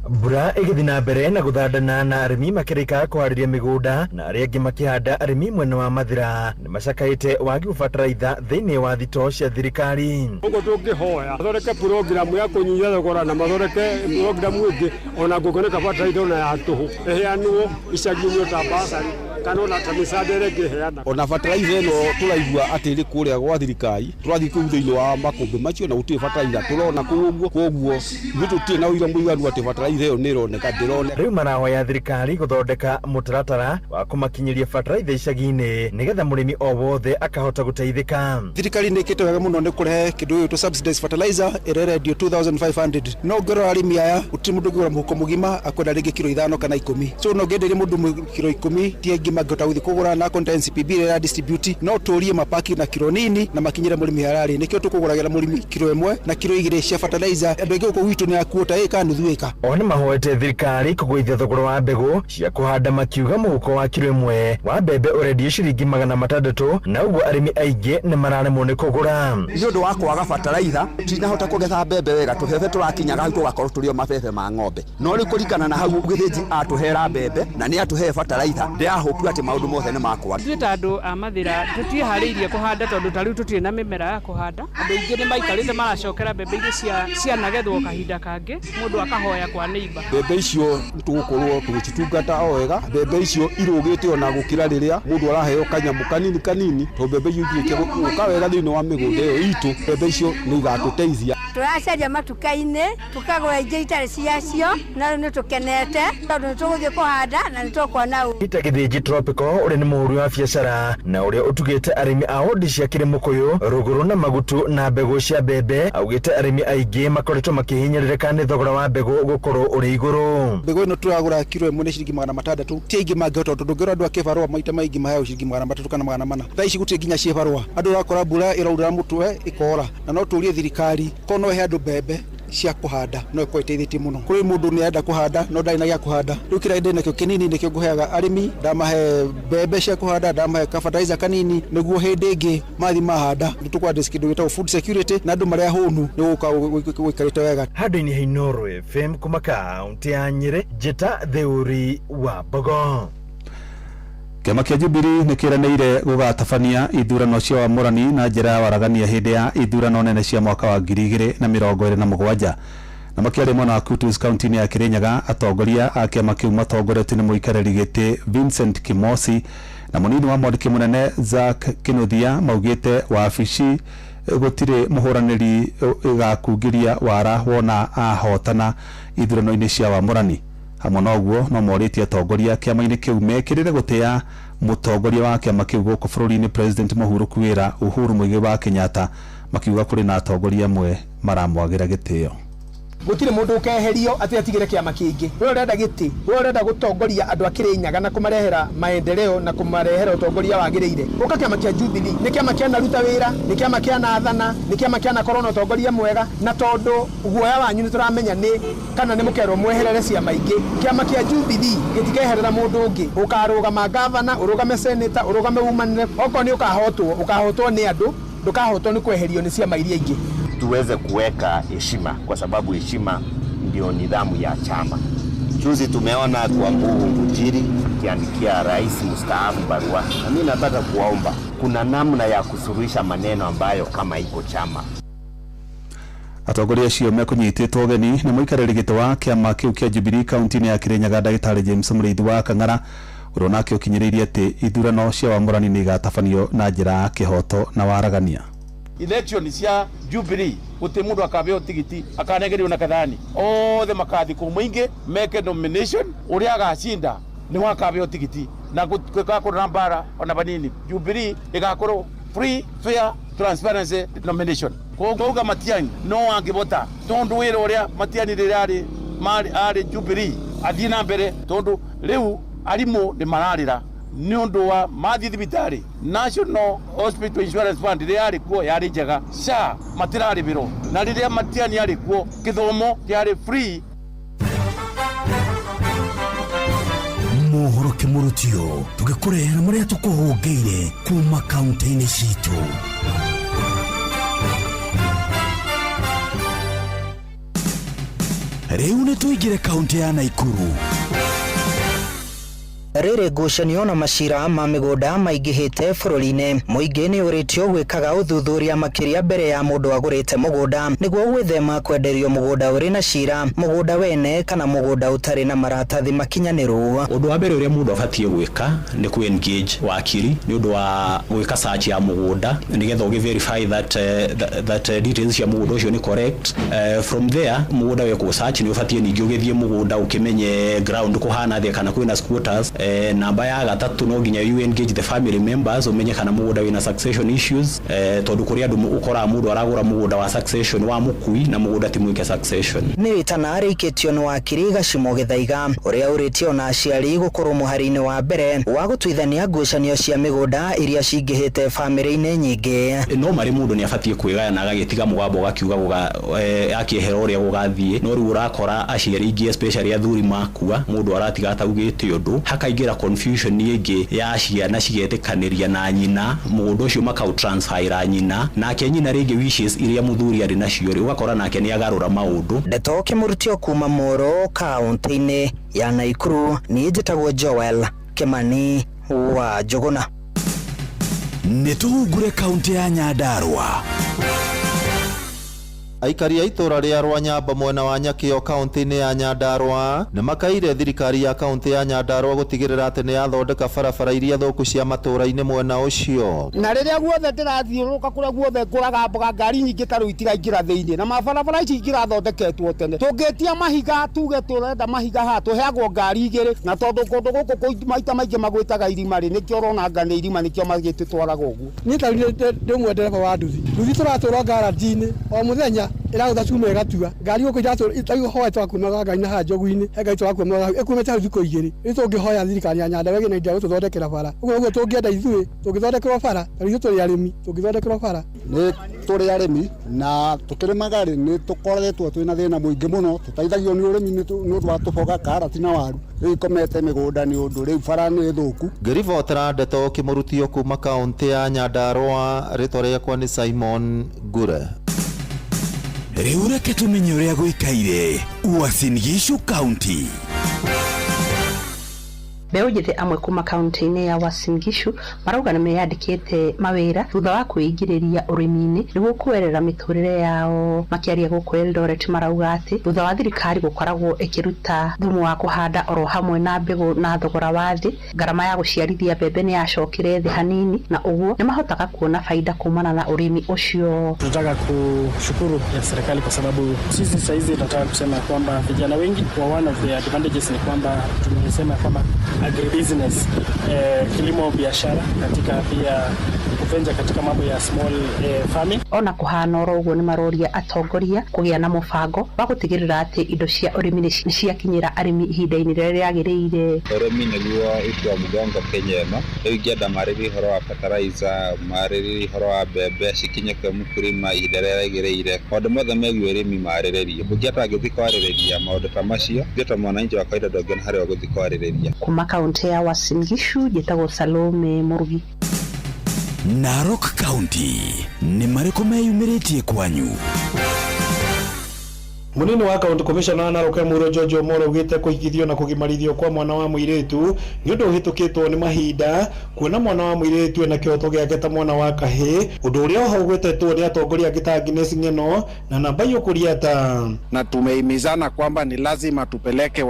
Mbura ĩgĩthiĩ na mbere na gũthandana na arĩmi makĩrĩka kũharĩria mĩgũnda na arĩa angĩ makĩhanda. Arĩmi mwena wa Mathĩra nĩ macakaĩte wagi wa bataraitha thĩinĩ wa thitoo cia thirikari. Ũguo tũngĩhoya mathondeke programu ya kũnyihia thogora na mathondeke programu ĩngĩ ona kũngĩoneka bataraitha ona ya tũhũ ĩheanwo icagi-inĩ ta basari kana ona ta mĩcanda ĩrĩa ĩngĩ ĩheana. Ona bataraitha ĩno tũraigua atĩ ĩrĩ kũrĩa gwa thirikari, tũrathiĩ kũu thĩinĩ wa makũmbĩ macio na gũtirĩ bataraitha tũrona kũu ũguo, koguo ithuĩ tũtirĩ na ũira mũiganu atĩ bataraitha ĩyo nĩ ĩroneka, ndĩroneka. Rĩu marahoya thirikari gũthondeka mũtaratara wa kũmakinyĩria bataraitha icagi-inĩ nĩgetha mũrĩmi o wothe akahota gũteithĩka. Thirikari nĩ ĩkĩte wega mũno nĩ kũrehe kĩndũ gĩgwĩtwo subsidized fertilizer ĩrĩa ĩrendio 2500. No ngĩrora arĩmi aya gũtirĩ mũndũ ũngĩgũra mũhuko mũgima akwenda rĩngĩ kiro 5 kana 10. So no ngĩenderie mũndũ kiro 10 ti aingĩ mangĩhota gũthiĩ kũgũra na akorwo nĩ NCPB ĩrĩa ĩra distribute no tũrie mapaki na kiro nini na makinyĩre mũrĩmi harĩa arĩ. Nĩkĩo tũkũgũragĩra mũrĩmi kiro 1 na kiro 2 cia fertilizer. Andũ aingĩ gũkũ gwitũ nĩ a kuota ĩka nuthu ĩka. O nĩ mahoete thirikari kũgũithia thogora wa mbegũ cia kũhanda makiuga mũhuko wa kiro 1 wa mbembe ũrendio ciringi 600 na ũguo arĩmi aingĩ nĩ mararemwo nĩ kũgũra. Nĩ ũndũ wa kwaga bataraitha tinahota kũgetha mbembe wega, tũbebe tũrakinyaga hau tũgakorwo tũrĩ o mabebe ma ng'ombe. No rĩu kũringana na hau Gĩthĩnji atũhera mbembe na nĩ atũhe bataraitha, ndĩrahũpua atĩ maũndũ mothe nĩ makwa. Ithuĩ ta andũ a Mathĩra tũtiĩharĩirie kũhanda tondũ ta rĩu tũtirĩ na mĩmera ya kũhanda. Andũ aingĩ nĩ maikarĩte maracokera mbembe iria cianagethwo kahinda kangĩ, mũndũ akahoya kwa neighbor. Mbembe icio tũgũkorwo tũgĩcitungata o wega, mbembe icio irũgĩte ona gũkĩra rĩrĩa mũndũ araheo kanyamũ kanini kanini, tondũ mbembe icio ingĩrĩkia gũka wega thĩinĩ wa mĩgũnda ĩyo itũ, mbembe icio nĩ igatũteithia. Tũracaria matuka-inĩ tũkagũra ingĩ itarĩ ciacio, na rĩu nĩ tũkenete tondũ nĩ tũgũthiĩ kũhanda na nĩ tũkuona ũũ. Peter Gĩthĩnji Tropical ũrĩa nĩ mũhũri wa biacara na ũrĩa ũtugĩte arĩmi a wondi cia Kĩrĩmũkũyũ, Rũgũrũ na Magutu na mbegũ cia mbembe, augĩte arĩmi aingĩ makoretwo makĩhinyĩrĩrĩka nĩ thogora wa mbegũ gũkorwo ũrĩ igũrũ. Mbegũ ĩno tũragũra kiro 1 nĩ ciringi 600, ti aingĩ mangĩhota tondũ ndũngĩrora andũ a kĩbarũa maita maingĩ maheagwo ciringi 300 kana 400. Thaa ici gũtirĩ nginya ciĩbarũa, andũ ũrakora mbura ĩraurĩra mũtwe ĩkora, na no tũrie thirikari korwo no ĩhe andũ mbembe cia kũhanda no ĩkorwo ĩteithĩtie mũno. Kũrĩ mũndũ nĩ arenda kũhanda no ndarĩ na gĩa kũhanda, rĩu kĩrĩa ndĩ nakĩo kĩnini nĩkĩo ngũheaga arĩmi, ndamahe mbembe cia kũhanda, ndamahe ka fertilizer kanini nĩguo hĩndĩ ĩngĩ mathiĩ mahanda nĩ tũkwandĩka kĩndũ gĩtagwo food security na andũ marĩa hũnu nĩ gũka gũikarĩte wega. Handũ-inĩ ha Inooro FM kuma kaunti ya Nyĩrĩ, Njĩta Theuri wa Mbogo. Kĩama kĩa Jubilee nĩ kĩranĩire gũgatabania ithurano cia wamũrani na njĩra ya waragania hĩndĩ ya ithurano nene cia mwaka wa 2027. Na makĩaria mwena wa Kutus kaunti-inĩ ya Kirinyaga, atongoria a kĩama kĩu matongoretio nĩ mũikarĩri gĩtĩ Vincent Kimosi na mũnini wa mwandĩki mũnene Zack Kinuthia maugĩte wabici gũtirĩ mũhũranĩri ĩgakungĩria wara wona ahotana ithurano-inĩ cia wamũrani. Hamwe na ũguo no morĩtie atongoria kĩama-inĩ kĩu mekĩrĩre gũtĩa mũtongoria wa kĩama kĩu gũkũ bũrũri-inĩ President mũhurũku wĩra Uhuru Muigai wa Kenyatta, makiuga kũrĩ na atongoria amwe maramwagĩra gĩtĩo. Gũtirĩ mũndũ ũkeherio atĩ atigĩre kĩama kĩngĩ. We ũrenda gĩtĩ, we ũrenda gũtongoria andũ a Kĩrĩnyaga na kũmarehera maendeleo na kũmarehera ũtongoria wagĩrĩire. Ũka kĩama kĩa Jubilee, nĩ kĩama kĩanaruta wĩra, nĩ kĩama kĩanathana, nĩ kĩama kĩanakorwo na ũtongoria mwega, na tondũ guoya wanyu nĩ tũramenya nĩ kana nĩ mũkerwo mweherere ciama ingĩ. Kĩama kĩa Jubilee gĩtikeherera mũndũ ũngĩ. Ũkarũgama gavana, ũrũgame senator, ũrũgame woman rep, okorwo nĩ ũkahotwo, ũkahotwo nĩ andũ, ndũkahotwo nĩ kweherio nĩ ciama iria ingĩ. Tuweze kuweka heshima kwa sababu heshima ndio nidhamu ya chama. Juzi tumeona kwa Mbugu Ngunjiri kiandikia rais mstaafu barua, na mimi nataka kuwaomba, kuna namna ya kusuluhisha maneno ambayo kama iko chama. Atongoria acio mekunyitĩtwo ũgeni nĩ mũikarĩri gĩtĩ wa kĩama kĩu kĩa Jubilee kaunti-inĩ ya Kirinyaga ndagĩtarĩ James Mũrĩithi wa Kang'ara, ũrĩa onake ũkinyĩrĩirie atĩ ithurano cia wamũrani nĩ igatabanio na njĩra ya kĩhoto na waragania. Election cia Jubilee guti mundu akabeo tigiti akanegerio na kathani, othe makathi ku mwingi meke nomination, uria agacinda ni wakabeo tigiti na gugakorwo na mbara ona banini. Jubilee igakorwo free, fair, transparency nomination. Koguo Matiang'i no angibota tondu wira uria Matiang'i riria ari ari Jubilee athie na mbere, tondu riu arimu ni mararira ni undu wa mathi thibitari. National Hospital Insurance Fund riria yari kuo yari njega, SHA matiraribirwo, na riria Matiang'i ari kuo kithomo kiari free. Mohoro kimurutio tugĩkũrehera marĩa tũkũhũngĩire kuma kaunti-inĩ citũ. Rĩu nĩ tũingĩre kaunti ya Naikuru. Rĩrĩ ngucanio na macira ma mĩgũnda maingĩhĩte bũrũri-inĩ, mũingĩ nĩ ũrĩtio gwĩkaga ũthuthuria makĩria mbere ya mũndũ agũrĩte mũgũnda nĩguo gwĩthema kwenderio mũgũnda ũrĩ na cira, mũgũnda wene kana mũgũnda ũtarĩ na maratathi makinyanĩru. Ũndũ wa mbere ũrĩa mũndũ abatiĩ gwĩka nĩ kũ engage wakiri nĩ ũndũ wa gwĩka search ya mũgũnda nĩgetha ũgĩ verify that details cia mũgũnda ũcio nĩ correct. From there mũgũnda wekwo search nĩ ũbatiĩ ningĩ ũgĩthiĩ mũgũnda ũkĩmenye ground kũhana atĩa kana kwĩna squatters. Namba ya gatatũ no nginya you engage the family members umenye kana mũgũnda wĩna succession issues, tondũ kũrĩ andũ ũkoraga mũndũ aragũra mũgũnda wa succession wa mũkui na mũgũnda ti mwĩke succession. Nĩ rĩtana rĩikĩtio nĩ wakiri Gacimo Gĩthaiga ũrĩa ũrĩtio na aciari gũkorwo mũhari-inĩ wa mbere wa gũtuithania ngucanio cia mĩgũnda iria cingĩhĩte bamĩrĩ-inĩ nyingĩ. No marĩ mũndũ nĩ abatiĩ kwĩgaya na agagĩtiga mũgambo ũgakiuga akĩehera ũrĩa gũgathiĩ, no rĩu ũrakora aciari aingĩ especially athuri makua mũndũ aratiga ataugĩte ũndũ, hakaingĩra confusion ĩngĩ ya ciana cigetĩkanĩria na nyina mũgũnda ũcio makau transferira nyina, nake nyina rĩngĩ wishes iria mũthuri arĩ nacio rĩ ũgakora nake nĩ agarũra maũndũ. Ndeto kĩmũrutio kuma Moro kaunti-inĩ ya Naikuru, niĩ njĩtagwo Joel Kimani wa Njũgũna. Nĩ tũhungure kaunti ya Nyandarua. Aikari a itũra rĩa Rwanyamba mwena wa Nyakĩo kaunti-inĩ ya Nyandarua nĩ makaire thirikari ya kaunti ya Nyandarua gũtigĩrĩra atĩ nĩ yathondeka barabara iria thũku cia matũũra-inĩ mwena ũcio. Na rĩrĩa guothe ndĩrathiũrũrũka kũrĩa guothe ngũraga mboga, ngari nyingĩ ta rĩu itiraingĩra thĩinĩ, na mabarabara ici ingĩrathondeketwo tene. Tũngĩtia mahiga tuge tũrenda mahiga haha tũheagwo ngari igĩrĩ, na tondũ kũndũ gũkũ maita maingĩ magwĩtaga irima rĩ, nĩkĩo ũrona anga nĩ irima, nĩkĩo magĩtũtwaraga ũguo. Niĩ ta rĩu ndĩ ũmwe ndereba wa nduthi, nduthi tũratũra ngaranji-inĩ o mũthenya ĩragũtha cuma ĩgatua ngari gũkũ iratũ hoya twakumaga ngari na haha njogu-inĩ, he ngari tũrakumaga hau ĩkumĩte hau thikũ igĩrĩ. Rĩu tũngĩhoya thirikari ya Nyandarua ĩgĩe na indo ya gũtũthondekera bara, ũguo nĩguo tũngĩenda ithuĩ tũngĩthondekerwo bara, tondũ ithuĩ tũrĩ arĩmi, tũngĩthondekerwo bara. Nĩ tũrĩ arĩmi na tũkĩrĩmaga rĩ nĩ tũkoretwo twĩna thĩna mũingĩ mũno, tũteithagio nĩ ũrĩmi nĩ ũndũ wa tũboga karati na waru, rĩu ikomete mĩgũnda nĩ ũndũ rĩu bara nĩ thũku. Ngĩribotera ndeto kĩmũrutio kuma kaunti ya Nyandarua, rĩtwa rĩakwa nĩ Simon Ngure. Rĩu reke tũmenye ũrĩa gũikaire Uasin Gishu County. Mbeũ njĩthĩ amwe kuma kaunti-inĩ ya Uasin Gishu marauga nĩ meyandĩkĩte mawĩra thutha wa kwĩingĩrĩria ũrĩmi-inĩ nĩguo kwerera mĩtũrĩre yao. Makĩaria gũkũ Eldoret marauga atĩ thutha wa thirikari gũkoragwo ĩkĩruta thumu wa kũhanda oro hamwe na mbegũ na thogora wa thĩ, ngarama ya gũciarithia mbembe nĩ yacokire thĩ hanini, na ũguo nĩ mahotaga kuona faida kumana na ũrĩmi ũcio. Tunataka kushukuru ya serikali kwa sababu sisi saizi tunataka kusema kwamba vijana wengi kwa one of the advantages ni kwamba tumesema kwamba agribusiness, kilimo biashara katika pia kuvenja katika mambo ya small farming. Ona kuhana oro uguo ni maroria atongoria kugia na mubango wa gutigirira ati indo cia urimi ni ciakinyira arimi ihinda-inĩ rĩrĩa rĩagĩrĩire. Ũrĩmi nĩguo uti wa mũgongo Kenya ĩno. Rĩu ingĩenda marĩrie ũhoro wa fertilizer, marĩrie ũhoro wa mbembe cikinye kwĩ mũkulima ihinda rĩrĩa rĩagĩrĩire. Maũndũ mothe megiĩ ũrĩmi marĩrĩrio. Mũingĩ atangĩthiĩ kwarĩrĩria maũndũ ta macio, ithuĩ ta mwananchi wa kawaida ndũngĩona harĩa ũgũthiĩ kwarĩrĩria. Kuma kaunti ya Uasin Gishu njĩtagwo Salome Mũrugi. Narok County nĩ marĩkũ meyumĩrĩtie kwanyu? Munini wa county commissioner wa Narok Emuro George Omoro augite kuhikithio na kugimarithio kwa mwana wa muiritu ni undu uhitukitwo ni mahinda, kuona mwana wa muiritu ena kihoto giake ta mwana wa kahii, undu uria oho ugwetetwo ni atongoria angi ta Agnes Ng'eno na Nambayo Kuriata. Na tumehimizana kwamba ni lazima tupeleke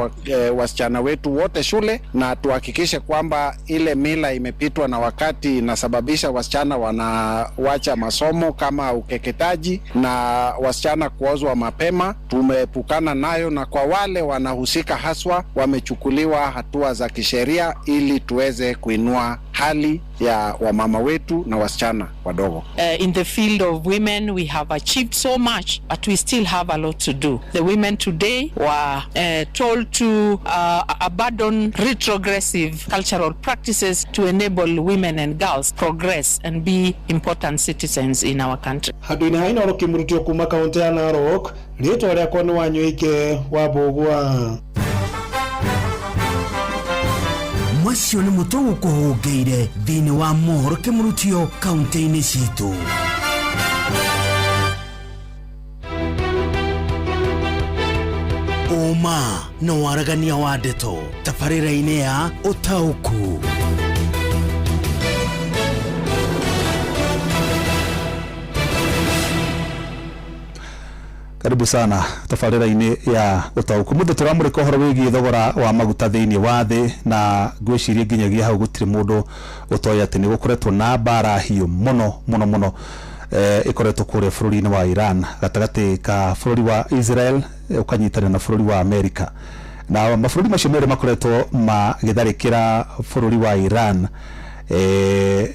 wasichana wetu wote shule na tuhakikishe kwamba ile mila imepitwa na wakati inasababisha wasichana wanawacha masomo kama ukeketaji na wasichana kuozwa mapema. Tumeepukana nayo, na kwa wale wanahusika haswa wamechukuliwa hatua za kisheria ili tuweze kuinua hali ya wamama wetu na wasichana wadogo. In the field of women, we have achieved so much, but we still have a lot to do. The women today were told to abandon retrogressive cultural practices to enable women and girls progress and be important citizens in our country. Handũ-inĩ ha Inooro kĩmurutio kuma kaũntĩ ya Narok, rĩtwa rĩakwa nĩ Wanyoike wa Mbũgua. Macio nĩ mũtũgũkũhũngĩire thĩinĩ wa mohoro kĩmurutio kaũntĩ-inĩ citũ. Ũma na waragania wa ndeto tabarĩra-inĩ ya ũtaũku. Karibu sana tabarĩra-inĩ ya ũtaũku. Mũthĩ tũramũrĩka ũhoro wĩgiĩ thogora wa maguta thĩinĩ wa thĩ, na ngwĩciria nginyagia hau gũtirĩ mũndũ ũtoĩ atĩ nĩ gũkoretwo na mbara hiũ mũno mũno mũno ĩkoretwo kũrĩa bũrũri-inĩ wa Iran gatagatĩ ka bũrũri wa Israel ũkanyitanĩra na bũrũri wa America, na mabũrũri macio merĩ makoretwo magĩtharĩkĩra bũrũri wa Iran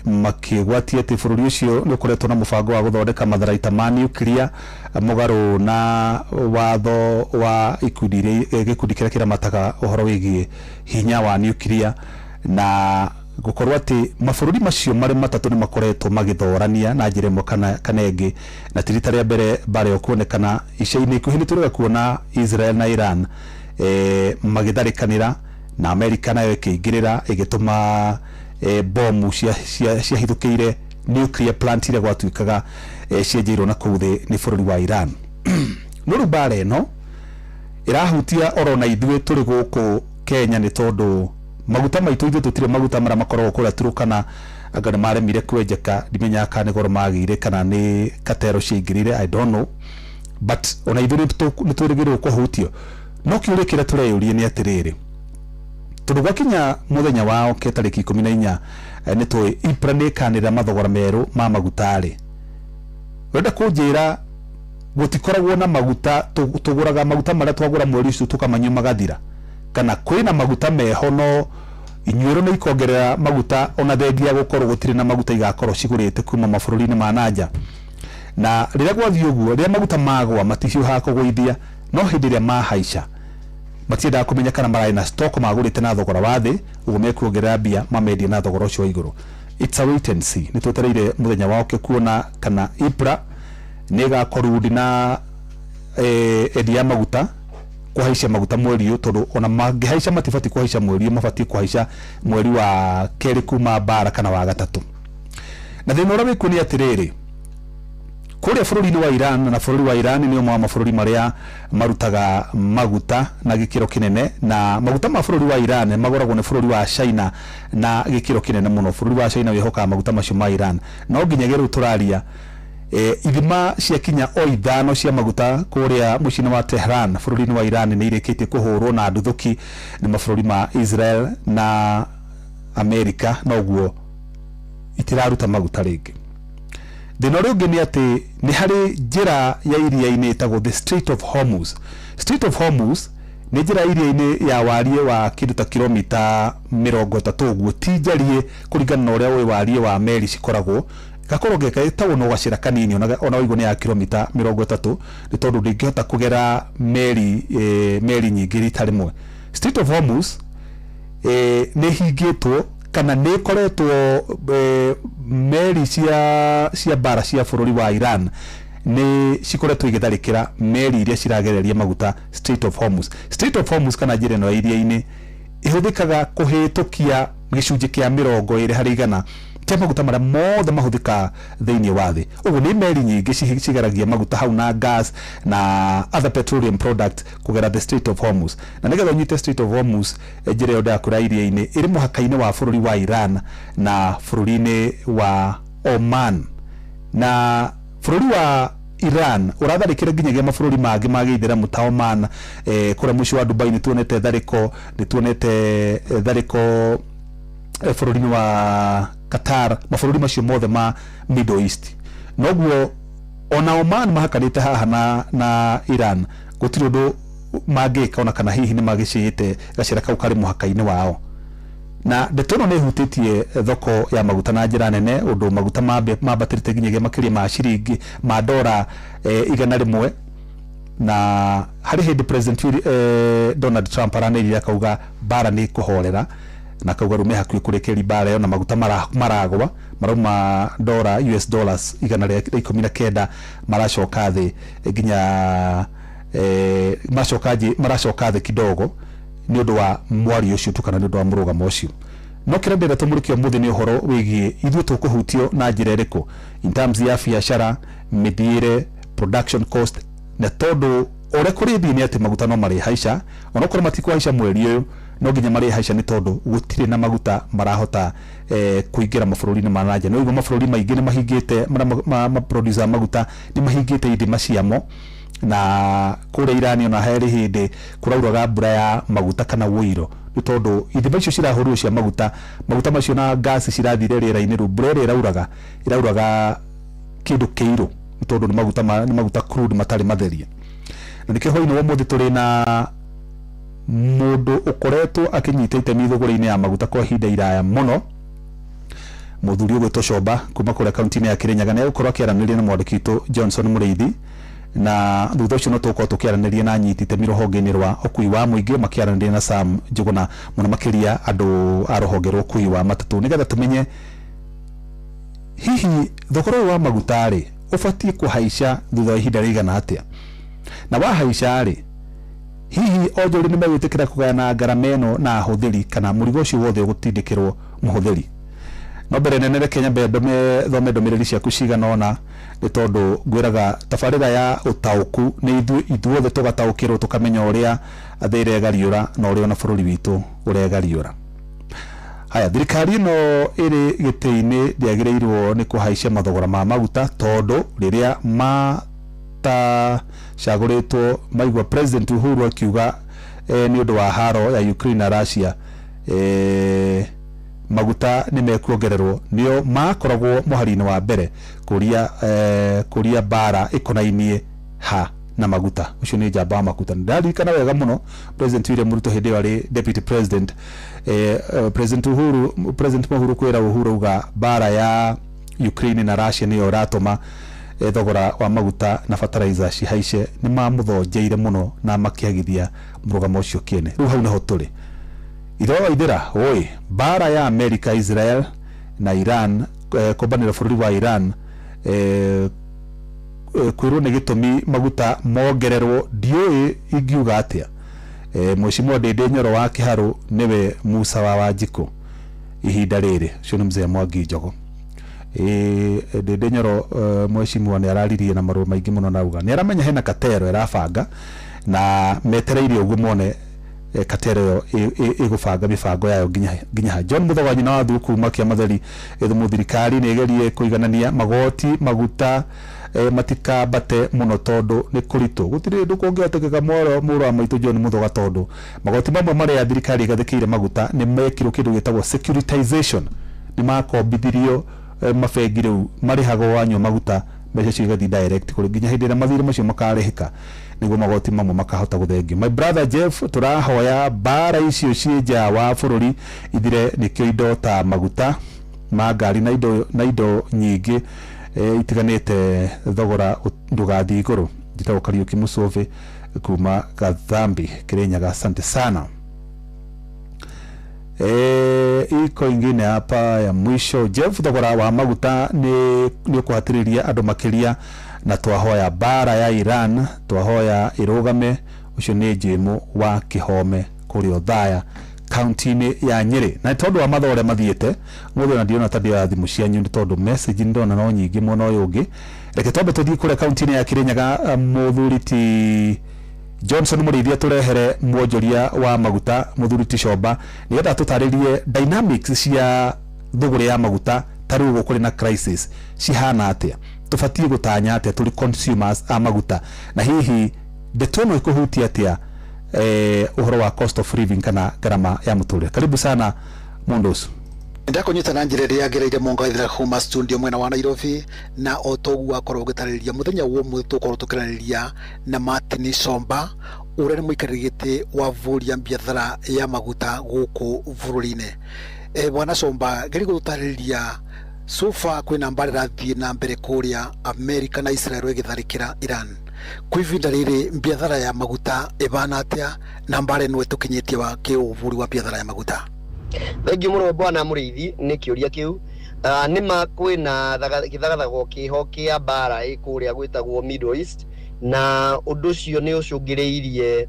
makĩgwatia atĩ bũrũri ũcio nĩ ũkoretwo na mũbango wa gũthondeka matharaita ma nuclear mũgarũ na watho wa ikundi gĩkundi kĩrĩa kĩramataga ũhoro wĩgiĩ hinya wa nuclear, na gũkorwo atĩ mabũrũri macio marĩ matatũ nĩ makoretwo magĩthorania na njĩra ĩmwe kana ĩngĩ, na ti rita rĩa mbere mbara ĩyo kuonekana. Ica-inĩ ikuhĩ nĩ tũrega kuona Israel na Iran magĩtharĩkanĩra, na Amerika nayo ĩkĩingĩrĩra ĩgĩtũma bomu ciahithũkĩire nuclear plant iria gwatuĩkaga cienjeirwo na kũu thĩ nĩ bũrũri wa Iran. No rĩu mbara ĩno ĩrahutia oro na ithuĩ tũrĩ gũkũ Kenya, nĩ tondũ maguta maitũ ithuĩ tũtirĩ maguta marĩa makoragwo kũrĩa Turkana, anga nĩ maremire kwenjeka, ndimenyaga kana nĩ goro magĩire kana nĩ katero ciaingĩrire, I don't know, but ona ithuĩ nĩ twĩrĩgĩrĩirwo kũhutio. No kĩũria kĩrĩa tũreyũria nĩ atĩrĩrĩ, tondũ gwakinya mũthenya wao ke tarĩki 14 nĩ tũĩ EPRA nĩ ĩkanĩrĩra mathogora merũ ma maguta rĩ, ũrenda kũnjĩra gũtikoragwo na maguta, tũgũraga maguta marĩa twagũra mweri ũcio tũkamanyua magathira, kana kwĩna maguta meho no inyuĩro nĩ ikongerera maguta ona thengia gũkorwo gũtirĩ na maguta igakorwo cigũrĩte kuma mabũrũri-inĩ ma nanja. Na rĩrĩa gwathiĩ ũguo, rĩrĩa maguta magwa matihiũhaga kũgũithia, no hĩndĩ ĩrĩa mahaica matiendaga kũmenya kana mararĩ na stock magũrĩte na thogora wa thĩ, ũguo mekuongerera mbia mamendie na thogora ũcio wa igũrũ. It's a wait and see. Nĩ twetereire mũthenya wa oke kuona kana EPRA nĩ ĩgakorwo na endia maguta kũhaicia maguta mweri ũyũ, tondũ ona mangĩhaica matibatiĩ kũhaica mweri ũyũ, mabatiĩ kũhaica mweri wa kerĩ kuma mbara kana wa gatatũ. Na thĩna ũrĩa wĩkuo nĩ atĩrĩrĩ, kũrĩa bũrũri-inĩ wa Iran, na bũrũri wa Iran nĩ ũmwe wa mabũrũri marĩa marutaga maguta na gĩkĩro kĩnene, na maguta ma bũrũri wa Iran magũragwo nĩ bũrũri wa China na gĩkĩro kĩnene mũno. Bũrũri wa China wĩhokaga maguta macio ma Iran, no nginyagia rĩu tũraria ithima ciakinya o 5 cia maguta kũrĩa mũciĩ-inĩ wa Tehran bũrũri-inĩ wa Iran nĩ irĩkĩtie kũhũrwo na nduthũki nĩ mabũrũri ma Israel na Amerika, na ũguo itiraruta maguta rĩngĩ. Thĩna ũrĩa ũngĩ nĩ atĩ nĩ harĩ njĩra ya iria-inĩ ĩtagwo the Strait of Hormuz. Strait of Hormuz nĩ njĩra ya iria-inĩ ya wariĩ wa kĩndũ ta kilomita 30 ũguo, ti njariĩ kũringana na ũrĩa ũĩ wariĩ wa meri cikoragwo, gakorwo getagwo no gacĩra kanini, ona waigua nĩ ya kilomita 30, nĩ tondũ ndĩngĩhota kũgera meri nyingĩ rita rĩmwe. Strait of Hormuz nĩ hingĩtwo kana nĩ ĩkoretwo meri cia mbara cia bũrũri wa Iran nĩ cikoretwo igĩtharĩkĩra meri iria ciragereria maguta Strait of Hormuz. Strait of Hormuz kana njĩra ĩno ya iria-inĩ ĩhũthĩkaga kũhĩtũkia gĩcunjĩ kĩa 20% Kĩa maguta marĩa mothe mahũthĩkaga thĩinĩ wa thĩ. Ũguo nĩ meri nyingĩ cigeragia maguta hau na gas na other petroleum products kũgera the Strait of Hormuz. Na nĩgetha ũnyite Strait of Hormuz, njĩra ĩyo ndĩrakwĩra iria-inĩ ĩrĩ mũhaka-inĩ wa bũrũri wa Iran na bũrũri-inĩ wa Oman. Na bũrũri wa Iran ũratharĩkĩra nginyagia mabũrũri mangĩ ma gĩithĩramu ta Oman, kũrĩa mũciĩ wa Dubai nĩtuonete tharĩko, nĩtuonete tharĩko bũrũri-inĩ wa Qatar, mabũrũri macio mothe ma Middle East. Noguo ona Oman mahakanĩte haha na Iran, gũtirĩ ũndũ mangĩka ona kana hihi nĩ magĩcĩĩte gacĩra kau karĩ mũhaka-inĩ wao. Na ndeto ĩno nĩ ĩhutĩtie thoko ya maguta na njĩra nene, ũndũ maguta mambatĩrĩte nginyagia makĩria ma ciringi ma dora 100. Na harĩ hĩndĩ President Donald Trump aranĩrire akauga mbara nĩ ĩkũhorera, na akauga rĩu me hakuhĩ kũrĩkĩrĩria mbara ĩyo, na maguta maragwa marauma dora US dollars 119 maracoka thĩ nginya maracoka thĩ kidogo nĩ ũndũ wa mwario ũcio tu kana nĩ ũndũ wa mũrũgamo ũcio. No kĩrĩa ndĩrenda tũmũrĩke ũmũthĩ nĩ ũhoro wĩgiĩ ithuĩ tũkũhutio na njĩra ĩrĩkũ in terms ya biacara, mĩthiĩre, production cost, na tondũ ũrĩa kũrĩ thiĩ nĩ atĩ maguta no marĩhaica, onokorwo matikũhaica mweri ũyũ no nginya marĩhaica nĩ tondũ gũtirĩ na maguta marahota kũingĩra mabũrũri-inĩ ma nanja. Nĩ ũguo mabũrũri maingĩ nĩ mahingĩte, marĩa maproducer maguta nĩ mahingĩte ithima ciamo, na kũrĩa Iran ona harĩ hĩndĩ kũrauraga mbura ya maguta kana ũiro, nĩ tondũ ithima icio cirahũrirwo cia maguta, maguta macio na gas cirathire rĩera-inĩ, rĩu mbura ĩrĩa ĩrauraga kĩndũ kĩirũ nĩ tondũ nĩ maguta crude matarĩ matherie. Na nĩkĩo hwaĩ-inĩ wa ũmũthĩ tũrĩ na mũndũ ũkoretwo akĩnyita itemi thũgũrĩ-inĩ ya maguta kwa ihinda iraya mũno, mũthuri ũgwĩtwo Comba kuma kũrĩa kaunti-inĩ ya Kirinyaga. Nĩ egũkorwo akĩaranĩria na mwandĩki witũ Johnson Mũrĩithi, na thutha ũcio no tũgũkorwo tũkĩaranĩria na anyiti itemi rũhonge-inĩ rwa ũkui wa mũingĩ, makĩaranĩria na Sam Njũgũna mũno makĩria andũ a rũhonge rwa ũkui wa matatũ, nĩgetha tũmenye hihi thogora ũyũ wa maguta rĩ ũbatiĩ kũhaica thutha wa ihinda rĩigana atĩa, na wahaica rĩ hihi onjoria nĩ megwĩtĩkĩra kũgayana ngarama ĩno na ahũthĩri kana mũrigo ũcio wothe ũgũtindĩkĩrwo mũhũthĩri. No mbere nene reke nyambe thome ndũmĩrĩri ciaku cigana ũna, nĩ tondũ ngwĩraga tabarĩra ya ũtaũku nĩ ithuothe tũgataũkĩrwo tũkamenya ũrĩa thĩ ĩregariũra na ũrĩa ona bũrũri witũ ũregariũra. Haya, thirikari ĩno ĩrĩ gĩtĩ-inĩ ndĩagĩrĩirwo nĩ kũhaicia mathogora ma maguta, tondũ rĩrĩa matacagũrĩtwo maigua President Uhuru akiuga nĩ ũndũ wa haro ya Ukraine na Russia, maguta nĩ mekuongererwo, nĩo makoragwo mũhari-inĩ wa mbere kũria mbara ĩkonainie ha na maguta. Ũcio nĩ njamba wa maguta. Ndaririkana wega mũno President William Ruto hĩndĩ ĩyo arĩ deputy president, President Uhuru, President Uhuru kwĩra Uhuru auga mbara ya Ukraine na Russia nĩyo ĩratũma thogora wa maguta na fertilizer cihaice. Nĩ mamũthonjeire mũno na makĩagithia mũrũgamo ũcio kĩene. Rĩu hau nĩho tũrĩ. Ithoa ithira oi mbara ya America, Israel na Iran, kũmbanĩra bũrũri wa Iran, kwĩrwo nĩ gĩtũmi maguta mongererwo, ndiũĩ ingiuga atĩa. Mheshimiwa Ndĩndĩ Nyoro wa Kĩharũ nĩwe Musa wa Wanjikũ ihinda rĩrĩ, ũcio nĩ mzee Mwangi Njogo. Ndĩndĩ Nyoro, mheshimiwa nĩ araririe na marũa maingĩ mũno na auga nĩ aramenya hena katero ĩrabanga na metereire ũguo mone katero ĩyo ĩgũbanga mĩbango yayo nginya ha. John Mũthoga nyina wa Thuku kuma Kĩamatheri gĩthumo, thirikari nĩ ĩgerie kũiganania magoti maguta matikambate mũno tondũ nĩ kũritũ. Gũtirĩ ũndũ kũngĩhotekeka mũrũ wa maitũ John Mũthoga, tondũ magoti mamwe marĩa thirikari ĩgathĩkĩire maguta nĩ mekirwo kĩndũ gĩtagwo securitization, nĩ makombithirio mabengi, rĩu marĩhagwo wanyua maguta mbeca icio igathiĩ direct kũrĩ nginya hĩndĩ ĩrĩa mathirĩ macio makarĩhĩka, nĩguo magoti mamwe makahota gũthengio. My brother Jeff, tũrahoya mbara icio ciĩ nja wa bũrũri ithire, nĩkĩo indo ta maguta ma ngari na indo nyingĩ itiganĩte thogora ndũgathiĩ igũrũ. Njĩtagwo Kariũki Mũcũvĩ kuma Gathambi, Kirinyaga. Asante sana. Iko ingine hapa ya mwisho. Jeff, thogora wa maguta nĩ ũkũhatĩrĩria andũ makĩria, na twahoya mbara ya Iran twahoya ĩrũgame. Ũcio nĩ Jĩmũ wa Kĩhome kũrĩa Othaya. kaunti-inĩ ya Nyĩrĩ. Na tondũ wa mathaa ũrĩa mathiĩte mũthĩ, ona ndiona ta ndĩoya thimũ cianyu nĩ tondũ message ndona no nyingĩ mwena ũyũ ũngĩ. Reke twambe tũthiĩ kũrĩa kaunti-inĩ ya Kirinyaga, mũthuri ti Johnson Mũrĩithia tũrehere mwonjoria wa maguta mũthuri ti Comba nĩgetha tũtarĩrie dynamics cia thũgũrĩ ya maguta ta rĩu kũrĩ na crisis cihana atĩa, tũbatiĩ gũtanya atĩa tũrĩ consumers a maguta, na hihi ndeto ĩno ĩkũhutia atĩa ũhoro wa cost of living kana gharama ya mũtũrĩre. Karibu sana mũndũ ũcio. Ndakunyita na njĩra ĩrĩa yagĩrĩire mũngaithĩra kuma studio mwena wa Nairobi, na o toguo wakorwo ũgĩtarĩria, mũthenya wa ũmũthĩ tũkorwo tũkĩranĩria na Martin Comba ũrĩa nĩ mũikarĩri gĩtĩ wa bũria biathara ya maguta gũkũ bũrũri-inĩ. Bwana Comba, geria gũtũtarĩria so far kwĩna mbara ĩrathiĩ na mbere kũrĩa Amerika na Israel ĩgĩtharĩkĩra Iran. Kwa ihinda rĩrĩ biathara ya maguta ĩbana atĩa na mbara ĩno ĩtũkinyĩtie wa kĩũbũri wa biathara ya maguta? Thengiũ mũno bwana Mũrĩithi nĩ kĩũria kĩu. Nĩ ma kwĩna gĩthagathago kĩho kĩa mbara ĩ kũrĩa gwĩtagwo Middle East, na ũndũ ũcio nĩ ũcũngĩrĩirie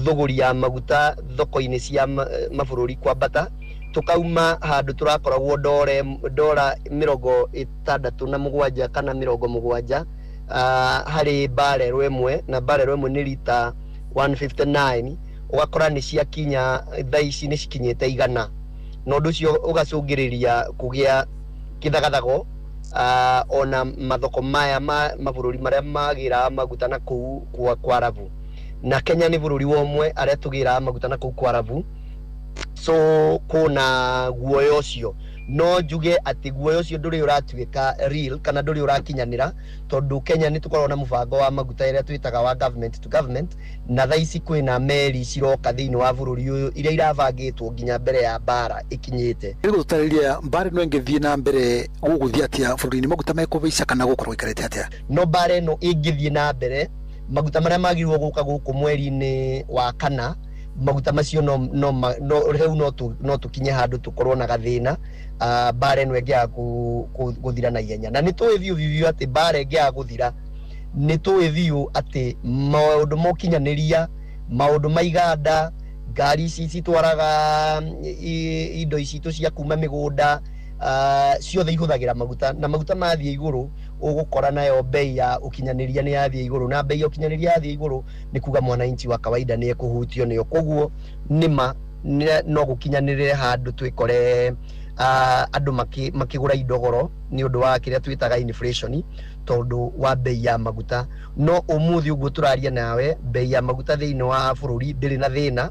thũgũri ya maguta thoko-inĩ cia mabũrũri kwambata, tukauma handũ tũrakoragwo dora 67 kana 70 harĩ barrel ĩmwe, na barrel ĩmwe nĩ rita 159, ũgakora nĩ ciakinya thaa ici nĩ cikinyĩte 100, na ũndũ ũcio ũgacũngĩrĩria kũgĩa kĩthagathago ona mathoko maya ma mabũrũri marĩa magĩraga maguta na kũu kwa Arabu, na Kenya nĩ bũrũri wa ũmwe arĩa tũgĩraga maguta na kũu kwa Arabu. So kũna guoya ũcio, no njuge atĩ guoya ũcio ndũrĩ ũratuĩka real kana ndũrĩ ũrakinyanĩra, tondũ Kenya nĩ tũkoragwo na mũbango wa maguta ĩrĩa twĩtaga wa government to government, na thaa ici kwĩna meri ciroka thĩinĩ wa bũrũri ũyũ iria irabangĩtwo nginya mbere ya mbara ĩkinyĩte. Gũtarĩria mbara ĩno ĩngĩthiĩ na mbere gũgũthiĩ atĩa bũrũri-inĩ, maguta mekũhaica kana gũkorwo ĩikarĩte atĩa? No mbara ĩno ĩngĩthiĩ na mbere, maguta marĩa magĩrĩirwo gũka gũkũ mweri-inĩ wa kana, maguta macio no rĩu no tũkinye handũ tũkorwo na gathĩna mbara ĩno ĩngĩaga gũthira na ihenya. Na nĩ tũĩ biũ biũ atĩ mbara ĩngĩaga gũthira, nĩ tũĩ biũ atĩ maũndũ ma ũkinyanĩria, maũndũ ma iganda, ngari ici citwaraga indo citũ cia kuma mĩgũnda, ciothe ihũthagĩra maguta, na maguta mathiĩ igũrũ ũgũkora nayo bei ya ũkinyanĩria nĩ yathiĩ igũrũ, na bei ya ũkinyanĩria yathiĩ igũrũ nĩ kuga mwananchi wa kawaida nĩ ekũhutio nĩyo. Koguo nĩma no gũkinyanĩrĩre handũ twĩkore andũ makĩgũra indo goro nĩ ũndũ wa kĩrĩa twĩtaga inflation tondũ wa bei ya maguta. No ũmũthĩ ũguo tũraria nawe, bei ya maguta thĩinĩ wa bũrũri ndĩrĩ na thĩna,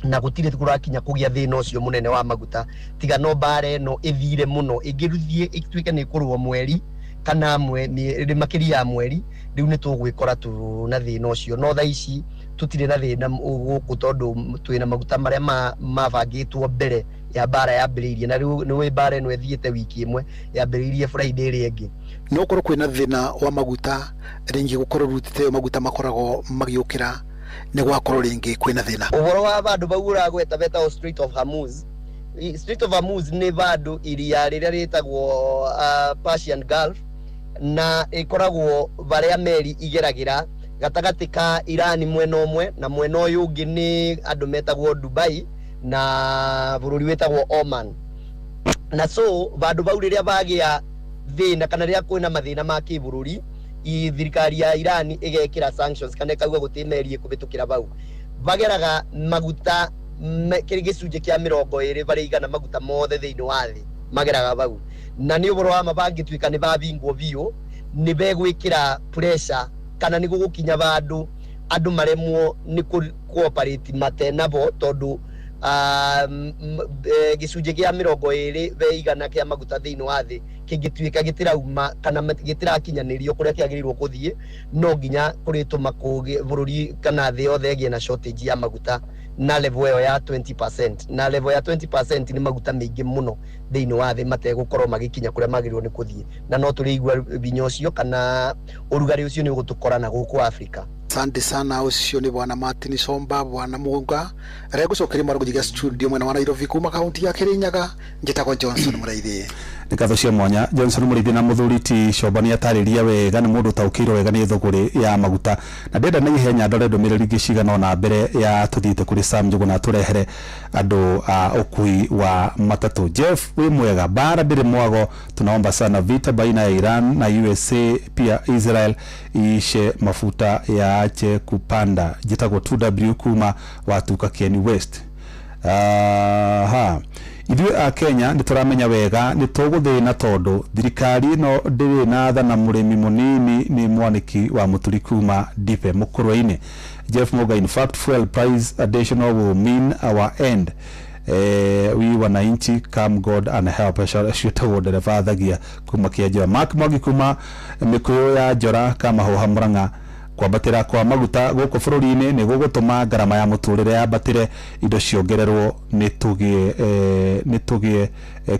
na gũtirĩ kũrakinya kũgĩa thĩna ũcio mũnene wa maguta, tiga no mbara ĩno ĩthire mũno, ĩngĩthiĩ ĩtuĩke nĩ ĩkũrũo mweri kana makĩria ya mweri, rĩu nĩ tũgwĩkora tũna thĩna ũcio. No thaa ici tũtirĩ na thĩna gũkũ tondũ twĩna maguta marĩa mabangĩtwo mbere ya mbara yambĩrĩirie, na rĩu nĩ mbara ĩno ĩthiĩte wiki ĩmwe, yambĩrĩirie Friday ĩrĩa ĩngĩ. No ũkorwo kwĩna thĩna wa maguta rĩngĩ gũkorwo rutĩte maguta makoragwo magĩũkĩra nĩ gwakorwo rĩngĩ kwĩna thĩna. Ũhoro wa vandũ vau ũragweta betagwo Strait of Hormuz. Strait of Hormuz nĩ vandũ iria rĩrĩa rĩtagwo Persian Gulf, na ĩkoragwo varĩa meri igeragĩra gatagatĩ ka Iran mwena ũmwe na mwena ũyũ ũngĩ nĩ andũ metagwo Dubai na bũrũri wĩtagwo Oman. Na so vandũ vau rĩrĩa vagĩa thĩna kana rĩrĩa kwĩna mathĩna ma kĩbũrũri, thirikari ya Iran ĩgekĩra sanctions kana ĩkauga gũtirĩ meri ĩkũhĩtũkĩra vau, bageraga maguta gĩcunjĩ kĩa 20 varĩ igana maguta mothe thĩinĩ wa thĩ mageraga vau. Na nĩ ũhoro wa ma bangĩtuĩka nĩ babingwo biũ, nĩ begwĩkĩra pressure kana nĩ gũgũkinya vandũ andũ maremwo nĩ cooperate matenabo, tondũ gĩcunjĩ kĩa 20 ve igana kĩa maguta thĩinĩ wa thĩ kĩngĩtuĩka gĩtirauma kana gĩtirakinyanĩrio kũrĩa kĩagĩrĩirwo gũthiĩ, no nginya kũrĩtũma bũrũri kana thĩ yothe ĩgĩe na shortage ya maguta na level ĩyo ya 20%. Na level ya 20% nĩ maguta maingĩ mũno thĩinĩ wa thĩ mategũkorwo magĩkinya kũrĩa magĩrĩirwo nĩ kũthiĩ, na no tũrĩigua binya ũcio kana ũrugarĩ ũcio nĩ ũgũtũkora na gũkũ Afrika. Asante sana, ucio ni bwana Martin Somba, bwana Muga regũcokeria marũgũjiga studio mwena wa Nairobi kuma kaunti ya Kirinyaga. Njĩtagwo Johnson Mũraithi. Nĩ ngatho cia mwanya Johnson Mũraithi. Na mũthuri ti Comba nĩ atarĩria wega, nĩ mũndũ ũtaũkĩirwo wega nĩ thũgũrĩ ya maguta, na ndĩrenda na ihenya ndore ndũmĩrĩri ingĩ cigana ona mbere ya tũthiĩte kũrĩ Sam Njũgũna tũrehere andũ a ũkui wa matatũ. Jeff wĩ mwega, bara ndĩrĩ mwago, tunaomba sana vita baina ya Iran na USA pia Israel iishe, mafuta yaache kupanda. Njĩtagwo 2W kuma Watuka Kieni West. Aha, ithuĩ a Kenya nĩ tũramenya wega nĩ tũgũthĩna tondũ thirikari ĩno ndĩrĩ na tha na mũrĩmi mũnini. Nĩ mwanĩki wa mũturi kuma Ndipe Mũkũrwe-inĩ. Jeff Moga, in fact fuel price additional will mean our end, we wananchi, come God and help. Ciĩtagwo ndereba thagia kuma Kĩanjora. Mark Mwangi kuma Mĩkũyũ ya Njora Kamahuha Murang'a, kwambatĩra kwa maguta gũkũ bũrũri-inĩ nĩ gũgũtũma ngarama ya mũtũrĩre yambatĩre, indo ciongererwo, nĩ tũgĩe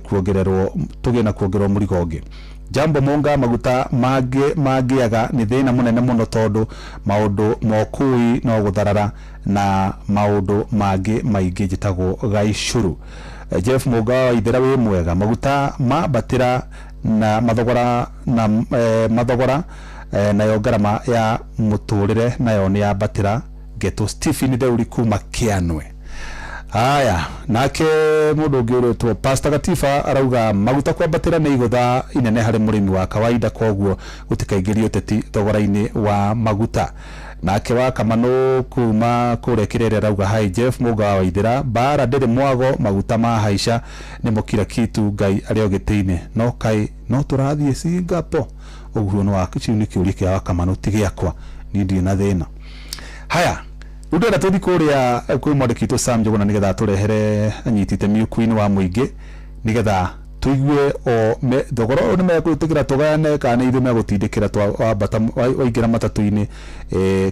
kuongererwo, tũgĩe na kuongererwo mũrigo ũngĩ. Jambo Munga, maguta mangĩaga nĩ thĩna mũnene mũno tondũ maũndũ ma ũkui no gũtharara na maũndũ mangĩ maingĩ. Njĩtagwo Gaicuru. Jeff Munga wa Ithera wĩ mwega, maguta mambatĩra na mathogora na mathogora nayo ngarama ya mũtũrĩre nayo nĩ yambatĩra. Geto Stephen Theuri kuma Kĩanwe. Haya, nake mũndũ ũngĩ ũrĩtwo Pastor Gatiba arauga maguta kwambatĩra nĩ igũtha inene harĩ mũrĩmi wa kawaida, koguo gũtikaingĩrio ũteti thogora-inĩ wa maguta. Nake wa Kamanũ kuma kũrĩa Kĩrere arauga, hi Jeff Mũga wa Waithĩra, mbara ndĩrĩ mwago, maguta mahaica nĩmo kila kitu, Ngai arĩ o gĩtĩ-inĩ, no kaĩ no tũrathiĩ Singapore? Ũguo nĩ wa kĩu nĩ kĩũria kĩa wa Kamanũ, ti gĩakwa, niĩ ndirĩ na thĩna. Haya, rĩu ndĩrenda tũthiĩ kũrĩa kwĩ mwandĩki witũ Sam Njũgũna nĩgetha atũrehere anyiti itemi ũkui-inĩ wa mũingĩ, nĩgetha tũigue o thogora ũyũ nĩ megwĩtĩkĩra tũgayane kana nĩ ithuĩ megũtindĩkĩra wambata waingĩra matatũ-inĩ,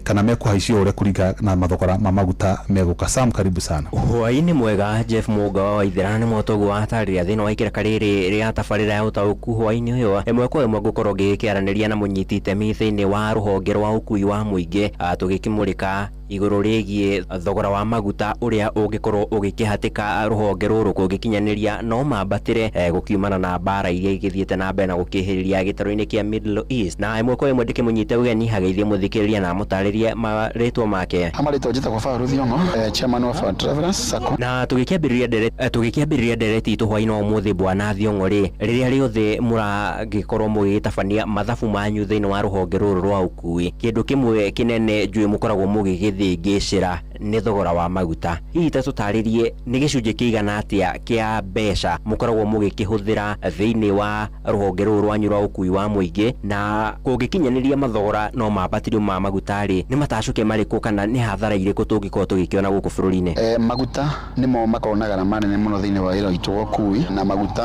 kana mekũhaicio ũrĩa kũringana na mathogora ma maguta megũka. Sam, karibu sana. Hwaĩ-inĩ mwega Jeff Mũga wa Waithera, nĩ mwotoguo watarĩria thĩinĩ wa ikĩraka rĩrĩ rĩa tabarĩra ya ũtaũku hwaĩ-inĩ ũyũ. Ĩmwe kwa ĩmwe ngũkorwo ngĩkĩaranĩria na mũnyiti itemi thĩinĩ wa rũhonge rwa ũkui wa mũingĩ, tũgĩkĩmũrĩka igũrũ rĩgiĩ thogora wa maguta ũrĩa ũngĩkorwo ũgĩkĩhatĩka rũhonge rũrũ kũngĩkinyanĩria no mambatĩre, gũkiumana na mbara iria igĩthiĩte na mbere na gũkĩhĩrĩria gĩtarũ-inĩ kĩa Middle East. Na ĩmwe kwa ĩmwe ndĩkĩmũnyite ũgeni hageithie mũthikĩrĩria na amũtarĩrie marĩtwa make. Marĩtwa njĩtagwo Paul Thiong'o, chairman wa Travelers Sacco. Na tũgĩkĩambĩrĩria ndereti itũ hwaĩ-inĩ wa ũmũthĩ, bwana Thiong'o rĩ, rĩrĩa rĩothe mũragĩkorwo mũgĩgĩtabania mathabu manyu thĩinĩ wa rũhonge rũrũ rwa ũkui, kĩndũ kĩmwe kĩnene njũĩ mũkoragwo mũgĩgĩthĩngĩcĩra nĩ thogora wa maguta. Hihi ta tũtarĩrie nĩ gĩcunjĩ kĩigana atĩa kĩa mbeca mũkoragwo mũgĩkĩhũthĩra thĩinĩ wa rũhonge rũrũ rwanyu rwa ũkui wa mũingĩ, na kũngĩkinyanĩria mathogora no mambatĩrio ma maguta rĩ, nĩ matacũke marĩkũ kana nĩ hathara irĩkũ tũngĩkorwo tũgĩkĩona gũkũ bũrũri-inĩ? Maguta nĩmo makoragwo na garama nene mũno thĩinĩ wa wĩra witũ wa ũkui, na maguta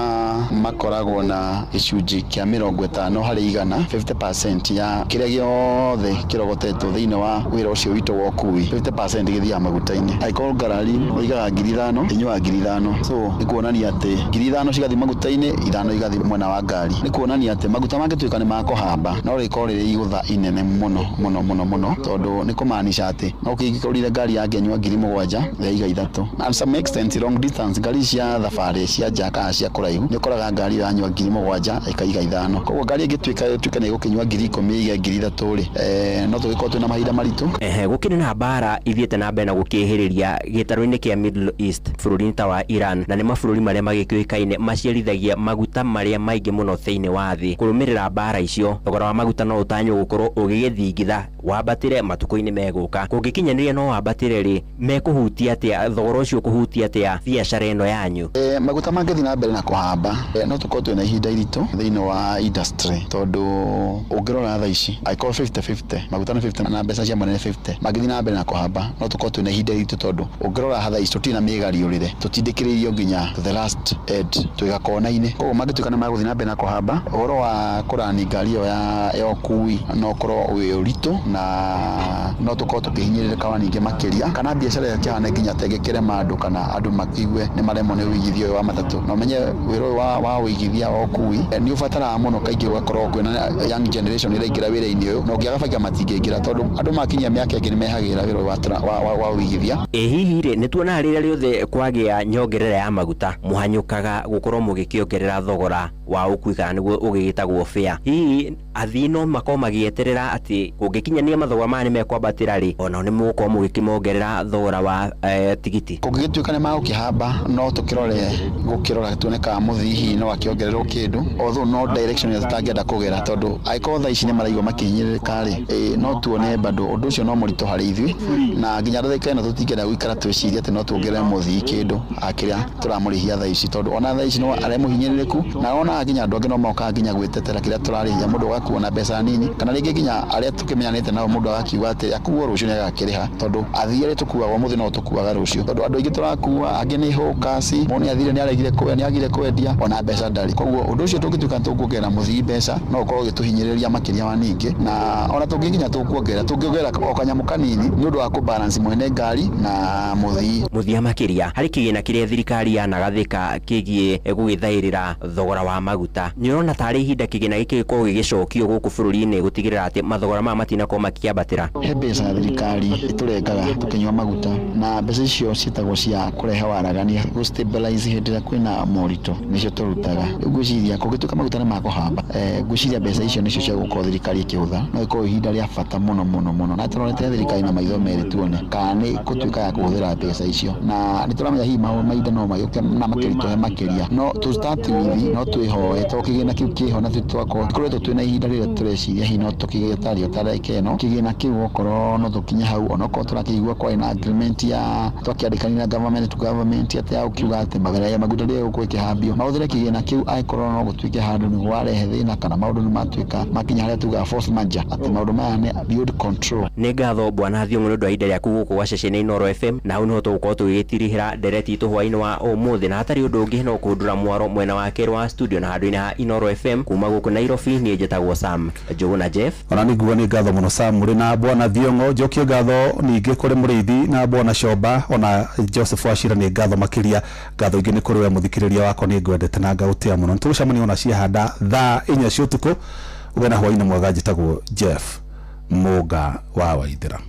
makoragwo na gĩcunjĩ kĩa 50 harĩ igana, 50% ya kĩrĩa gĩothe kĩrogotetwo thĩinĩ wa wĩra ũcio witũ wa ũkui, 50% gĩthiaga maguta-inĩ. Angĩkorwo ngarari ũigaga 5,000, ĩnyuaga 5,000, so nĩ kuonania atĩ 5,000 cigathiĩ maguta-inĩ, 5 igathiĩ mwena wa ngari. Nĩ kuonania atĩ maguta mangĩtuĩka nĩ makũhamba no rĩkorwo rĩrĩ igũtha inene mũno mũno mũno mũno, tondũ nĩ kũmaanisha atĩ no kĩngĩkorire ngari yangĩnyua 7,000 yaiga 3. And some extent long distance ngari cia thabarĩ cia nja kana cia kũraihu nĩ ũkoraga ngari ĩyo yanyua 7,000 ĩkaiga 5. Koguo ngari ĩngĩtuĩka ĩtuĩke nĩ ĩgũkĩnyua 10,000 ĩige 3,000 rĩ, no tũgĩkorwo twĩna mahinda maritũ. Gũkĩrĩ na mbara ithiĩte na mbere na gũkĩhĩrĩria gĩtarũ-inĩ kĩa Middle East, bũrũri-inĩ ta wa Iran, na nĩ mabũrũri marĩa magĩkĩũĩkaine maciarithagia maguta marĩa maingĩ mũno thĩinĩ wa thĩ. Kũrũmĩrĩra mbara icio, thogora wa maguta no ũtanywo gũkorwo ũgĩgĩthingitha wambatĩre matukũ-inĩ megũka. Kũngĩkinyanĩria no wambatĩre rĩ, mekũhutia atĩa thogora ũcio, kũhutia atĩa biacara ĩno yanyu? Maguta mangĩthiĩ na mbere na kũhamba, no tũkorwo twĩna ihinda iritũ thĩinĩ wa industry, tondũ ũngĩrora thaa ici angĩkorwo 50-50 maguta nĩ 50 na mbeca cia mwene nĩ 50, mangĩthiĩ na mbere na kũhamba no tũkorwo tũkorwo twĩna ihinda ritũ tondũ ũngĩrora hatha ici tũtirĩ na mĩgariũrĩre, tũtindĩkĩrĩirio nginya to the last end twĩ gakona-inĩ. Koguo mangĩtuĩka nĩ magũthiĩ na mbere na kũhamba, ũhoro wa kũrani ngari ĩyo ya ũkui no ũkorwo wĩ ũritũ na no tũkorwo tũkĩhinyĩrĩrĩka wa ningĩ makĩria, kana biacara ĩyo ĩkĩhane nginya ta ĩngĩkĩrema andũ kana andũ maigue nĩ maremwo nĩ ũigithia ũyũ wa matatũ. Na ũmenye wĩra ũyũ wa ũigithia wa ũkui nĩ ũbataraga mũno kaingĩ ũgakorwo kwĩna young generation ĩraingĩra wĩra-inĩ ũyũ, na ũngĩaga bainga matingĩingĩra tondũ andũ makinyia mĩaka ĩngĩ nĩ mehagĩrĩra wĩra ũyũ wa ũigithia. Ĩ hihi rĩ, nĩ tuonaga rĩrĩa rĩothe kwagĩa nyongerera ya maguta mũhanyũkaga gũkorwo mũgĩkĩongerera thogora wa ũkui kana nĩguo ũgĩgĩtagwo fare. Hihi athii no makorwo magĩeterera atĩ kũngĩkinyania mathogora maya nĩ mekwambatĩra rĩ, onao nĩ mũgũkorwo mũgĩkĩmongerera thogora wa tigiti? Kũngĩgĩtuĩka nĩ magũkĩhamba no tũkĩrore gũkĩrora tuone kana mũthii hihi no akĩongererwo kĩndũ, although no direction ĩrĩa tũtangĩenda kũgera tondũ angĩkorwo thaa ici nĩ maraigua makĩhinyĩrĩrĩka rĩ, no tuone bado ũndũ ũcio no mũritũ harĩ ithuĩ, na nginya ndagĩka ĩno tũtingĩenda gũikara twĩcirie atĩ no tuongerere mũthii kĩndũ akĩrĩa tũramũrĩhia thaa ici, tondũ ona thaa ici no arĩ mũhinyĩrĩrĩku na onaga nginya andũ angĩ no mokaga nginya gwĩtetera kĩrĩa tũrarĩhia, mũndũ agakuo na mbeca nini, kana rĩngĩ nginya arĩa tũkĩmenyanĩte nao mũndũ agakiuga atĩ akuo rũciũ nĩ agakĩrĩha, tondũ athii arĩa tũkuaga ũmũthĩ no tũkuaga rũciũ, tondũ andũ aingĩ tũrakua angĩ nĩ hũkasi, mũndũ nĩ athire nĩ agire kwendia ona mbeca ndarĩ. Koguo ũndũ ũcio tũngĩtuĩka tũkuongerera mũthii mbeca no ũkorwo ũgĩtũhinyĩrĩria makĩria wa ningĩ, na ona tũngĩnginya tũkuongerera tũngĩongerera o kanyamũ kanini nĩ ũndũ wa kũbalance mwene ngari na mũthii. Mũthia makĩria harĩ kĩgĩna kĩrĩa thirikari yanagathĩka kĩgiĩ gũgĩthaĩrĩra thogora wa maguta, nĩ ũrona tarĩ ihinda kĩgĩna gĩkĩ gĩkorwo gĩgĩcokio gũkũ bũrũri-inĩ gũtigĩrĩra atĩ mathogora maya matinakorwo makĩambatĩra? He mbeca thirikari ĩtũrengaga tũkĩnyua maguta, na mbeca icio ciĩtagwo cia kũrehe waragania, gũ stabilize hĩndĩ ĩrĩa kwĩna moritũ, nĩcio tũrutaga. Rĩu ngwĩciria kũngĩtuĩka maguta nĩ makũhamba, ngwĩciria mbeca icio nĩcio cia gũkorwo thirikari ĩkĩhũtha, no ĩkorwo ihinda rĩa bata mũno mũno mũno, na tũrorete thirikari na maitho merĩ tuone kana nĩ gũtuĩka ya kũhũthĩra mbeca icio, na nĩ tũramenya hihi mahinda no magĩũke na makĩritũhe makĩria, no to start with no twĩhoe tondũ kĩgĩna kĩu kĩho na twakorwo tũkoretwo twĩna ihinda rĩrĩa tũreciria hihi no tũkĩgĩe tarĩo ta ndagĩka ĩno kĩgĩna kĩu okorwo no tũkinye hau, onokorwo tũrakĩigua kwarĩ na agreement ya twakĩandĩkanire na government to government atĩ ya gũkiuga atĩ maguta rĩrĩa gũkorwo ĩkĩhambio mahũthĩre kĩgĩna kĩu angĩkorwo no gũtuĩke handũ nĩ warehe thĩna kana maũndũ nĩ matuĩka makinya harĩa tugaga force majeure atĩ maũndũ maya nĩ beyond control. Nĩ ngatho bwana Thiong'o nĩ ũndũ wa ihinda rĩaku gũkũ gwa ceceni Inooro FM, na hau nĩho tũgũkorwo tũgĩgĩtirihĩra ndereti itũ hwaĩ-inĩ wa ũmũthĩ, na hatarĩ ũndũ ũngĩ no kũndũra mwaro mwena wa kerĩ wa studio na handũ-inĩ ha Inooro FM. Kuma gũkũ Nairobi niĩ njĩtagwo Sam Njũgũ na Jeff. Ona nĩ nguga nĩ ngatho mũno Sam ũrĩ na bwana Thiong'o, njokie ngatho ningĩ kũrĩ Mũrĩithi na bwana Comba ona Joseph Wachira nĩ ngatho makĩria. Ngatho ingĩ nĩ kũrĩ we mũthikĩrĩria wakwa, nĩ ngwendete na ngaũtĩa mũno. Nĩtũgũcemania ona ciahanda thaa 4 cia ũtukũ. Ũgĩe na hwaĩ-inĩ mwega. Njĩtagwo Jeff Mũnga wa Waithĩra.